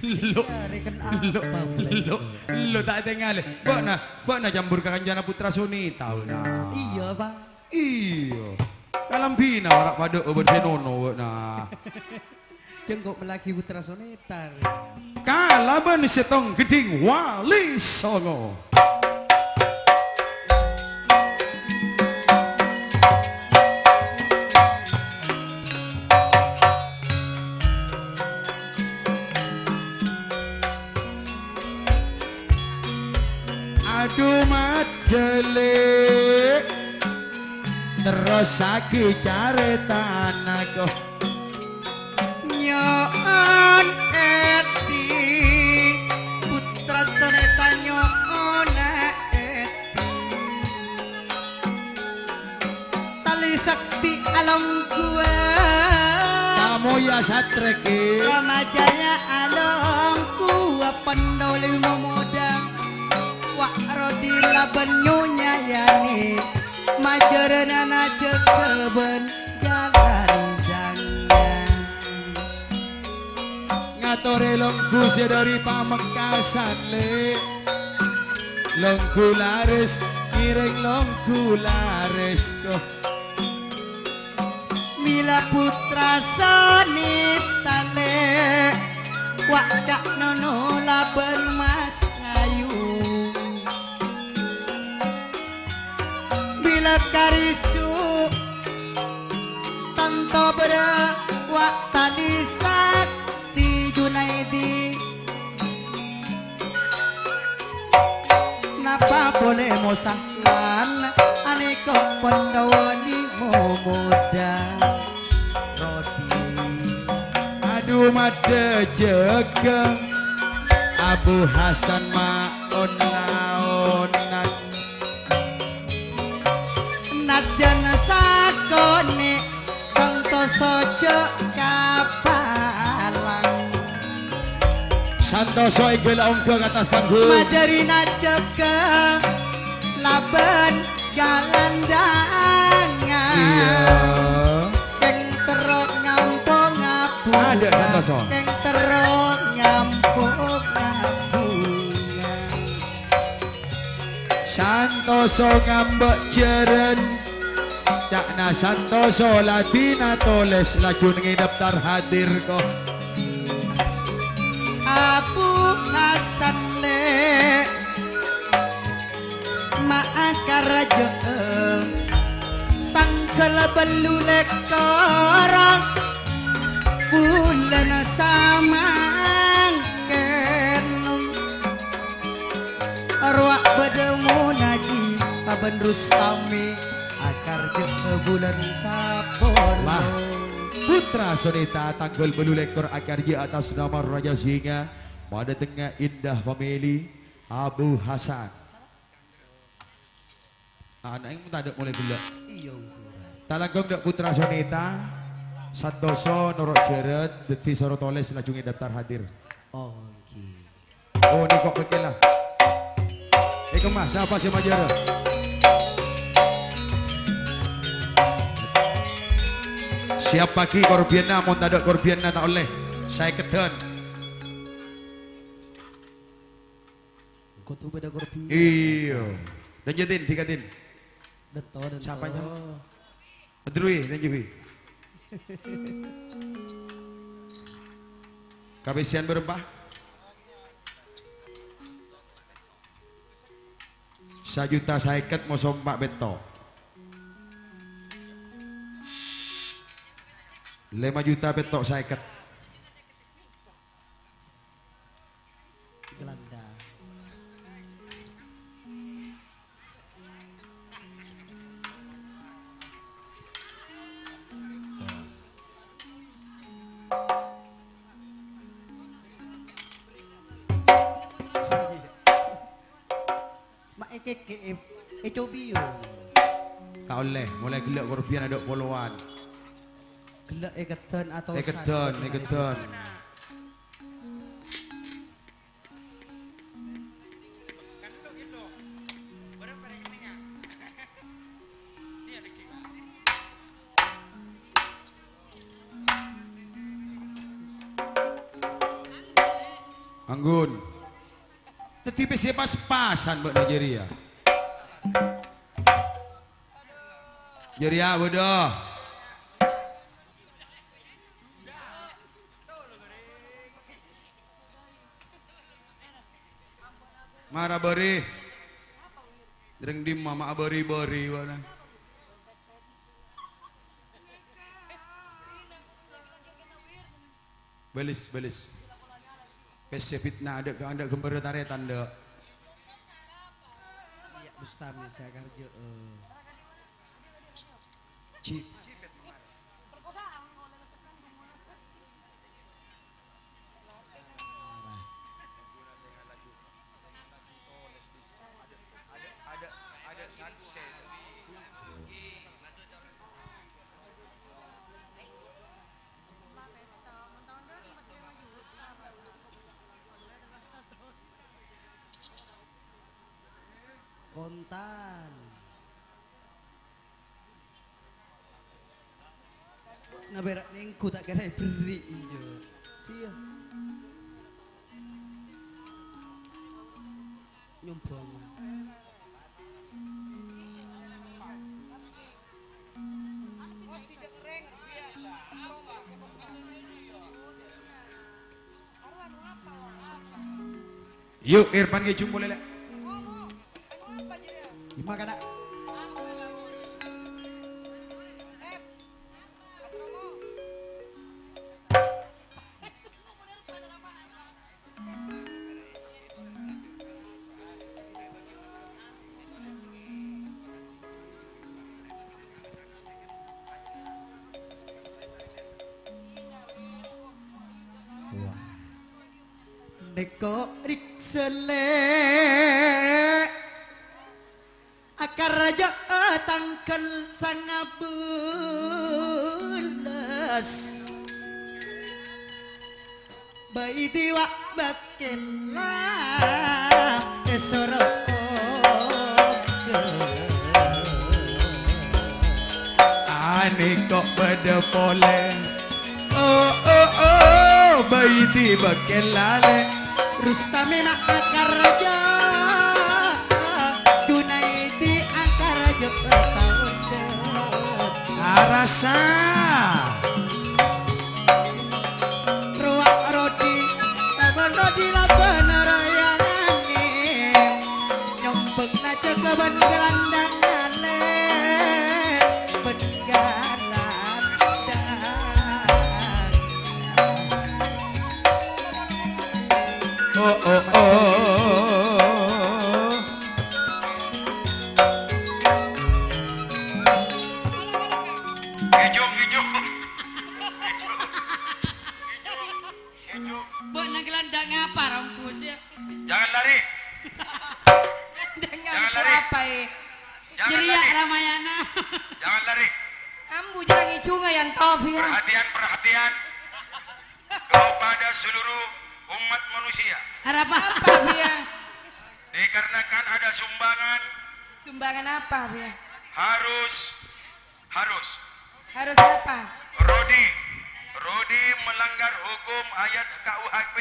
Lo, lo, lo, lo, ta' tèngalè. Bâ'na, bâ'na campur ka kancana Putra Sonita, bâ'na. Iyâ, Pak. Iyâ. Kalambhina wara' padâ bân sè nono, bâ'na. Jengko mellagi Putra Soneta. Kalabân Sèttong Ghedhing Wali Songo. Adu madhâli', terrossaghi carètana, ko. Nyo'on èdhi, Putra Soneta nyo'ona èdhi. Tali sakti alongghuwâ. Kamoya satrèkè. Rama Jaya alongghuwâ, Pandhawa lèma modhâ. Wa' Rodi labân Nyonya Yani, majârâna jâgâ bân galandhângnga. Ngatorè longghu sè dhâri Pamekasan, Lè'. Longghu larès, ngèrèng longghu larès, ko. Mèla Putra Soneta, Lè', wa' Ka' Nono labân Mas Ayu. Bilâ karisu tanto bârâ' wa' tali sakti Junaidi. Napa polè mosah lan anèko Pandhawa lèma modhâ. Rodi. Adu madhâ jâgâ Abu Hasan maon-laonan. Nadyan sakonè' Santoso jhâ' kapalang. Santoso èngghâl ongghâ ka attas panggung. Majârina jâgâ labân galandhângnga. Iyâ. Kèng terro ngamponga bhunga. Adâ' Santoso. Kèng terro ngamponga bhunga. Santoso ngambâ' jhârân. Ca'na Santoso la dina tolès laju nèngè daftar hadir, ko. Abu Hasan, Lè', ma'a karajâ'â tangghâl bâllu lèkor bulân samangkèn. Rowa bâdâ Monaji bân Rustami, akarjâ bulân sapolo. Lah, Putra Soneta tangghâl bâllu lèkor akarjâ atas nama Raja Singa, madâtengnga Indah Family, Abu Hasan. Ana' èng tadâ' molaè ghellâ'. Iyâ, ongghur. Talangkong dâ' Putra Soneta, Santoso noro' jhârân, dhâddhi soro tolès laju ngèdaftar hadir. Oh, èngghi. Oh, nèko' pèkkèr la. È kemma, sapa sè majârâ? Siap paghi korbhiyânna, mon tadâ' korbhiyânna ta' ollè. Saèkèdhân. Kodhu bâdâ korbhiyân. Iyâ. Dânjâ, Din, dhika, Din. Dânto, dânto. Sapa, Nyam? Adrui, dânjâ, Wi. Kapèssèyan bârâmpa? Sajuta saèkèt moso empa' pètto'. Lèma juta pètto' saèkèt. Gelandang. Ma' èkèkè', è-, ècobiyung. Ta' ollè, molaè ghellâ' korbhiyân adâ' polowan. Ghellâ' èkèdhân atosan. Èkèdhân, èkèdhân. Anggun. Dhâddhi pèssè pas-pasan bâ'na jârèya. Jârèya, bâdâ. Mara bâri. Rèng dimma ma' abâri-bâri bâ'na. Bâlis, bâlis. Pèssè fitnah, adâ', adâ' ghâmbhârrâ tarètan, dâ'. Iyâ, Bustami, sè akarjâ'â. Ji. Kontan. Nabèra' nèngghu ta' kèra èberri', enjâ'. Siya. Nyombhâng. Yu, Irfan ghi' jhumpol, Lè'. Dimma, Kana'? Wah. Nèko riksa, Lè'. Akarjâ'â tangghâl sanga bellâs. Bâi dhibi' bâkkèlla èsoro oghâl. Anèko bâdâ polè. Oh, oh, oh, bâi dhibi' bâkkèlla, Lè'. Rustami ma' akarjâ, Junaidi akarjâ taon dâ'. Arassa. Rowa Rodi, labân Rodi labân rayangè. Nyombhângna jâgâ bân gâlandhângnga, Lè', bân gâlandhâng. Oh, oh, oh. Ngèjhuk, ngèjhuk. Ngèjhuk. Bâ'na gâlandhâng apa, Rambus, ya? Jangan lari. Gâlandhâng apa, eh? Jangan lari. Ramayana. Jangan lari. Ambu jârâng èjhunga, Yanto, ya. Perhatian, perhatian. Kepada seluruh umat manusia. Arapa? Apa, Bia? Dikarenakan ada sumbangan. Sumbangan apa, Bia? Harus, harus. Harus apa? Rodi, Rodi melanggar hukum ayat K U H P,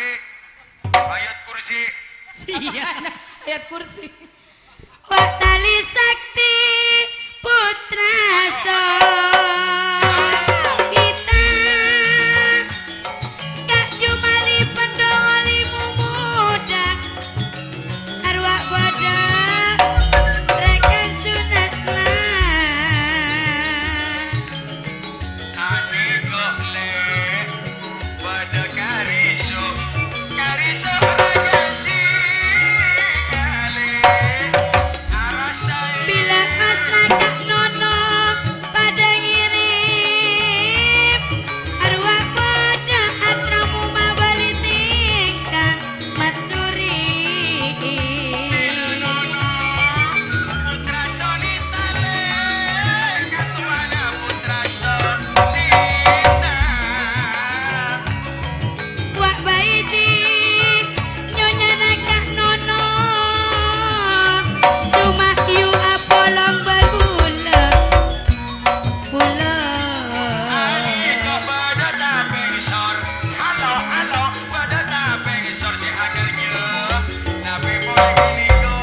ayat kursi. Sian. Ayat kursi. Wa tali sakti putra songkita, Ka' Jumali pendhuli mumodha, arwah padha rekan sunatna. Ane kok le' padha kariso, kariso ragasi kale. Arasai. Bila asna Ka' Nono padha ngirim, arwah padha atramu mabali tingkah. Matsuri. Putra Sonita le, katuana Putra Sonita. Wa' Baidi, nyonyana Ka' Nono. Sumahyu apolong berbula. Pulo. Ayo, padha tapeng sor. Halo, halo, padha tapeng sor sè agarnya. Tapi pole ghâniko.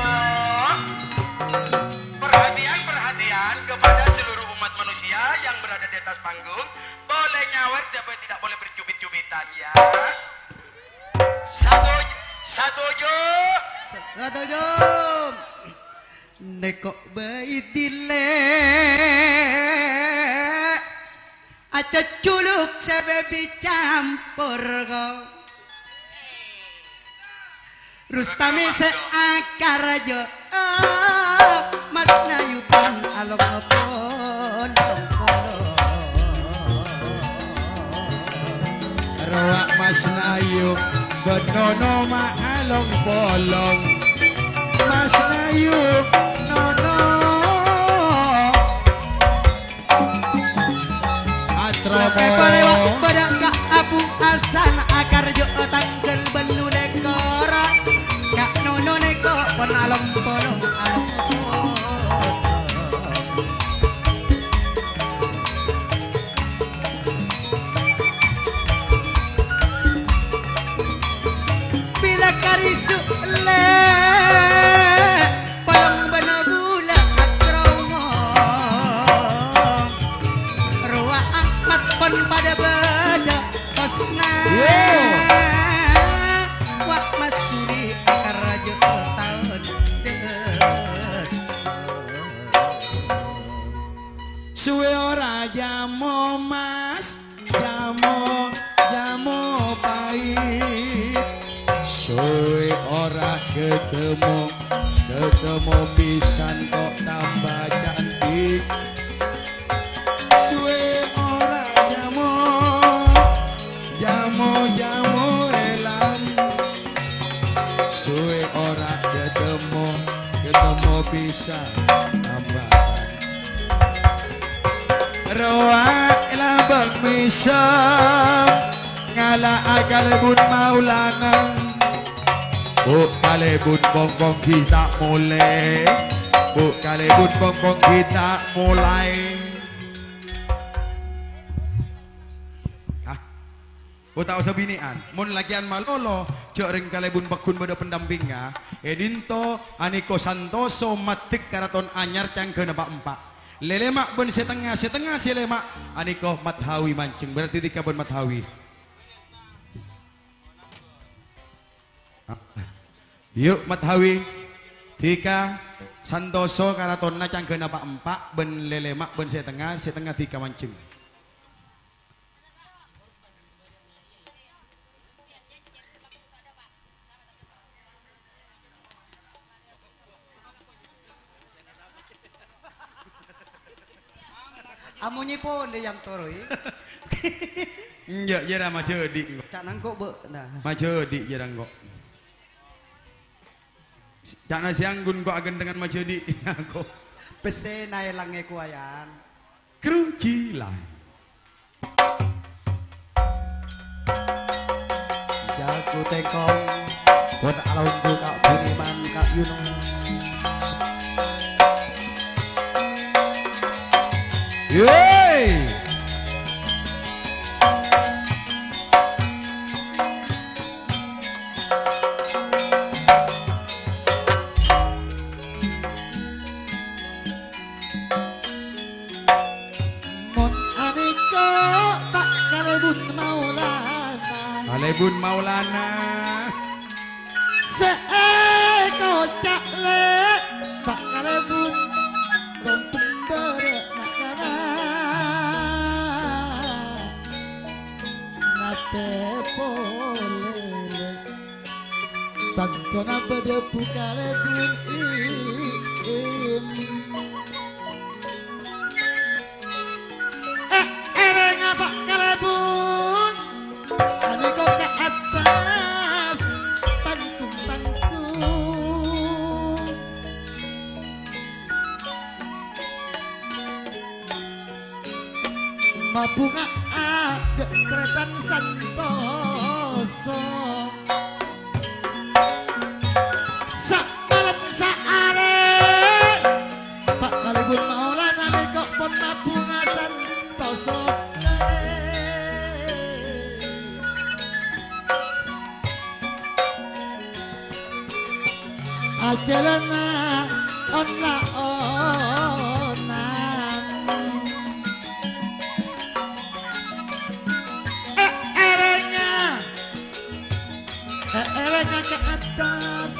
Perhatian, perhatian kepada seluruh umat manusia yang berada di atas panggung. Boleh nyawer, tapi tidak boleh bercubit-cubitan, ya. Satu, satuju. Satojo. Neko' bai dile acecculuk sababi campur ko. Rustami se akarajo, oh, Mas Nayu pon along pon. Rowa' Mas Nayu, benono ma' along-polong. Mas Nayu, nono. Atromo. Palewa' pada ka Abu Hasan, akarjo tanggal belu lekor. Ka' nono neko' pon along-polong, along-polong. Bila karisu le, palong bana gula atrongong. Rowa Ahmad pon pada bada kosna. Yo. Wa' masuri akarajo taon. Suwe ora jamo, Mas, jamo, jamo pait. Suwe ora ketemu, ketemu pisan kok tambah cantik. Suwe ora jamo, jamo, jamo elan. Suwe ora ketemu, ketemu pisan tambah. Rowa' labang mesem, ngala'a kalebun Maulana. Bu' kalebun bongkong ghi' ta' mole. Bu' kalebun bongkong ghi' ta' molae. Ah. Oh, ta' osa bine'an. Mon lake'an malolo, ja' reng kalebun paggun bâdâ pendampingnga. È dinto aneko Santoso maddek karaton anyar canggâna pa'-empa'. Lelema' bân sè tengnga, sè tengnga sè lema', aneko Mathawi manjeng. Berarti dhika bân Mathawi. Yu', Mathawi. Dhika Santoso karatonna canggâna pa'-empa' bân lelema' bân sè tengnga, sè tengnga dhika manjeng. Amonye pole yang toroi. Enja', jârâ majâdi' engko'. Ca'na engko', Bu. Nah. Majâdi' jârâ engko'. Ca'na sè anggun ko' agendengan majâdi' ko'. Pèssèna èlang è kowayan. Krujilan. Jago tengkong, pon alongghu Ka' Budiman, Ka' Yunus. Yeay! Mon anèka ta' kalèbun Maulana. Kalèbun Maulana. Sè èkoca' lè' ta' kalèbun rontum bârâ' na'-kana'. Napè polè lè'? Tantona bâdâ bu kalèbun, i-, im. Eh, èrèngnga pa' kalèbun, anèko ka attas, tangtung-tangtung. Mabhunga'a dâ' tarètan Santoso. Samalem saarè, pa' kalèbun Maulana nèko pon mabhunga Santoso. Ajhâlâna on-laonan. Èèrèngnga, èèrèngnga ka attas.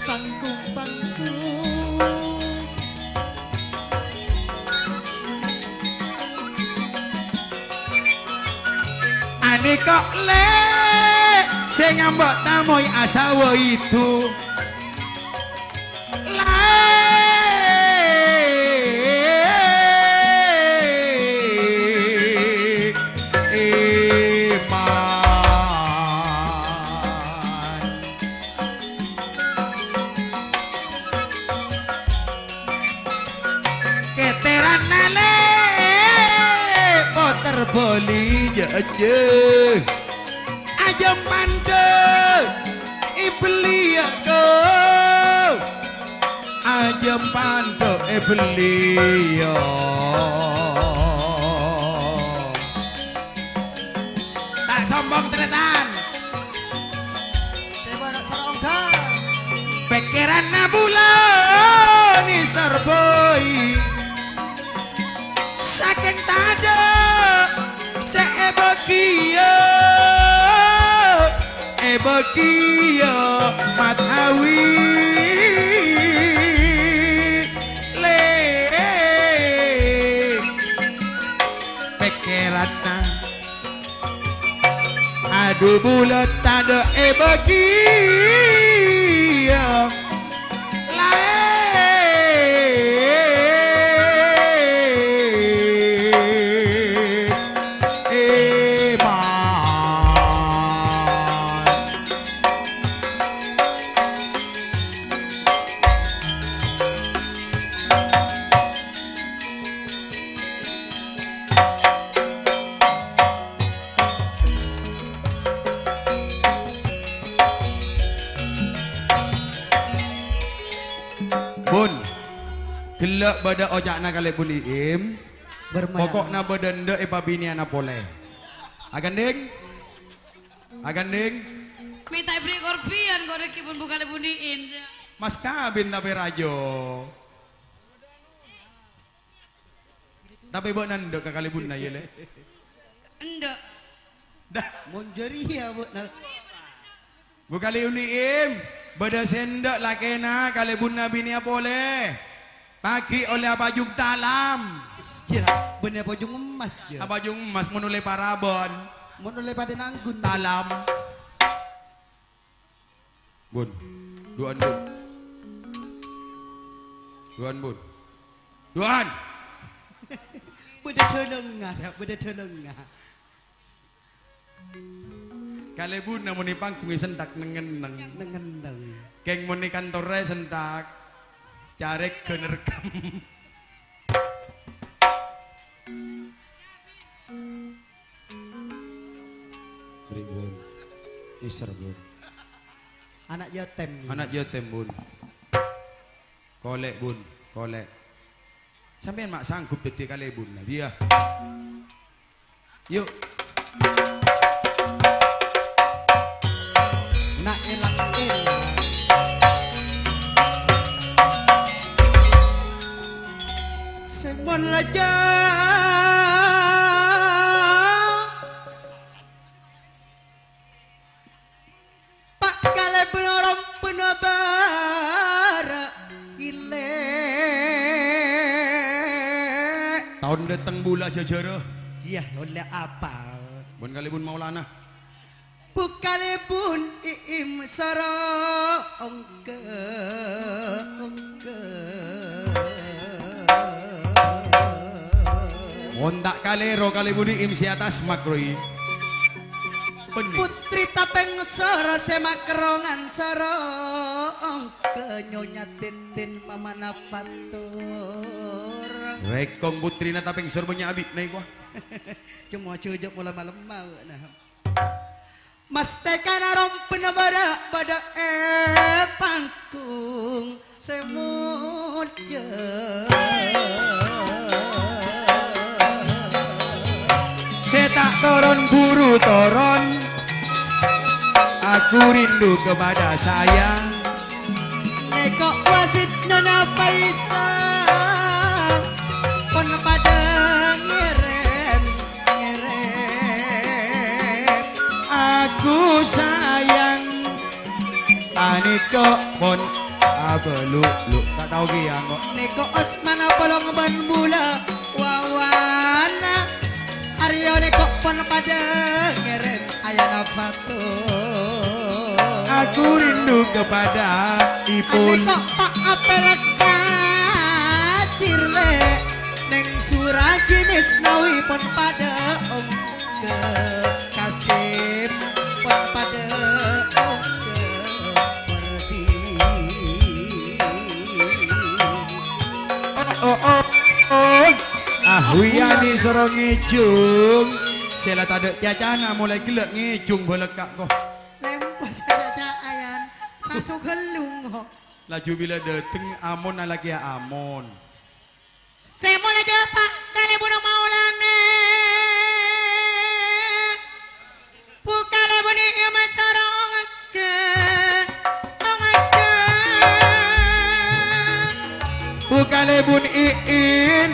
Pangkung-pangkung. Anèka lè' sè ngambâ' tamoy asawa èdhu. Lè' èman. Kètèranna lè' potèr bâli jâjâ. Ajâm pandhâ èbelliyâ, ko. Ajâm pandhâ èbelliyâ. Ta' sombong, tarètan. Sè bârâ' soro ongghâ. Pèkkèranna bulâ nèser bhâi. Sakèng tadâ' sè èbâghiyâ, èbâghiyâ matawi lè'. Pèkkèranna Adu bulâ tadâ' èbâghiyâ. Laèn èman. Bun, ghellâ' bâdâ oca'na kalè bun Iim. Bermain. Poko'na bâdâ endâ' èpabinèyana polè. Aghândhing? Aghândhing? Mènta èberri' korbhiyân kok rèkè pon bu kalè bun Iim. Mas kabin tapè rajâ. Tapè bâ'na endâ' ka kalèbunna, yâ, Lè'? Endâ'. Dah. Mon jârèya bâ'na. Bu kalè bun Iim, bâdâ sè endâ' lakèna kalèbunna binèya polè. Paghi' ollè apajung talam. Iyâ, bânnè apajung emmas, yâ. Apajung emmas mon ollè parabân. Mon ollè padâ nangghun. Talam. Bun. Du'an, Bun. Du'an, Bun. Du'an! Bâdâ dâlângnga, ra, bâdâ dâlângnga. Kalèbunna mon è pangghungngè senthak neng-ngenneng. Neng-ngenneng. Kèng mon è kantorra senthak. Carèk ghânerghâm. Pribun. Mister, Bun. Ana' yatim. Ana' yatim, Bun. Kolè', Bun. Kolè'. Sampèyan ma' sanggup dhâddhi kalèbunna, iyâ. Yu. Na' èlang-èlang. Sè mon lajâ. Pa' kalèbun rompona bârâ' ilè'. Taon dâteng bulâ jhâjhârâ. Iyâ, ollè apa? Bun kalèbun Maulana. Bu kalèbun Iim soro ongghâ-ongghâ. Mon ta' kalèro kalèbun Iim sè attas makroy. Bânnè. Putri tapèng soro sè makrongan soro ongghâ Nyonya Titin pamana patur. Rèkong putrina tapèng soro bânnya' abi'na èkowa. Coma jhâjhâ' mola malemma bâ'na. Masthèkana rompona bârâ' bâdâ è pangghung sè mojâ. Sè ta' toron buru toron, aku rindu kepada sayang. Nèko' wasitna Nyonya Faisal, pon padâ ngèrèm. Ngèrèm. Aku sayang, panèko pon Abâ' lu', lu', ta' tao kèya, engko'. Nèko' asmana polong bân bulâ, wawana. Arèya nèko' pon padâ ngèrèm ayana bâto. Aku rindu kepada ipun. Nèko' pa' apèl kadir, Lè'. Neng Suraji Misnawi pon padâ ongghâ. Kasim pon padâ ongghâ Perdi. Oh, oh, oh, oh. Ah, Wiyani soro ngèjhung. Sè la tadâ' cacana molaè ghellâ' ngèjhung bâlâkka' ko. Lempos ka caca ayan. Kaso ghellung ko. Laju bilâ dâteng Amon alakèya Amon. Sè molja Pa' Kalèbun Maulana. Bu Kalèbun Iim soro ongghâ, ongghâ. Bu Kalèbun Iim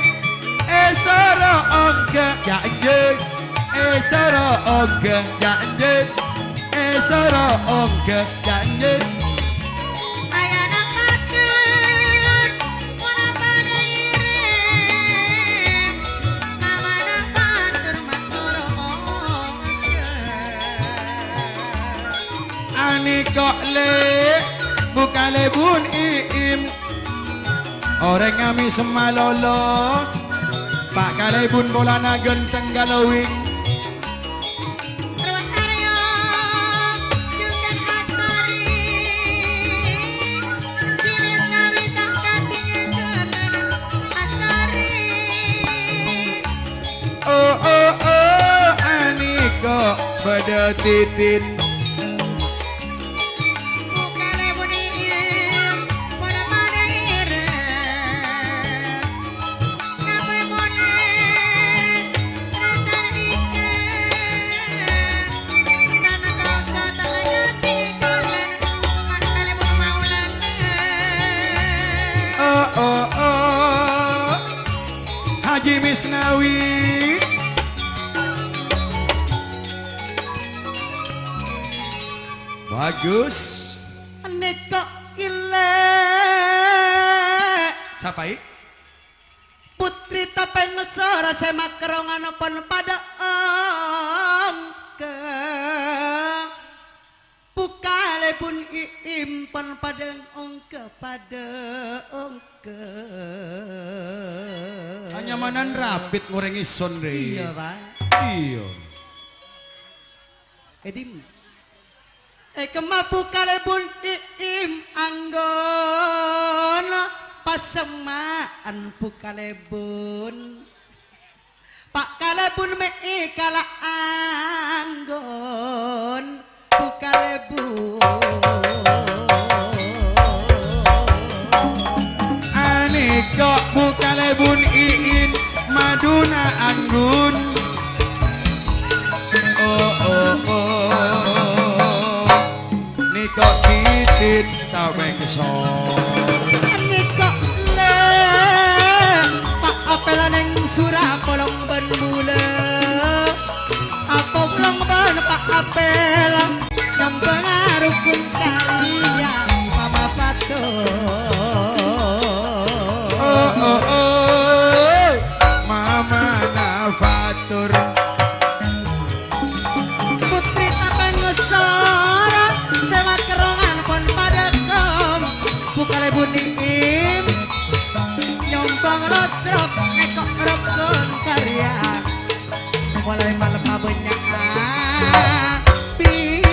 èsoro ongghâ, jhâ' enjâ'. Èsoro ongghâ, jhâ' enjâ'. Èsoro ongghâ, jhâ' enjâ'. Ayana matur, mula padâ ngèrèm, mamana matur maksoro ongghâ. Anèko' Lè', Bu Kalèbun Iim, orèng amèsem malolo, Pa' Kalèbun polana ghântheng kalowèng. Rowa arèya jhughân asari, jiwit kawita katinggalan asari. Oh, oh, oh, anèko' bâdâ titin. Bu Kalèbun Iim, mula padâ ngèrèm. Napa polè, Raden Ika? Santosa ta' ngartè kaulâ, Pa' Kalèbun Maulana. Oh, oh, oh. Haji Misnawi. Bagus. Nèko' Lè'. Sapa, I? Putri Tapèng Sora sè makerrongan pon padâ ongghâ. Bu Kalèbun Iim pon padâ ongghâ, padâ ongghâ. Anyamanan rapit ngorèng èson, rè. Iyâ, Pa'. Iyâ. È dimma? È kemma Bu Kalèbun Iim angghona pasemma'an Bu Kalèbun. Pa' Kalèbun mè' èkala angghon Bu Kalèbun. Anèko' Bu Kalèbun Iin maduna anggun. Oh, oh, oh. Nèko' titin tapèng sor. Nèko' Lè', Pa' Apèl neng sura polong bân bulâ. Apolong bân Pa' Apèl, nembhângnga rukun karya mama batur. Oh, oh, oh, mamana batur. Putri tapèng sor, sè makerrongan pon padâ kong. Bu Kalèbun Iim, nyombhâng lodrok nèko' rukun karya. Molaè malem abânnya'an bi-,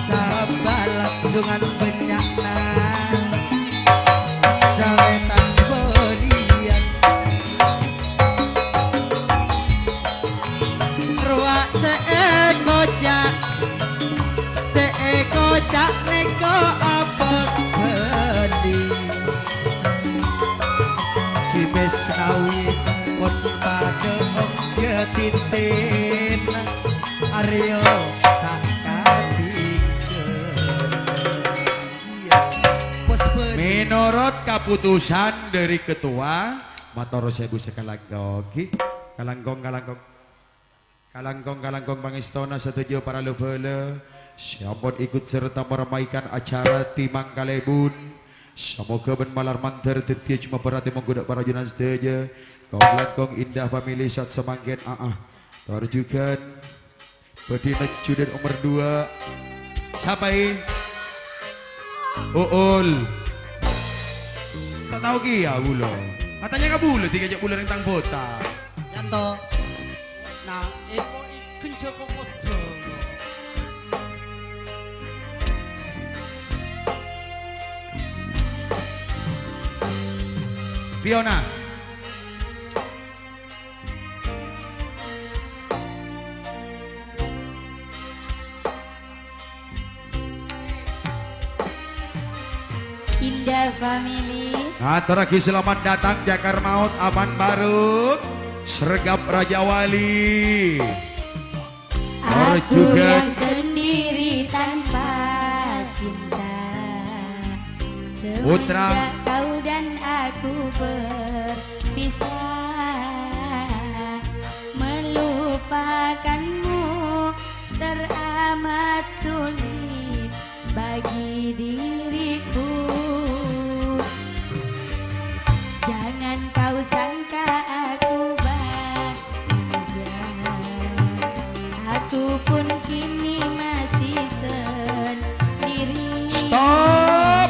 Sabâlâ dhungan bânnya'na tarètan bâliyân. Rowa sè èkoca', sè èkoca' nèko apos bâli. Sè bes kawi pon padâ ongghâ tintin. Arèya ta' katinggal. Iya. Pos bâli. Menurut keputusan dari ketua, mator sèbu sakalangkong, ghi. Kalangkong, kalangkong. Kalangkong-kalangkong pangèstona sadhâjâ para la-bhâlâ sè ampon ikut serta meramaikan acara Timang Kalèbun. Samoghâ bân malar mandhâr dhâddhiyâ jemma bhârâtè mongghu dâ' para ajunan sadhâjâ. Kong-langkong Indah Family sa'at samangkèn, aa. Tor jhughân bâdhi nejjhu dâri nomer dua. Sapa, è? Uul. Ta' tao kèya bulâ. Katanya ka bulâ, dikajak bulâ rèng tang bota. Yanto. Nah, eko iken jako kodong. Fiona. Indah Family. Ngatorraghi selamat datang, Cakar Maot, Aman Baruk, Sregap Rajawali. Aku juga yang sendiri tanpa cinta. Putra. Semenjak kau dan aku berpisah, melupakanmu teramat sulit bagi diriku. Jangan kau sangka aku bahagia. Aku pun kini masih sendiri. Stop!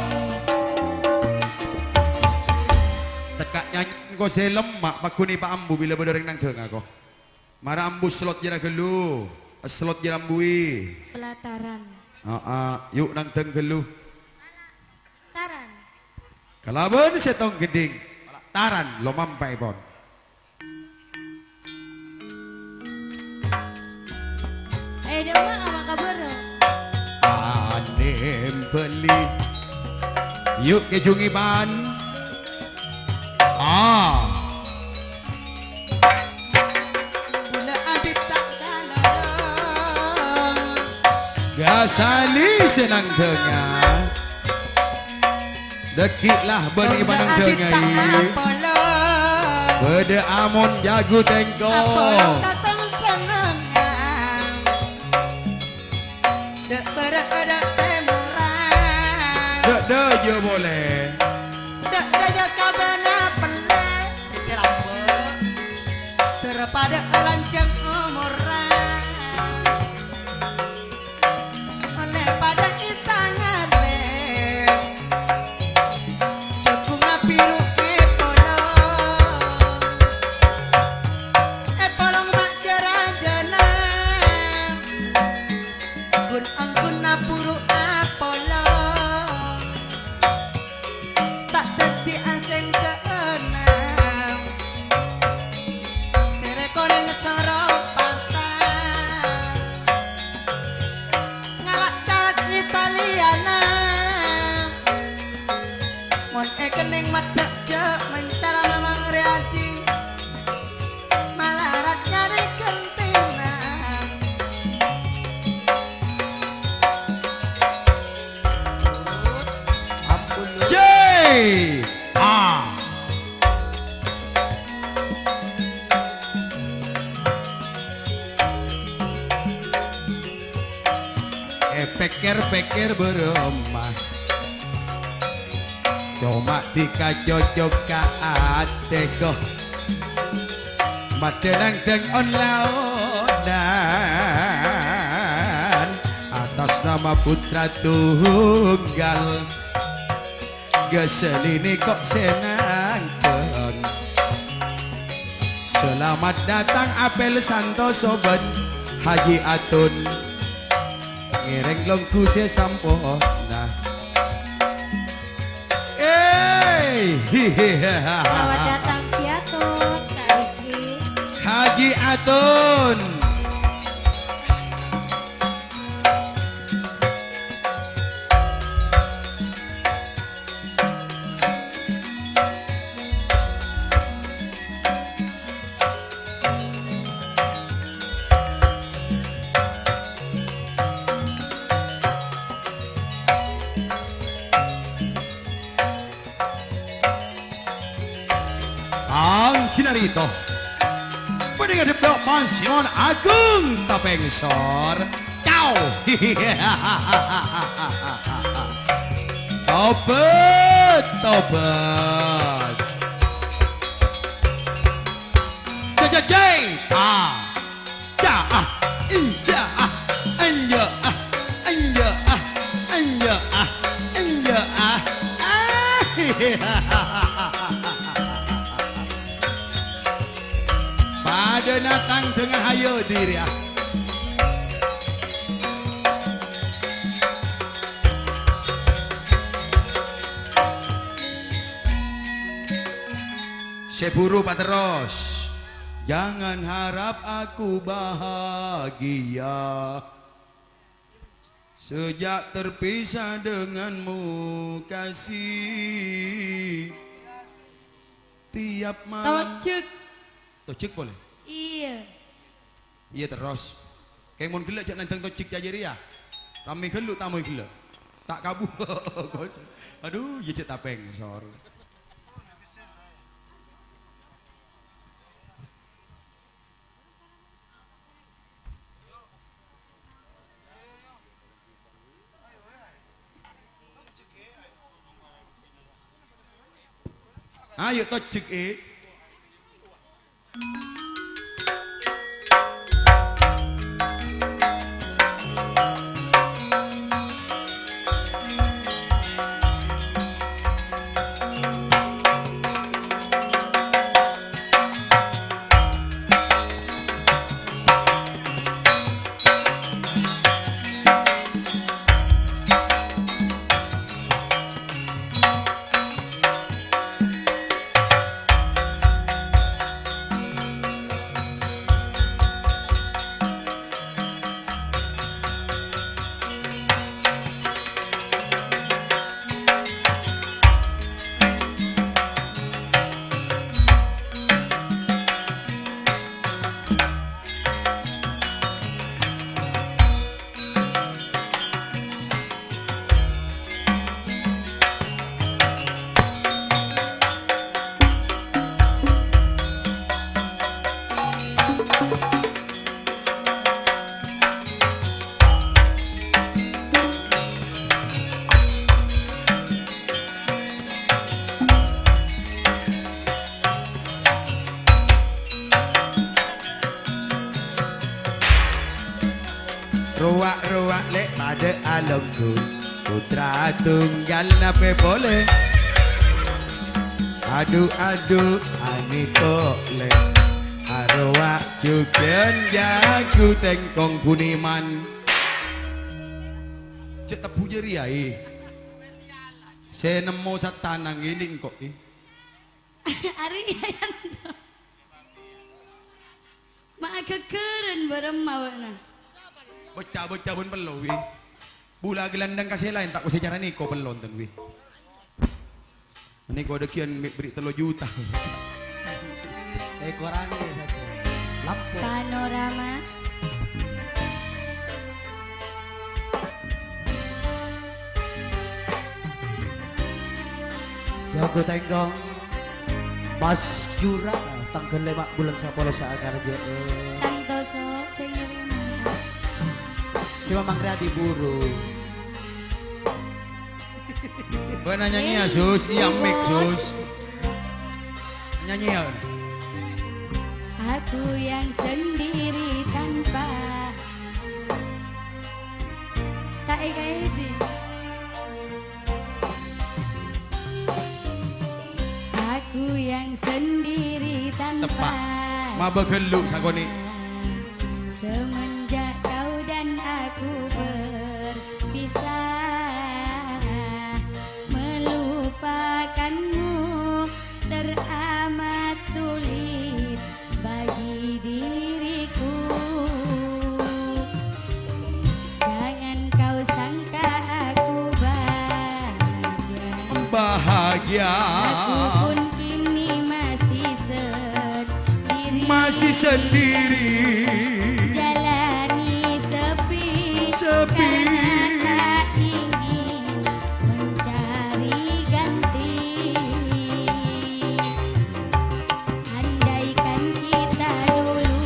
Tekka' nyanyi engko' sè lemma', pagghun èpaambu bilâ bâdâ orèng nang dhângnga, ko. Mara ambu slot jârèya ghâllu. Slot jârèya ambuwi. Pelataran. Aa, yu' nang dhâng ghâllu. Taran. Kalabân sèttong ghâddhing. Taran, lo mampaèpon. Eh, dâ' emma' ama' kabârâ. Anèm bâli. Yu', kèjhungè pan. Ah. Bulâ abit ta' kalorong. Ghâsali sè nang dhângnga. Dhâggi' la bânnè panang dhângngaè. Bâdâ amon jâghu tèngko. Dâ' bârâ' dâ' tèmorra. Dâ' dâjâ polè. Dâ' dâjâ kabâna pellè. Sè lambâ'. Dârâ padâ lanjhâng omorra. Ollè padâ ètangallè. Jhâghung abiru èpolong. Èpolong ma' jâ-rajâna. Ghun-ongghun aburu apolong. Ta' dhâddhi asèngghâ'âna. Sèrè konèng soro pata. Ngala' carat Italiana. Mon èkennèng maddhâ' jhâ' mencara mamang rèyadhi. Malarat nyarè ghântèna. Ampun. J A. Èpèkkèr-pèkkèr bârâmma. Coma dikacocok ka atèko. Maddhâ nang dhâng on-laonan. Atas nama putra tunggal. Ghâsali nèko sè nangkèng. Selamat datang Apel Santoso bân Haji Atun. Ngèrèng longghu sè samponna. Eh, Selamat datang, Ki Atun, Kak Riki. Haji Atun. Angghina rèya, bâdâ è adâ'na Panjhennengngan Agung Tapèngsor. Cao. Tobât, tobât. Jajajai. Ah. Ca, ah, enja, ah, enja, ah, enja, ah, enja, ah, enja, ah. Ah. Padâna tang dengan hayo diri, ah. Sè buru paterros. Jangan harap aku bahagia sejak terpisah denganmu, kasih. Tiap malam. Tojjhek. Tojjhek polè? Iyâ. Iyâ terros. Kèng mon ghellâ' jhâ' nandhâng tojjhek cajâ rèya. Rammè ghâllu tamoy ghellâ'. Ta' kabu. Adu, iyâ jhâ' tapèngsor. Ayo, tojjhek, è. Rowa'-rowa' lè' padâ alongghu, putra tunggal napè polè. Adu-adu anèko' lè', arowa' jhughân jhâghung tèngkong buniman. Jhâ' tebbhu jârèya, è. Sè nemmo satana ngènèng ko', è. Arè' iyâ, Yanto. Ma' aghâghârân bârâmma bâ'na. Bocca-bocca bân pello, wi. Bula gelandang ka sè laèn, ta' kosè cara nèko pello enten, wi. Nèko dâggiyân mè' bherri' tello juta. Eh, korangè saja. Lampu. Panorama. Jhâghung tèngkong. Mas Jura, tangghâl lèma' bulân sapolo saakarjâ'ân. Santoso sè ngèrèm. Sè mamang rèya buru. Bâ'na nyanyi, ya, Sus. Iyâ, mik, Sus. Nyanyi, ya. Aku yang sendiri tanpa. Ta' èkaèdhi. Aku yang sendiri tanpa. Teppa'. Mabâ ghâllu sakonè'. Semenjak kau dan aku ber- Ya. Aku pun kini masih sendiri. Masih sendiri. Jalani sepi. Sepi. Karena tak ingin mencari ganti. Andaikan kita dulu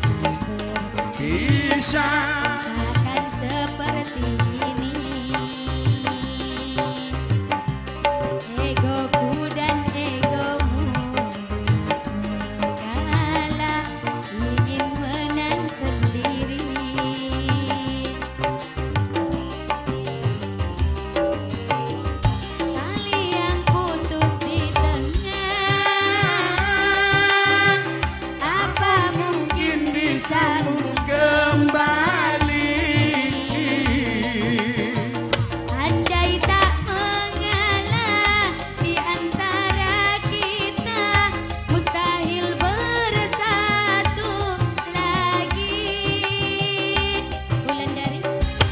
tak berpisah, takkan seperti ini. Egoku dan egomu tak mengalah, ingin menang sendiri. Tali yang putus di tengah, apa mungkin disambung kembali? Andai tak mengalah di antara kita, mustahil bersatu lagi. Wulandari,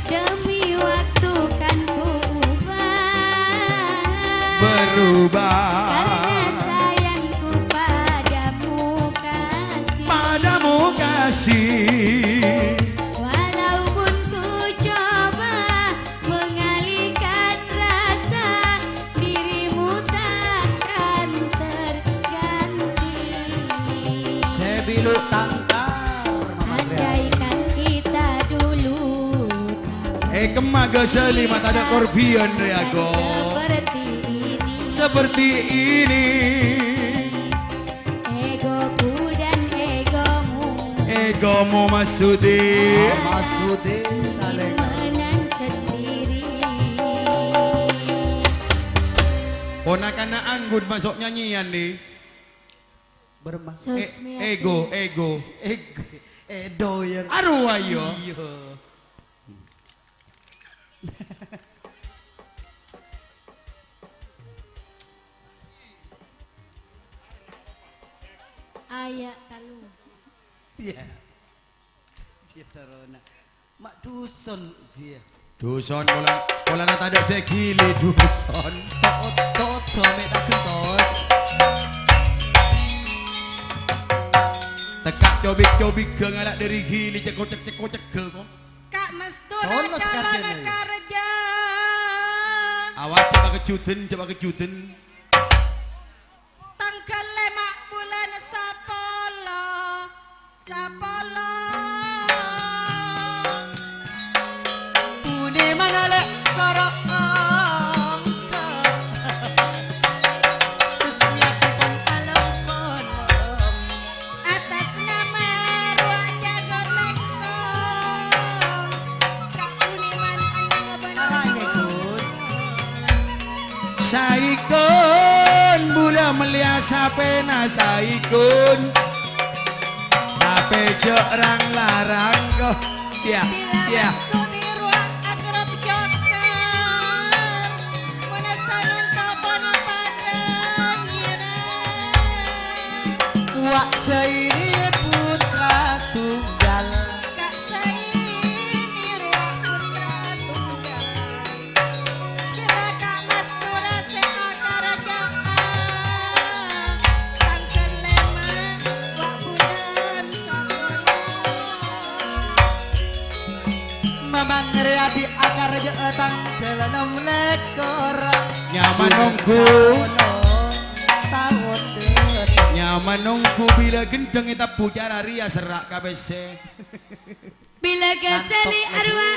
demi waktu kan ku ubah. Berubah. Karena sayangku padamu kasih. Padamu kasih. Walaupun ku coba mengalihkan rasa, dirimu takkan terganti. Sebilu tangkar, Mama Andaikan kita dulu tak Eh, kemma gasali mata ada korbian, ya, go. Seperti ini. Seperti ini. Egoku dan egomu. Egomu, Mas Sudi. Ah, Mas Sudi, saling. Menang sendiri. Ponakanna anggun masuk nyanyian, nih. Berma-, Sus, eh, Miati. Ego, ego. Eg-, Edo yang Arowa, yo. Iya. Aya' kalu. Iya. Siya tarona. Ma' duson, siya. Duson, pola-, polana tadha' sè ghili duson. Tot-, tot-, me' ta' gentos. Tekka' cobik-cobigghâ ngala' dhâri ghili, ceko-cek-, ceko-cegghâ, ko. Ka' Mastura Tolos calon kadhâna, ya. Karja. Awas, jhâ' pakejjhudhân, jhâ' pakejjhudhân. Tangghâl lèma' bulân sapolo, sapolo. Bune mangale koro ongko. Susmiyatipun alem-polem. Atas nama Rowa Jago Lengkong. Ka' Buniman Endang Abang Arane, Gus. Saikon bulâ mellèya sapèna saikon. Tapè jhâ' rang-larang, ko. Siya, siya. Wa' Saini putra tunggal. Ka' Saini rowa putra tunggal. Bilâ ka' Mastura sè akaraja'an, tangghâl lèma' wa' bulân sapolo. Mamang rèya adi' akarajâ'â tangghâl ennem lèkor. Nyaman ongghu. Bulân sapolo taon. Nyaman ongghu bilâ ghendheng ètabbhu cara rèya serra' ka pèssè. Bilâ ghâsèlè arowa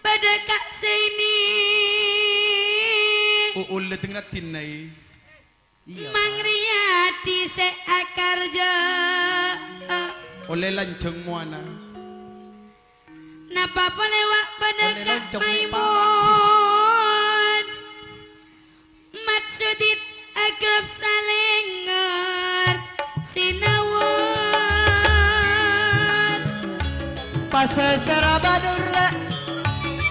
padâ ka' Saini. U'ul dâteng raddhinna, i. Iya, Mang Riyadi sè akarjâ'â. Ollè lanjhâng mowana. Napa polè wa' padâ ka' Maimun. Mat Sudit agrep salèngor sinawor. Pasèsèra Badur lè'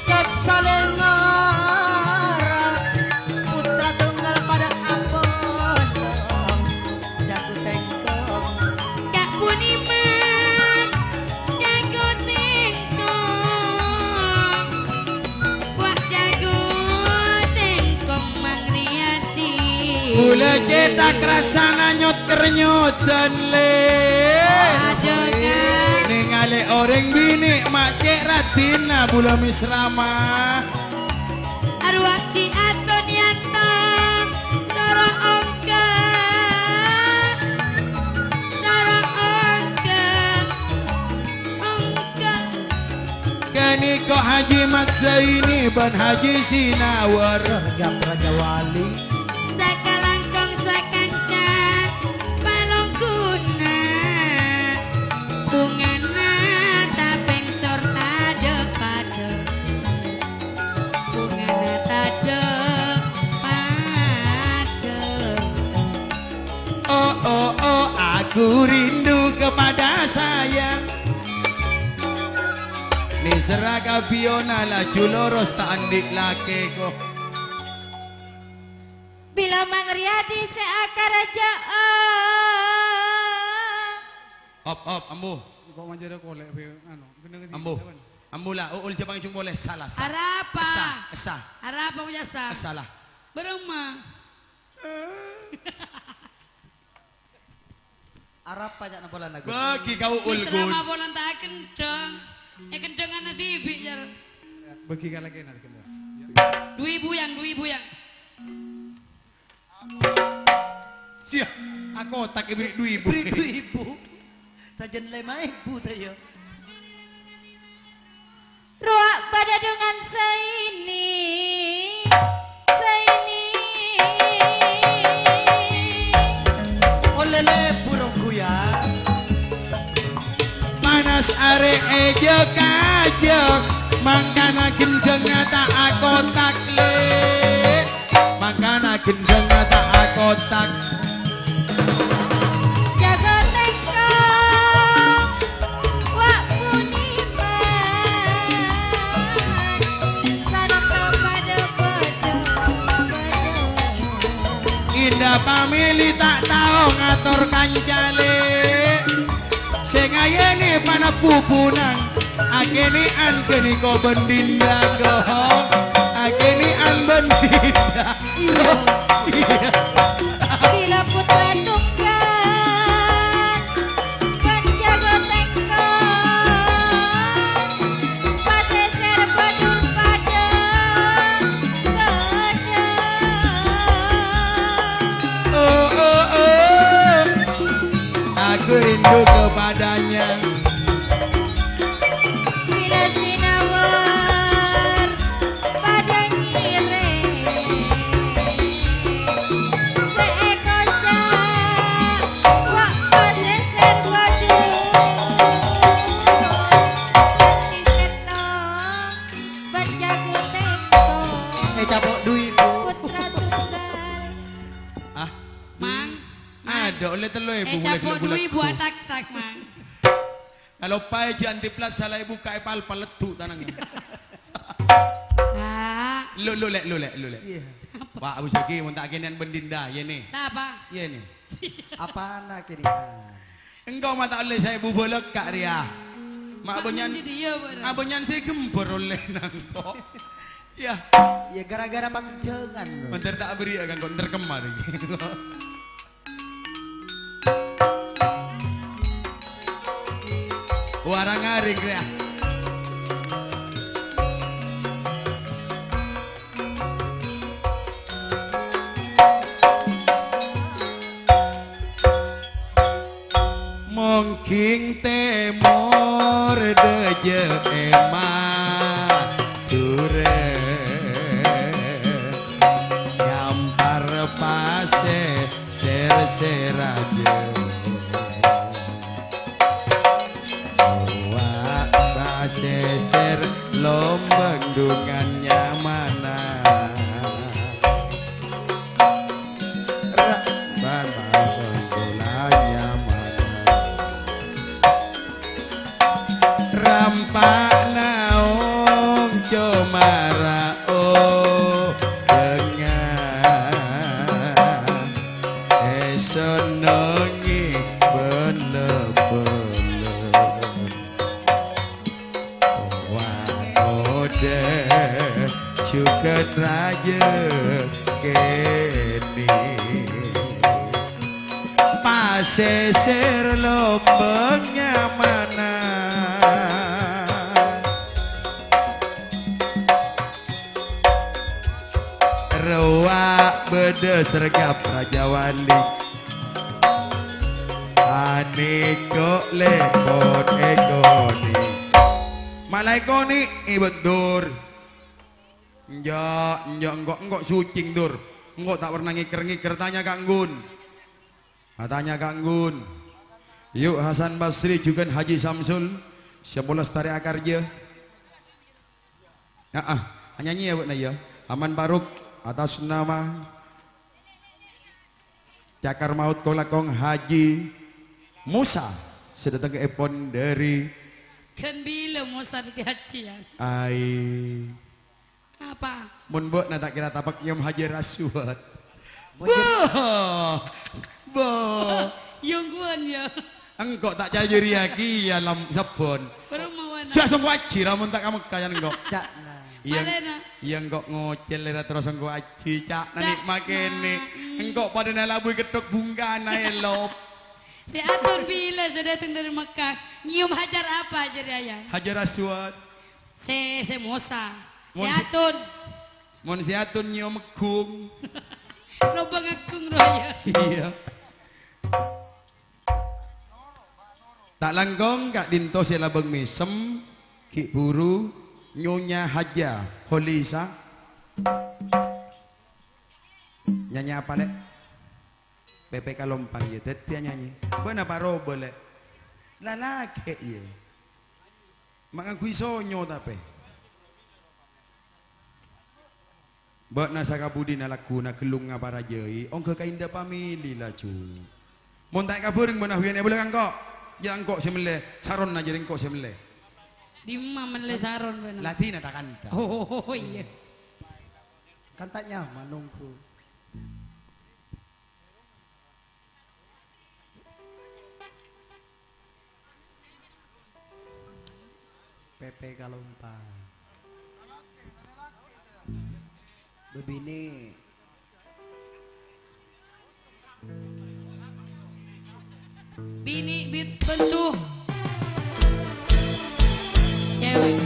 grep salèngor. Putra tunggal padâ ampon. Jago tèngkong. Ka' Buniman, jago tèngkong. Wa' jago tèngkong Mang Riyadi. Bulâ cètak rassana nyot-kernyodhân, Lè'. Aduh, Kang. Nèngalè orèng binè' ma' cè' raddhinna bulâ mèsrama. Arwah Ji Aton Yanto, soro ongghâ, soro ongghâ, ongghâ. Ghânèka Haji Mat Zaini bân Haji Sinawar. Sareng Praja Wali. Sakalangkong sakanca palongguna, bungana tapèngsor tadâ' padâ. Bungana tadâ' padâ. Oh, oh, oh, aku rindu kepada sayang. Nèserra ka biyona laju loros ta' andi' lakè, ko. Bilâ Mang Riyadi sè akaraja'a. Op, op, ambu. Kok manjârâ kolè', Be, anu, gendheng Ambu. Ambu la, u'ul jhâ' pangèjhung polè. Salah, sa. Arapa? Essa, essa. Arapa, Bujasa? Essa la. Bârâmma? Arapa ca'na polana, Gus? Bâgi ka u'ul, Gus. Wis rama polana ta' akendhâng. Èkendhângana dhibi', Jar. Bâgi ka lakèna, gendheng. Dhu èbu, Yang, dhu èbu, Yang. Siya, akotak èbèrri' dhu èbu. Bèrri' dhu èbu. Sajân lèma èbu ta' iyâ? Rowa padâ dengan Zaini. Zaini. Olèlè burung kuya. Panas arè è jhâ-kajhâ, mangkana gendhângnga ta' akotak, Lè'. Mangkana gendhângnga ta' akotak. Jhâgâ tèngko, wa' bunyiman, sarta padâ-padâ. Inda pamèlè ta' tao ngator kanca, Lè'. Sè ngayènè panèka bubunang, akènè'an ghânèka bân Dinda, ko. Akènè'an bân Dinda. Iyâ. Iyâ. Bilâ putra tunggal, bân jhâgâ tèngko. Pasèsèr Badur padâ, padâ. Oh, oh, oh. Aku rindu kepadanya. Bilâ sinawar padâ ngèrèng. Sè èkoca', wa' pasèsèr Badur. Ganti sèttong. Bân jhâgâ tèngko. Eh, capo' dhu èbu. Putra tunggal. Ah. Mang. Adâ' ollè tello èbu. Eh, mulai capo' dhu èbu, bulâ. Atak-tak, Mang. Kaloppaè jhâ' antiplas sala èbuka'è pal-pal leddu' tanangnga. Ah. Lo, lo, Lè', lo, Lè', lo, Lè'. Iya. Pak Abu Saki, mon ta' kènè'an bân Dinda, iyâ, nè. Sapa? Iyâ, nè. Apana kènè'an? Engko' ma' ta' ollè saèbu bâlâkka' rèya. Ma' bânnya'an, Pak, nang di dia, Pak? Abânnya'an sè gembor ollè nangko'. Yâ. Yâ, gara-gara pangdhângan, lho. Mandhâr ta' aberri' yâ, kan, kok nerkemma rèya. Wara ngarèng rèya. Mongging tèmor dâjâ è Madhurâ, ngampar pasè sèr-sèr rajâ. Wa' pasèsèr lombâng dhungan nyamana. Ra-, ban-, ban-, ban-, nyamana. Rampa' naong comara o dengan. Èsonnengngè bâlâ-bâlâ. Wa' kodhâ jhughân rajâ kènè'. Sèsèr lobâng nyamana. Rowa bâdâ Sregap Rajawali. Anèko lèpot èkonè'. Malaè konè' è bâ' Dur. Enjâ', enjâ', engko', engko' sucing, Dur. Engko' ta' pernah ngèker-ngèker, tanya ka Anggun. Atanya ka Anggun. Yu, Hasan Basri jhughân Haji Samsul, sè polès tarè akarjâ. Aa, anyanyi ya, bâ'na, ya. Aman Faruk, atas nama Cakar Maut Kolakong Haji Musa, sè dâteng èpon dâri. Kan bilâ Musa dâddi haji, ya? Ai. Apa? Mon bâ'na ta' kèra tapèk nyèom Hajar Aswad. Mon Bah! Bah! Yongguan ya. Engko' ta' cajâriyâghi ya lam-, sabbhân. Baru mau anak. Sè songko' ajhi ra mon ta' ka Mekkah ya engko'. Ca'na. Iya, Malena. Iya engko' ngocèl lèra terros songko' ajhi, ca'na. Ca'na, nik makènè. Mm. Engko' padâna labu kethok bungkana elop. Sè ator bilâ sè dâteng dâri Mekkah. Nyèom hajar apa jârèya, Yan? Hajar Aswad. Sè, sè Musa. Sè Mon sè Atun. Mon sè Atun nyèom megghung. Lobâng aghung rowa ya. Iya. Ta' langkong ka'dinto sè labâng mèsem, ghi' buru Nyonya Haja Holisa. Nyanyi apa, Lè'? Pèpè Kalompang, iyâ, dâddhi anyanyi. Bâ'na paroba, Lè'. Lalakè', iyâ. Ma' ngangghuy sonyo, tapè. Bâ'na sakabudina lagghuna ghellung ngaparajâi, ongghâ ka Indah Family, laju. Mon ta' èkabhâreng bâ'na, bhiyân èbâlâ ka engko'. Jâ' engko' sè mellè, saronna jârèya engko' sè mellè. Dimma mellè saron, bâ'na? Ladina ta' kanta. Oh, iya. Kan ta' nyaman nonggu. Pèpè Kalompang. Bâbinè'. Binè' bit bendu. Cewek.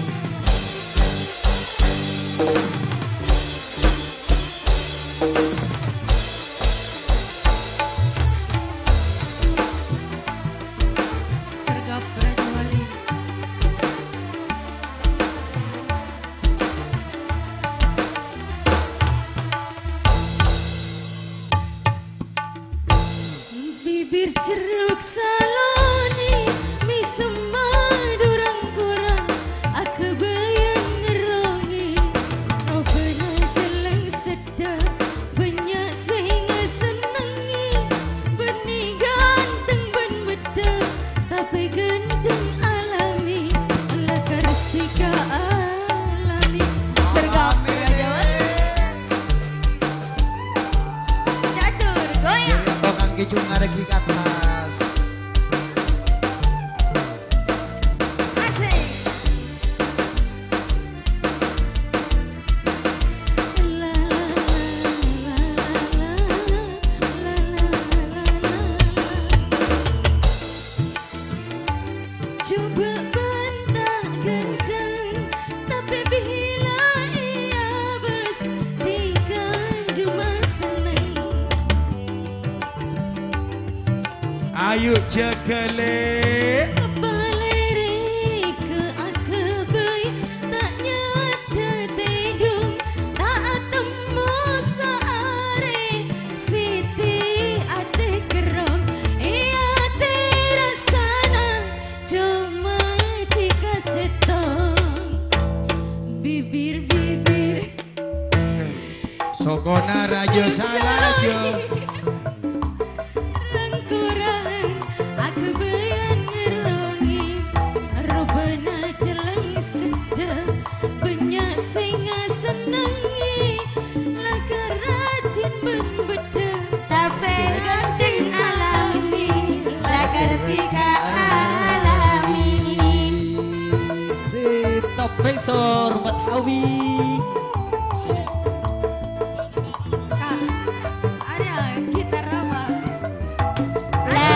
Sergap Rajawali. Bibir cerruk salonè, mèsem madhu rang-korang, aghâbâyân ngerrongè, robâna cellèng seddhâ, bânnya' sè ngasennengngè, bânnè ghânteng bân beddhâ, tapè ghânteng alamè, lakar sè ka alamè. Sergap Rajawali. Catur, goyang. Diri atau kangge jung ngaregi ke atas. Asik. Coba bantah gendeng, tapi bila ia bes tiga duma seneng. Ayu jagale. Palerek ke akebay, tak nyata tedung, tak temu saare, siti ate kerong, e ate rasana. Coma tika settong bibir-bibir. Sokona raja salaja. Rengkurang aku bayang ngerongi. Robana celeng sedang banyak sing senengi. Lakar ratin ben bedeng. Tapè ghântèng alami, lakar tika alami. Si Top Bensor Betawi. Kak, ada gitar apa? La,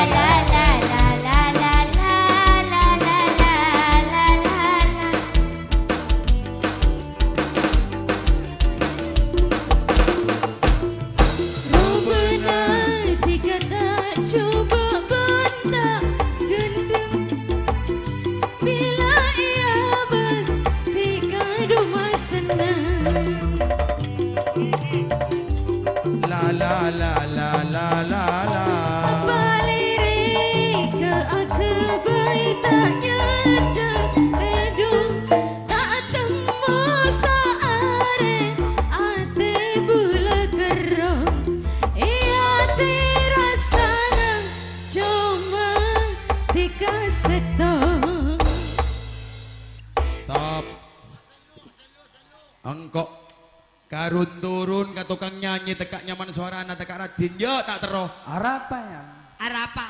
Karun-turun ka tokang nyanyi, tekka' nyaman sowarana, tekka' raddhin. Yâ, ta' terro. Arapa, yâ? Arapa?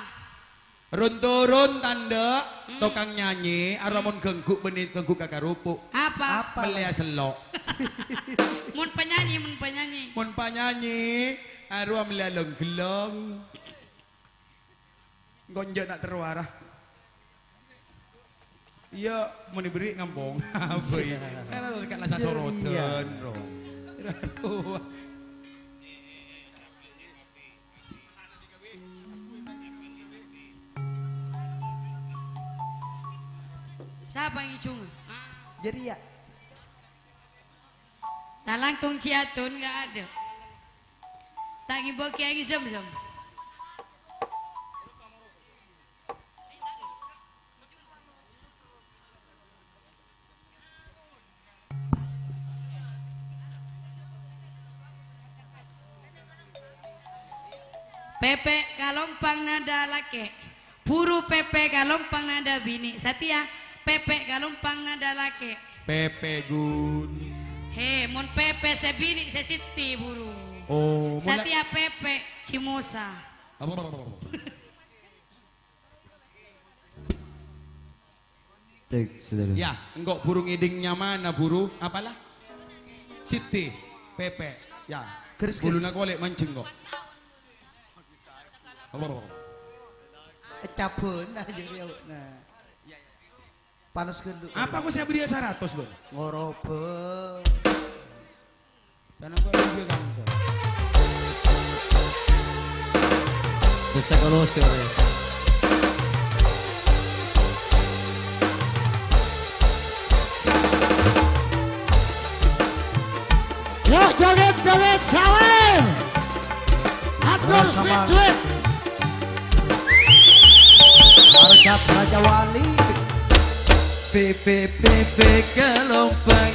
Run-turun, tandhâ, Hmm. tokang nyanyi, arowa mon ganggu bânnè ganggu ka karupo'. Apa? Apa? Mellèya sello'. Mon penyanyi, mon penyanyi. Mon penyanyi, arowa mellèya long-gellong. Engko' enjâ' ta' terro ara. Iyâ, mon èberri' ngampong. Bhâi. Kan harus kena sasorodan, Ro. Sapa ngèjhung? Jadi ya. Talang tong ciatun nggak ada. Tak ngibok kiai zam-zam. Pèpè' ka lompang nada lakè', buru pèpè' ka lompang nada binè', satèya pèpè' ka lompang nada lakè'. Pèpè', Gun. He, mon pèpè' sè binè' sè Sitti, buru. Oh, mon la- satèya pèpè' Cimosa. Apa, apa, apa, apa? Cek, saudara. Ya, engko' buru ngèdhing nyamana, buru. Apalah? Sitti, pèpè'. Ya. Keris, keris. Buluna kolè' manjeng kok. Cabun aja dia. Nah. Panas gendut. Apa kok saya beri seratus, Bang? Ngorobe. Sana kok dia kan. Bisa kalau sore. Yuk, joget-joget sawer. Atur. Sama. Sweet, sweet. Harkat Raja Wali. Pèpè', pèpè' ka lompang.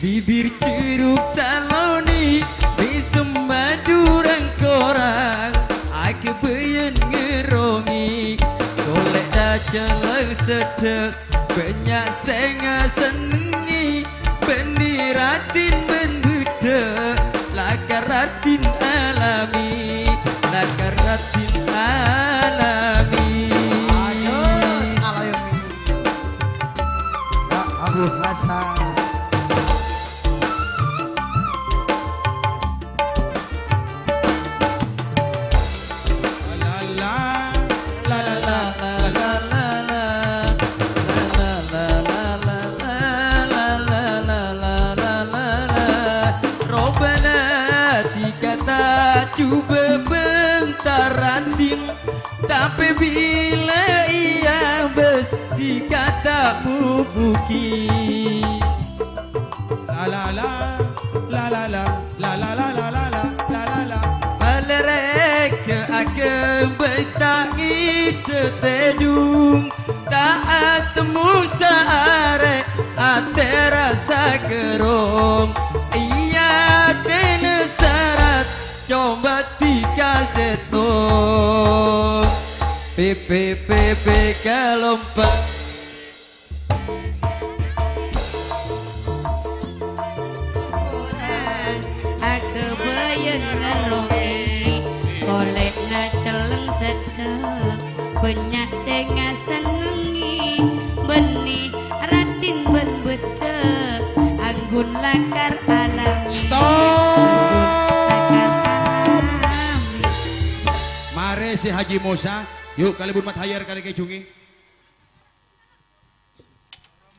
Bibir ceruk saloni, bèsem madurang korang, aghâbâyân ngerrongè, kolè' dâcelleng seddhâ', bânnya' sè ngasennengngè, bânnè raddhin bân beddhâ', lakar raddhin alami, lakar raddhin alami. Ayo, salah ya, Mi. Kak Abu Hasan. Robana dhika ta' jhubâ' bhântara dhing, tapè bilâ iyâ bâs dhika ta' mobukè. La la la, la la la, la la la. Malèrèk aghâbây ta' ngèdhâ tèdung, ta' atemmo saarè atè rassa kerrong. Iyâ atèna sarat, coba dhika sèttong. Pèpè', pèpè' ka lompang. Aghâbây ngerrongè, kolè'na celleng seddhâ', bânnya' sè ngasennengngè, bânnè raddhin bân beddhâ', anggun lakar alam. Stop. Lakar alam. Marè sè Haji Musa, yu' kalèbun Mat Hayar kalè kèjhungè.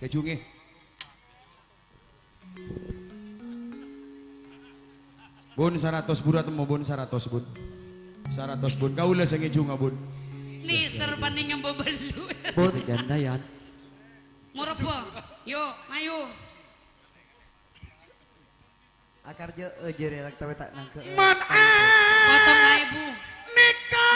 Kèjhungè. Bun, saratos buru atemmo, Bun, saratos, Bun. Saratos, Bun. Kaulâ sè ngèjhunga, Bun. Nèser panèka bâbâllu. Bun. Bisa gandayan. Morobbo. Yo, mayu. Akar jâ', eh, jârèya, tapè ta' nangghâ', eh, Man tangghâ'. Potong ebu. Nèka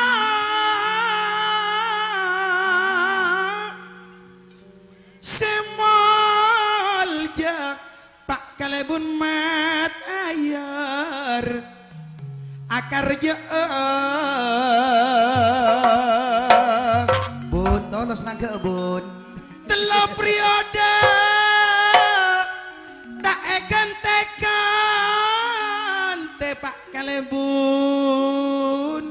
sè molja Pa' kalèbun Mat Ayar. Akar jâ', eh. Bun, tolos nangghâ', Bun. Tello' periode ta' èghântèka Tè, Pa' Kalèbun.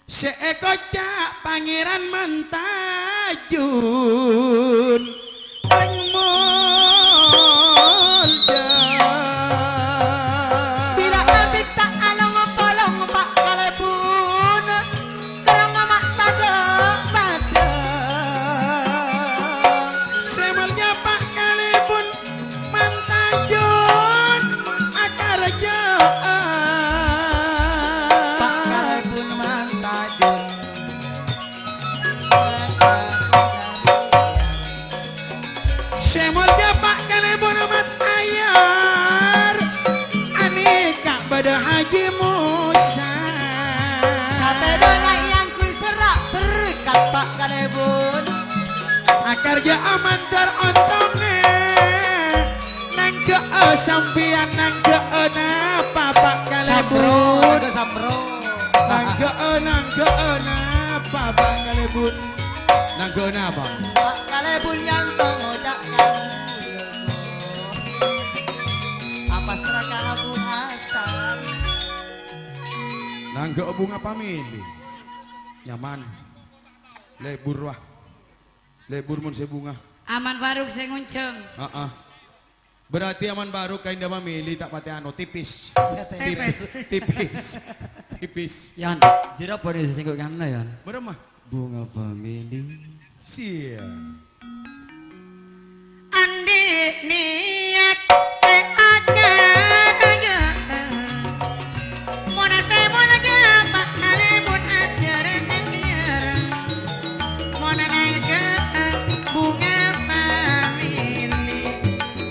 Sè èkoca' Pangèran Mantajun, Rèng Molja. Bilâ abit ta' along-polong, Pa' Kalèbun, kèrèng ma' tadâ' padâ. Sè molja Pa' Kalèbun, Mantajun akarjâ'ân. Pa' Kalèbun Mantajun. Sè molja Pa' Kalèbun Mat Ayar, anèka bâdâ Haji Musa. Sapèdana èangghuy serra' berkat Pa' Kalèbun. Akarjâ'â mandhâr ontongngè, nangghâ'â sampèyan, nangghâ'â napa, Pa' Kalèbun? Sampro, nangghâ sampro. Nangghâ'â, nangghâ'â napa, Pa' Kalèbun? Nangghâ'â napa? Pa' Kalèbun yanto ngoca' kamu, ya Allah. Apasra ka Abu Hasan. Nangghâ'â bhunga pamèlè. Nyaman. Lebur, wah. Lebur mon sè bhunga. Aman Faruk sè ngonjhâng. Heeh. Berarti Aman Faruk kaènḍâ pamèlè ta' patè ano, tipis. Iya, tipis. Tipis. Tipis. Yan, jârâ bâdâ sè sengko' kanna, Yan. Bârâmma? Bhunga pamèlè. Sia. Anḍi' niyat sè akarjâ'â. Mon sè molja Pa' Kalèbun ajhâr ètèyar. Mon nangghâ'â bhunga pamèlè.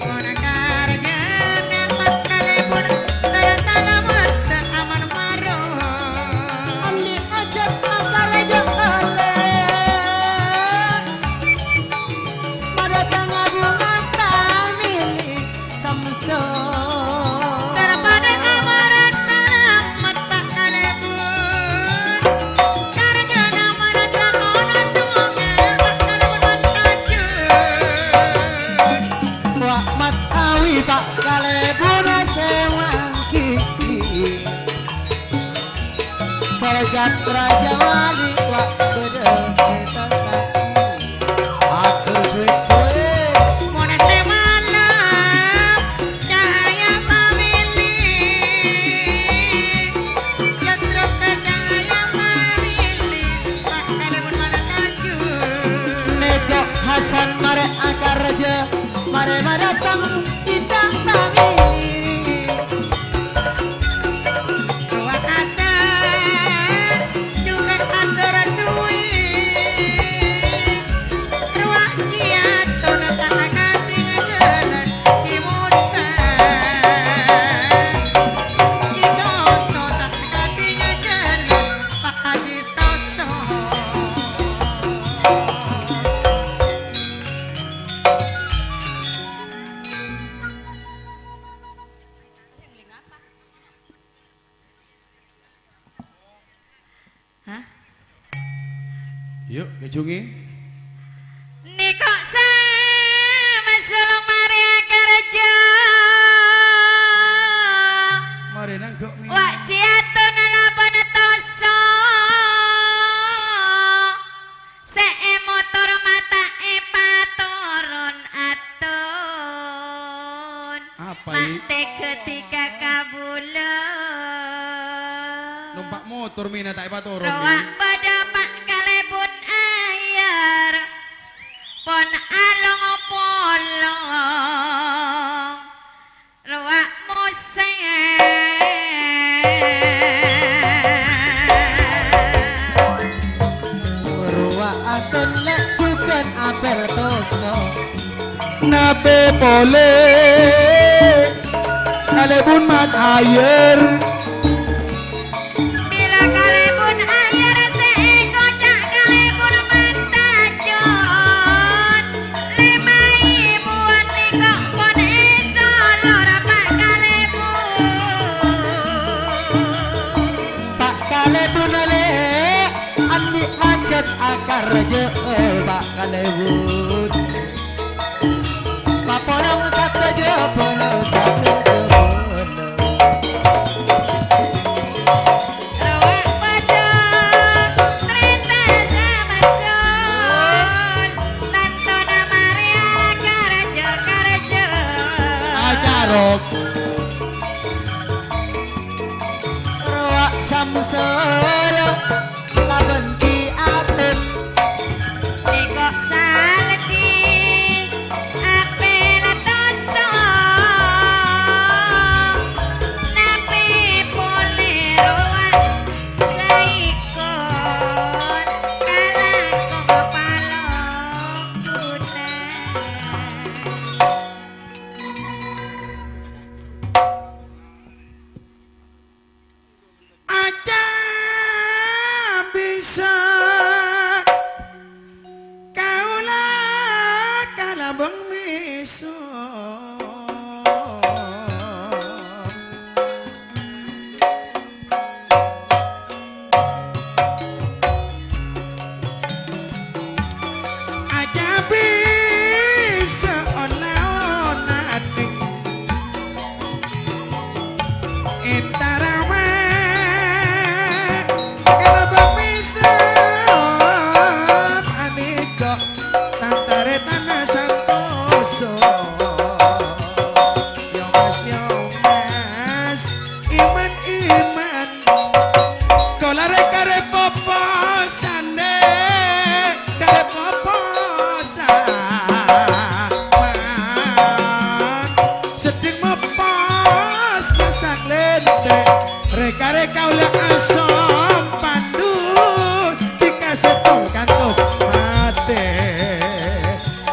Mon karjâna Pa' Kalèbun, terro salamet Aman Faruk. Anḍi' hajat akarjâ'â lè. Padâ tang abu mata mili samso. Daripada amarasa lammat Pa' Kalèbun. Karjâna marasa kona tonga Pa' Kalèbun mantajun. Wa' mat awi Pa' Kalèbun sè manggi. Sarjâ rajâ wali wa' bâdâ è tata. Atur suwi-suwi. Mon sè malem cahaya pamili. Yatra ka cahaya pamili. Pak Kalèbun mana tanjung. Nèko Hasan marè akarjâ. Marè madâteng indak pamili. Rowa kasar, jhughân ator suwi. Rowa ciaton ta' katinggalan, Ki Musa. Ki Toso ta' katinggalan, Pak Haji Toso. Hah? Yu', kajhungè. Nèko sè masulung marè akarjâ. Marè nangghâ' mè. Wa' ciaton labân toso. Sè èmotor mata èpatoron aton. Apa, I? Ma' tega dhika kabulâ. Nompa' motor mèna ta' èpatoron, Rowa I? Padâ Pak Kalèbun ayar. Pon along-polong. Rowa mosè. Rowa aton lè' jhughân apèr toso. Napè polè Kalèbun mat ayar. Bilâ Kalèbun ayar sè èkoca' Kalèbun mantajun. Lèma èbuwân nèko pon èsolor Pa' Kalèbun. Pa' Kalèbun lè', anḍi' hajat akarjâ, Pa' Kalèbun. Papolong sadhâjâ bân Rok. Rowa' Samsel, laban Ki Atun. Teko' saleddi, apela toso. Nape pole rowa' saikon, kalako palong buta. Aca bisa kaula kalabang misa. Acabi saona-ona ating entara ma' kalabang misa aneka tantaretana santoso. Yo mas, yo mas, iman-iman. Kaula rè-karè poposan, rè-karè poposan. Seddhing mopos masak lènte. Rè-karè kaula asom pandu. Dika settong kantos matè.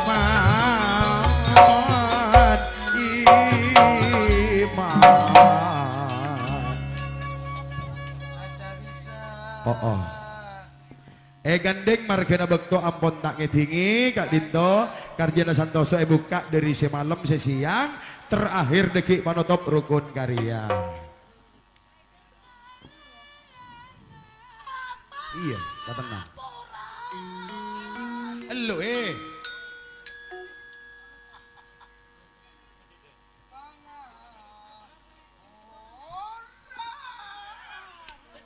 Man iman. Oh, oh. Èghândhing marghâna bâkto ampon ta' ngèdhingè, ka'dinto karjhâna santoso èbukka' dhâri sè malem sè sèyang, terakhir dhâggi' panotop rukun karya. Iyâ, la tenang. Ello, eh.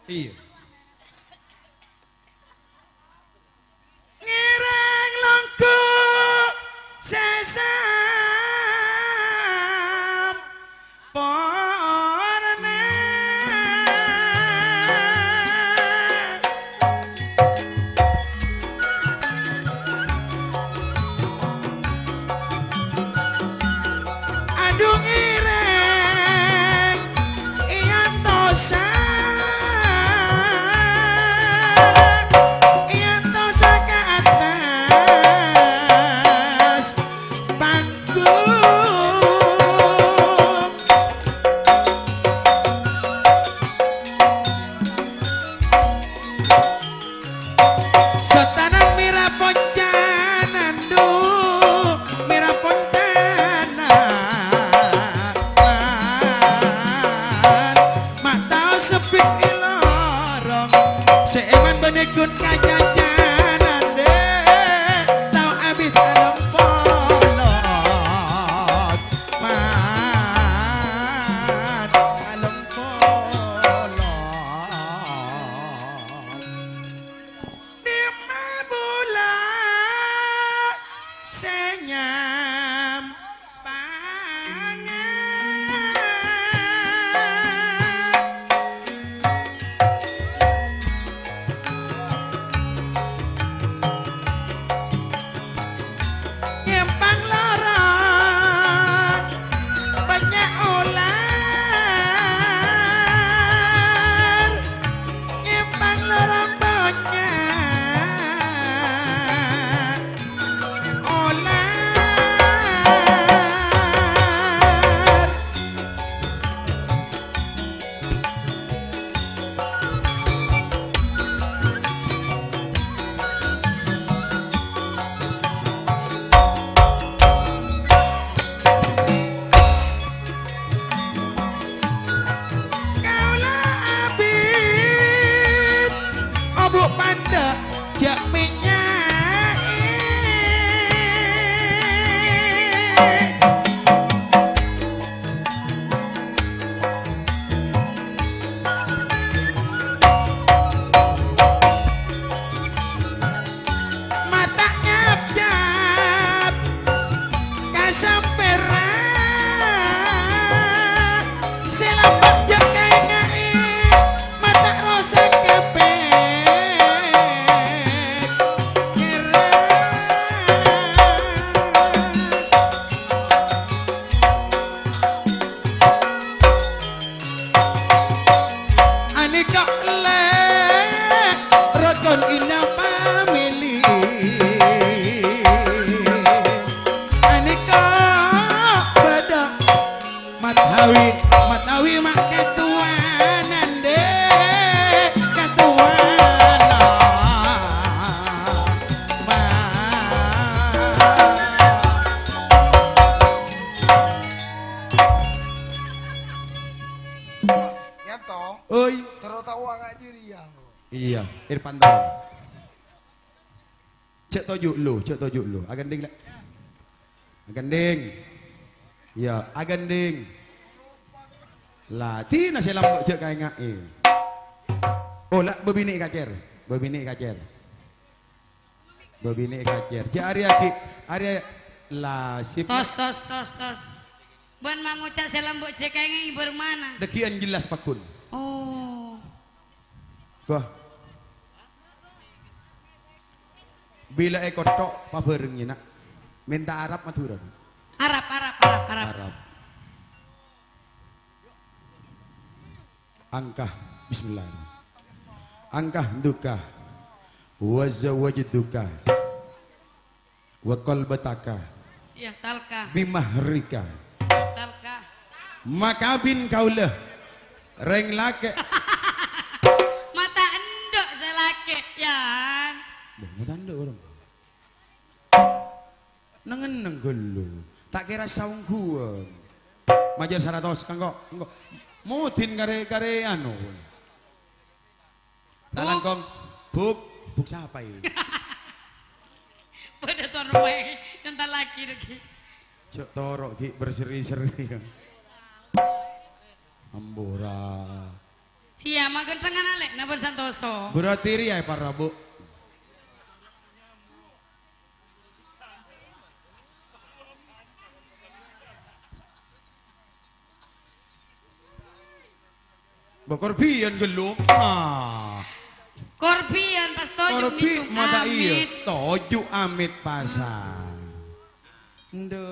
Iyâ. Ngèrèng longghu sè samporna. Adhu ngèrèng èantosa, èantosa ka attas panggung. Satanan mèra poncanan, du, mèra poncanan. Matawi, matawi ma' katowana, Dek, katowana. Ma-, Yanto. Oi. Terro tao angajiriya. Iyâ, Irfan tao. Jhâ' toju' lu, jhâ' toju' lu. Aghândhing, Lè'. Aghândhing. Iyâ, aghândhing. La, dina sè lambâ' jhâ' kaènga'è. Oh, la, bâbinè' kacèr. Bâbinè' kacèr. Bâbinè' kacèr. Jhâ' arèya ghi', arèya la sip. Tos, tos, tos, tos. Bân ma' ngoca' sè lambâ' jhâ' kaènga'è bârâmana? Dhâggi'ân jelas pagghun. Oh. Wah. Bilâ èkottho' pabhârengngè, Na'. Mènta Arab Madhurâ. Arab, Arab, Arab, Arab. Arab. Angka, bismillah. Angka duka. Wa zawajtuka. Wa qalbataka. Iyâ, talka. Bimahrika. Talka. Makabin kaulâ. Rèng lakè'. Mata endhuk sè lakè', Yan. Bâh, mata endhuk, orang. Neng-enneng ghâllu. Ta' kèra saongghuwân. Majâr saratos, engko', engko'. Modin karè, karè anu. Buk. Talangkong. Buk. Buk sapa, è? Padâ toro' waè, nyonta lagi, lagi. Jhâ' toro', ghi' berseri-seri. Ambora. Siya, ma' ghânthengan alè'na bân santoso. Berarti rèya, para, Bu. Bâ, korbhiyân ghâllu. Ah. Korbhiyân pas toju' Korbi' mènjung mata iya. Amit. Toju' amit pasang. Ndu.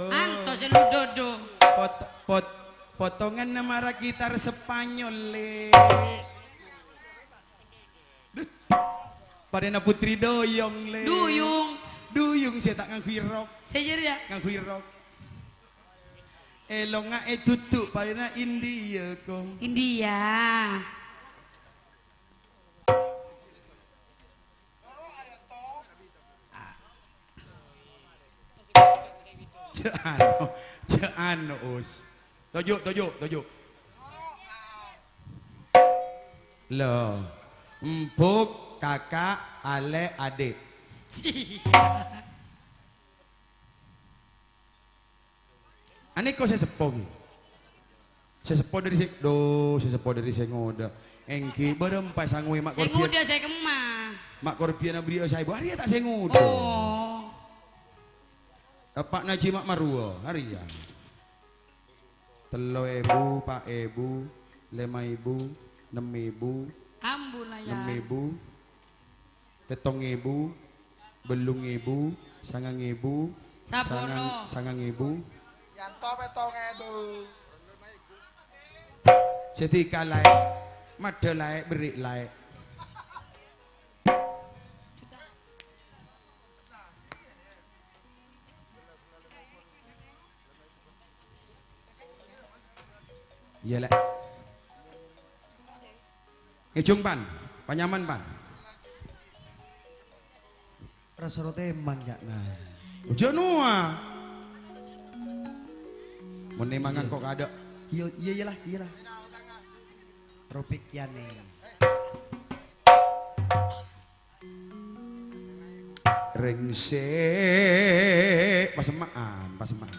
Antos lu dodo. Pot-, pot-, potonganna mara gitar Spanyol, Lè'. Padâna Putri Duyung, Lè'. Duyung. Duyung sè ta' ngangghuy rok. Sè jârèya. Ngangghuy rok. Èlongnga'è dudu padâna India, kong. India. Jhâ' anu, jhâ' anu, Us. Toju', toju', toju'. Lo, embhuk, kaka', alè', adhi'. Anèko sè seppo, ghi. Sè seppo dâri sè, dhu, sè seppo dâri sè ngodâ. Èngghi, bârâmpa sangoè ma' Sè korbhiyân. Ngodâ sè kemma. Ma' korbhiyân aberri'â saèbu. Arèya ta' sè ngodâ. Oh. Eppa'na Ji Ma' Marwa, arèya. Tello èbu, pa' èbu, lèma èbu, nem èbu, Ambu, la, ya. Nem èbu. Pèttong èbu, bâllung èbu, sangang èbu, Sapolo. Sangang, sangang èbu. Yanto pèttong èbu. Sè dhika laè', maddhâ laè', berri' laè'. Iyâ, Lè'. Ngèjhung, Pan. Panyaman, Pan. Rasa roti emang, ca'na. Jhâ' nowa. Mon emang engko' kadâ'. Iyâ, iyâ, iyâlah, iyâlah. Ropik yani. Rèng sè, pasemma'an, pasemma'an.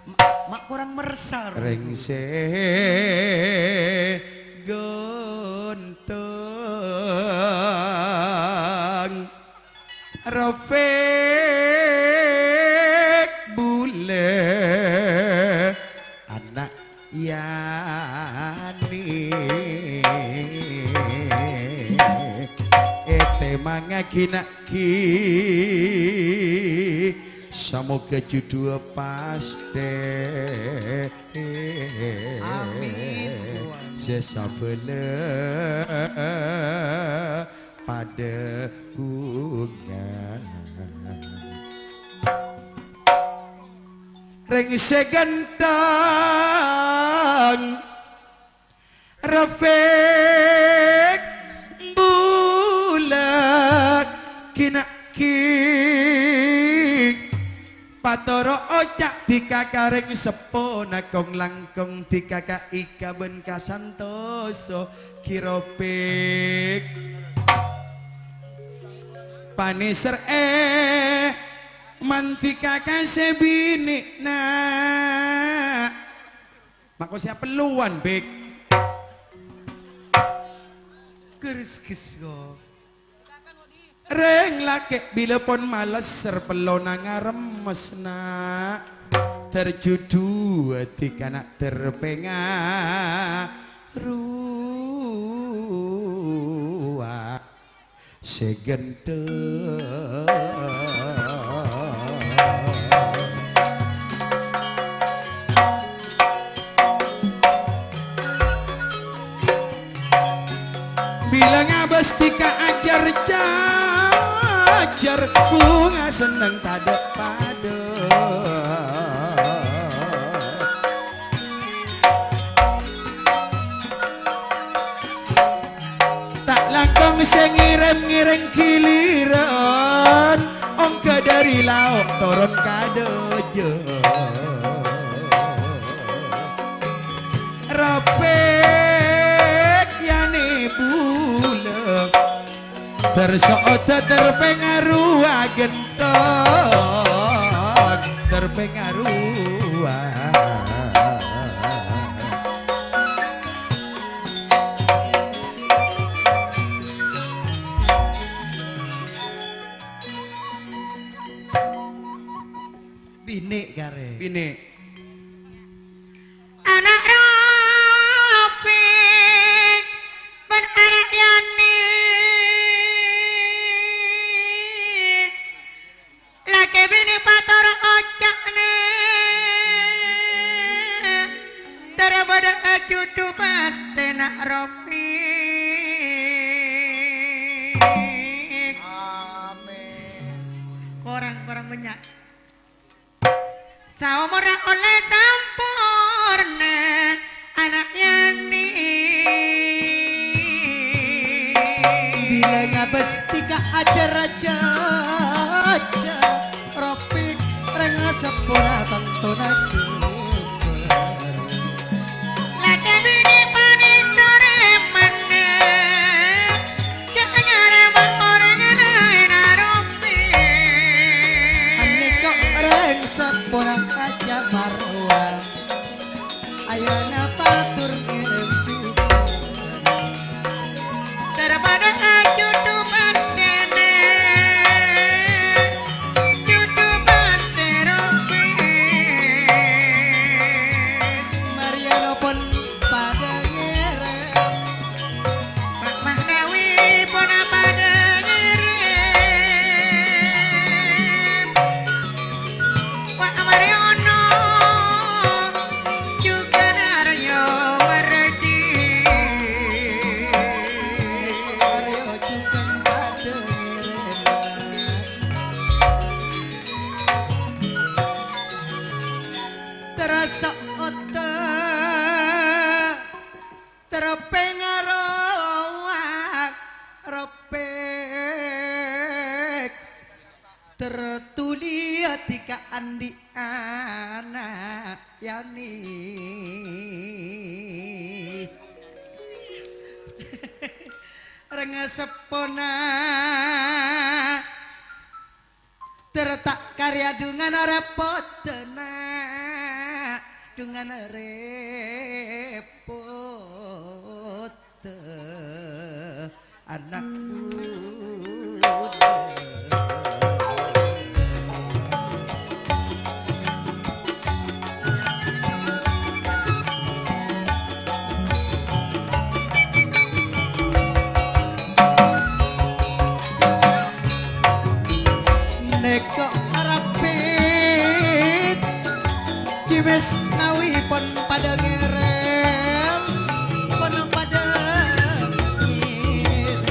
Ma', ma' korang mersar. Rèng sè ghânteng, Rafiq bulâ ana' Yani. Ètèmangaghi na' ghi, samoga judhuwâ pastè. Amin. Sè sabâlâ padâ bhunga. Rèng sè ghântheng, Rafiq, bulâ, ghi' na' ghi'. Patoro' oca' dhika ka rèng seppona kong-langkong, dhika ka Ika bân kasantoso, ghi' Rafiq. Panèserrè mandhi ka ka sè binè'na. Mako sè apelluwan, Bik. Gerges, kok. Rèng lakè' bilâ pon malesser pellona ngaremmes, na'. Terjudu dhika na' terpengaruh. Sè ghântheng. Bilâ ngabâs dhika ajâr-cajâr, bhunga senneng tadâ' padâ. Ta' langkong sè ngèrèm-ngèrèng ghilirân, ongghâ dâri lao' toron ka dâjâ. Rafiq, yani bulâ, terso'oda terpengaruh ghântheng, terpengaruh. Binè' karè. Binè'. Ana' Rafiq bân ana' Yani. Lakè binè' patoro' oca'na, tara bâdâ ajudhu pastèna Rafiq. Amin. Korang, korang bânnya'. Saomorra ollè samporna ana' Yani. Bilâ ngabâs dhika ajâr-ajâr, Rafiq, rèng seppona tantona jubâr. Lakè binè' panèserrè manna, jhâ' nyarèma orèng laènna Rafiq. Anèka rèng seppona Kaca Marwa, ayyana pator ngèrèm jubâr. Dârâbâdâ ajudhu pastèna, judhu pastè Rafiq. Marèya nopon padâ ngèrèm. Pak Mahnawi pon padâ ngèrèm. Wa' Mariono jhughân Aryo Wardi. Aryo jhughân padâ ngèrèm. Terasa otak terpengaruh Rafiq. Tertuli dhika andi' ana' Yani. Rèng seppona ter ta' karè adhungana rèpot, na', dhungana rèpot. Anakku. Nèka arapit. Cimis nawi pon padâ ngèrèm, pon padâ ngèrèm.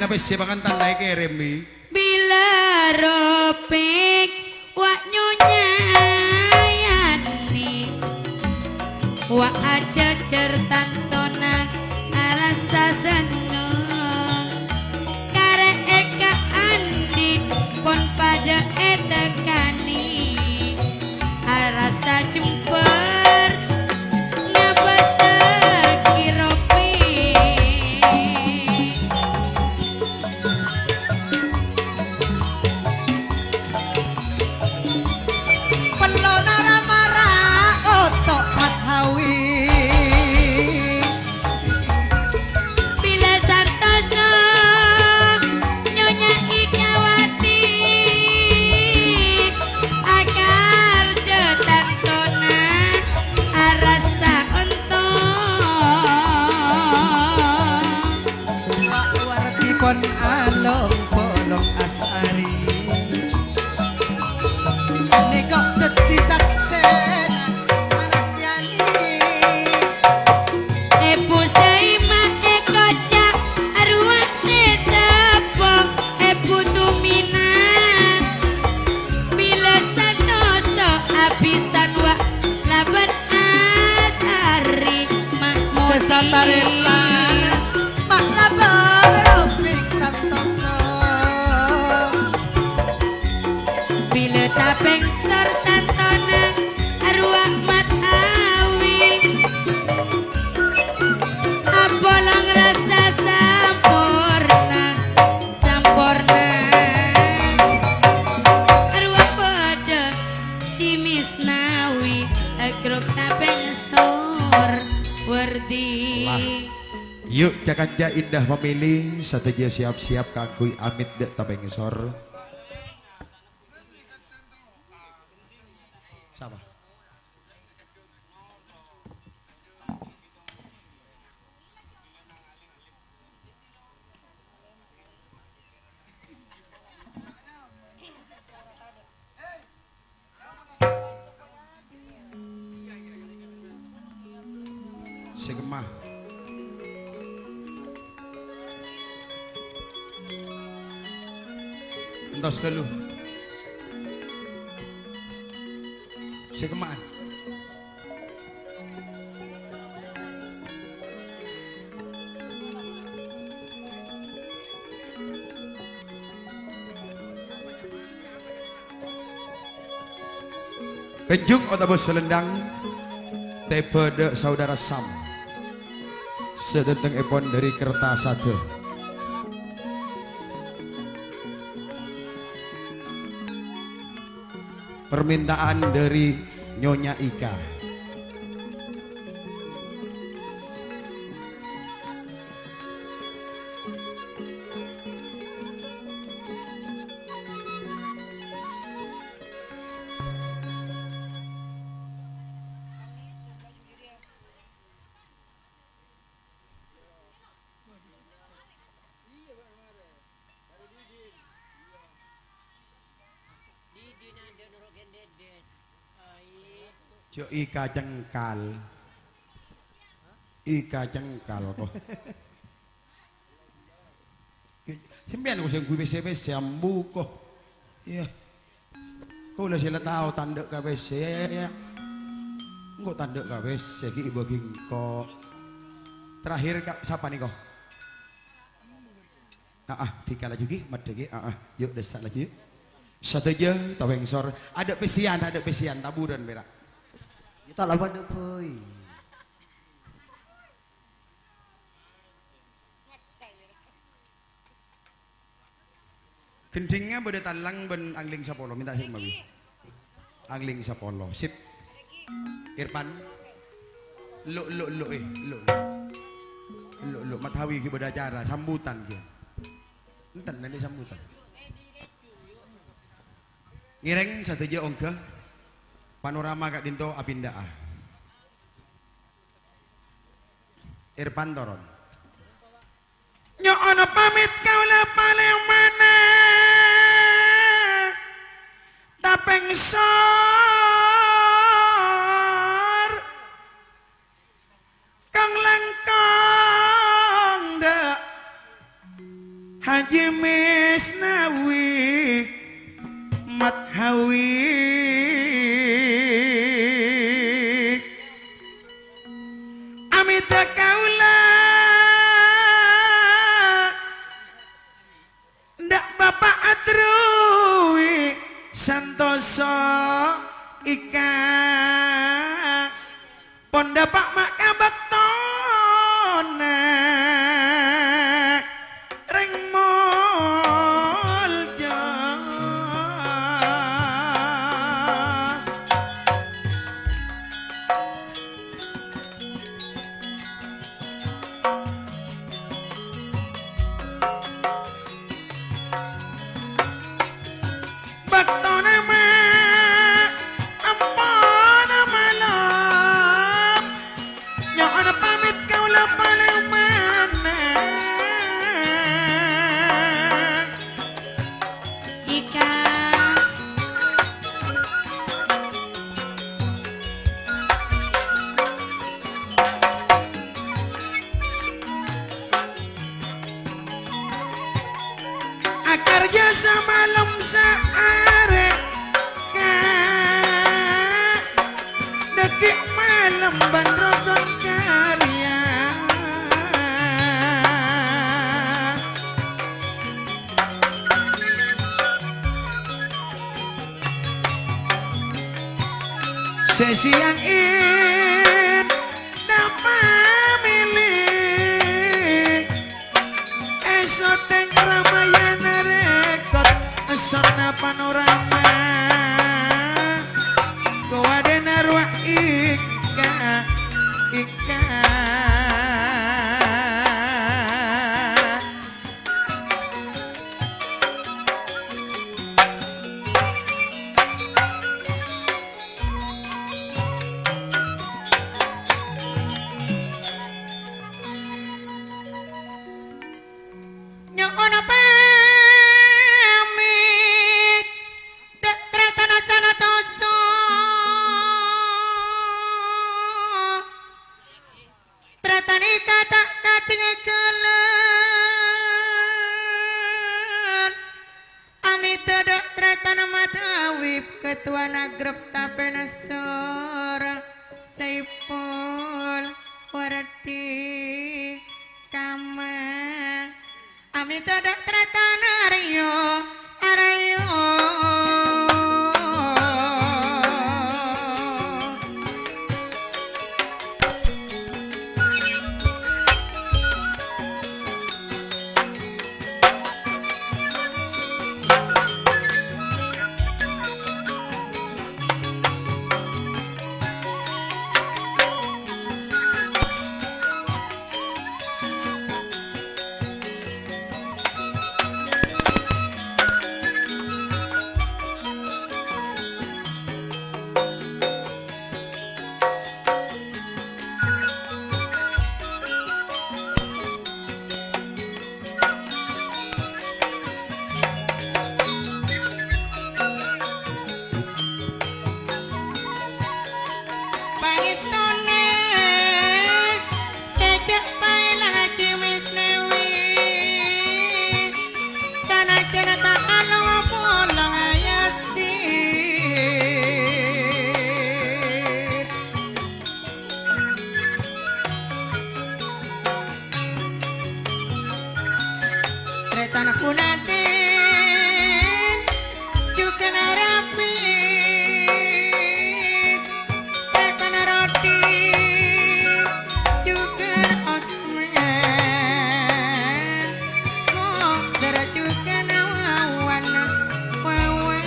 Napa sè pangantan naè kèrèm, Bi? Bilâ ropèk wa' nyonyayane, wa' ajhâjhâr tantona arassa senneng. Karè èkaandi' pon padâ ètekani. Arassa jembhâr ngabâsaghi ropèk. Pellona ra-mara oto' Mathawi. Bilâ santosa Nyonya Ikawati, akarjâ tantona arassa ontong. Wardipon along-polong asari. Nèko dhâddhi saksèna marahyani. Èbhu Saima èkoca' arowa sè seppo, Èbhu Tumina. Bilâ santosa abhisan wa' labân asari mahmodi. Sè satarètan ma' labân ropèk santosa. Bilâ tapèngsor tantona arowa Mathawi, apolong rassa samporna, samporna. Arowa padâ Ji Misnawi, agrok tapèngsor Wardi. Wah. Yu', ca-kanca endah pamèlè, sadhâjâ siap-siap kaangghuy amèt dâ' tapèngsor. Sapa? Sè kemma. Entos ghâllu. Sè kemma'an. Pènjhung otabâ salendhâng tèbâ dâ' saudara Sam, sè dhâtengngèpon dâri Kertasada. Permintaan dâri Nyonya Ika. Jhâ' Ika cengkal. Ika cengkal, ko. Sampèyan ko sè ngangghuy pèssè-pèssè ambu, ko. Iyâ. Kaulâ sè la tao tandhâ' ka pèssè, yâ, yâ. Engko' tandhâ' ka pèssè ghi' èbâghi engko'. Terakhir, Kak, sapa nèko? Aa, dhika laju ghi, maddhâ ghi. Aa, yu' dhissa' laju, yu'. Sadhâjâ tapèngsor, adâ' pèssèyan, adâ' pèssèyan, taburan pèra'. Yu' ta' la padâ bhâi. Gendhingnga bâdâ tallang bân angling sapolo, mènta sè mawi. Angling sapolo, sip. Irfan. Lu, lu, lu, eh, lu, lu. Lu, lu, Mathawi ghi bâdâ acara, sambutan ghi. Enten nanti sambutan. Ngèrèng sadhâjâ ongghâ. Panorama ka'dinto apindha'a. Irfan toron. Nyo'ona pamit kaulâ palèmana. Tapèngsor. Kang langkong dâ'. Hawi. Amèdhâ kaulâ ndak Bapa' adruwi santosa ika. Pon dhâpa' ma' ka bâktona rèng molja. Bâktona ma' ampon malem, nyo'ona pamit kaulâ palèng mennang. Ika. Akarja samalem saarè, Ka'. Dhâggi' malem bân rogon karya. Sè sèyang èn napa mèlè, è soteng Ramayana Record, sonna Panorama, kowadena rowa Ika, Ika. Nyo'ona pamit, dâ' tarètan sanatosa. Tarètan ika ta' katinggalan. Amèdhâ dâ' tarètan Madawib, ketuana grup Tapena Sor, Saipul, Wardi, Kama. Amèdhâ dâ' tarètan Aryo, Aryo. Pangèstona sè jhâ' paèlang Haji Misnawi, sanajjhân ta' alowa polong Yazid. Tarètan Bunatin jhughân Rapid, tarètan Rodi jhughân Osman, Mogar jhughân Wawan, Wawan.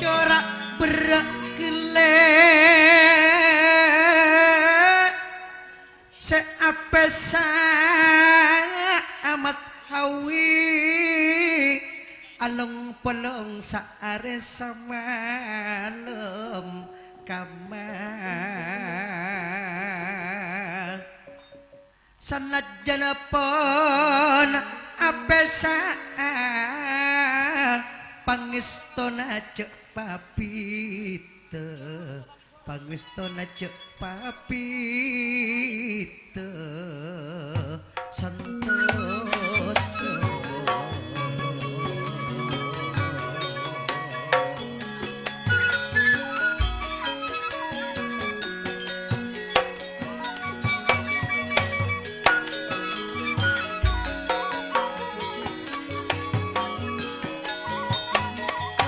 Cora' berrâ' ghellâ' sè apèsa amat hawi, along-polong saarè samalem kama. Sanajjhân pon apèsa Pangèstona jhâ' papèdhâ, pangèstona jhâ' papèdhâ, santosa.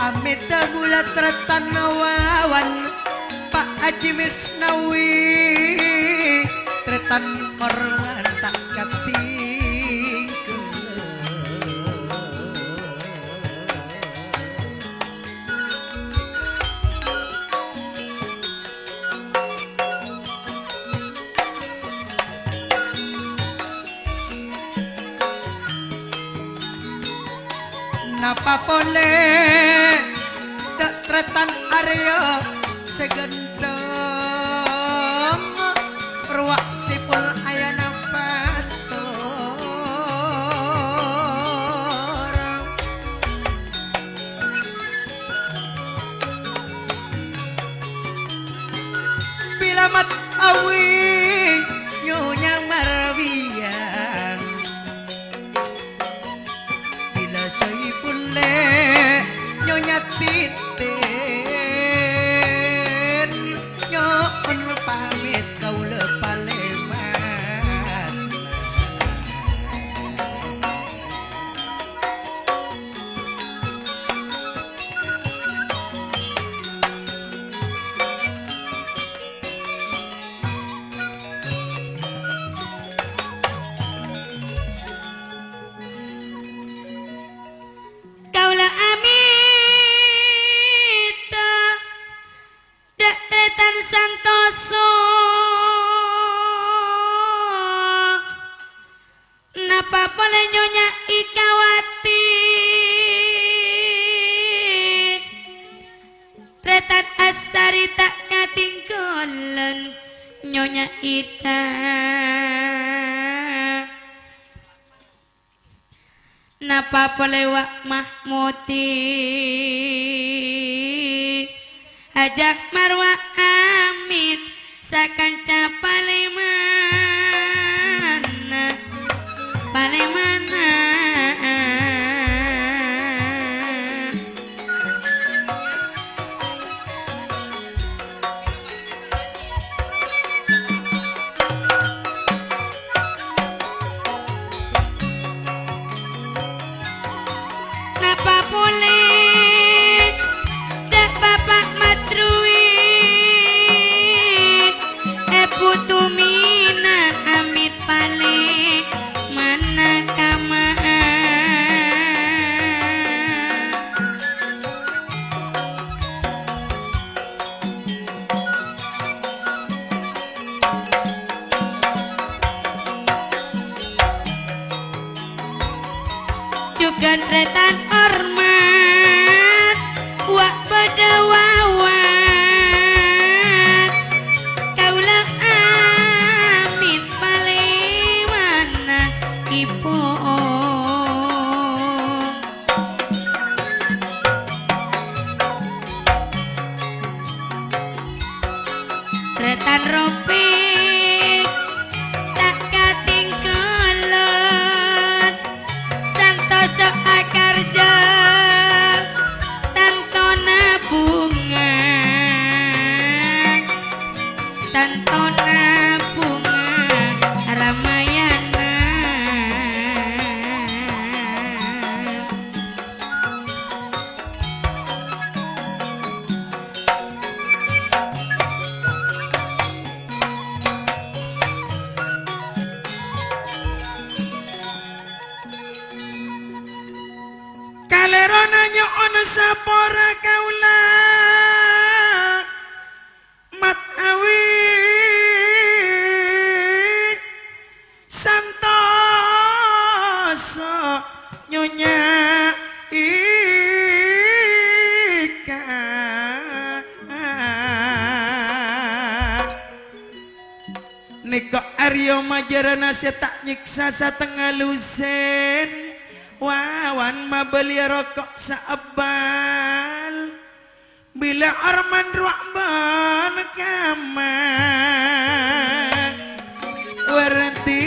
Amèdhâ bulâ tarètan wawan, Pa' Haji Misnawi, tarètan hormat ta' katinggal. Napa polè dâ' tarètan arèya sè ghândhâng, rowa sè pol ayana pator. Bilâ Mat Awi Nyonya Marwiyah, bilâ Saipul Lè' Nyonya Titen, nyo'on pamèt kaulâ palèman. Kaulâ amèdhâ dâ' tarètan santosa. Napa polè Nyonya Ikawati? Tarètan asarè ta' katinggalan Nyonya Ida. Napa polè Wa' Mahmudi? Hajâ' Marwa amèt sakanca palèmanna, palèmanna. Napa polè dâ' Bapa' Madruwi, Èbhu Tumina amèt palèmanna kama'a. Jhughân tarètan hormat, wa' bâdâ wawan, kaulâ amèt palèmanna Ipong. Tarètan Ropik ta' katinggalan, santosa akarjâ tantona bhunga. Tantona bhunga Ramayana. Kalèrona nyo'on sapora kaulâ. Mat Awi santosa Nyonya Ika. Nèka arèya majârâna sè ta' nyèksa satengnga lusèn. Wa Wan mabâliyâ roko' saebbal, bilâ arman rowa bân kamma werdi.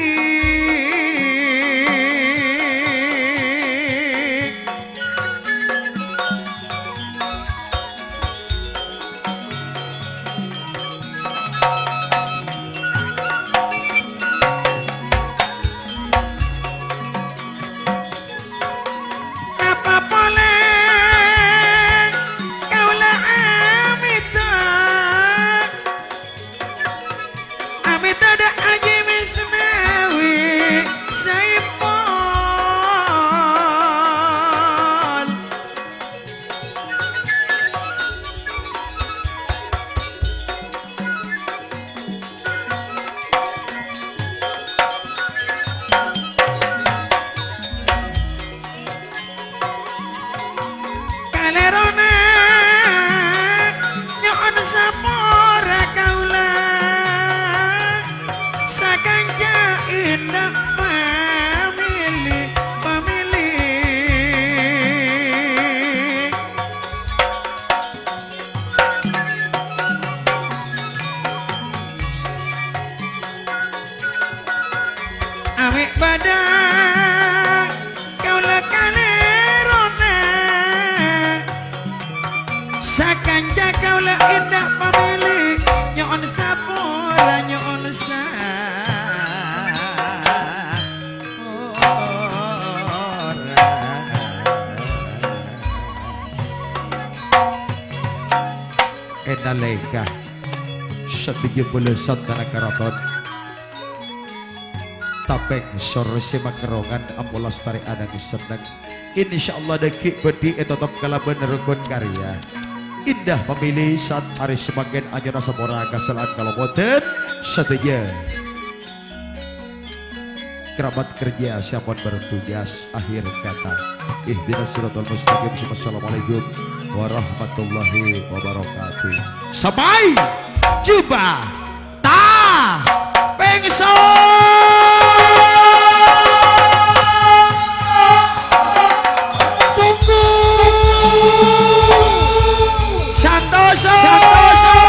Napa polè kaulâ amèdhâ, amèdhâ dâ' Haji Misnawi Saipul. Kalèrona nyo'on sapora kaulâ, sakanca enḍâ' famili, famili. Awè' bâḍâ kaulâ kalèrona, sakanca kaulâ enḍâ' famili, nyo'on sapora, nyo'on sapora. È nalèka sadhâjâ bâlâsân tana karaton, tapèng soro sè makerrongan ampo lastarè anangan senneng. Insyaallah dhâggi' bhâdhi ètotop kalabân rokon karya. Enḍâ' famili, saat arè samangkèn anyo'ona sapora kasala'an kalopodhân sadhâjâ. Kerabat kerja sè ampon bertugas, akhir kata. Ihdinas siratal mustaqim, summa assalamualaikum warahmatullahi wabarakatuh. Sampai jumpa. Ta pengso. Tunggu. Santoso. Santoso.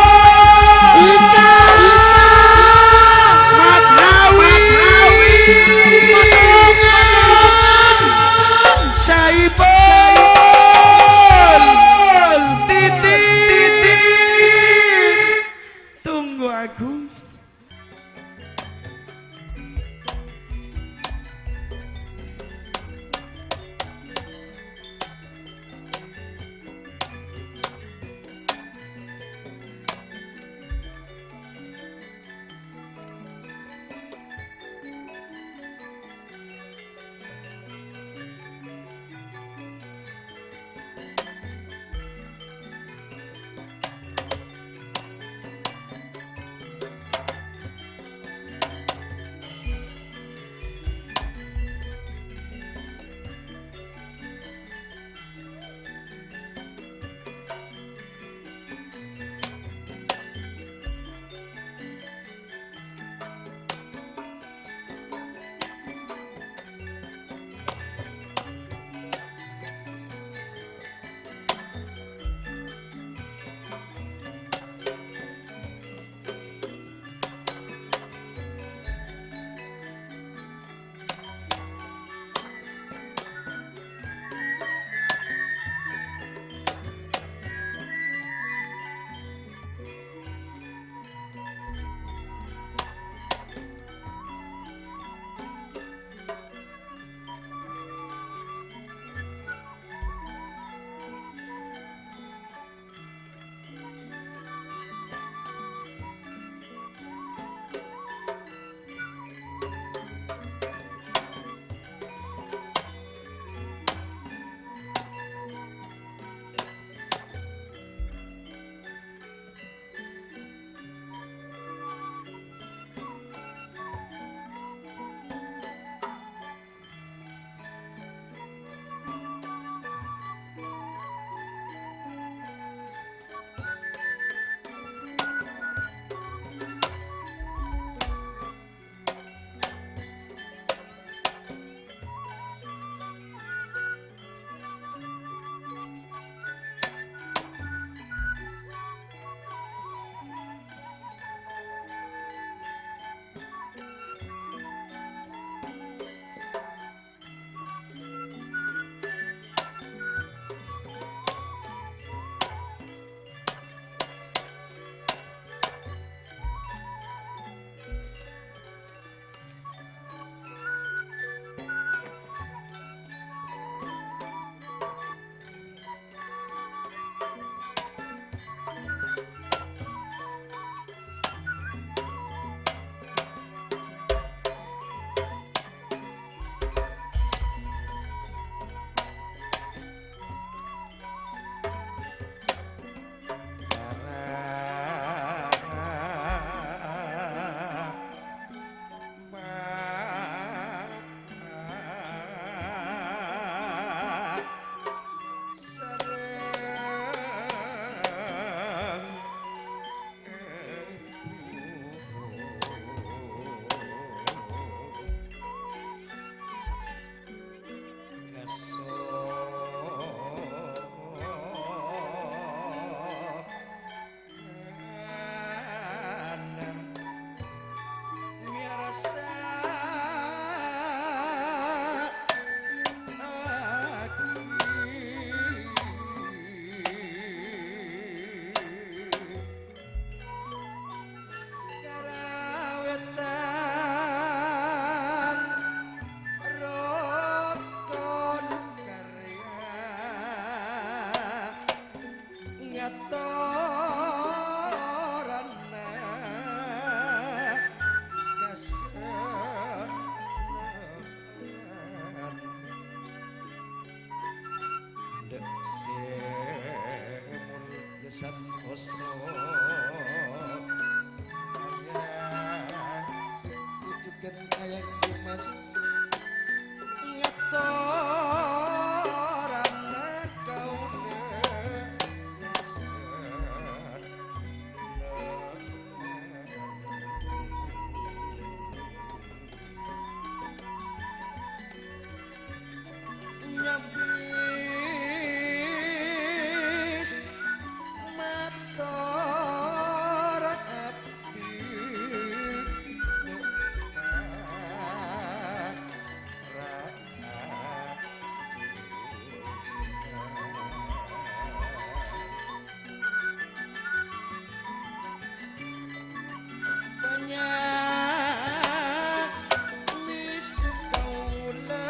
Ika. Matawi. Matawi. Saipul. Titi. Tunggu aku. Ngatorana kasenengan. Dek sè mulja santosa. Ayah, sè jujugan Ayah Dimas. Ngatorana kaulâ. Nyabis mator abdi. Bânnya' mèsem kaulâ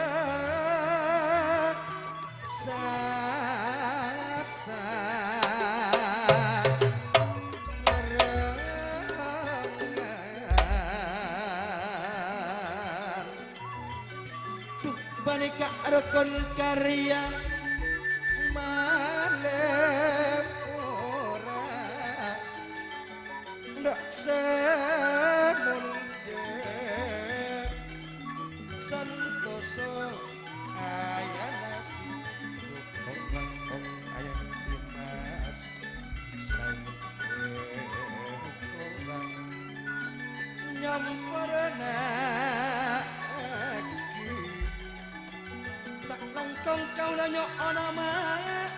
sasa ngerengan. Dhu, panèka rokon karya malem ora. Dhu, sè molja santosa ayana sibuk, kong-langkong ayana Dimas. Saèngghâ korang nyamporna'aghi. Ta' langkong kaulâ nyo'ona maaf,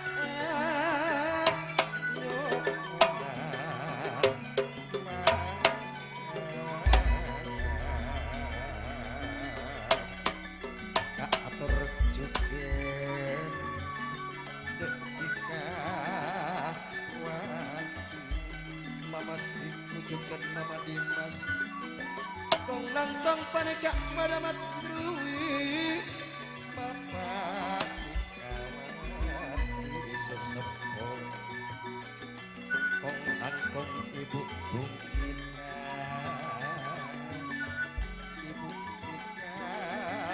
nyo'ona maaf. Kaator jhughân dâ' dhika, wah, Mama Siku jhughân Mama Dimas. Kong-langkong panèka padâ maddruwi, Bapa' Dikawati sè seppo. Kong-langkong Ibu Bungkina, Ibu Dikawati,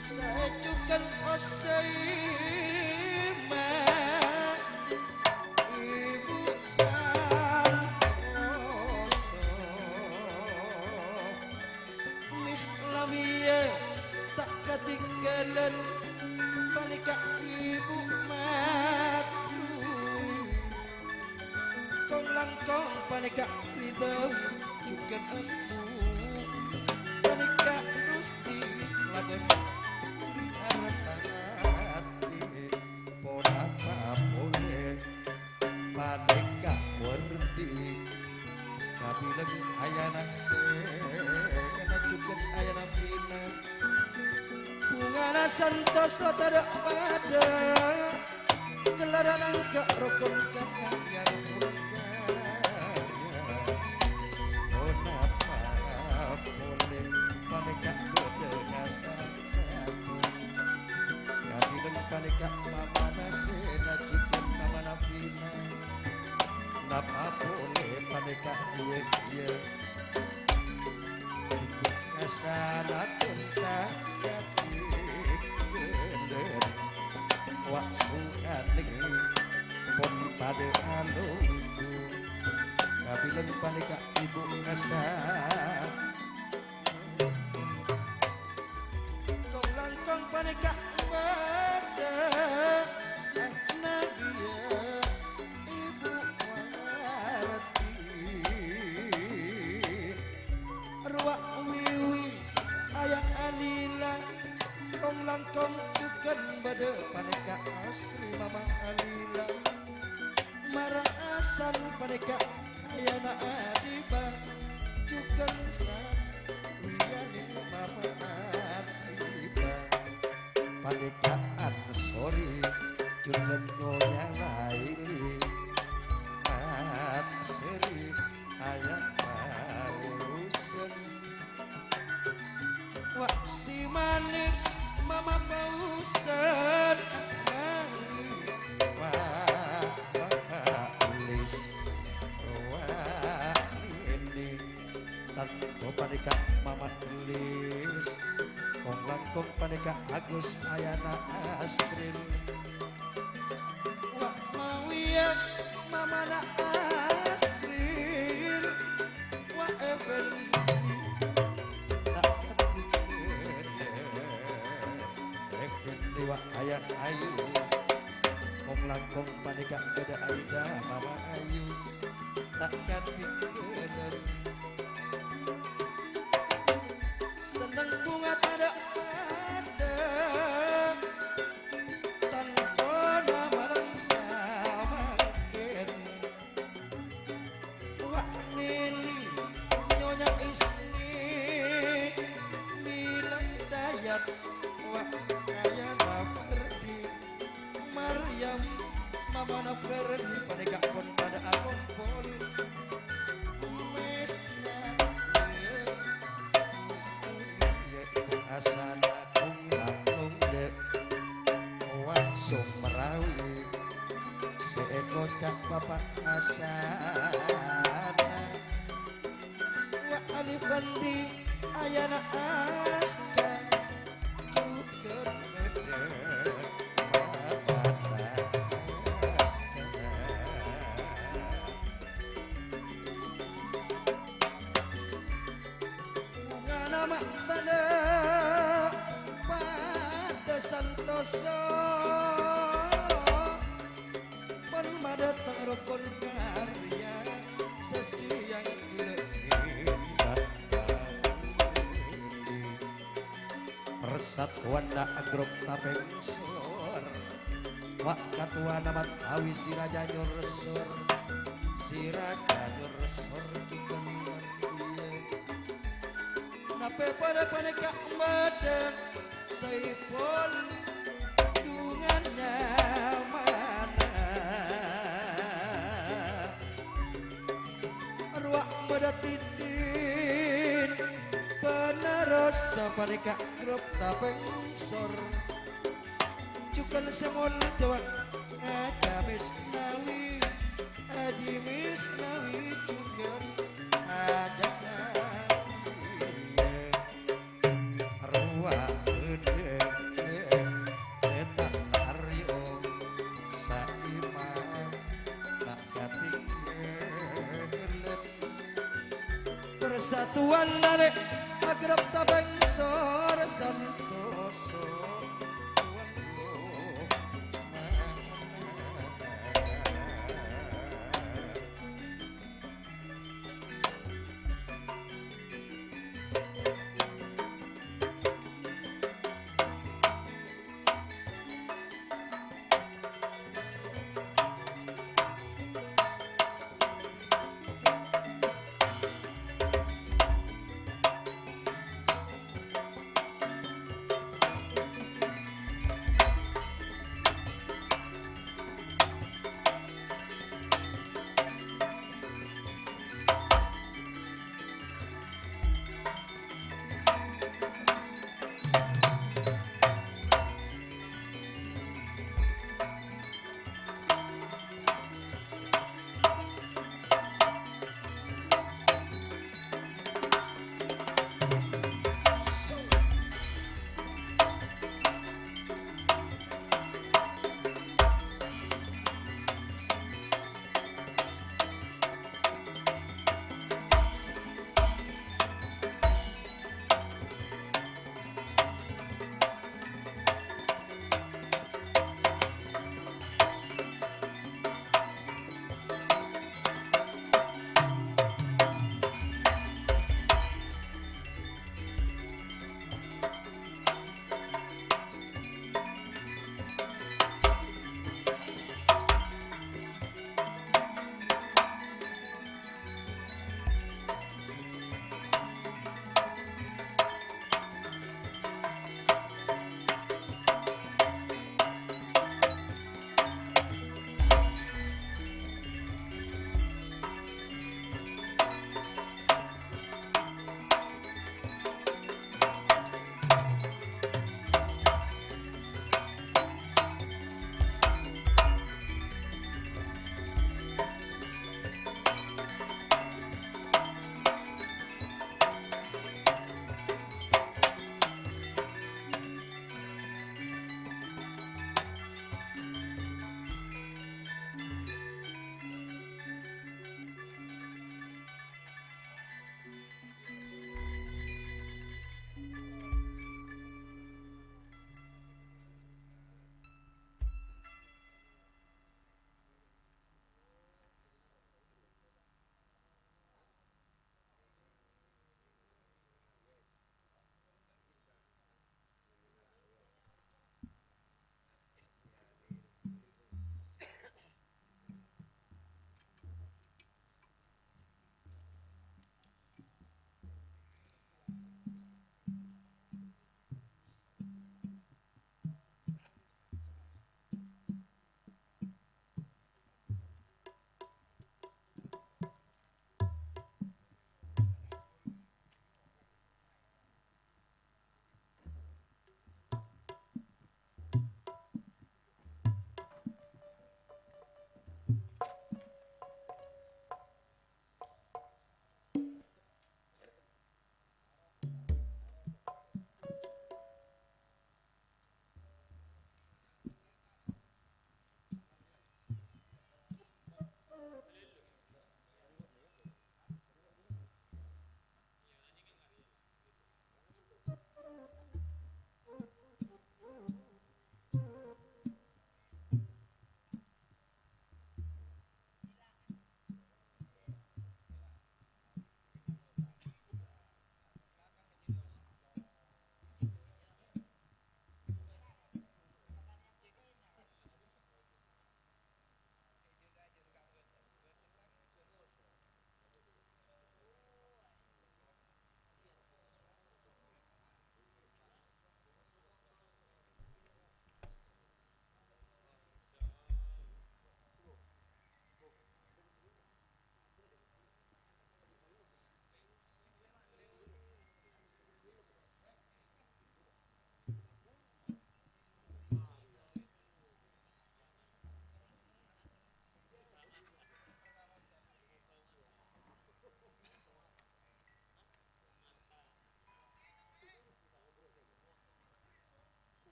sè jhughân Osaima, Ibu Santoso. Miss Lamia ta' katinggalan, panèka Ibu maddruwi. Kong-langkong panèka Ridho jhughân Asu, panèka Rusti labân Sri Artati. Ponapa polè panèka Werdi, kabilang ayana Sena jhughân ayana Vina. Bhungana santosa tadâ' padâ, kellarana angka' rokon kakang nyareng rokaya. Ponapa polè panèka bâdâ kasa Kabilang panèka mamana Sena jhughân mamana Vina. Napa polè panèka, iyâ, iyâ. Kasana tonta katighâlân. Wa' sukanè pon padâ alongghu. Kabilang panèka Ibu Kasa. Kong-langkong panèka bâdâ Nadia Ibu Warti. Rowa wiwi Ayang Alila. Kong-langkong bhughân bâdâ panèka asli Mama Alila. Mara asan panèka ayana Adiba, jhughân sawiyanè Mama Adiba. Panèka Ansori, jhughân Nyonya Laili. Mat Sri ayana Parusen. Wa' si manè Mama Parusen. Wa' Ka Agus ayana Asril. Wa' mawiya mamana Asril. Wa' Effendi. Ta' katinggal. Effendi wa' ayana ayu. Kong-langkong panèka bâdâ Aida Mama Ayu. Ta' katinggalan. Senneng bhunga tadâ' adâ', tantona mareng samangkèn. Wa' Nili, Nyonya Isni, Mila Dayat, wa' ayana Ferdi. Maryam, mamana Ferdi panèka pon padâ akompol. Mes, mes, Ibu Hasanah, kong-langkong, Dek. Wa' Sumrawi, sè èkoca' Bapa' Hasanah. Wa' Ali Bandi, ayana Aska. Jhughân bâdâ Mama Aska. Bhungana ma' tadâ' padâ santosa. Pon madâteng rokon karya sasèyang lèbât. Persatuanna grup Tapèngsor. Wa' katowana Matawi Siraja Nyorsor. Siraja Nyorsor jhughân margiya. Napè padâ panèka bâdâ Saiful Dungan nyamana. Rowa bâdâ Titin, panerros sapanèka grup Tapèngsor. Jhughân sè molja Haji Misnawi, Haji Misnawi jhughân ajâna. Rowa bâdâ Etan Aryo, Saima, ta' katinggalan. Persatuan nalè' agrep Tapèngsor santoso.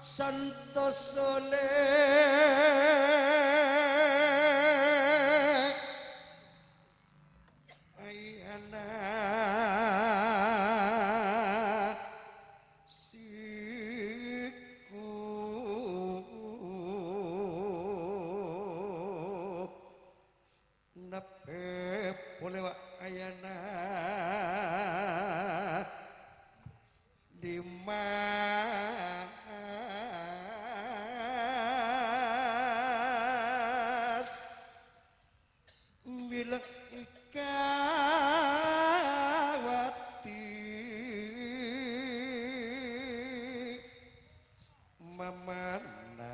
Santos soleh ayana siku. Nabbhi polè wa' ayana Dimas bilâ èkawati mamana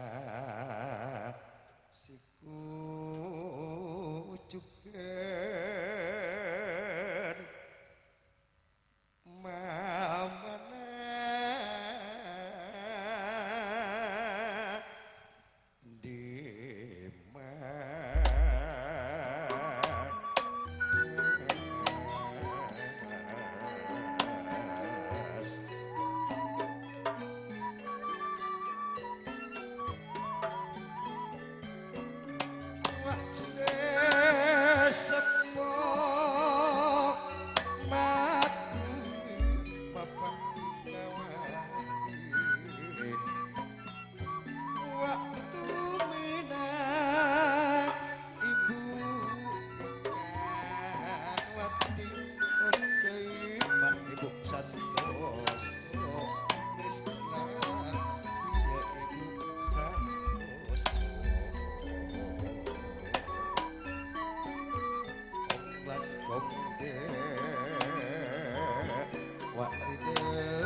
siku jhughân mamana Dimas. Wa' sè seppo mati, Bapa' Indrawati. Wa' tumèna Ibu Indrawati, osèma Ibu santoso, Rizka, iyâ Ibu santoso. Kong langkong dè', wa' rèdhâ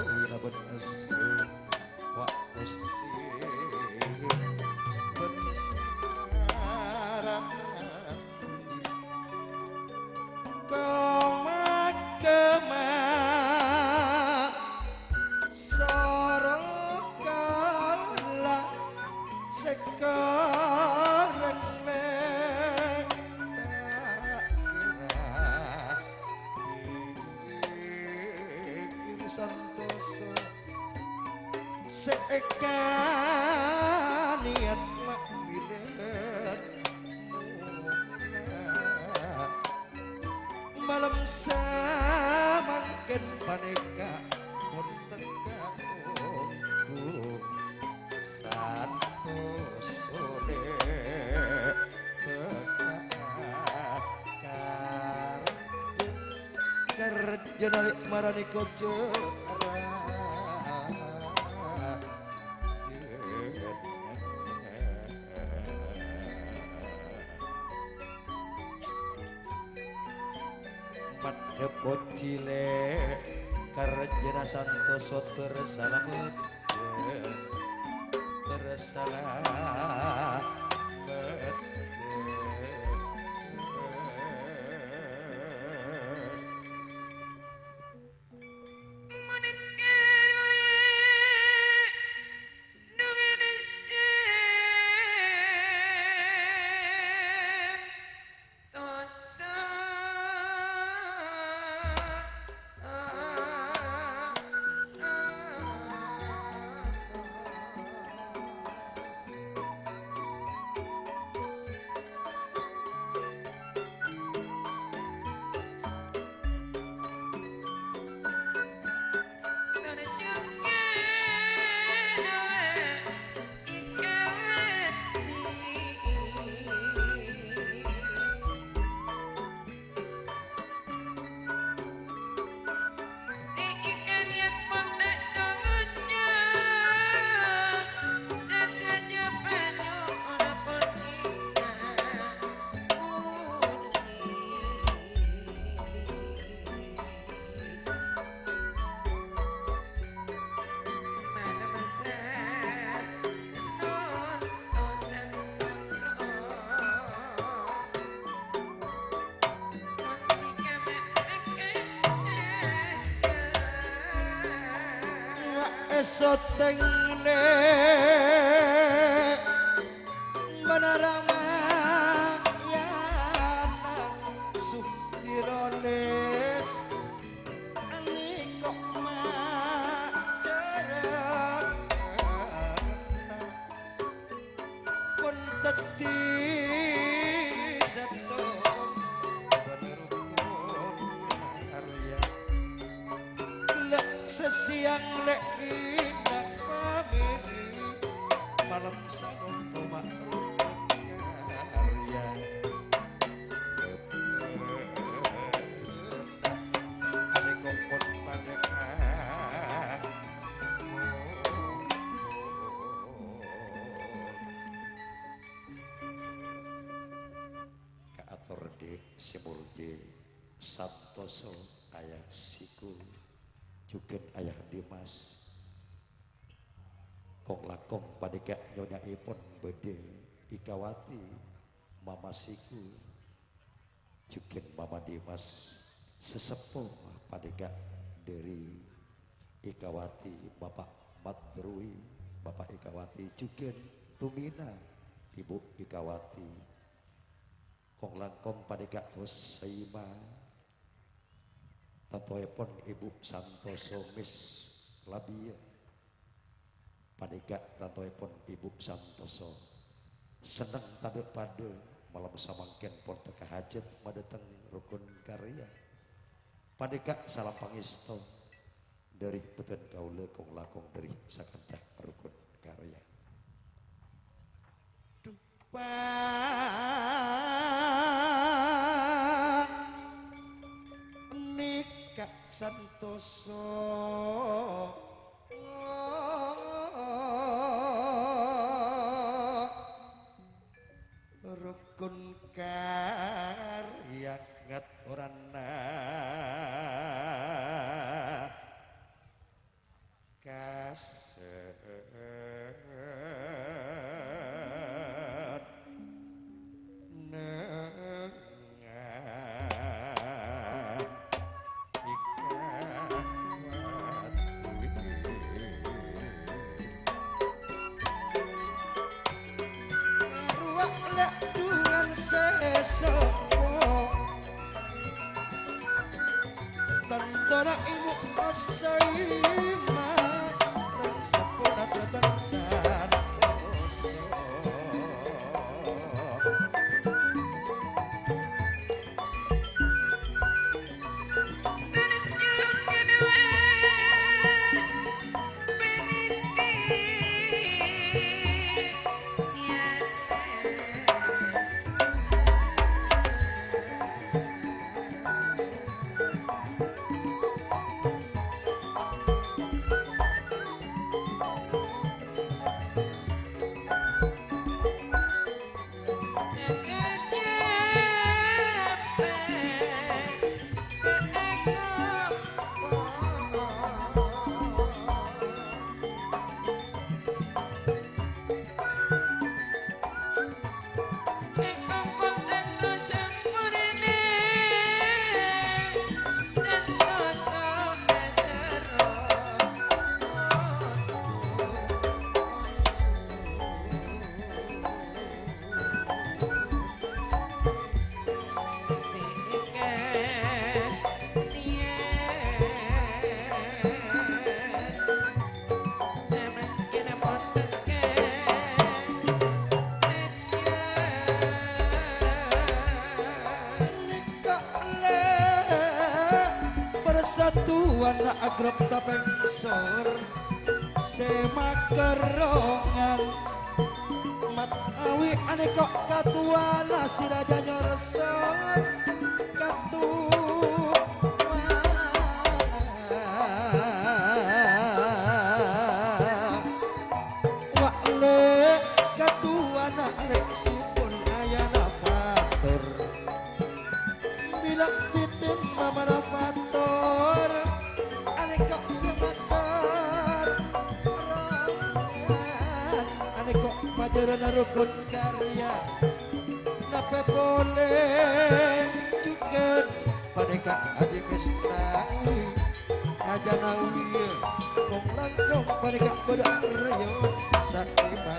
wi labân esso, wa' Gusti bân sara. Koma-koma soro kala sè korang lè' ta' kèra. Santoso sè èkanèyat ma' bilân mola. Malem samangkèn panèka pon tekka ongghu santoso lè' tekka karjâ. Karjâna lè' marani kocè' ra. Maddhâ pojhi lè' karjâna santoso ter salamet, ter salamet. Èsotèng nè' Menara Mayana, Sukironis, Ani kok macereng. Daddi sèttong bân rukun karya. Gellâ' sè sèyang lè' ghina' pamèdi, malem sanonto ma' rukun karya. Arèko pon panèka. Kaator dhi' sè molja, santosa Ayah Siku, jhughân Ayah Dimas. Kong-langkong panèka nyonya'èpon bâdâ Ikawati, Mama Siku, jhughân Mama Dimas, sè seppo panèka dâri Ikawati, Bapak Madrui, Bapak Ikawati, jhughân Tumina, Ibu Ikawati. Kong-langkong panèka Husaima, tantoèpon Ibu santosa Miss Labia. Panèka tantoèpon Ibu santosa. Senneng tadâ' padâ, malem samangkèn pon tekka hajât madâteng rukun karya. Panèka salam pangèsto dâri bhâdhân kaulâ kong-langkong dâri sakanca rukun karya. Panèka santosa. Rukun karya ngatorana kasennengngan. Rowa lè' dhungan sè soppo, tantona Ibu Husaima, rèng seppona dhâteng santosa. Persatuan Agrep Tapèngsor sè makerongan. Matawi anèko' katowana si raja nyorson katowana. Wa' lè' katowana lè' sipon ayana bator. Bilâ bhidhina mamana bator, anèko' sè mator. Anèko' pajhârânna rukun karya. Napè polè jhughân panèka Haji Misnawi, Raja Nawi, kong-langkong panèka bâdâ Rèyo Sakima,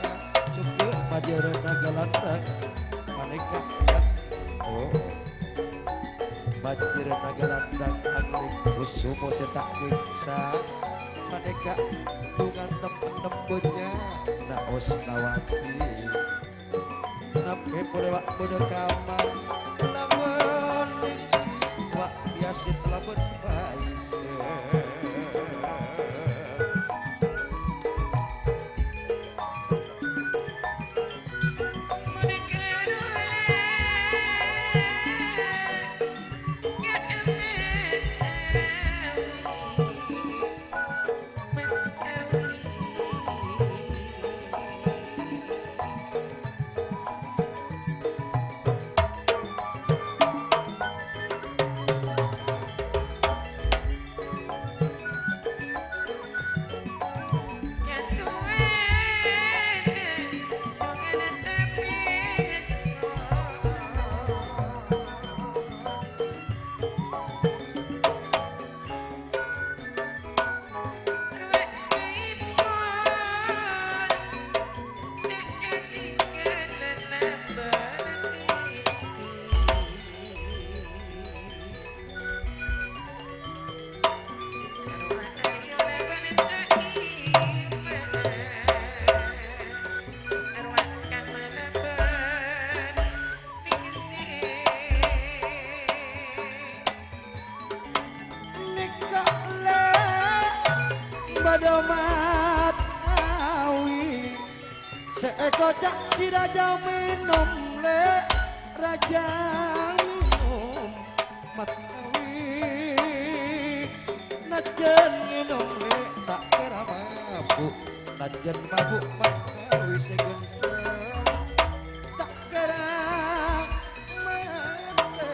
jhughân pajhârânna Galandhâng panèka, oh, pajhârânna Galandhâng angling kusumo sè ta' kèngsa, panèka dhungan nem-ennem bânnya' na Osnawati. Nabbhi polè wa' bâdâ kamar, labân si wa' Yasin labân Faisal. Nèka lè' bâdâ matawi sè èkoca' si rajâ mènom, lè' rajâ mènom matawi. Najjhân ngènom, lè' ta' kèra mabu', najjhân mabu' matawi sè ghântèng ta' kèra matè.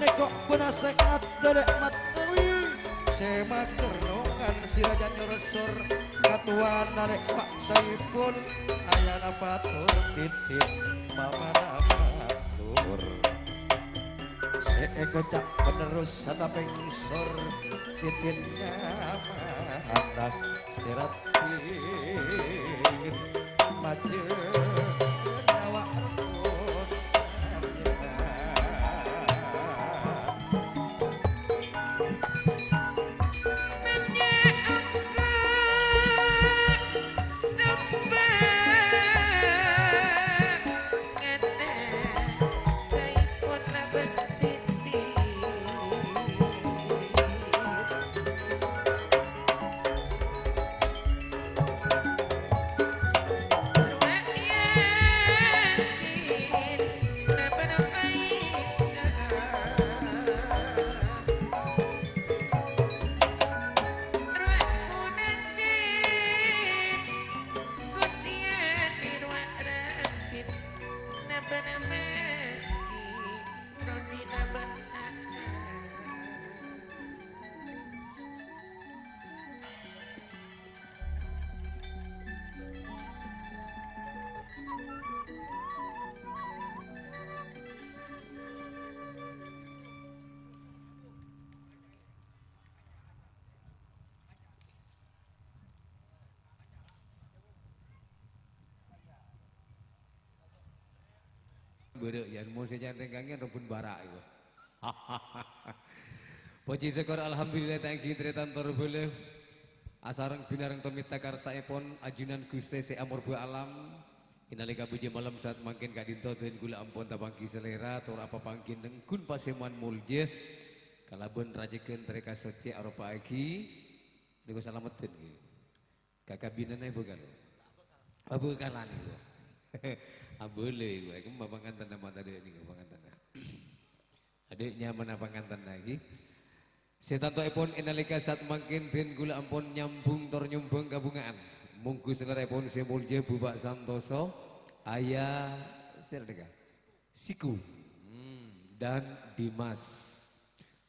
Nèko' bâna sè adâ' lè' matawi sè maghâr nongan si rajâ nyorsor katowana lè' ma' Saipul, ayana pator titip mamana pator. Sè èkoca' panerros satapèng sor titip nyamana sè raddhin majâ nawa' rebut. Bârâ', yâ, mon sè cantèng kangen rebun bara' iku. Pojhi sokkor, alhamdulillah, ta' ènggi tarètan tor bhâlâ. Asareng binareng tomètta karsaèpon ajunan Ghustè sè amorbâ alam. È nalèka bhâjâ malem saat mangkèn ka'dinto dhân kaulâ ampon tapangghi salèra, tor apapangghi nengghun pasèmowan molja kalabân rajheghân tarèka soccè aropa'aghi nèko salameddhân, ghi. Kakabinanna èbhâkal. Abhâkalan, ghi. Abhâlâ, ghi. Kemma pangantanna mata dâ' nèko pangantanna. Adâ' nyamana pangantanna, ghi. Sè tantoèpon è nalèka saat mangkèn dhân kaulâ ampon nyambhung tor nyombhâng kabhunga'an. Mongghu salèraèpon sè molja Bapa' Santoso, Ayah, sèra dhika? Siku. Hmm, dan Dimas.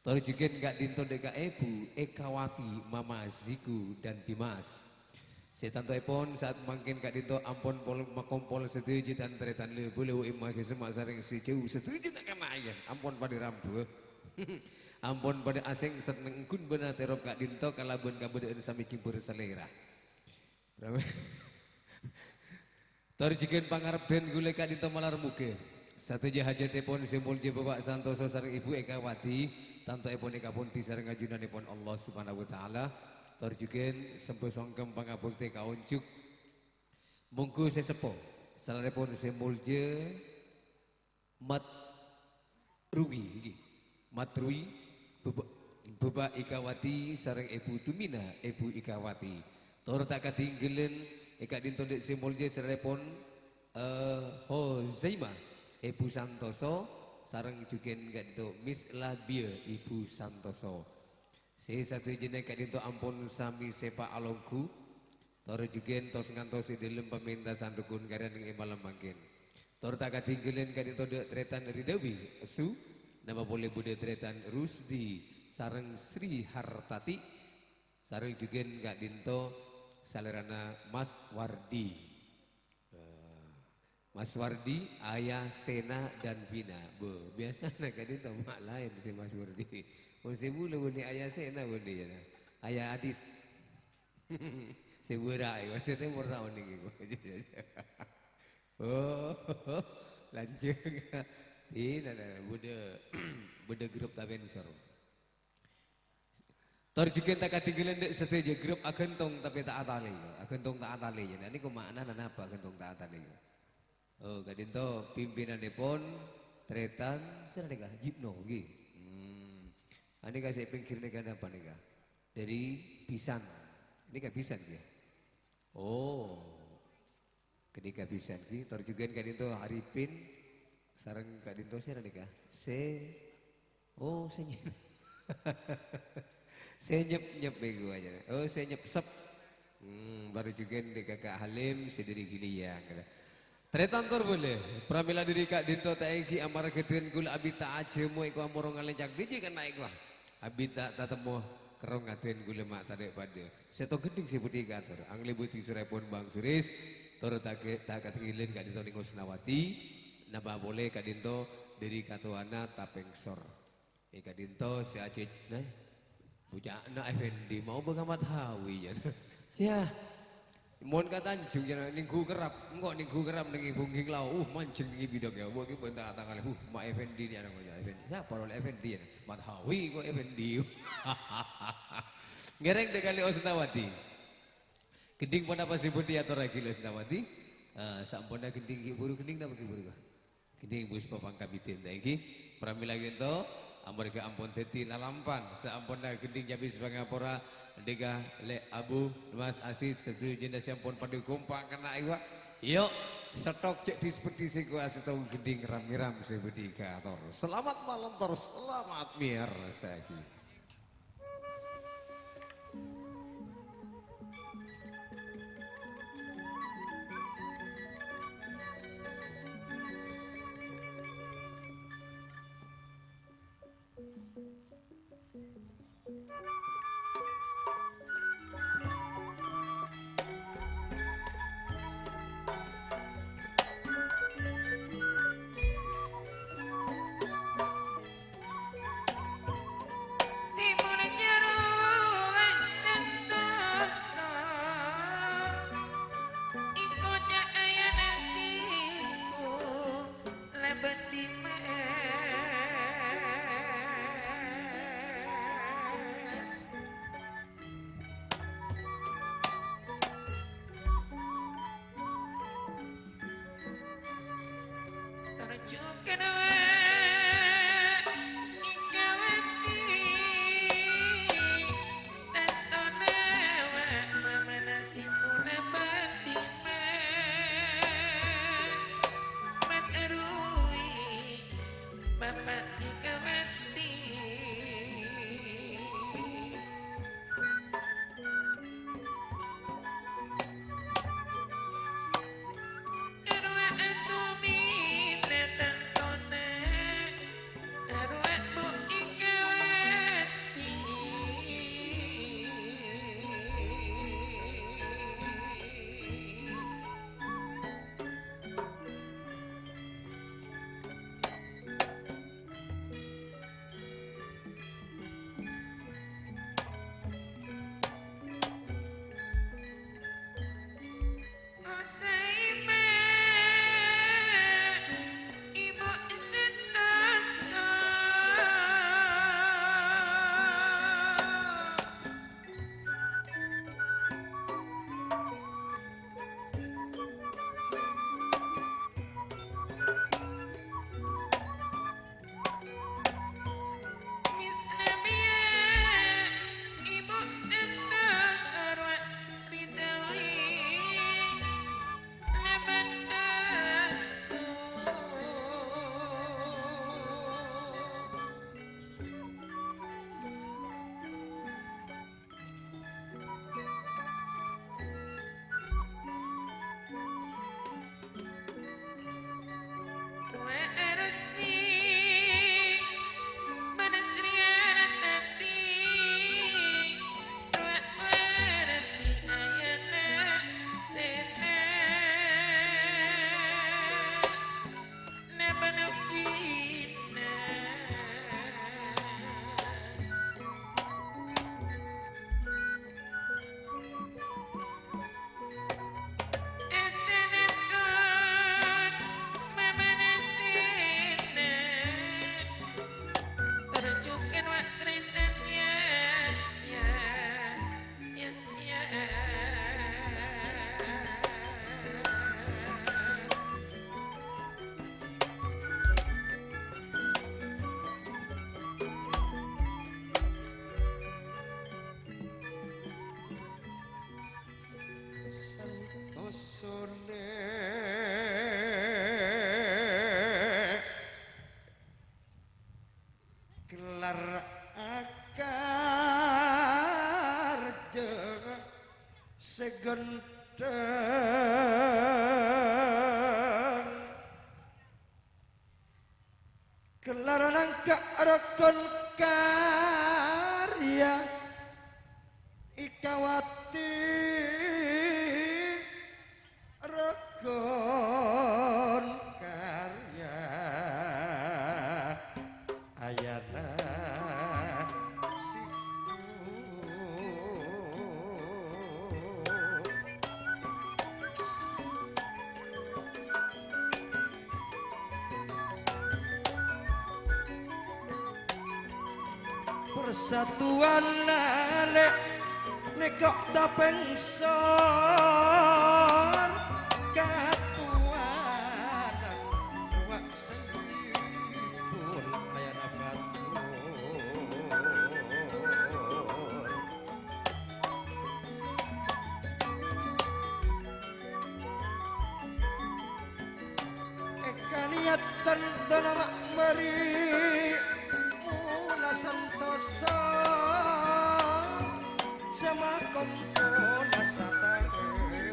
Tor jhughân ka'dinto dhika Èbhu Ekawati, Mama Siku dan Dimas. Sè tantoèpon saat mangkèn ka'dinto ampon pol-, makompol sadhâjâ tan-tarètan lè-bâlè, emma sè semma' sareng sè jhâu sadhâjâna kana'an ampon padâ rambhâ. Ampon padâ asèngsèt nengghun bâna terop ka'dinto kalabân kabâdâ'ân samè jembhur salèra. Tor jhughân pangarebbhân kaulâ ka'dinto malar moghâ sadhâjâ hajhâtèpon sè molja Bapa' Santoso sareng Èbhu Ekawati, tantoèpon èkabhunte sareng ajunanèpon Allah Subhanahu wa Ta'ala. Tor jhughân sembhâ songkem pangabhâktè kaonjhuk Mongghu sè seppo, salerrèpon sè molja Mat Rwi, ngghi. Mat Rwi, Bapa', Bapa' Ikawati sareng Èbhu Tumina, Èbhu Ikawati. Tor ta' kadhingghâlân è ka'dinto dâ' sè molja salerrèpon, eh, Hozaima, Èbhu Santoso, sareng jhughân ka'dinto Miss Labia, Èbhu Santoso. Sè sadhâjâna ka'dinto ampon samè sèpa' alongghu, tor jhughân tos-ngantos è dhâlem pamentasan rokon karè neng è malem mangkèn. Tor ta' kadhingghâlân ka'dinto dâ' tarètan Ridawi, Esu, napa polè bâdâ tarètan Rusdi sareng Sri Hartati, sareng jhughân ka'dinto salèrana Mas Wardi. Eh, Mas Wardi, Ayah Sena dan Vina. Bâh, biyasana ka'dinto ma' laèn sè Mas Wardi. Mon sè bulâ bânnè Ayah Sena bânnè, yâ, nah. Ayah Adit. Sè bârâ', maksudnya murna onèng iku. Oh, lanjut. Ina, nah, bâdâ, bâdâ grup ta' pènsor. Tor jhughân ta' kadhingghâlân dâ' sadhâjâ grup aghântong tapè ta' atalè. Aghântong ta' atalè, yâ. Nah, nèko ma'nana napa aghântong ta' atalè? Oh, ka'dinto pimpinannèpon tarètan, sèra nèka? Jipno, ngghi. Hmm. Anèka sè pèngghir nèka napa nèka? Dâri Bisan. Nèka Bisan, yâ? Oh. Ghânèka Bisan, ghi. Tor jhughân ka'dinto Arifin sareng ka'dinto sèra nèka? Sè, oh, sè nyè-, sè nyep-nyep nèko ajâ. Oh, sè nyepsep. Hmm, bâru jhughân dâ' Kaka' Halim sè dâri Giliyang, gitu. Tarètan tor bulâ, pramèla dâri ka'dinto ta' ènggi amarghâ dhân kaulâ abit ta' ajhâmo èko amoro ngalèncak dâjâ ka'na' èko. Abit ta' tatemmo kerrong adhân kaulâ ma' tadâ' padâ. Sèttong gendhing sè bhâdhi kator, anglèbâdhi sorèpon Bang Suris, tor ta' ke-, ta' kadhingghâlân ka'dinto neng Husnawati, napa polè ka'dinto dâri katowana Tapèngsor. È ka'dinto sè ajhâjhâna, boca'na Effendi, mau bângamat hawi, yâ. Yâ, mon ka Tanjung, yâ, nèngghu kerrap, engko' nèngghu kerrap neng è Bungging Lao, uh, manjheng neng è bidhâk, yâ, wa' ghi' bânta' tangalè, uh, ma' Effendi nèka, yâ, Effendi. Sapa lo Effendi, yâ? Mat hawi ko' Effendi. Ngèrèng dâ' kalè Husnawati. Gendhing ponapa sè bhâdhi atorraghi Husnawati? Eh, saamponna gendhing ghi' buru, gendhing napa ghi' buru, ka? Gendhing buspa pangkabidhân, ta' ènggi? Pramèla ka'dinto, amarghâ ampon dhâddhi lalampan, saamponna gendhing cabis pangapora, dâ' ka Lè' Abu, Mas Asis, sadhâjâna sè ampon padâ kompak ka'na' èko. Iyo, sèttong jhâ' dis-peddis èko, sèttong gendhing ram-èram sè bhâdhi kator. Selamat malam, tor selamat mèyarsa'aghi. sè ghântèng. Kellar nangka' rokon karya, èkawati rokon karya. Ayana siku. Persatuan nalè' nèko' tapèngsor katuwana wa' sèngipun ayana batur. Èkaniyatan dâlem mari mola santosa, sè makompol satarètan.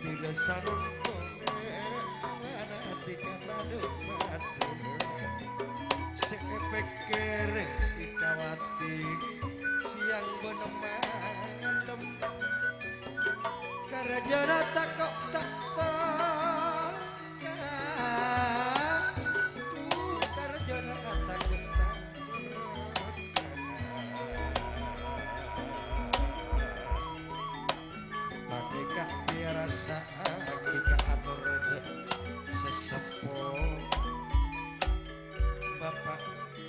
Bilâ sareng tongè awana tika tadâ' padâ, sè èpèkkèrè èkawati sèyang bân malem. Karajâna tako' ta' tèngka. Dhu, karajâna tako' ta' tèngka. Panèka èarasa'aghi ka ator dâ' sè seppo Bapa' Kawati.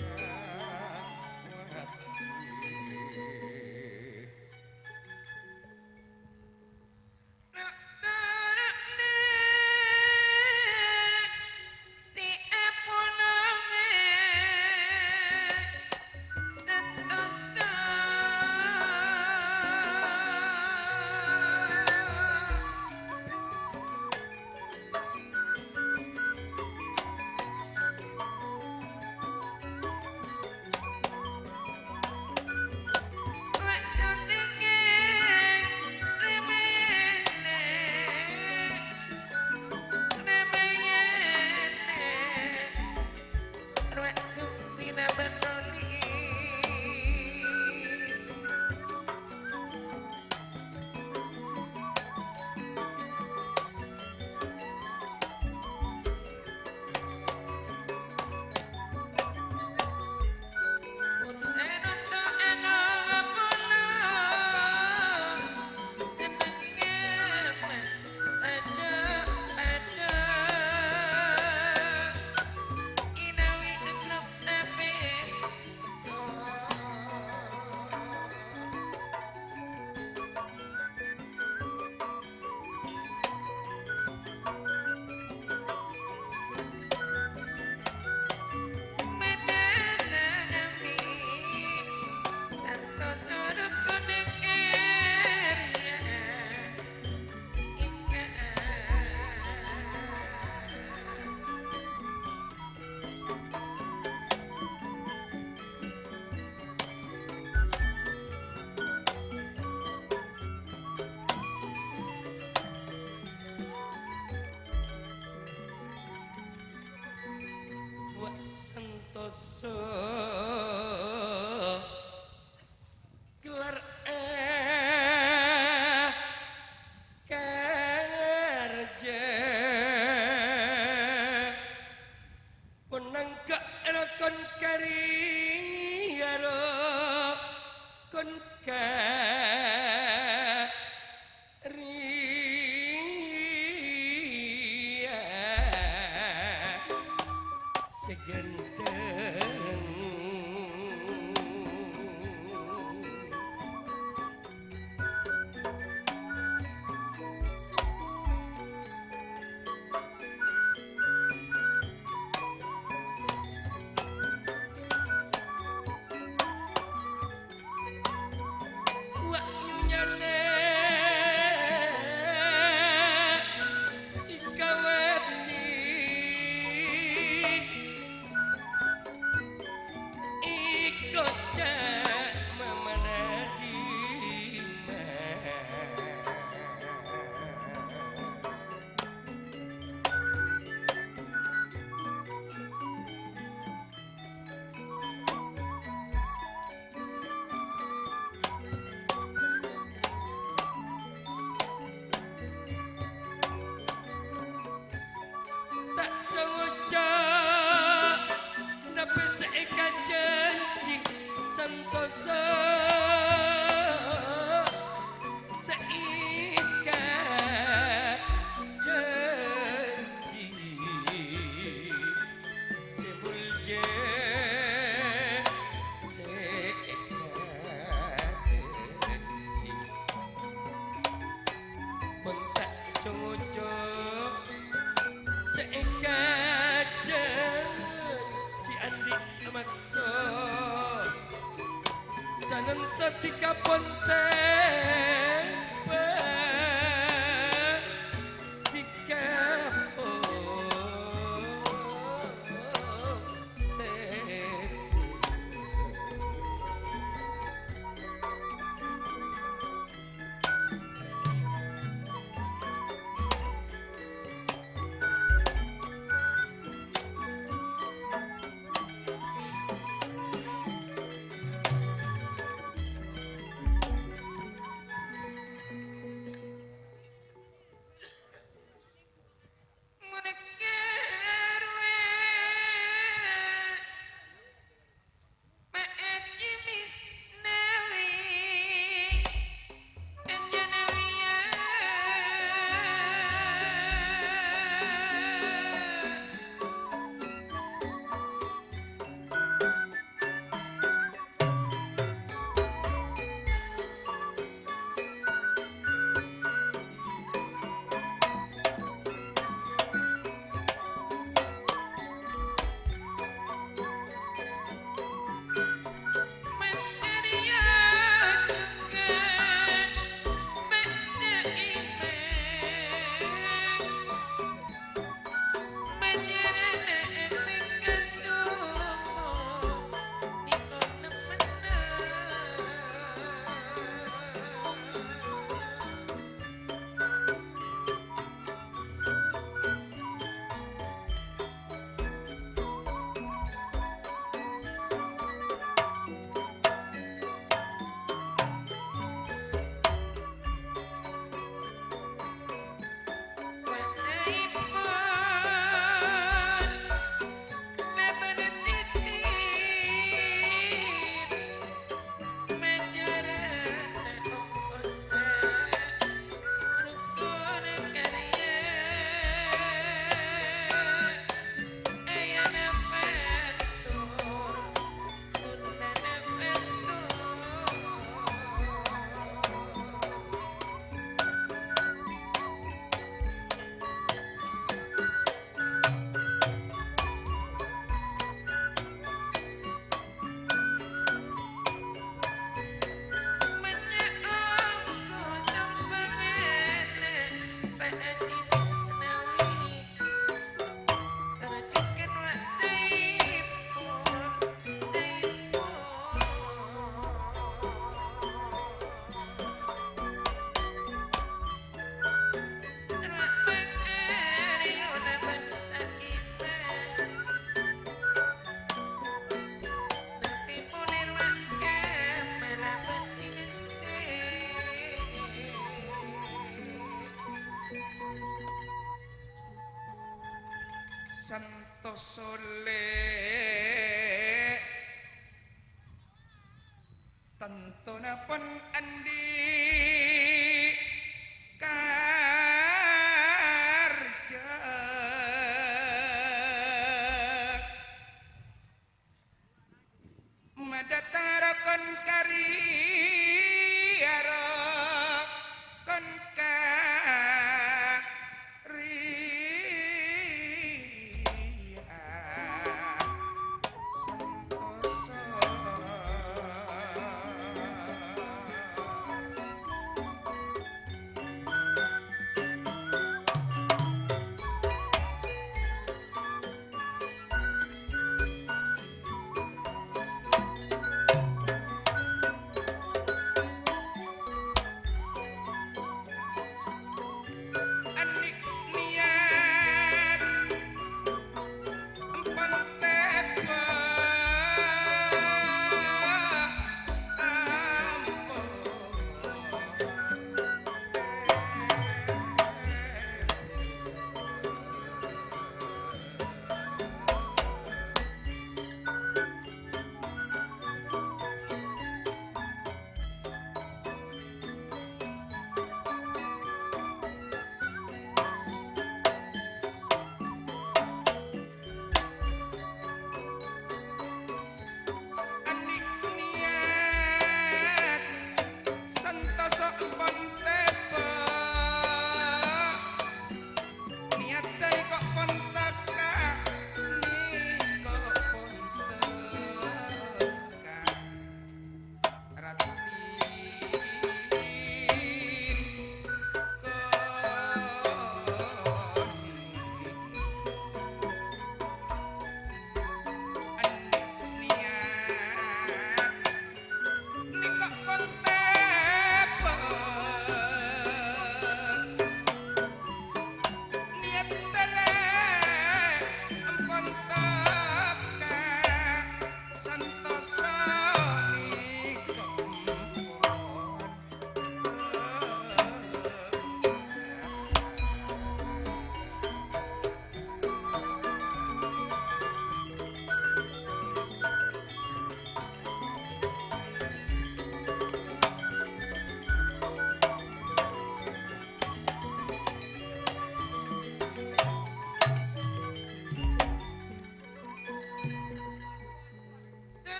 Wa' santosa. Kellar èkarjâ, ponangka rokon karya, rokon karya. Rèya sè ghântèng. Santosa sè èkajhânjhi, sè molja sè èkajhânjhi. Mon ta' jhung-onjhung sè èkajhânjhi andi' maksod, sanèng tèka pon tèmbhâ', tèka pon tèmbhâ'. Santos solè. Tantona pon andi' karja. Madhatara kon kariyara, kon kariyara. Santosa.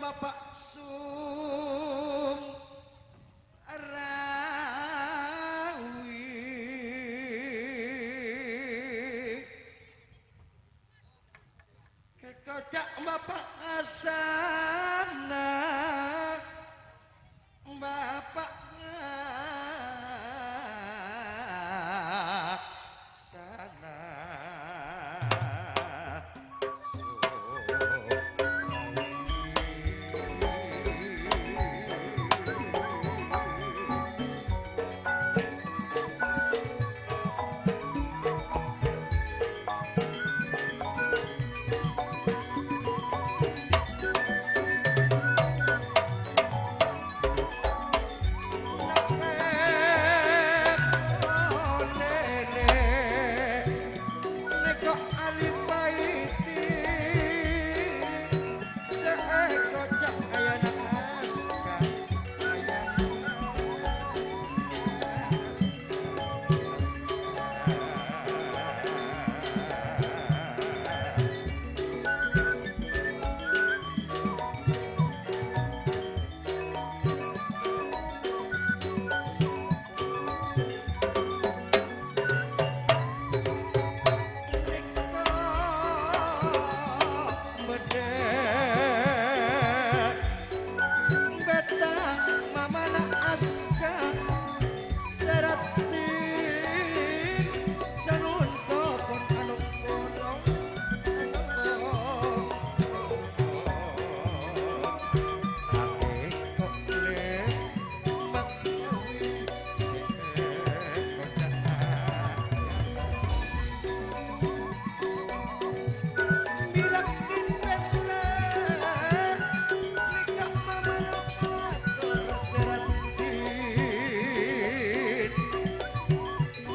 Bapa' Sum Rawi. Koca' Bapa' Asana, Bapa' Asana. Nèko Alipaiti. Sèkoca' ayana aska, ayana aska. Nèko bâdâ bâta mamana aska sè raddhin, sè nonto pon ano-pono. Ate kok le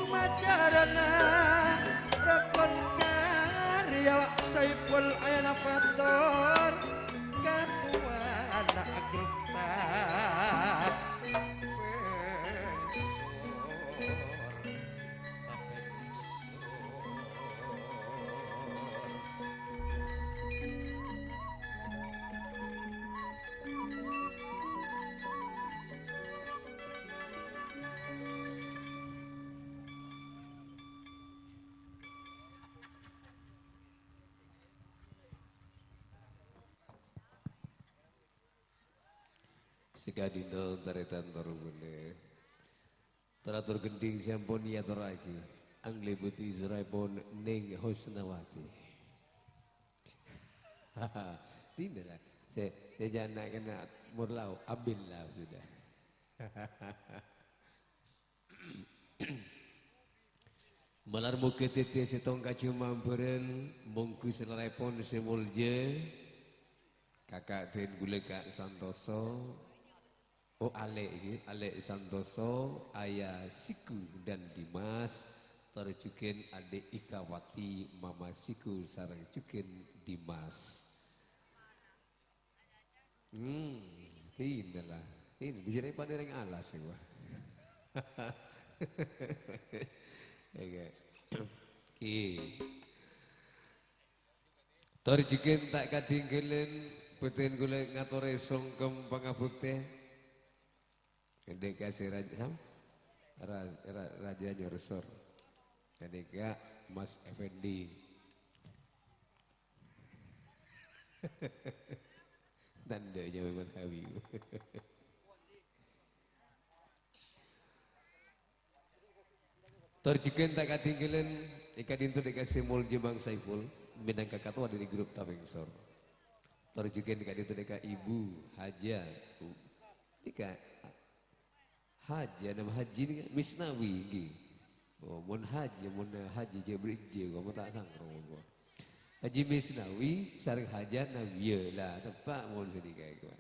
Macarana rokon karya Saiful Ayana Fatur, katowana grup Tapeng Sor. Tapeng Sor. Sakadinto tarètan tor bulâ. Tor-ator gendhing sè ampon èatorraghi, anglèbâdhi soraèpon Neng Husnawati. Dinah la. Sè, sè jhâ' na'-kana' mor lao, ambil lah sudah. Malar moghâ dhâddhiyâ sèttong kajumambhârân, mongghu salaraèpon sè molja, Kaka' dhân ghulâ Ka' Santoso, oh, Alè' iki, Alè' Santoso, Ayah Siku dan Dimas, tor jhughân Adè' Ikawati, Mama Siku sareng jhughân Dimas. Hmm, dinah la. Dinah, bisa rèng paḍâ rèng alas ya, wah. Oke. Oke. Tor jhughân ta' kadhingghâlân, bhâdhân kaulâ ngatorè songkem pangabhuktè. Ghâḍeka sè raj-, sam? Ra-, ra-, Rajâ Nyorsor. Ghâḍeka Mas Effendi. Tandhâ nyamana Hawi. Tor jhughân ta' kadhingghâlân, è ka'ḍinto ḍeka sè molja Bang Saiful, mènangka katowa ḍâri grup Tapeng Sor. Tor jhughân è ka'ḍinto ḍeka Ibu Haja, Bu. Ḍeka Haja, nama Haji nèka Misnawi, ngghi. Oh, mon Haji, mon Haji Jabri Ejje, kok mon ta' sangro, kok. Haji Misnawi sareng Haja Nawiya, la, teppa' mon sanèka, kok.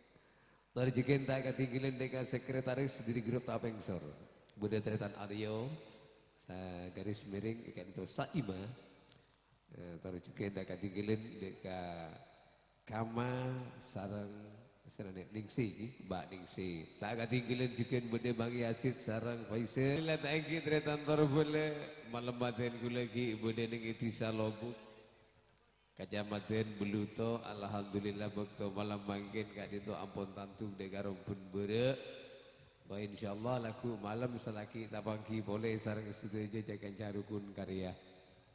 Tor jhughân ta' kadhingghâlân ḍeka sekretaris ḍâri grup Tapeng Sor. Bhâḍâ tarètan Aryo, sa-, garis miring, è ka'ḍinto Saima. Eh, tor jhughân ta' kadhingghâlân ḍeka Kama sareng sè laèn Ningsi, Mbak Ningsi. Ta' kadhingghâlân jhughân bhâḍâ Bang Yazid sareng Faisal. La ta' èngghi tarètan tor bulâ, malem matèn kaulâ ghi' bhâḍâ nèng è Dhisa Lobuk. Kacamadhân Belluto, alhamdulillah, bâkto malem mangkèn ka'dinto ampon tandhung dâ' ka rombhân bârâ'. Wah, insyaallah, lagghu' malem salaghi' tapangghi polè sareng sadhâjâ ca-kanca rukun karya.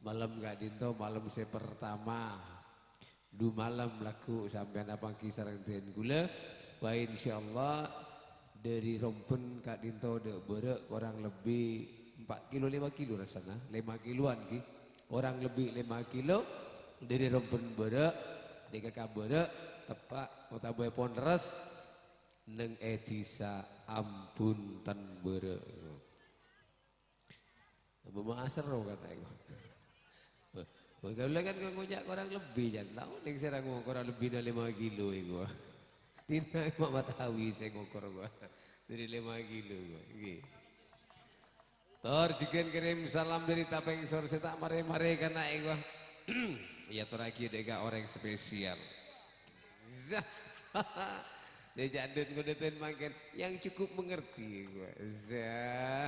Malem ka'dinto malem sè partama. Dhu malem lagghu' sampèyan apangghi sareng dhân kaulâ. Wah, insyaallah, dâri rombhân ka'dinto dâ' bârâ' korang lebbi empat kilo, lima kilo rassana. Lima kiloan, ghi. Korang lebbi lima kilo dâri rombhân bârâ', dâ' ka bârâ', teppa' otabâèpon res neng è dhisa Ambunten bârâ'. Bâ' ma' aserro kata iku. Bâ' kaulâ kan ngoca' korang lebbi, Jan. Tao neng sè ra ngo-, korang lebbina lima kilo iku. Dina ma' Mat Hawi sè ngokor gua. Dâri lima kilo gua. Ngghi. Tor jhughân kirim salam dâri Tapengsor sè ta' marè-marè kana' iku. Èyatorraghi dâ' ka orèng spesial. Zah. Dâ' jandut ngodâtèn mangkèn yang cukup mengerti gua. Zah.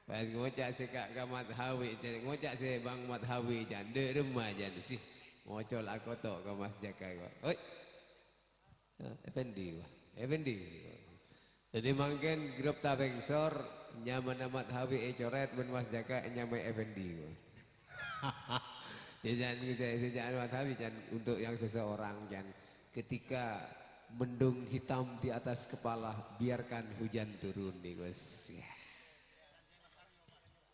Pas ngoca' sè ka, ka Mat Hawi, jâ-, ngoca' sè Bang Mat Hawi, jân. Dâ' remma, jân, sih. Ngocol akoto' ka Mas Jaka gua. Oi. Eh, Effendi, wah. Effendi. Jadi mangkèn grup Tapengsor nyamana Mat Hawi ècorèt bân Mas Jaka ènyamaè Effendi, wah. Ya, Jan, gitu, ya, sejak Mat Hawi, Jan, untuk yang seseorang, Jan, ketika mendung hitam di atas kepala, biarkan hujan turun, nih, Gus. Ya.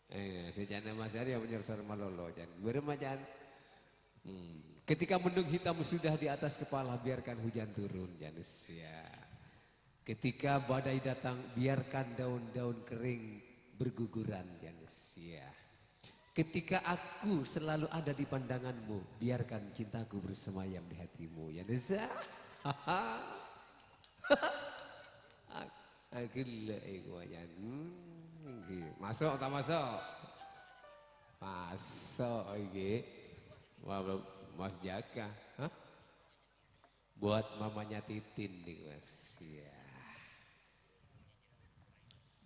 Eh, sejana Mas Arya menyersar malolo, Jan. Berema, Jan? Hmm. Ketika mendung hitam sudah di atas kepala, biarkan hujan turun, Jan. Ya. Ketika badai datang, biarkan daun-daun kering berguguran, Jan. Ya. Ketika aku selalu ada di pandanganmu, biarkan cintaku bersemayam di hatimu, Jan. Ya. Ah, ah, ghellâ' iku, Jan. Hmm, ngghi. Maso' ta' maso'? Maso' iki. Wah, Mas Jaka. Hah? Buat mamanya Titin nih, Mas. Iya.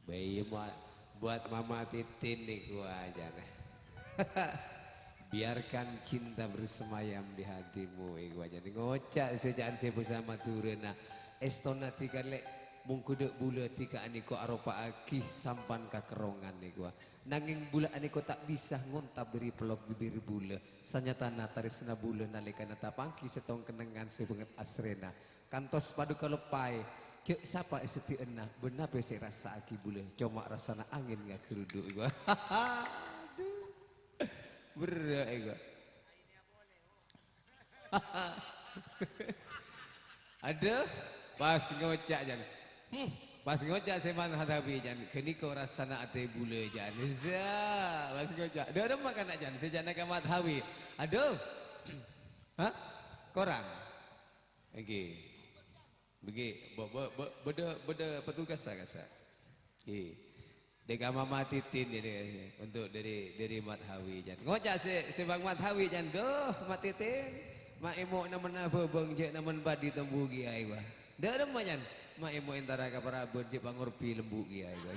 Bayi ma-, buat Mama Titin niku aja, nah. Biarkan cinta bersemayam di hatimu, iku aja. Ngoca' sè ca'an sè bhâsa Madhurâna. Èstona dhika lè', mongghâ dâ' bulâ dhika anèko aropa'aghi sampan kakerrongan niku. Nangèng bulâ anèko ta' bisa ngontab dâri pellok bibir bulâ. Sanyatana tarèsna bulâ nalèkana tapangghi sèttong kennengngan sè bângèt asrèna. Kantos padâ kaloppaè, jhâ' sapa è seddi'ânna, bân napè sè èrassa'aghi bulâ, coma rassana angèn ngaghârudhu', iku. Adhu. Berrâ', iku. Adhu, pas ngoca', Jan. Hmm, pas ngoca' sè manhadabi, Jan. Ghâniko rassana atè bulâ, Jan. Zaa, pas ngoca'. Dâ' remma kana', Jan, sè jhâna ka madhabi. Adhu. Hah? Korang? Èngghi. Bâgi, bâ-, bâ-, bâ-, bâdâ, bâdâ petugas sa-, kasa. Èngghi. Dâ' ka Mama Titin, jadi, untuk dâri, dâri Madhawi, Jan. Ngoca' sè, sè Bang Madhawi, Jan. Duh, Ma' Titin. Ma' èmo' nèmèna bhâbâng, jhâ' nèmèn padi tembu kèya, èwa. Dâ' remma, Jan. Ma' èmo' entara ka parabân, jhâ' pangorbi lembu kèya, èwa.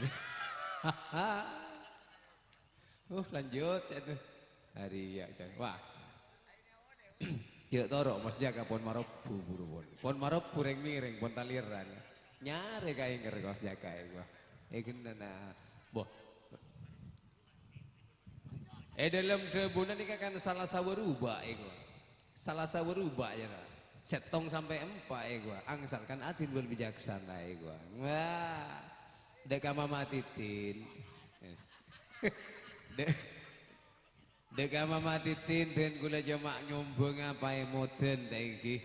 Uh, lanjut, ca'na. Arèya, ca'na. Wah. Jhâ' toro', Mas Jaka, pon marebbu, buru, pon. Pon marebbu, rèng-mèrèng, pon talèran. Nyarè kaèngèr, Mas Jaka, èwa. È, ghennana. Boh. È dâlem dhâbuna nèka kan sala sawarubâ', èwa. Sala sawarubâ', ya, Ra. Sèttong sampè' empa', èwa. Angsal kan adil wal bijaksana, èwa. Wah. Dâ' ka Mama Titin. Dâ-, Dâ' ka Mama Titin, dhân kaulâ coma nyombhângnga paèmodhân, ta' èngghi.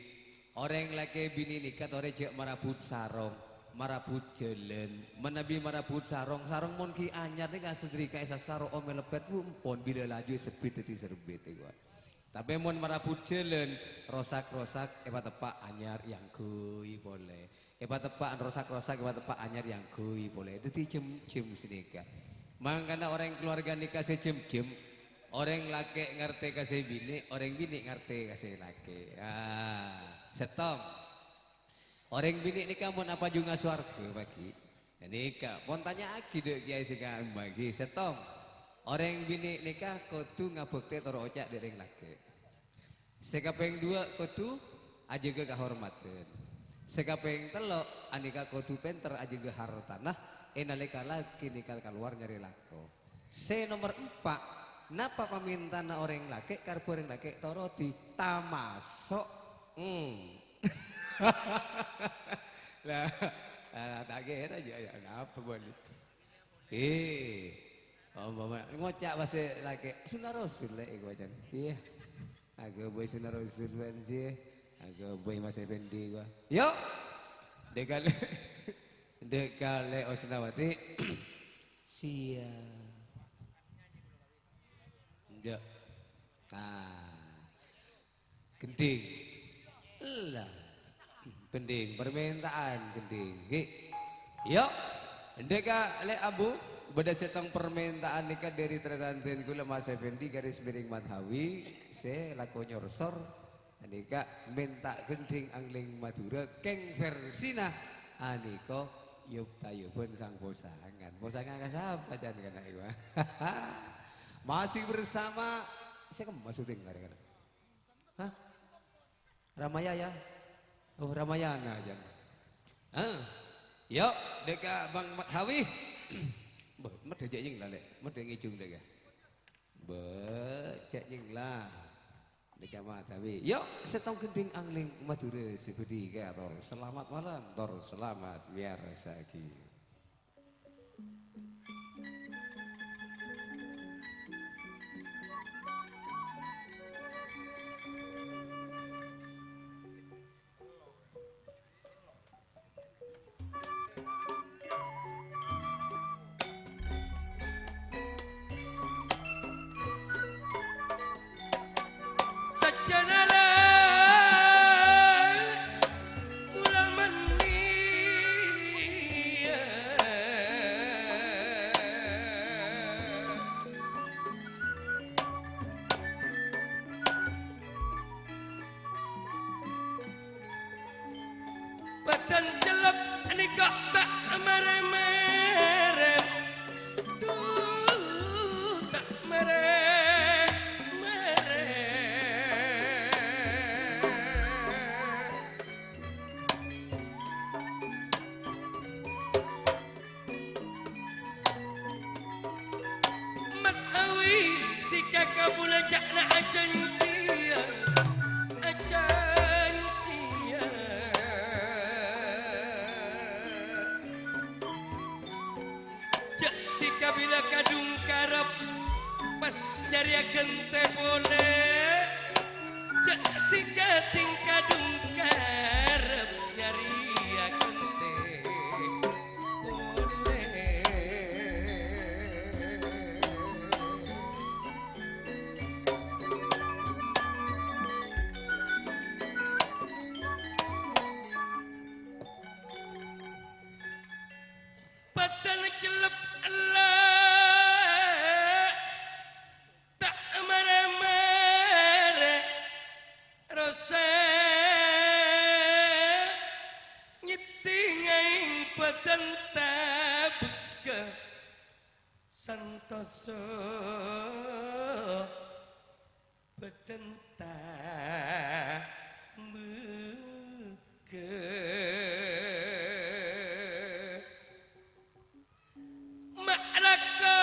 Orèng lakè binè nèka torè jhâ' marabut sarong, marabut jhâlân. Manabi marabut sarong, sarong mon ghi' anyar nèka sadrika èsasaro omè leppet, bu, empon bilâ laju èsebbit dhâddhi serbit, èwa. Tapè mon marabut jhâlân, rosak-rosak èpateppa' anyar èangghuy polè. Èpateppa' rosak-rosak, èpateppa' anyar èangghuy polè. Dhâddhi jhâm-jhâm sanèka. Mangkana orèng kalowarga nèka sè jhâm-jhâm, orèng lakè' ngartè ka sè binè', orèng binè' ngartè ka sè lakè'. Ah, sèttong. Orèng binè' nèka mon apajungnga sowarghâ, paghi'. Nèka, pon tanya'aghi dâ' kèyaè sè ka'emma, ghi, sèttong. Orèng binè' nèka kodhu ngabhâktè tor oca' dâ' rèng lakè'. Sè kapèng duwâ' kodhu ajâgâ kahormadhân. Sè kapèng tello' anèka kodhu pènter ajâgâ hartana è nalèka lakè nèka kalowar nyarè lako. Sè nomer empa', napa pamèntana orèng lakè', karebbhâ orèng lakè' torodhi, tamaso', hmm. La, la, ta' kèra jâ', ya, napa bâli? Eh, ompama ngoca' pas sè lakè', "Sunnah Rasul, Lè'," èko bâcana. Iyâ. Aghâbây Sunnah Rasul, bân, sih. Aghâbây Mas Effendi, gua. Yo! Dâ' kalè, dâ' kalè Osnawati. Siap. Enjâ'. Nah. Gendhing. Ella. Gendhing, permintaan gendhing. Ghi. Yo. Endhika, Lè' Abu, bâdâ sèttong permintaan nèka dâri tarètan dhân kaulâ Mas Effendi garis miring Madhawi, sè lako nyorsor. Anèka mènta gendhing angling Madhurâ, kèng versina anèka yub-tayuban sang posangan. Posangan ka sapa, can, kana' iwa? Masih bersama, sè kemma syuting arè kana'? Hah? Ramayaya? Oh, Ramayana, can. Ah. Yo, dâ' ka Bang Madhawi. Bâh, medhâ jâ' nyèngla, Lè'. Medhâ ngèjung dâ' ka. Bâh, jâ' nyèngla. Dâ' ka Madhawi. Yo, sèttong gendhing angling Madhurâ sè budi kè ator. Selamat malam, tor selamat mèyarsa'aghi. Sajjhâna la mula manniya. Bâdân cellep nèka ta' mèrè-mèrè, dhu ta' mèrè-mèrè. Madhawi dhika kaulâ ca'na ajhânjhiyâ, ajhânjhiyâ. Jhâ' dhika bilâ kadhung karep, pas jârèya ghântè polè. Jhâ' dhika dhing kadhung karep, jârèya ghântè polè. Bâdân cellep ella ta' mèrè-mèrè, rosa nyèddhing aèng bâdân tabegghâ, santosa bâdân tabegghâ. Ma' lako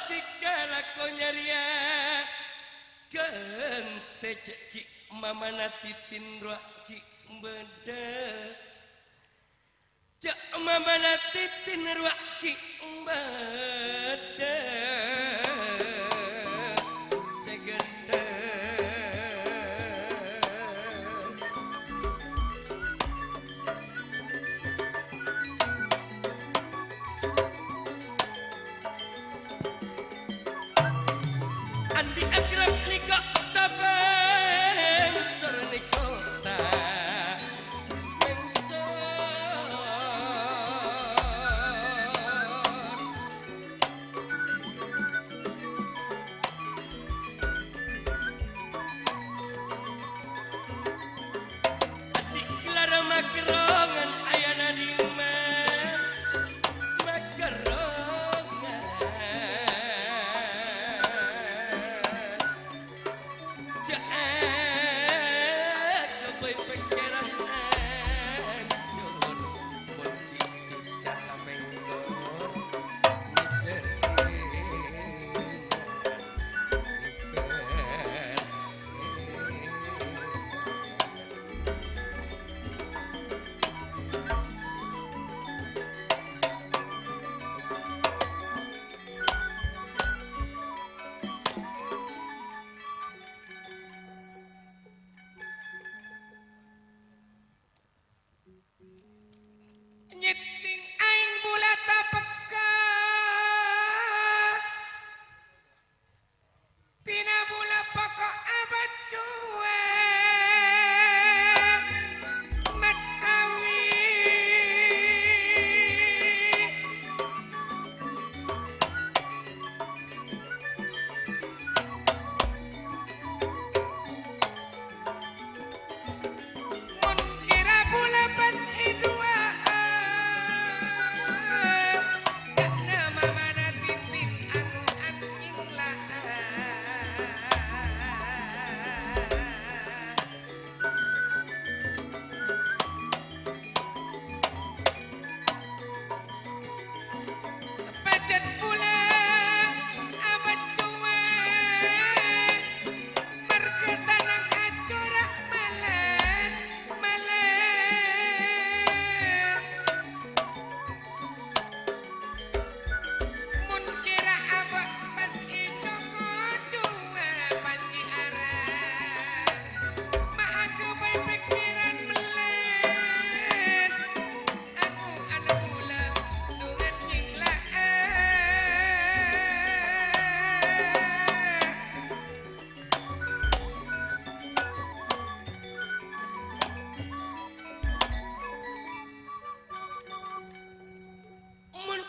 dhika lako nyarèya ghântè, jhâ' ghi' mamana titin rowa ghi' bâdâ. Jhâ' mamana titin rowa ghi' bâdâ sè ghântè. Andi' akrab nèko ta' pèngsor, nèko ta' pèngsor.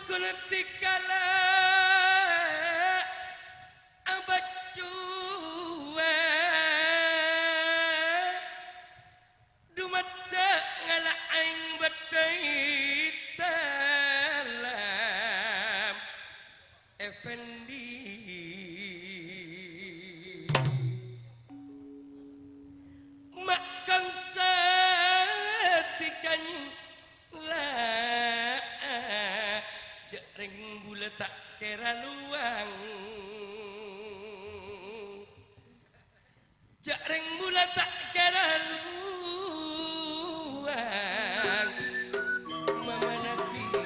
Ghulâ dhikala abâccuwâ, dumaddhâ' ngala' aèng bâddhâi talam, Effendi. Ma' kangsa dhikanyèng la, jhâ' rèng bulâ ta' kèra lowang. Jhâ' rèng bulâ ta' kèra lowang. Mamana dhiti.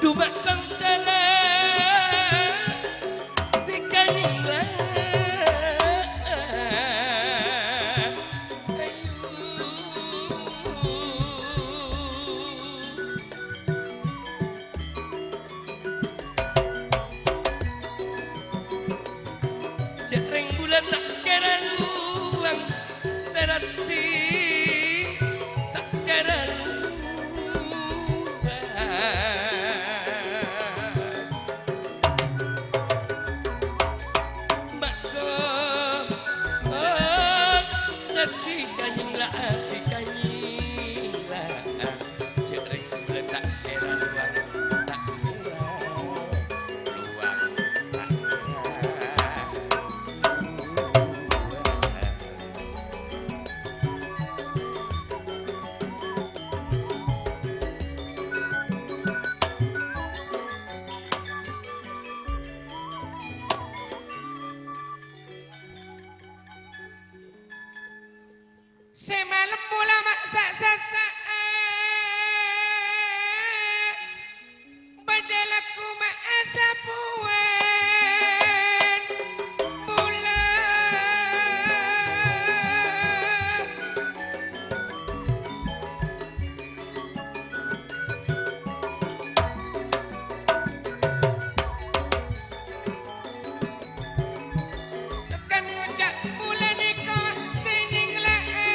Duma' kong sala dhikanyèng la. Ayu. Jhâ' rèng bulâ ta' kèra lowang, sè raddhin ta' kèra lowang. Mako, oh, sadhikanyèng la, dhikanyèng la. Jhâ' rèng bulâ ta' kèra lowang, ta' kèra lowang, ta' kèra lowang. Sè malem bulâ ma' sa'-sassa'a, bâdâ lagghu ma' asapowan bulâ. Tekan ngoca' bulâ nèko sè nyèngla'a.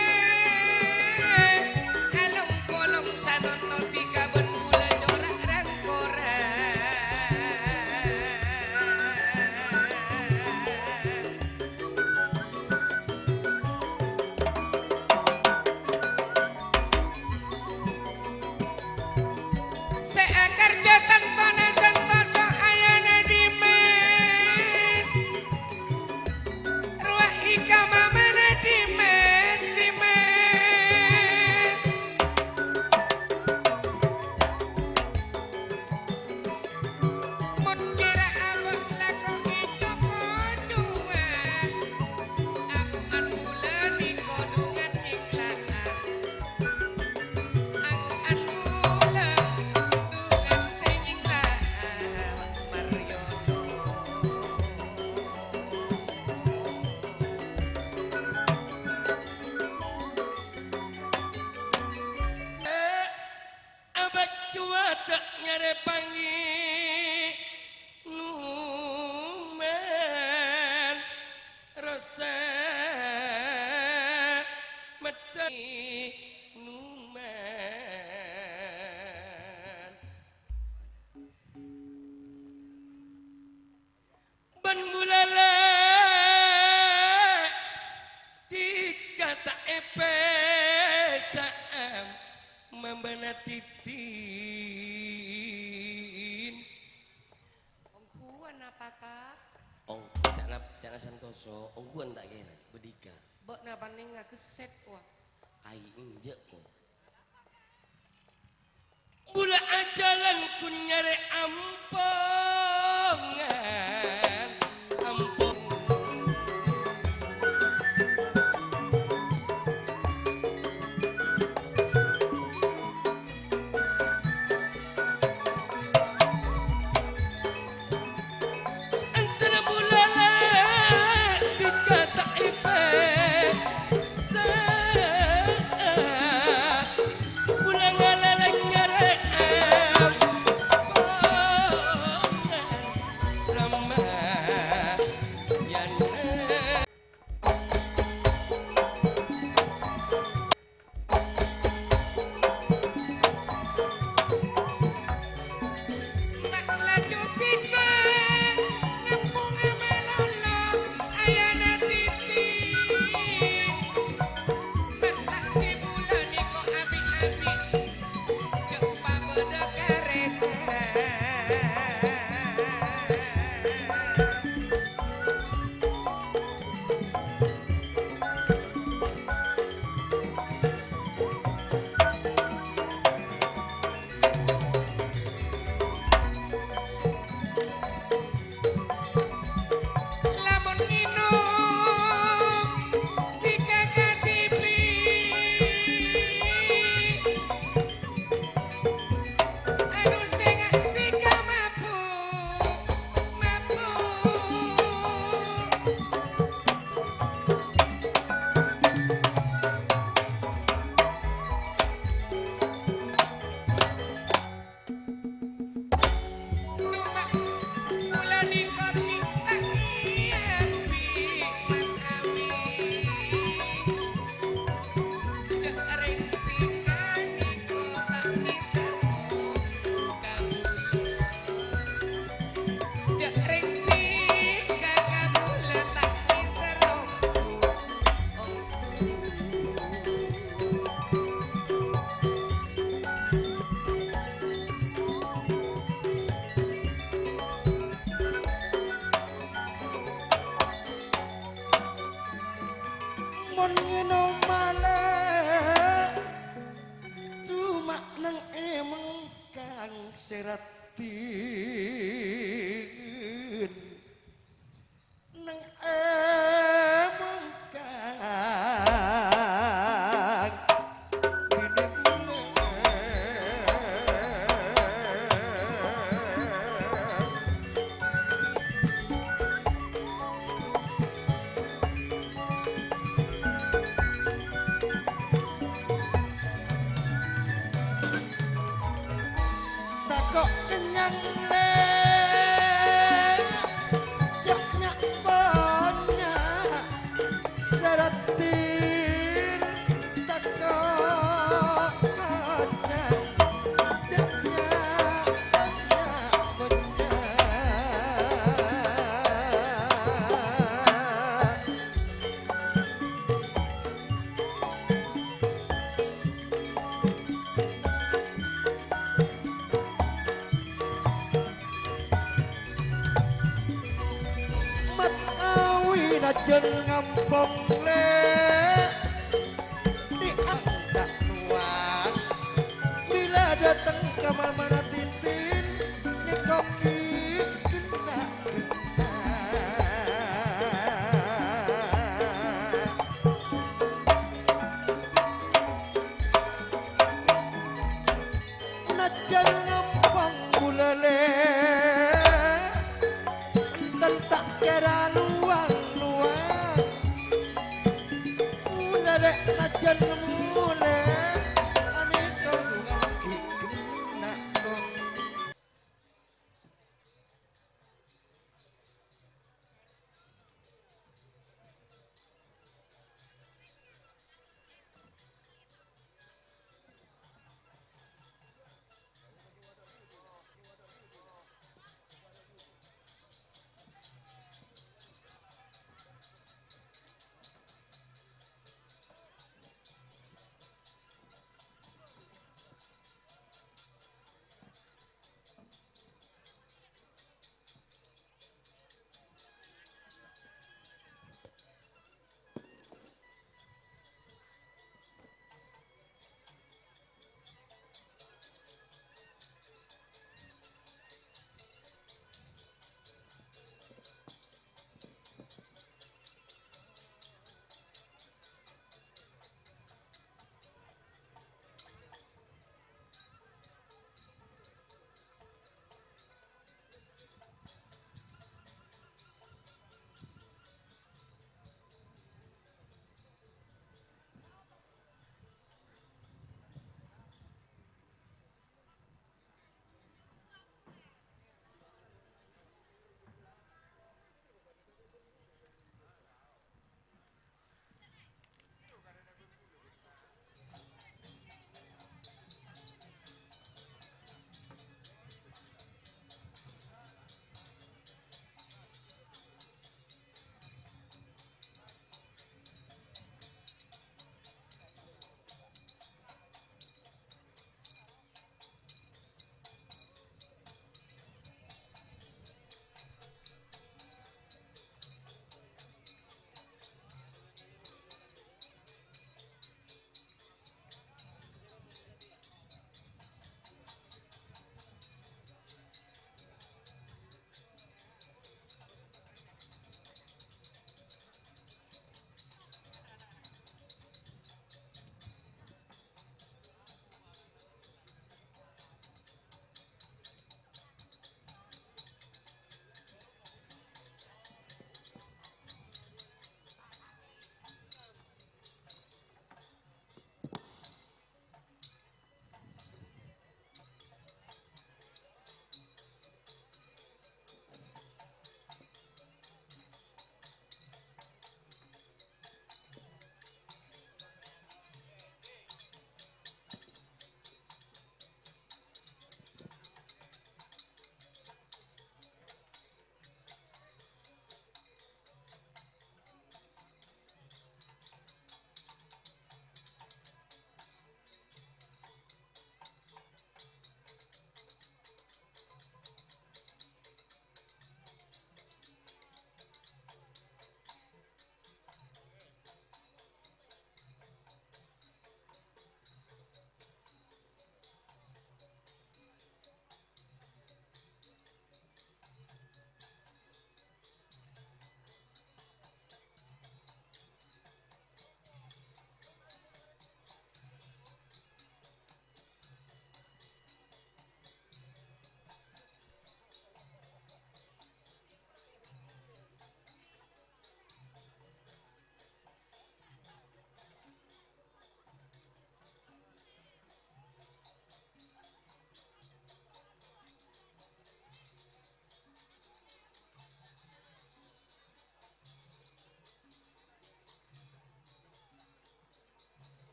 Along-polong sanonto dhika bân bulâ cora' rang-korang. Sè akarjâ tantona santosa ayana Dimas. Rowa ika mamana Dimas, Dimas. Mon kèra abâ' lakoè co-kocowa, ako'an bulâ nèko dhungan nyèngla'a. Ako'an bulâ dhungan sè nyèngla'a, Maryono. Abâccuwâ ta' nyarè pangènoman, rassa meddhâ noman. Bân bulâ la dhika ta' èpèsa'a mambâna dhidhin. Ongghuwân apa, Ka'? Ong-, ca'na, ca'na santosa, ongghuwân ta' kèra, bâdhika. Bâ'na panèngnga ghessèt, wa. Ai, enjâ', ko. Bulâ ajhâlân ghun nyarè ampongan, ampong. Antara bulâ la dhika ta' èpèsa'a. sè raddhin neng è mongkang binè bulâ. Tako' kennyang, Lè', jhâ' nya'-bânnya'. Sè raddhin tako' kennyang, jhâ' nya'-bânnya'. Mat awi najjhân ngampong, Lè', di anta' nuwang. Bilâ dâteng ka mamana titin, nèko ghi' ghenna'-ghenna'. Najjhân ngampong bulâ, Lè', enten ta' kèra lowang-lowang. Bulâ, Lè', najjhân molè, anèka lowang ghi' ghenna'.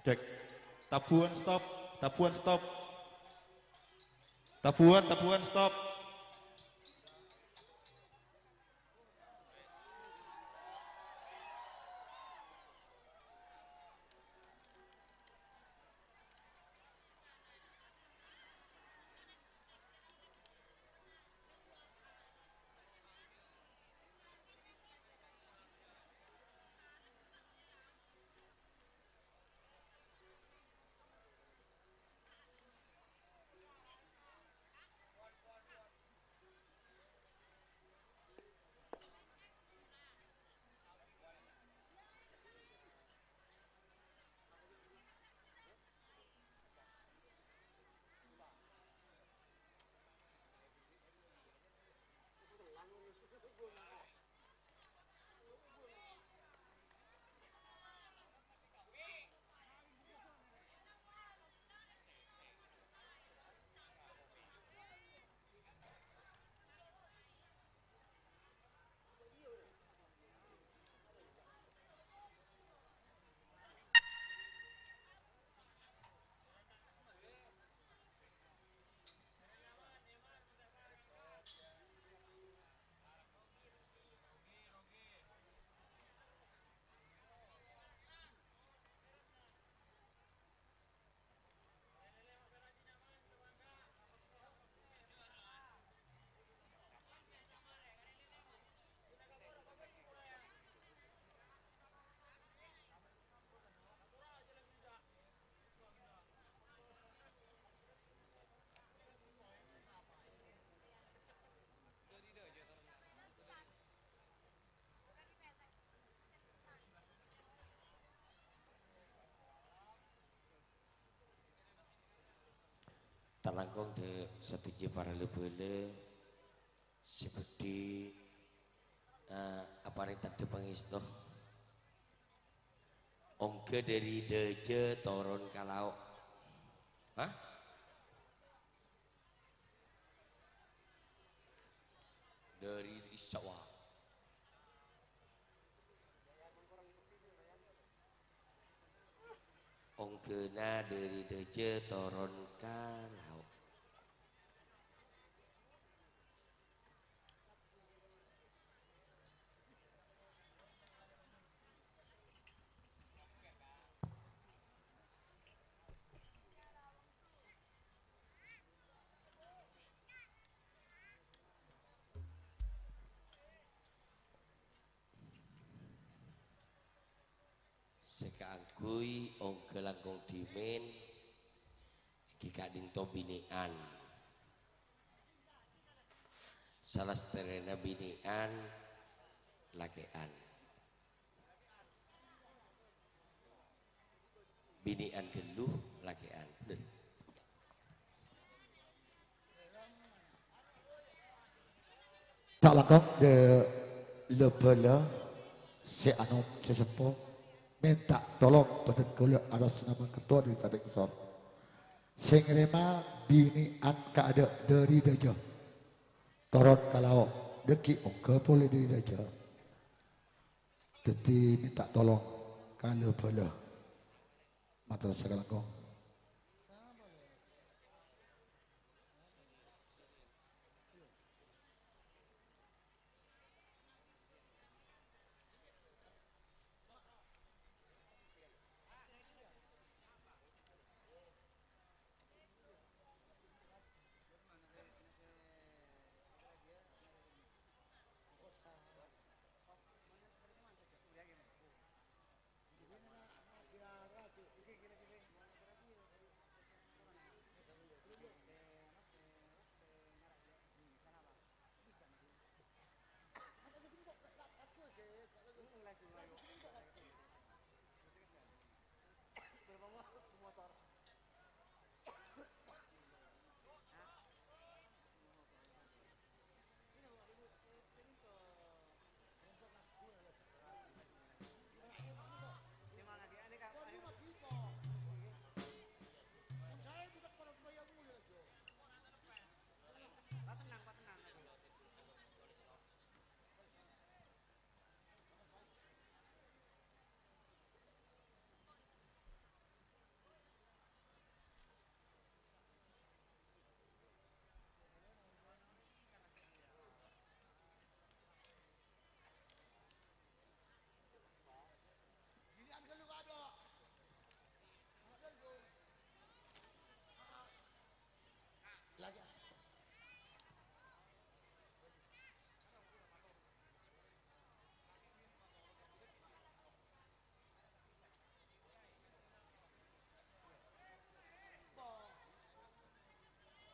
Cek. Tabuhan stop, tabuhan stop. Tabuhan, tabuhan stop. Ta' langkong dhâ' sadhâjâ para la-bhâlâ sè bhâdhi, eh, aparèng tandhâ pangèsto. Ongghâ dâri dâjâ toron ka lao'. Hah? Dâri Issawa. Ongghâna dâri dâjâ toron ka lao'. Sè kaangghuy ongghâ langkong dhimèn èngghi ka'dinto binè'an. Salastarèna binè'an lakè'an. Binè'an ghâllu lakè'an. Bhender. Ta' langkong dhâ' la-bhâlâ sè anom sè sempo mènta tolong bhâdhân kaulâ atas nama ketua dâri Tabek Sor. Sè ngèrèma binè'an kaadâ' dâri dâjâ. Toron ka lao', dhâggi' ongghâ polè dâri dâjâ. Dhâddhi mènta tolong ka la-bhâlâ. Mator sakalangkong.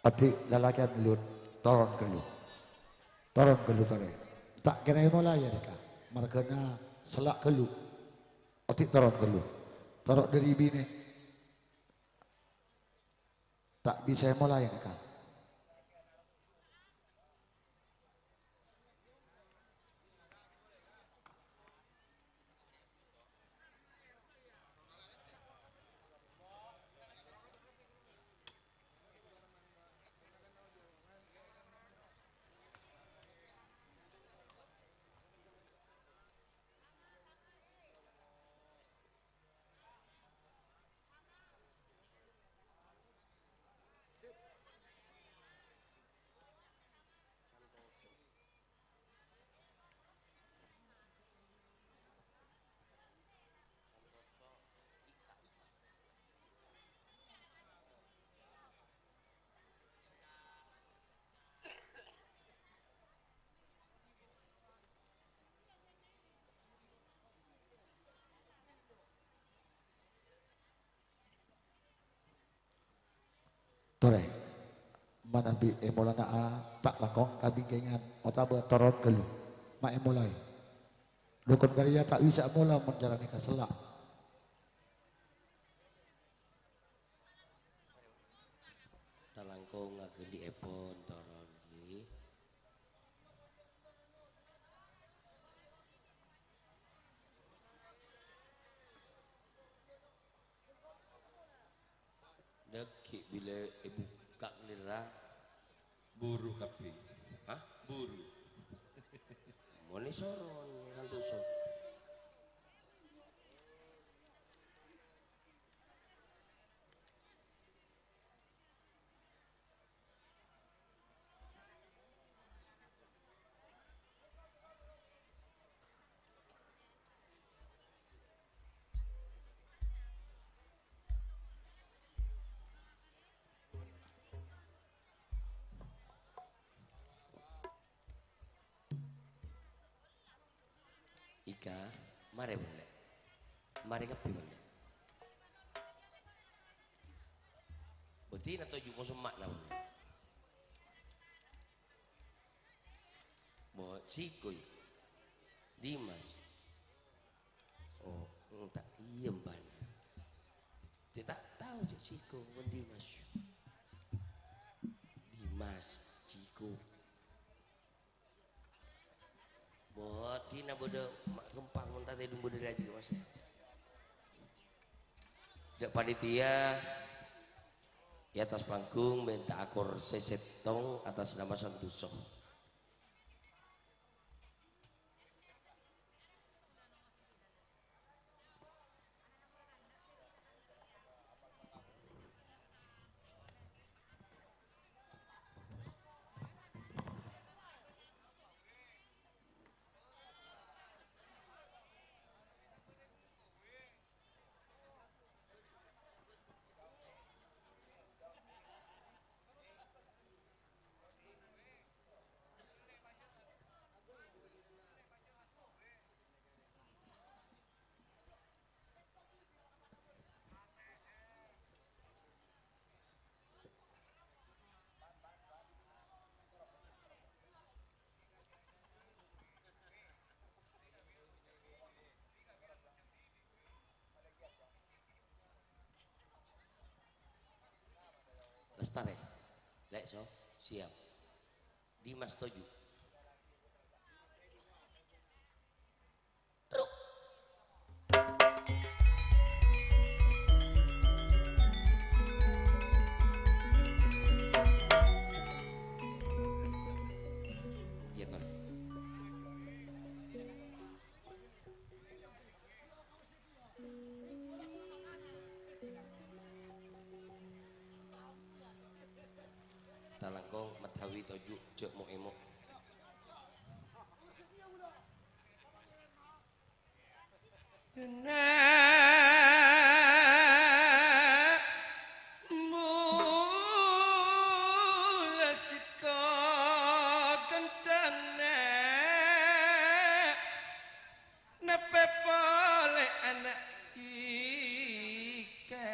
Odi' lalakèyan lut, toron ghâllu. Toron ghâllu torè. Ta' kèra èmolaè nèka. Marghâna sella' ghâllu. Odi' toron ghâllu. Toron dhâri binè'. Ta' bisa èmolaè nèka. Torè, manabi èmolana'a ta' langkong ka bingkèngan otabâ toron ghâllu, ma' èmolaè. Dhukon karè ta' bisa mola mon carana ka sella'. Ta' langkong aghâli'èpon toron, ghi. Dhâggi' bilâ èbukka' lèra. Buru kabbhi. Hah? Buru. Mon èsoron, Santoso. Ika, marè, Bun, Lè'. Marè kabbhi, Bun, Lè'. Bhâdhina toju' moso emma'na, Bun, Lè'. Bo, Siko, yâ? Dimas. Oh, enta' iyâ, embana. Cè' ta' tao, cè' Siko bân Dimas. Dimas, Siko. Bhâdhina bâdâ ma' ghâmpang mon ta' tèdung bâdâ rajâ, Mas. Dâ' panitia, è attas panggung mènta'a korsè sèttong atas nama Santoso. Lestari. Lè', so, siap. Dimas toju'. Iyâ, Ton. Talangkong matawi toju' jhâ' mo'-emo'. Nè', mula sèttong ghântèng, Nè'. Napè polè ana' dhika?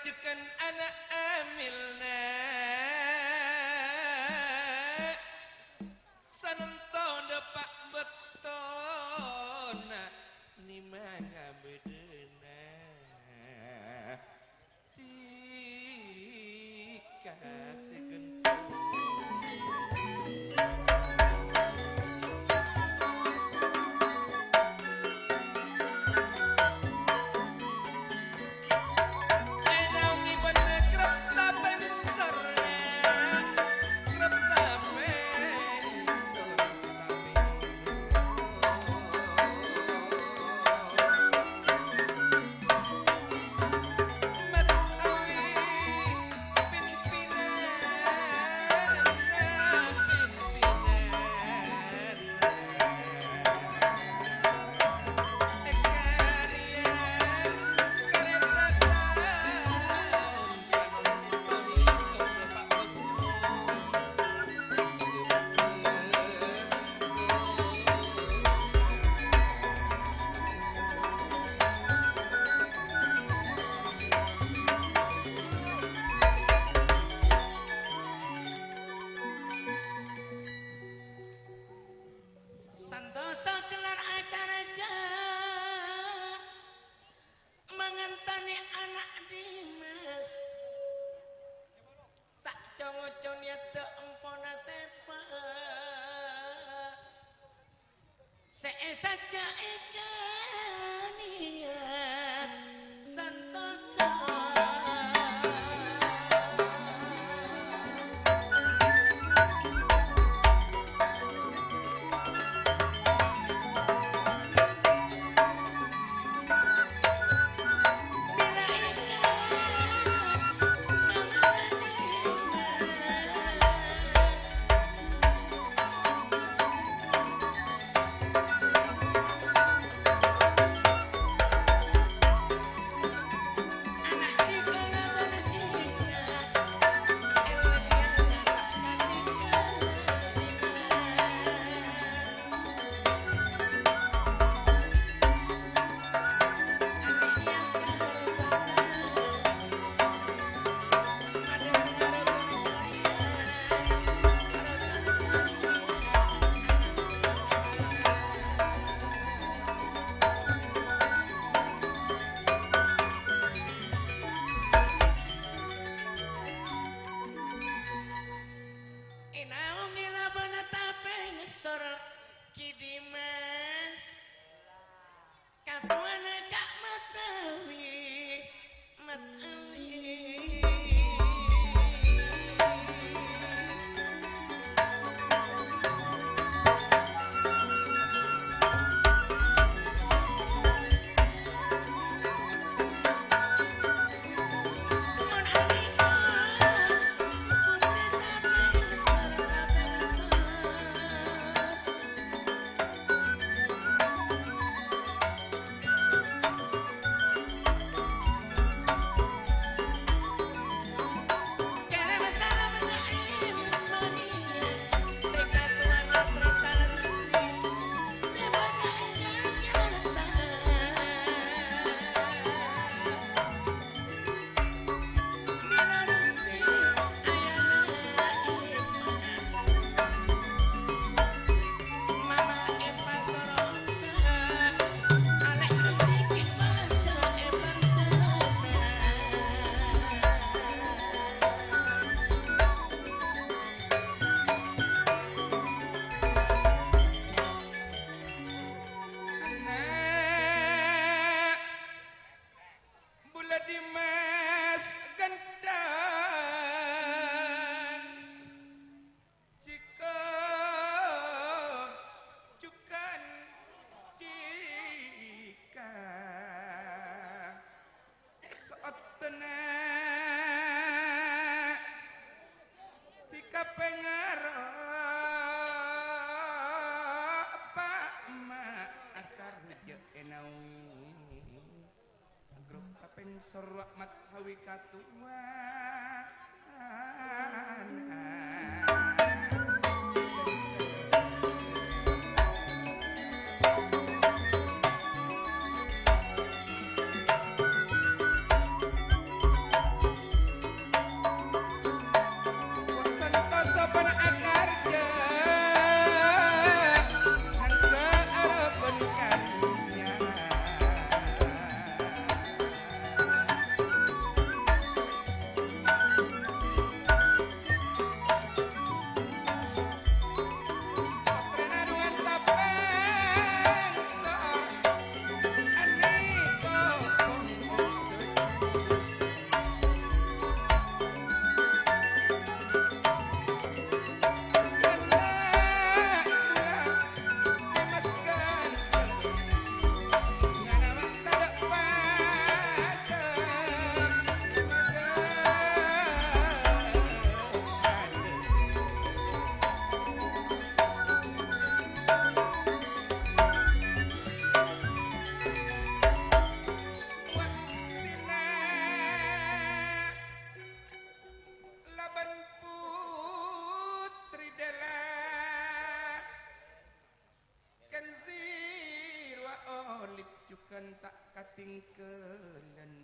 Jhughân ana' amilna, sananto dâpa' bâktona, nèma' ngabâdâna. Dhika sè ghânto. Santosa kellar akaraja mangantanè ana' Dimas. Ta' co-ngoco niyadda empona teppa'. Sè èsajjhâ èka'niyat santosa. Ènaongè labâna tapèng soro Ki Dimas. Katowana Ka' Matawi, Matawi. Bulâ Dimas ghântèng, jhika jhughân jhika saottona. Jhika pèngaro pa' ma' akar jhâ' ènaong. Grup kapèng soro Matawi katowana. Pon akarja nangka arokon kanya. Potrana nuan tapeng sor aniko. Labân putri dâla, Kenzi rowa olip jhughân ta' katèngghâlân,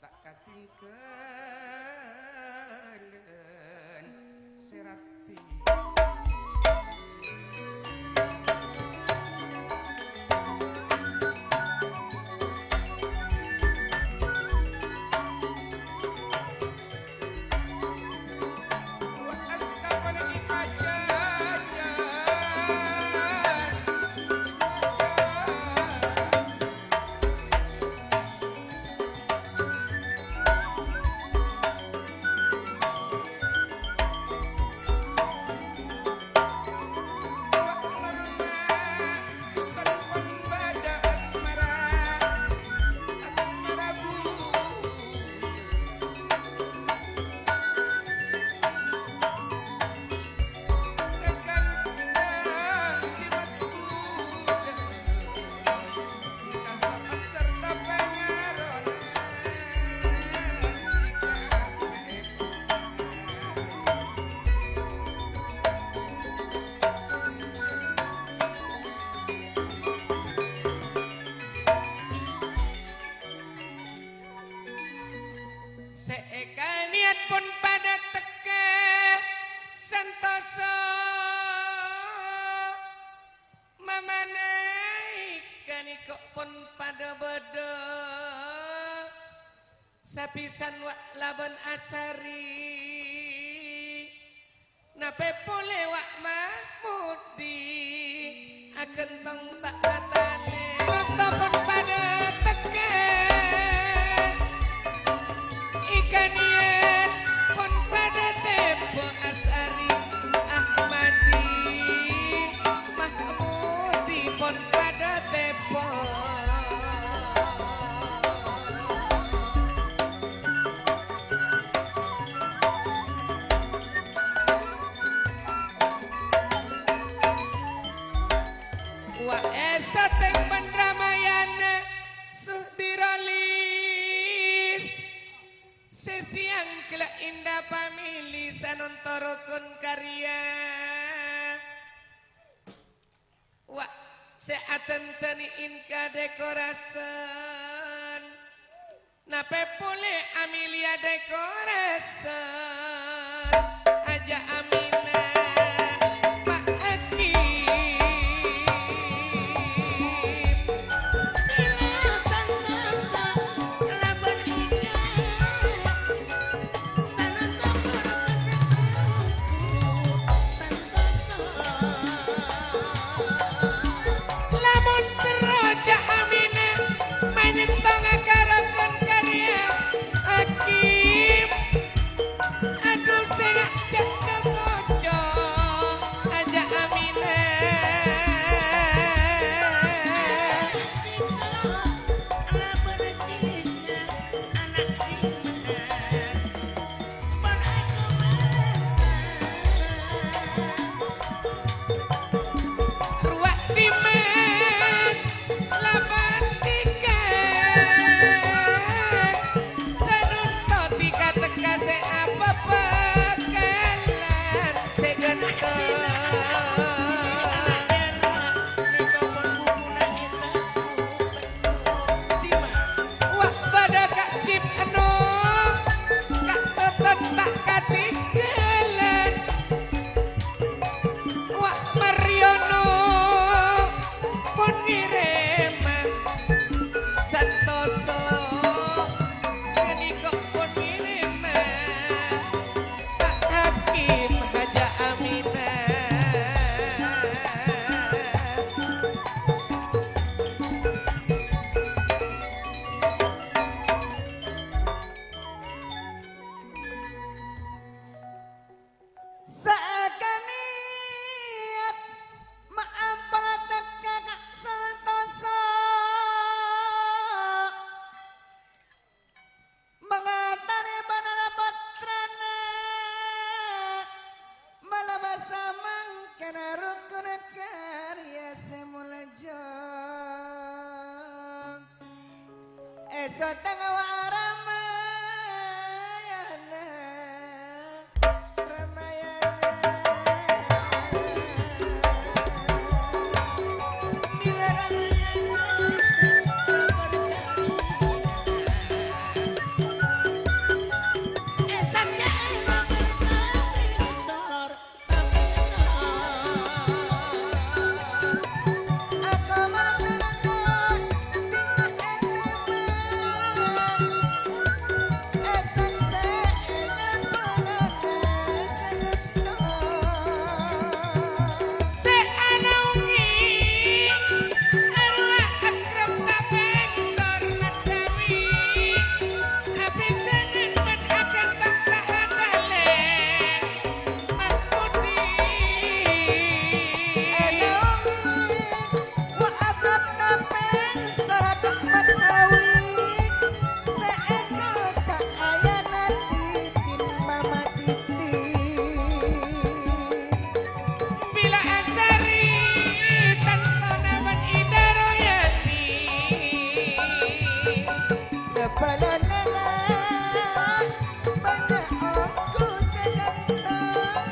ta' katèngghâlân. Serati. Sè èkanèyat pon padâ tekka santosa. Mamana è kanèko pon padâ bâdâ. Sabisân wa' labân asarè. Napè polè wa' Mahmudi aghântong ta' atalè. Bâkto pon padâ tekka, è kanèyat pon padâ tèbâ asarè. Ahmadi, Mahmudi pon padâ tèbâ. Wa' èsatèng bân Ramayana, Suhdi Rolis. Sè sèyang ghellâ' Indah Family sanonto rokon karya. Wa', sè adhândhâni Inka Decoration. Napè polè Amelia Decoration. Aja Aminah, Pa' Hakim. Ila santosa kalabân Inka. Lamon terro Cak Aminah manyèntonga ka rokon karya Hakim. Adu sè ngajhâk ka Sateng wa Ramayana, Ramayana. Wa akrab tapèng sarakat mathawi, sè ènga' ta' ayana titin mama titin. Bilâ asari tantona bân Ida Royani. Ngebalanana bânnya' ongghu sè ganteng.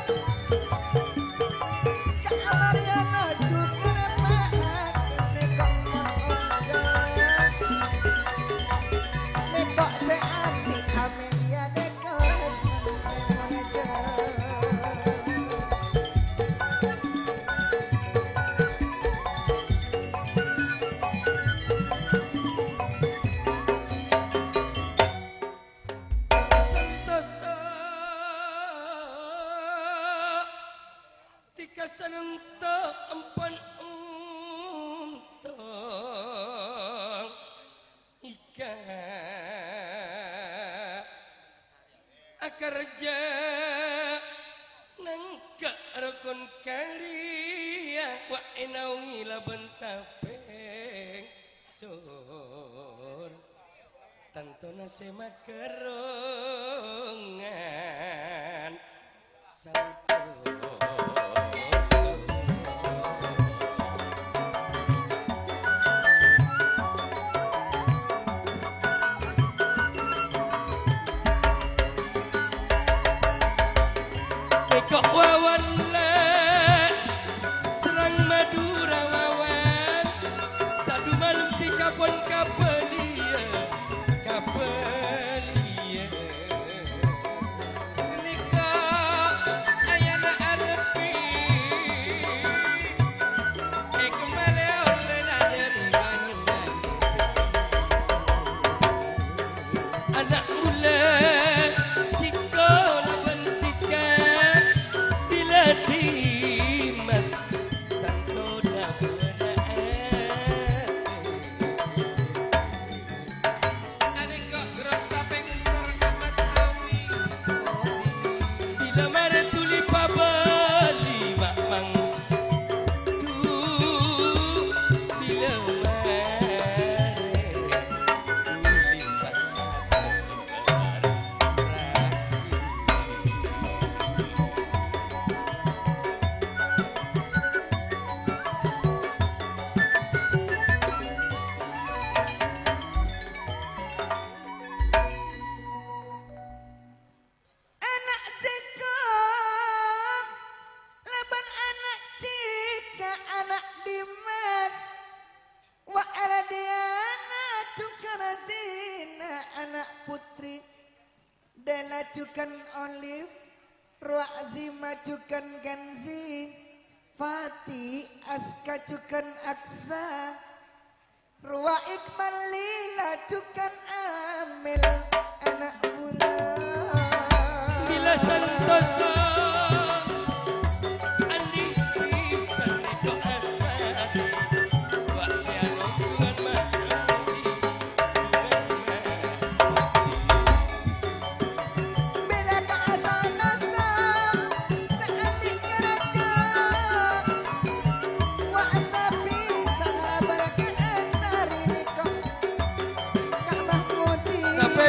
Ka' Mariana jhughân pa'at nèko' ka' ongghâ. Nèko' sè andi' Amelia nèko' sè, sè moja. Santosa. Tika sanènto ampon ontong ika akarja nangka rokon karya wa enaongi labân tapèng sur. Tantona sè makerrongan santosa. Tèko' wawan la serrang Madhurâ wawan, sadumalem tèka pon kabâliyâ, kabâliyâ. Nika ayana Alpi, èkembali ollèna dhâri Banyumanik. Ana' mula Ciko labân Cika, bilâ Dimas tanto dâbâna atè. Nalèka gros tapèng sor ka Mathawi. Bilâ marè tuli pabâli, Wa' Mang. Du, bilâ marè tuli pas atè. Ana' Ceko labân ana' Cika, ana' Dimas. Wa Ardiana jhughân Zina, ana' pottrè. Della jhughân Olive, Roa Zima jhughân Kenzi, Fati, Aska jhughân Aksa, Roa Ikmal, Lila jhughân Amel, ana' bulâ. Bilâ santosa, andi' bhâsa nèko' asadi, wa' sè alompungan ma' andi'. Bilâ ka asal-asal sè andi' karaja, wa' sabi salabâr ka asari nèko' ka Mahmudi. Tapè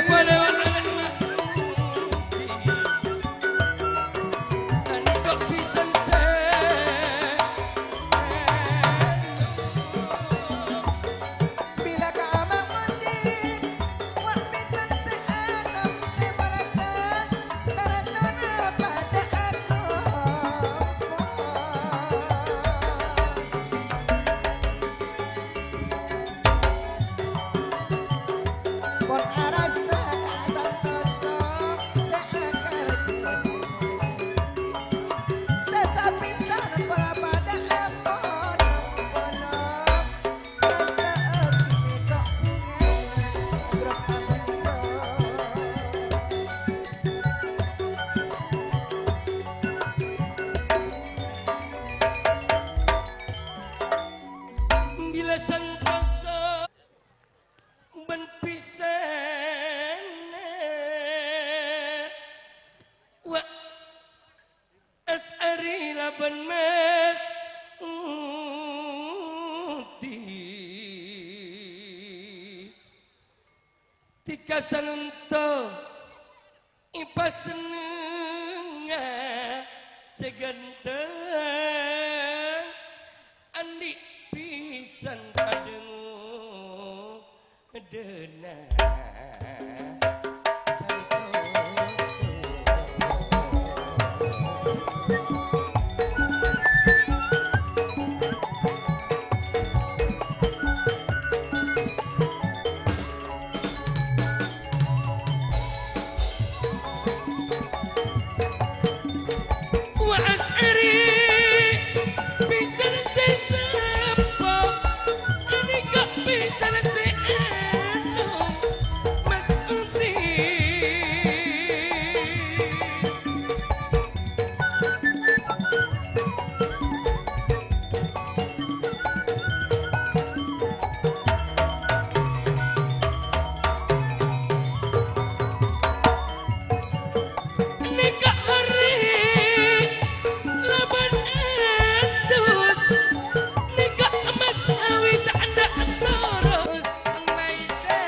Ari laban Mas Udi. Tika sanonto epasennengnga sè ghânteng, andi' bisan padângo dâna santosa. Wa as'ari bisan sè sapa, anèka bisan sè anu, Mas Udi. Nèka arè laban adus, nèka amat awit anda' terros. Maèda,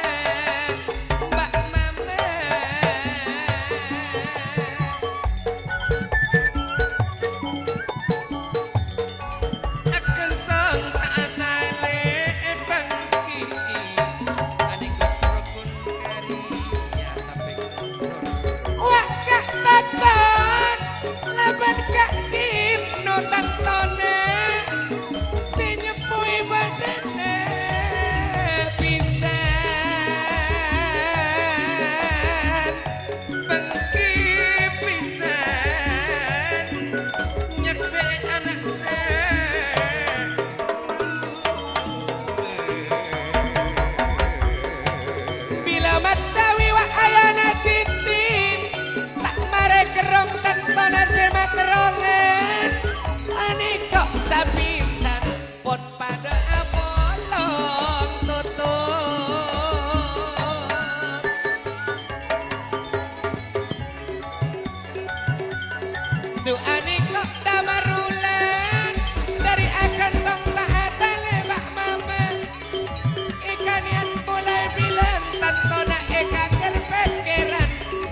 Mbak Mama. Aghântong ta' atalè bângkè'è, andi' Gus rokon karèya tapè kosong. Wa' ka' baton, laban ka' dimno tantona, sè nyeppoè bâdâna bisan. Bângkè bisan nyaksè ana' sè. Bilâ mattawi wa' ayana dhidhi, ta' marè kerrong tantona sè materrongan, anèka sapisan. Pon padâ apolong totop. Du'a nèko damar wulan, dâri aghântong ta' atalè, Pak Mama. Èkanèyan polaè bilân, tantona èkakèr pèkkèran.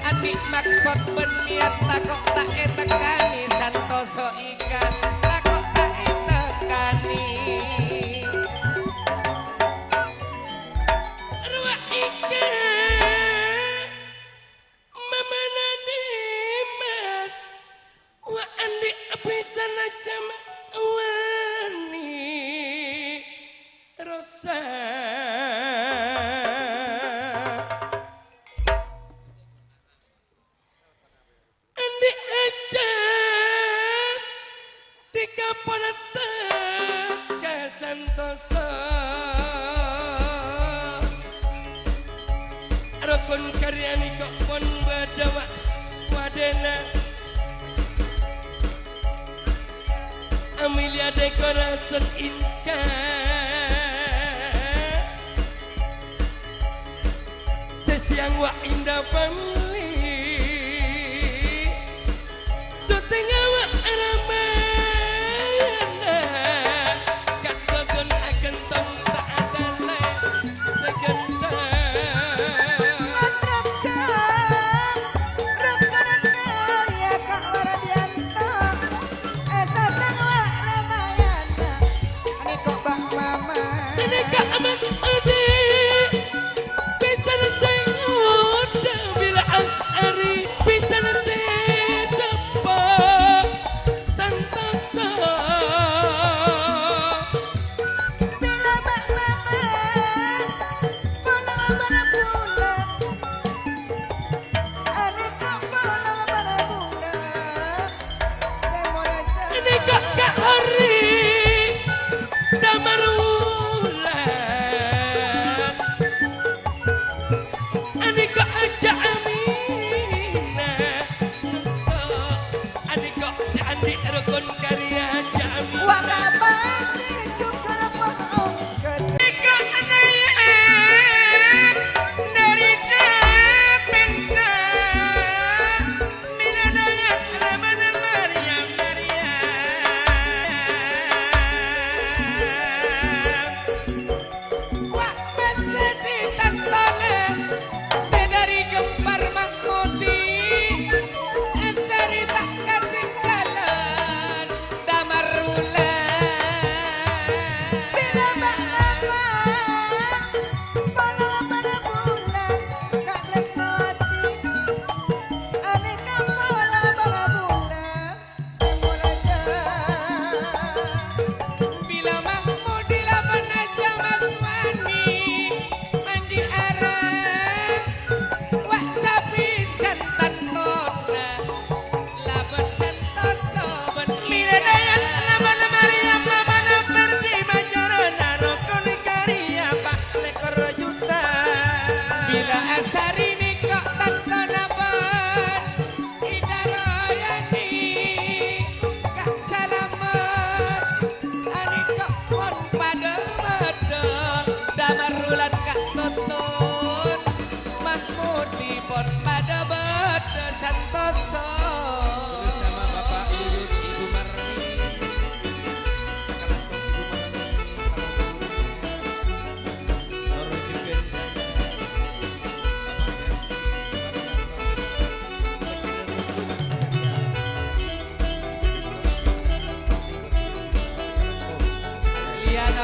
Andi' maksod bân niyat tako' ta' ètekkanè, santosa Ika tako' ta' ètekkanè. Rowa Ika, mamana Dimas, wa' andi' bhisana cam wani rosa. Andi' ajât, dhika pon teka santosa. Rokon karya nèko pon bâdâ wa-, wadâna. Amelia dekorasi Inka. Sè sèyang wa' Indah Family. Syuting wa' Ramayana. Ka' Gogon aghântong ta' atalè sè ghânteng. Mas Raka, Raka Nanda, ya Kak Wardianto. Eh, sateng wa' Ramayana. Nèko Pak Mama. Nèka Mas Udi. Bhisana sè ngodâ bilâ as'ari. Bhisana sè seppo santosa. Bilâ Pak Mama. Pon lamar bulâ. Anèka pon lamar bulâ. Nèka Kak Hari, damar wulan. Anèka Aja Aminah. Anèka sè andi' rokon karya Aja Aminah. Wa' kapati jhughân pon ongghâs. Nèka ana'na dâri Dapenta. Mila dâ' iyâ, lamana Maryam, Maryam.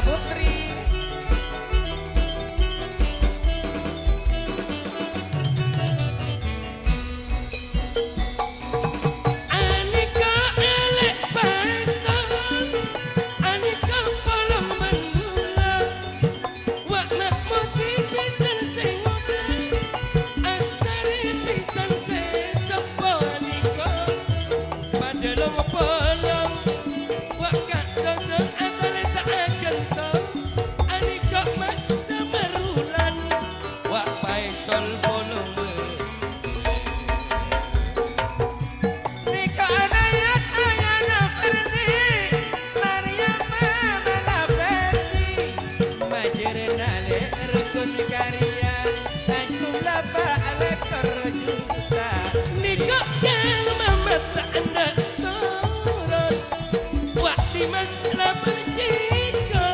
Putri. Anèka èlè' paèsol, anèka polong bân bulâ. Wa' Mak Mudi bhisan sè ngoblâ, asarè bhisan sè seppo anèka. Padâ long-polong, wa' ka'dinto atalè ta' aghântong, anèka ma' dâmar wulan, wa' paèsol polong. Nèka ana'na ayana Ferdi, Maryam mamana Ferdi, majârâna lè' rokon karya, ajumlah pa' lèkor juta. Nèka kèng Mamat ta' endâ' toron, wa' Dimas la berjika,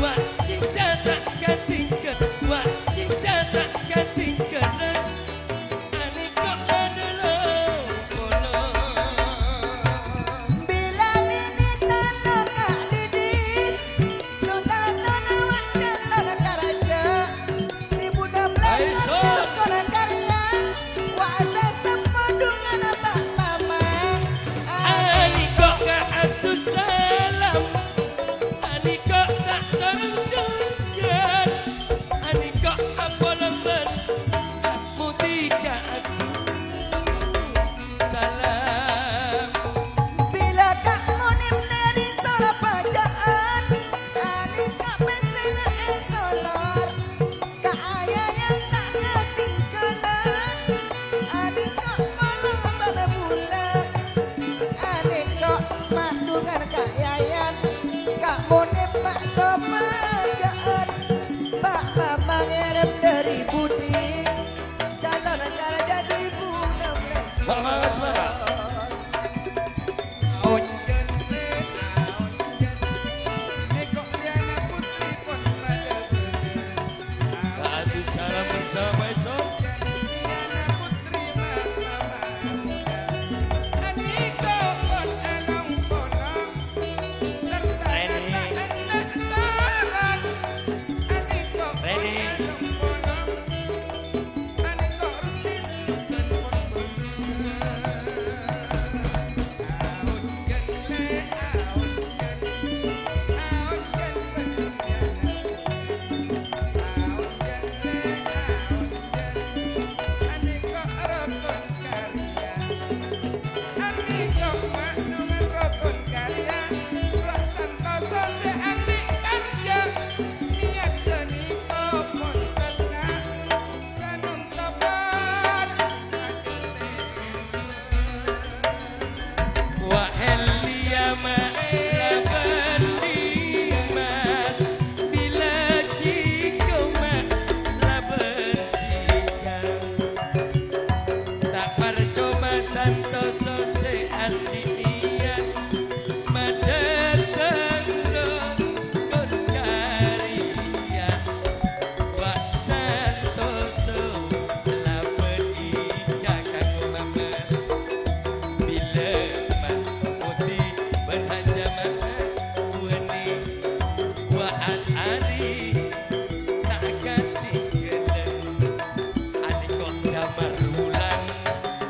wa' Cica ta' katinggal, wa' Cica ta' katinggal. Anèka adâ long-polong. Bilâ binè tana ka'dhidhit, no-tatona wa' calon karaja. Ribuna pelakon karya, wa' saseppo dhungan bâ' mama. Anèka ka Abdussalam, anèka ta' toron jhughân, anèka apolong bân Mudi ka Abdussalam. Bilâ Ka' Munib nèri sora paja'an, anèka pèssèna èsolor. Ka' Ayayan ta' ngatinggalan, anèka polong bân bulâ. Anèka ma' dhungan Ka' Yayan, Ka' Munib ma' sopaja'an. Bâ' mama ngèrèm dâri budi, calon karaja dhu èbu ennem lèkor. Bâ' mama semangat. Aonjhân, aonjhân, nèko Riana Putri pon padâ bâdâ. Adu salam bersama, Isor. Riana Putri ma-, mama muda. Anèko pon along-polong, sarta Reni. Kata enna' toron. Anèko pon Reni. Along-polong. Anèka ma' dhungan rokon karya, Bro' Santoso sè andhi' karya, niyat ghânèka pon tekka, sanontopan. Wa' Elia ma' labân Dimas, bilâ jhika ma' labân jhika. Ta' parcoma Santoso sè andhi' niyat, madâteng rokon karya. Wa' Santoso labân ika kanggo mama. Bilâ ma' Mudi bân Hajjah Mas buwâni, wa' As'ari ta' katinggalan. Anèko dâmar wulan,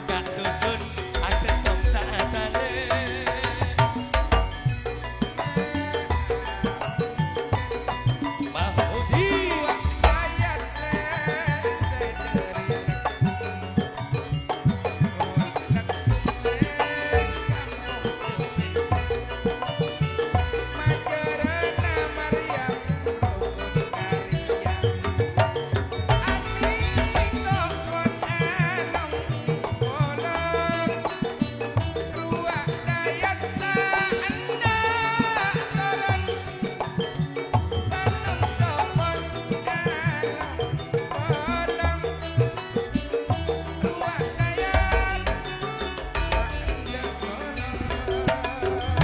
Ka' Dodon akettong ta' atalè. Mahmudi. Rowa dâjâ ta' endâ' toron, sanontopan along-polong. Rowa dâjâ ta' endâ' toron.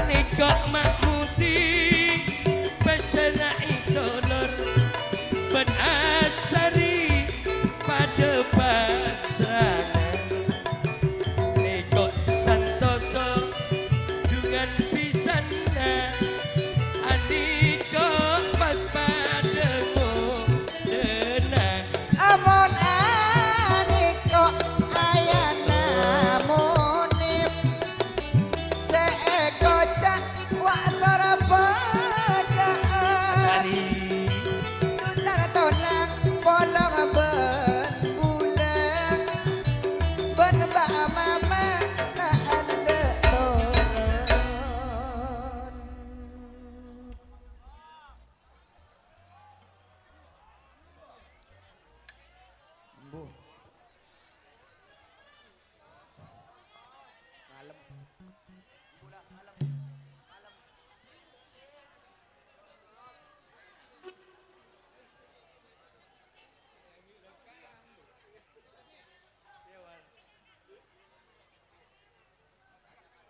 Nèko Mahmudi, pèssèna èsolor, bân As'ari padâ pasrana. Nèko Santoso dhungan bhisanna, anèko Mama ta' andhâ' toron. Embuh. Malem. Embuh la, malem. Malem.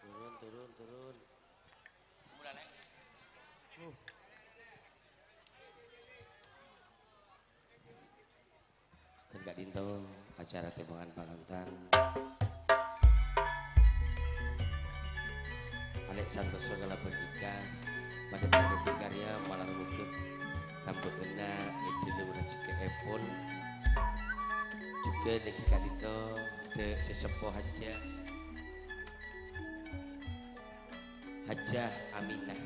Turun, turun, turun. Kan ka'dhinto acara tèmbhângan pangantan. Alè' santosa kalabân Ika, padâ pamogâ karya malar mogâ tambhâ'ânna è dhâlem rajhekkèèpon. Jhughân nèka ka'dhinto dâ' sè seppo hajjhâ. Hajjah Aminah.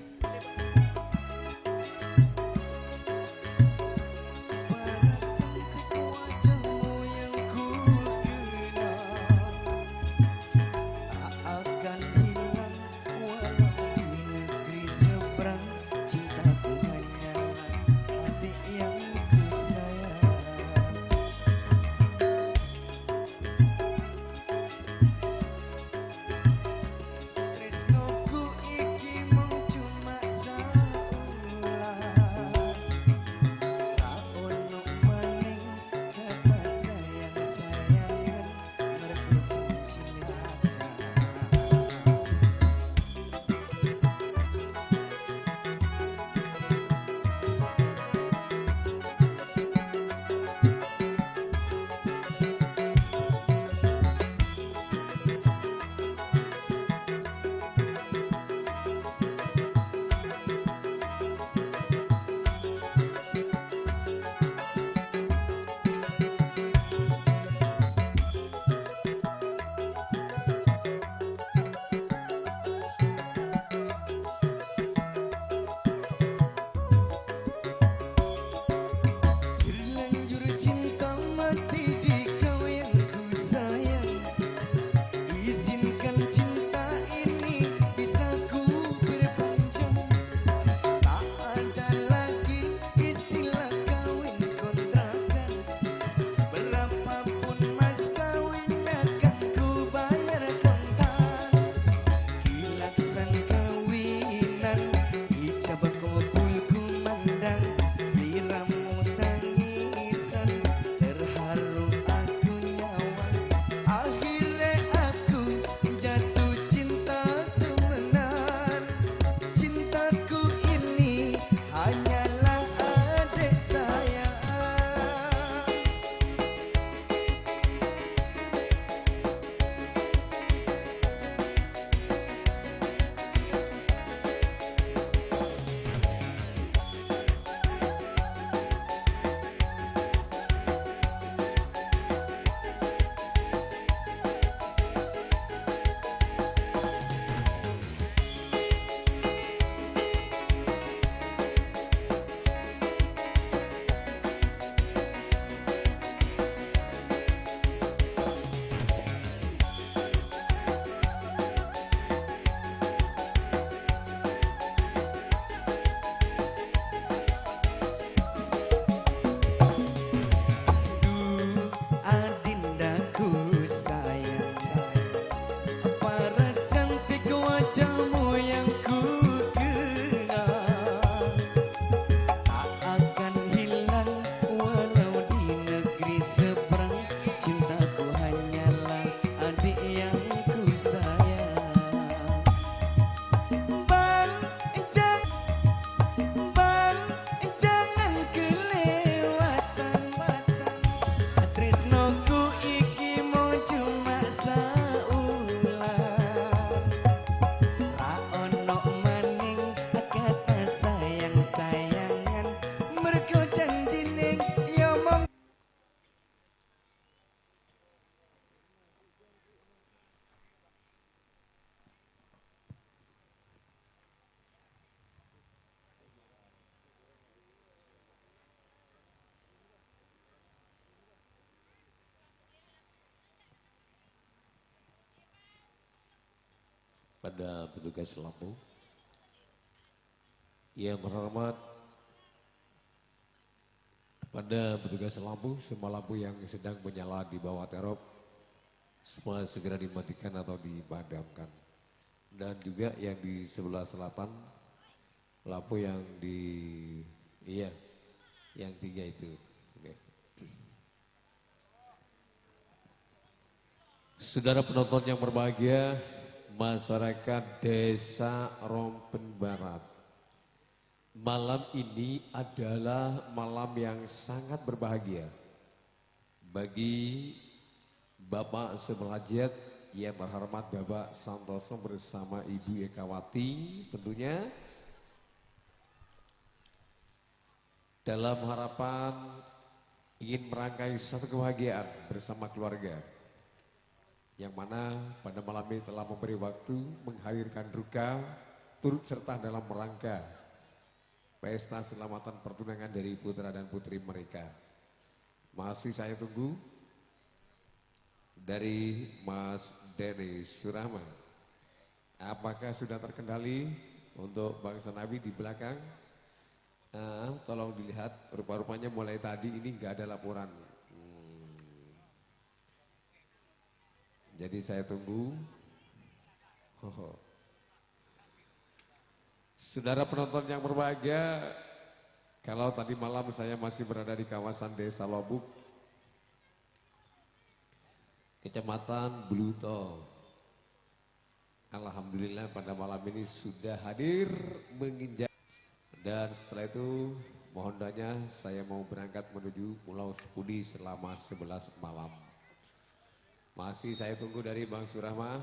Tresnoku iki mung coma sa- Pada petugas lampu. Yang terhormat kepada petugas lampu, semua lampu yang sedang menyala di bawah terop, semua segera dimatikan atau dipadamkan. Dan juga yang di sebelah selatan, lampu yang di, iya, yang tiga itu. Oke. Saudara penonton yang berbahagia, masyarakat Desa Rompen Barat, malam ini adalah malam yang sangat berbahagia bagi Bapak Saiful Hajat yang terhormat Bapak Santoso bersama Ibu Ekawati tentunya. Dalam harapan ingin merangkai satu kebahagiaan bersama keluarga, yang mana pada malam ini telah memberi waktu menghadirkan duka turut serta dalam rangka pesta selamatan pertunangan dari putra dan putri mereka. Masih saya tunggu dari Mas Denny Surahman. Apakah sudah terkendali untuk Bang Sanawi di belakang? Ah, tolong dilihat, rupa-rupanya mulai tadi ini nggak ada laporan. Hmm. Jadi saya tunggu. Saudara penonton yang berbahagia, kalau tadi malam saya masih berada di kawasan Desa Lobuk, Kecamatan Bluto. Alhamdulillah, pada malam ini sudah hadir menginjak. Dan setelah itu, mohon doanya, saya mau berangkat menuju Pulau Sepudi selama sebelas malam. Masih saya tunggu dari Bang Surahma.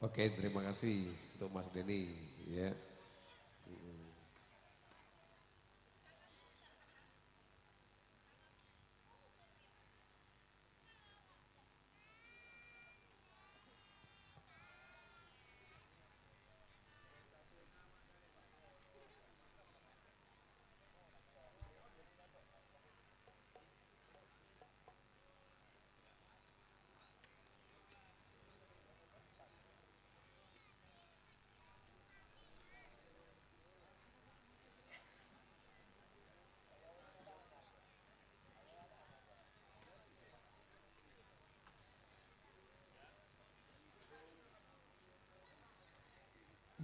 Oke, terima kasih untuk Mas Denny, ya. Mm-mm.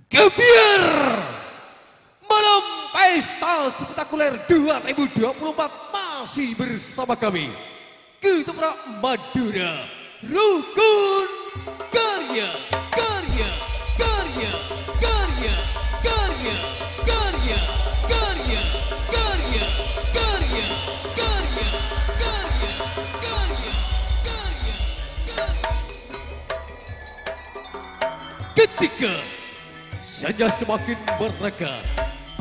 Gebyar! Malam Pesta Spektakuler dua ribu dua puluh empat masih bersama kami. Ketoprak Madura, Rukun Karya, Karya, Karya, Karya, Karya, Karya, Karya, Karya, Karya, Karya, Karya, Karya, Karya, Karya. Ketika senja semakin mereka,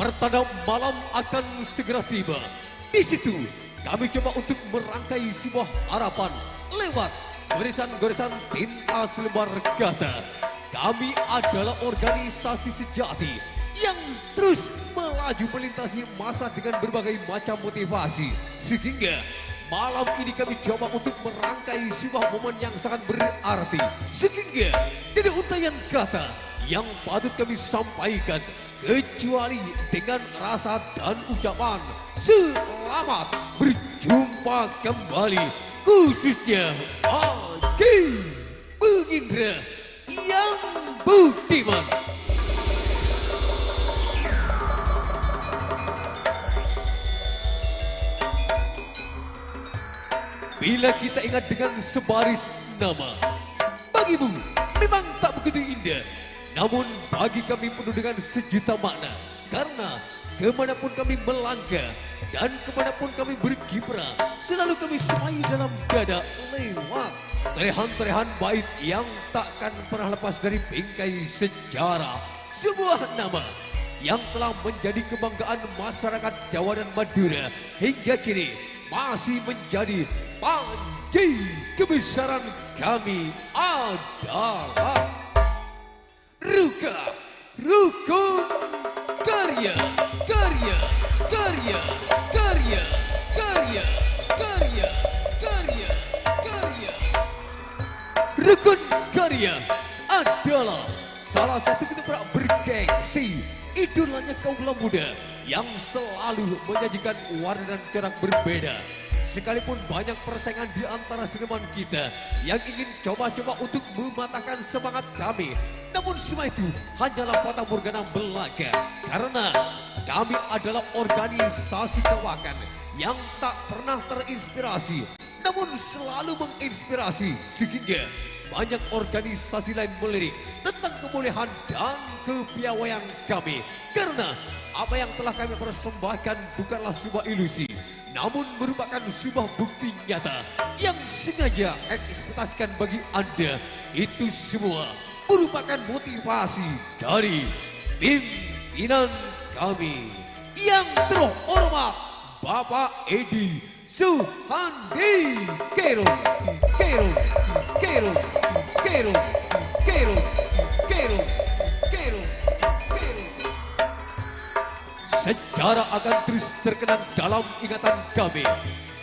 pertanda malam akan segera tiba. Di situ, kami coba untuk merangkai sebuah harapan lewat goresan-goresan tinta selebar kata. Kami adalah organisasi sejati yang terus melaju melintasi masa dengan berbagai macam motivasi. Sehingga malam ini kami coba untuk merangkai sebuah momen yang sangat berarti. Sehingga tidak ada untayan kata yang patut kami sampaikan kecuali dengan rasa dan ucapan selamat berjumpa kembali, khususnya bagi Bung Indra yang budiman. Bila kita ingat dengan sebaris nama, bagimu memang tak begitu indah, namun bagi kami penuh dengan sejuta makna. Karena kemanapun kami melangkah dan kemanapun kami berkiprah, selalu kami semai dalam dada lewat torehan-torehan bait yang takkan pernah lepas dari bingkai sejarah. Sebuah nama yang telah menjadi kebanggaan masyarakat Jawa dan Madura hingga kini masih menjadi panji kebesaran kami adalah Ruka, Rukun Karya, Karya, Karya, Karya, Karya, Karya, Karya, Karya. Rukun Karya adalah salah satu ketoprak bergengsi idolanya kaula muda yang selalu menyajikan warna dan corak berbeda. Sekalipun banyak persaingan di antara seniman kita yang ingin coba-coba untuk mematahkan semangat kami, namun semua itu hanyalah fatamorgana belaka. Karena kami adalah organisasi kawakan yang tak pernah terinspirasi namun selalu menginspirasi, sehingga banyak organisasi lain melirik tentang kebolehan dan kepiawaian kami. Karena apa yang telah kami persembahkan bukanlah sebuah ilusi, namun merupakan sebuah bukti nyata yang sengaja ekspektasikan bagi Anda. Itu semua merupakan motivasi dari pimpinan kami yang terhormat Bapak Edi Suhandi. Kero, kero, kero, kero, kero, kero, kero, kero, kero. Sejarah akan terus terkenang dalam ingatan kami.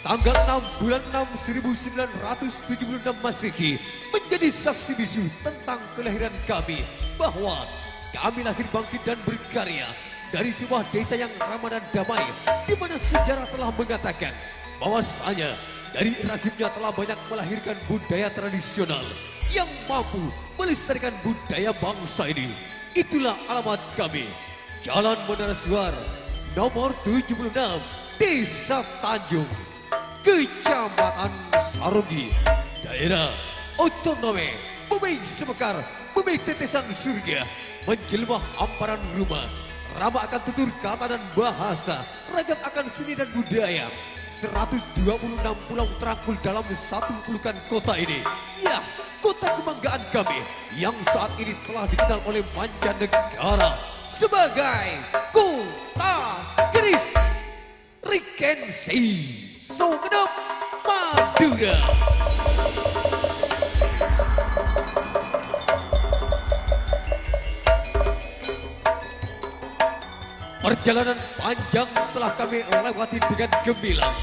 Tanggal enam bulan enam seribu sembilan ratus tujuh puluh enam Masehi menjadi saksi bisu tentang kelahiran kami, bahwa kami lahir bangkit dan berkarya dari sebuah desa yang ramah dan damai, di mana sejarah telah mengatakan bahwasanya dari rahimnya telah banyak melahirkan budaya tradisional yang mampu melestarikan budaya bangsa ini. Itulah alamat kami, Jalan Menara Suar, nomor tujuh puluh enam, Desa Tanjung. Kecamatan Saronggi, daerah otonomi, bumi semekar, bumi tetesan surga, menjelma hamparan rumah, ramah akan tutur kata dan bahasa, ragam akan seni dan budaya. Seratus dua puluh enam pulau terangkul dalam satu pelukan kota ini. Ya, kota kebanggaan kami yang saat ini telah dikenal oleh mancanegara sebagai kota keris. Regensi Sumenep, Madura. Perjalanan panjang telah kami lewati dengan gemilang,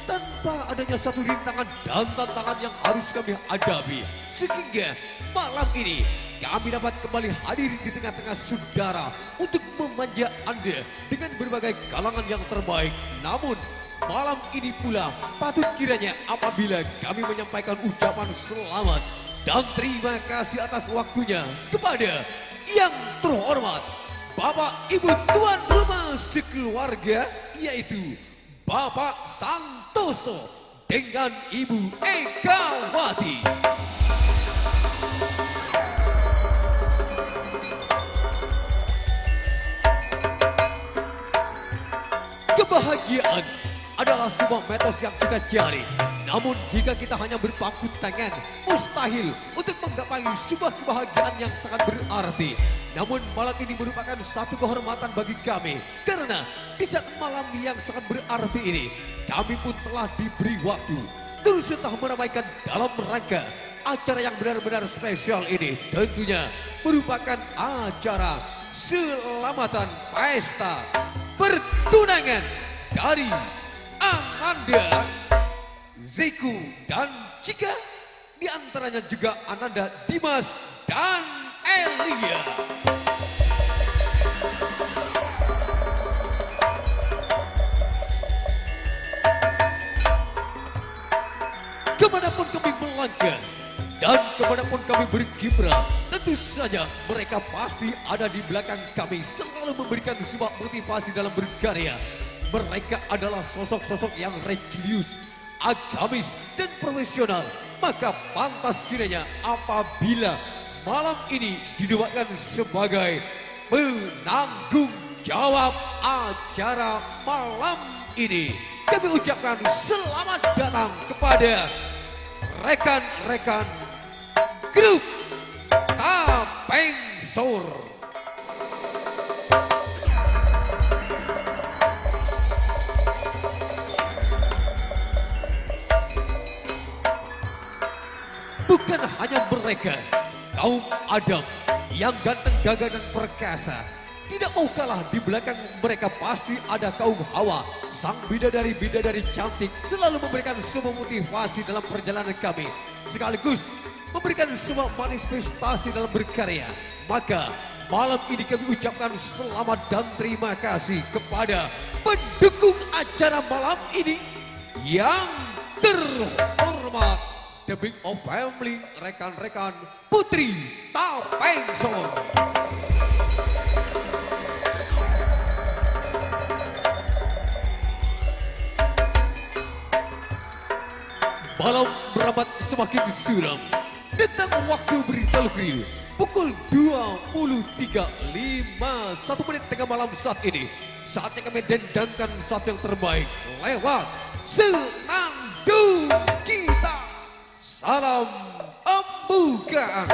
tanpa adanya satu rintangan dan tantangan yang harus kami hadapi. Sehingga malam ini kami dapat kembali hadir di tengah-tengah saudara untuk memanja Anda dengan berbagai kalangan yang terbaik. Namun, malam ini pula patut kiranya apabila kami menyampaikan ucapan selamat dan terima kasih atas waktunya kepada yang terhormat Bapak Ibu tuan rumah sekeluarga, yaitu Bapak Santoso dengan Ibu Egawati. Kebahagiaan adalah sebuah mitos yang kita cari. Namun, jika kita hanya berpangku tangan, mustahil untuk menggapai sebuah kebahagiaan yang sangat berarti. Namun, malam ini merupakan satu kehormatan bagi kami, karena di saat malam yang sangat berarti ini, kami pun telah diberi waktu turut serta meramaikan dalam rangka acara yang benar-benar spesial ini. Tentunya merupakan acara selamatan pesta pertunangan dari Ananda, Zeku, dan Cika, di antaranya juga Ananda, Dimas, dan Elia. Kemanapun kami melangkah dan kemanapun kami berkiprah, tentu saja mereka pasti ada di belakang kami, selalu memberikan sebuah motivasi dalam berkarya. Mereka adalah sosok-sosok yang religius, agamis, dan profesional, maka pantas kiranya apabila malam ini dinobatkan sebagai penanggung jawab acara malam ini, kami ucapkan selamat datang kepada rekan-rekan grup Tapeng Sur. Mereka, kaum Adam yang ganteng, gagah, dan perkasa, tidak mau kalah. Di belakang mereka pasti ada kaum Hawa, sang bidadari-bidadari cantik, selalu memberikan sebuah motivasi dalam perjalanan kami, sekaligus memberikan sebuah manifestasi dalam berkarya. Maka, malam ini kami ucapkan selamat dan terima kasih kepada pendukung acara malam ini yang terhormat, The Big O Family, rekan-rekan Putri Tapengsong. Malam beramat semakin suram. Tentang waktu berita lugri, pukul dua puluh tiga lima satu menit tengah malam saat ini. Saatnya kami dendangkan satu yang terbaik lewat Senandung Kita. Salam pembukaan.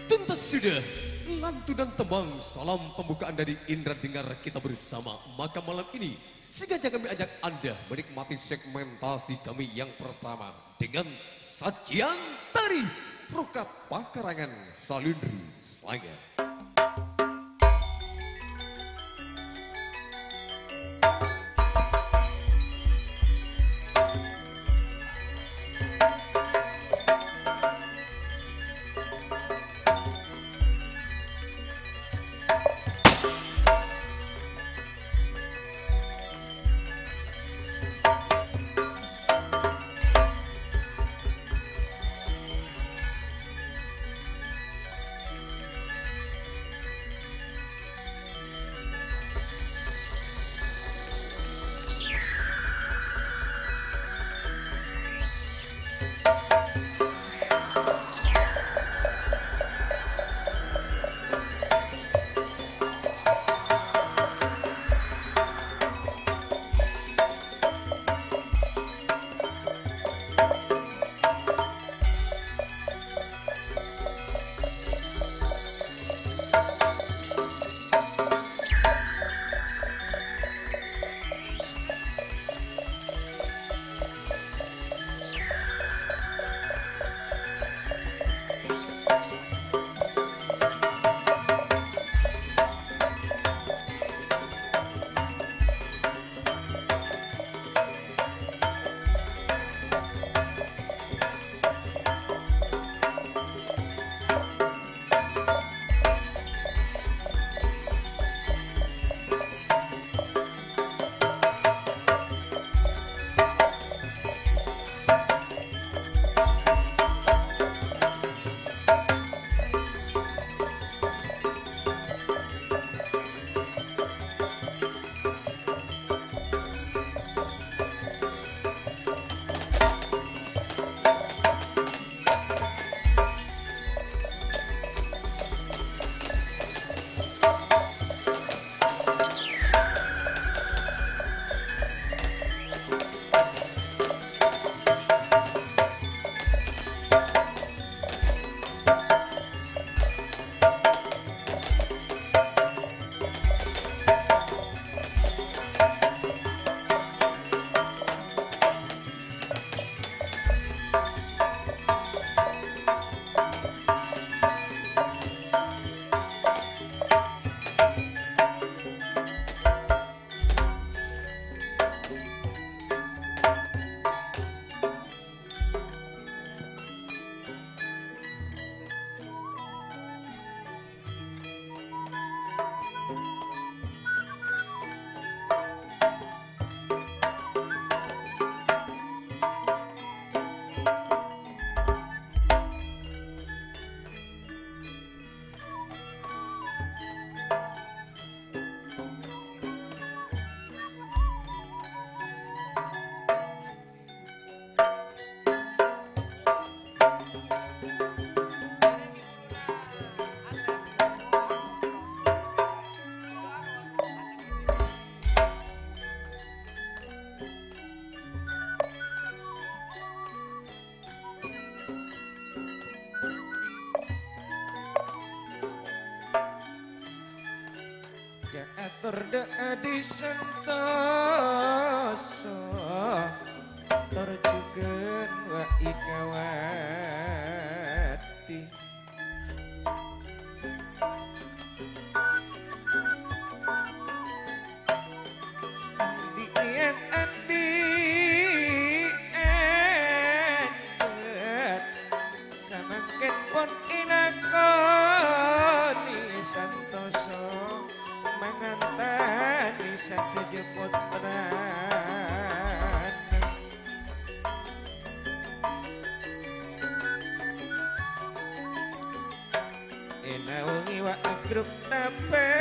Tuntas sudah lantunan tembang salam pembukaan dari Indra Dengar Kita Bersama. Maka malam ini sengaja kami ajak Anda menikmati segmentasi kami yang pertama dengan sajian tari Prokat Pakarangan Salindri Sanga. Kaator dhâ' Adi Santoso, tor jhughân wa' Ikawati. Andi' niat andi' ajhât, samangkèn pon èlakoni, Santoso mangantani sadhâjâ pottrana. Ènaongi wa' grup tapèngsor.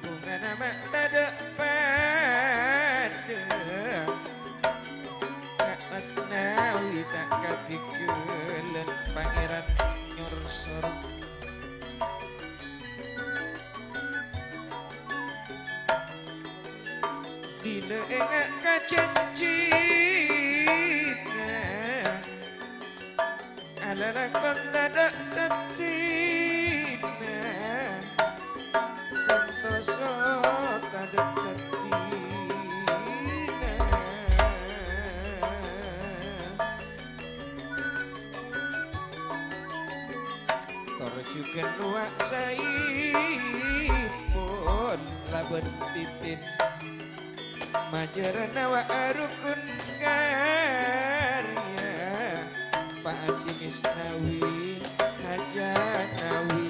Bhungana ma' tadhâ' padhâ. Ka'at nawi ta' kadhighâlân Pangèran nyorsor. Bilâ enga' ka janjina, alalakon tadhâ' dhâddhina, Santoso tadhâ' dhâddhina. Tor jhughân wa' Saipon labân Titin. Majârâna wa' Rukun Karya, Pa' Haji Misnawi, Hajanawi.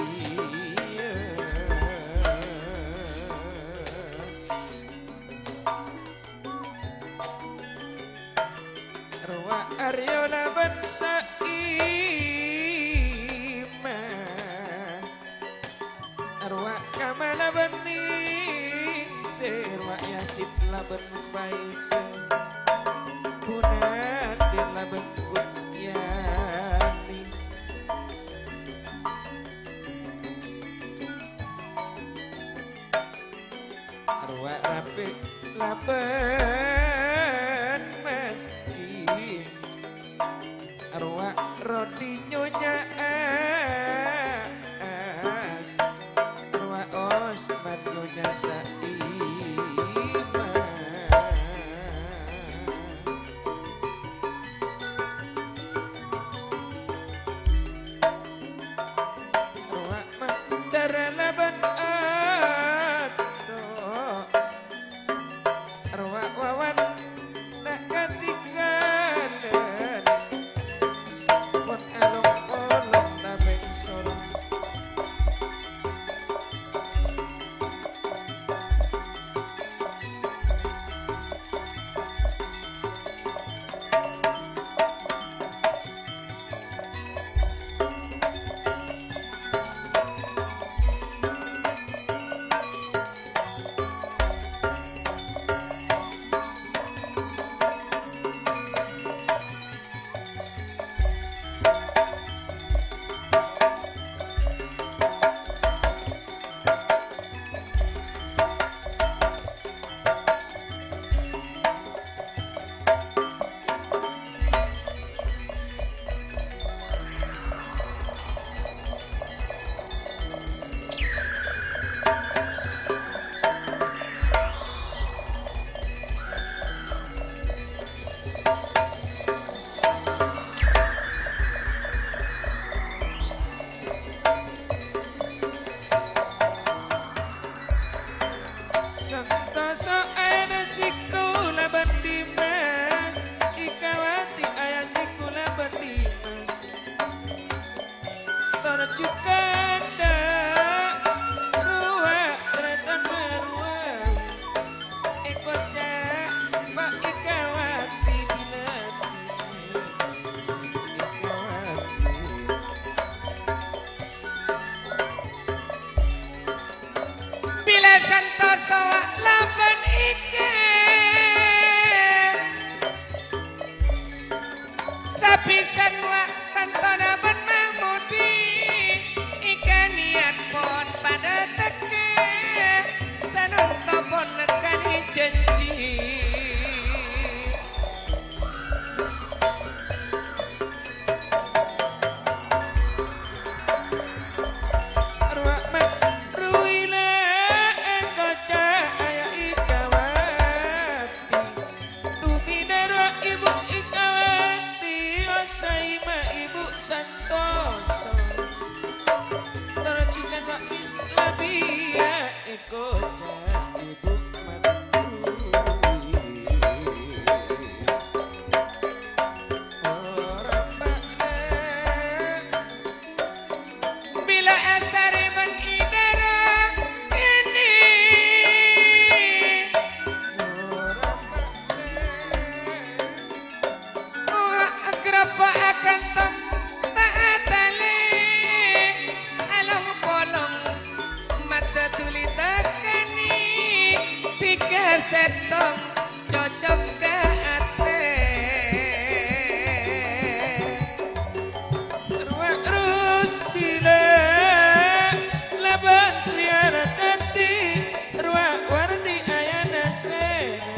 Rowa Aryo labân Saima. Rowa Kama labân Ningsih. Rowa Yasin labân Faisal. Bunadin labân Gus Yani. Arwah Rabi labân Maskin. Arwah Rodi Nyonya Aas. Arwah Osman Nyonya Saima. Arwah Mandar labân Ato. Arwah Wawan ta' katinggalân. Pon along-polong tapèngsor. Santosa ana' sèko labân Dimas, èkawati ana' sèko labân Dimas. Tor jhughân dâ' rowa tarètan marowa. Èkoca' ma' èkawati bilâ èkawati. Bilâ Santosa labân Ike. Sabisân wa' tantona bân Mahmudi, santosa. Tor jhughân wa' is labiya èkoca' Ibu Matrui. Ora bâ'na. Bilâ asarè bân idârâ ini. Ora bâ'na. Ora agrabâ akantong ta' atalè. Along-polong maddhâ dhuli takanè. Tiga sèttong cocok ka atè. Rowa' ros bilâ labân Sri Artati, rowa' Wardi Ayana Sena.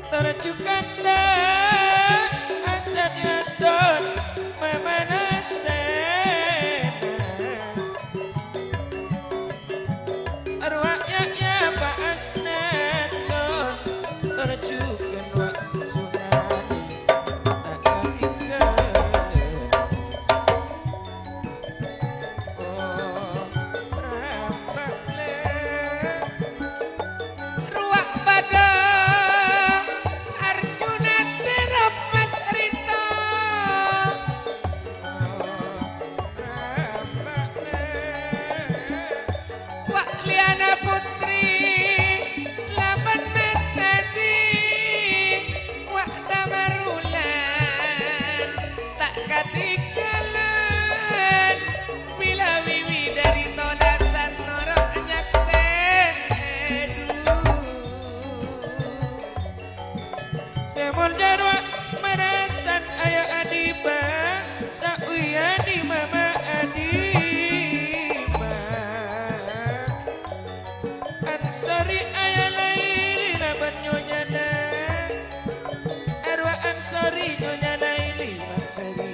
Tor jhughân Asad Yadon Mamana Sena. Arwah Yahya Pa' Asnanto, tor jhughân Wa' Sunani, ta' kadhingghâlân. Oh, rampa'na. Rowa' padâ Arjuna terro Mas Rito. Wa' Liana Putri, labân Mas Sadi, wa' Damarulan, ta' kadhingghâlân, bilâ wiwi dâri tolasan noro' nyaksè'è du. Sè molja rowa' marasan aya' Adipa, sauyani mama Adipa. Ansori aya' Laili labân nyonyana. Arwah Ansori nyonya Laili, Ansori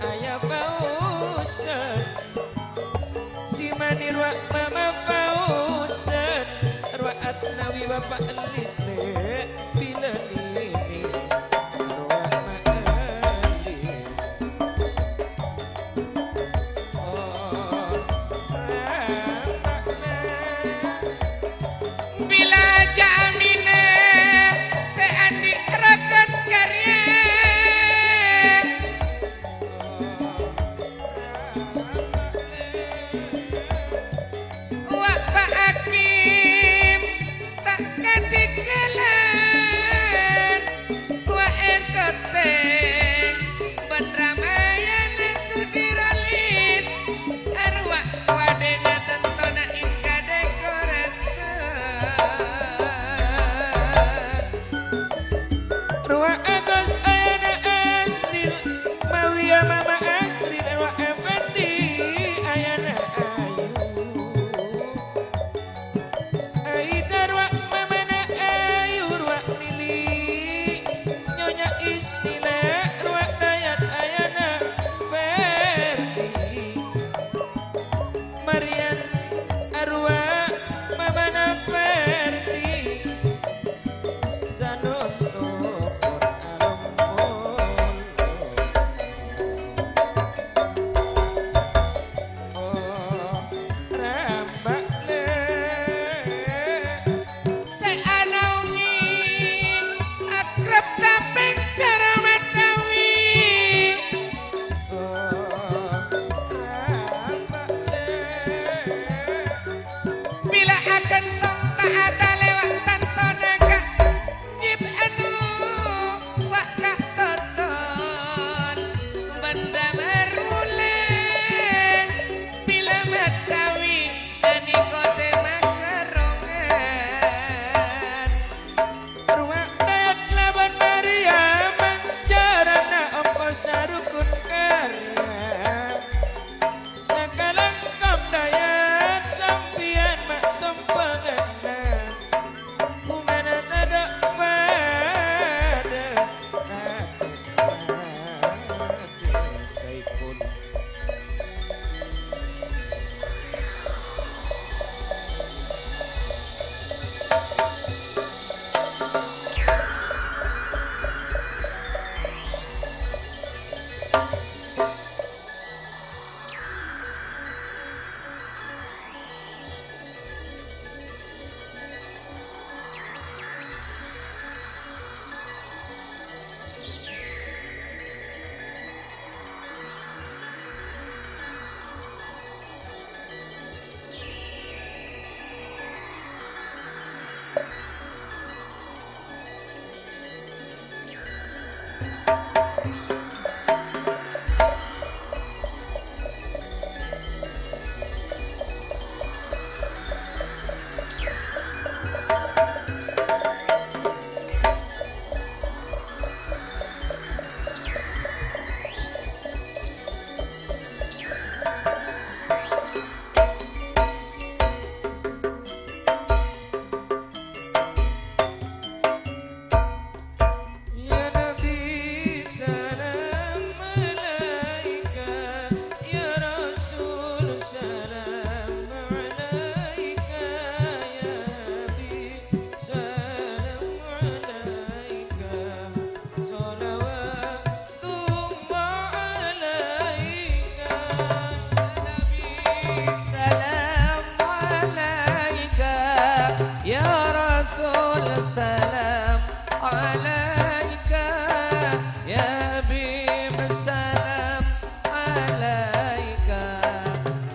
aya' Fauzan. Simane rowa' mama Fauzan, rowa' Atnawi bapa' Lis, le, bilâ nènè rowa' ma' Lis. Oh, rapa'na. Bilâ jamina sè andi' rokat karya. Wa' Pa' Hakim ta' kadhingghâlân. Ya Nabi, salam alaika, ya Rasul, salam alaika, ya Habib, salam alaika, shalawatullah alaika. Ya Nabi, salam alaika, ya Rasul, salam alaika, ya Habib, salam alaika,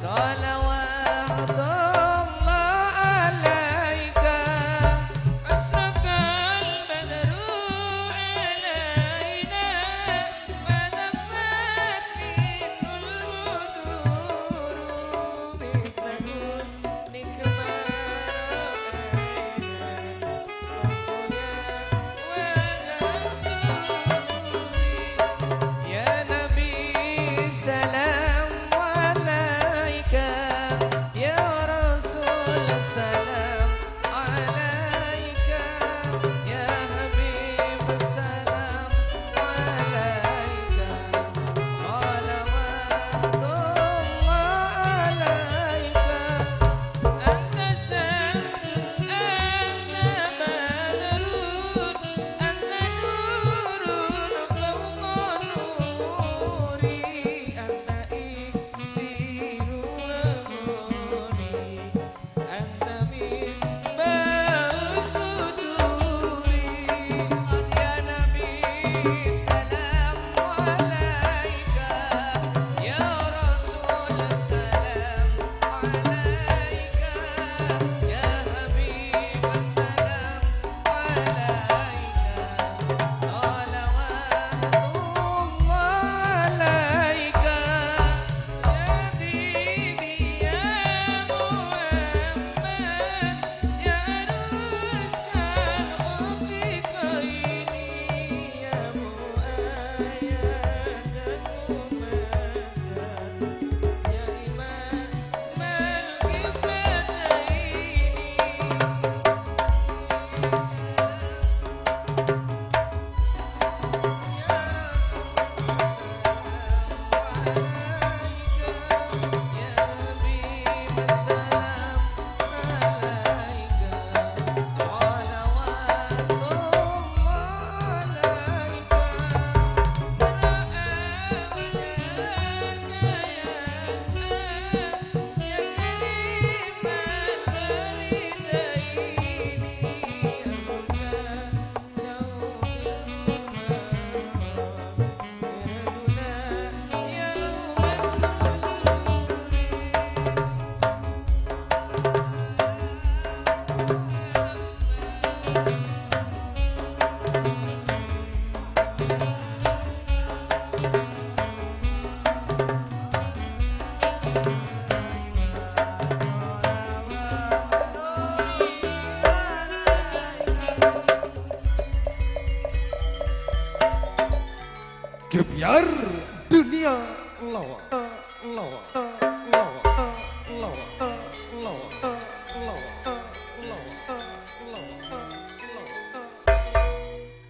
shalawatullah alaika. Asyraqal badru alaina, wa taffat minhul buthuru, misla husnika ma ra'aina. Ya Nabi, salam alaika. Ya Rasul, salam alaika. Ya Habib, salam alaika. Shalawatullah alaika. Anta syamsun, anta badrun, anta nurun fawqa nuri, anta iksiru amali, anta misbahu suduri. Ya Nabi, salam alaika. Ya Rasul, salam alaika. Ya Habib, salam alaika. Shalawatullah alaika. Ya Habibi, ya Muhammad, ya Arsyal Mu'tiqaini, ya Mu'ayyad dan Mumaddad, ya Imam Gebyar Dunia Lawa.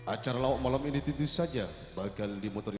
Acara Lawa Malam ini tentu saja bakal dimotori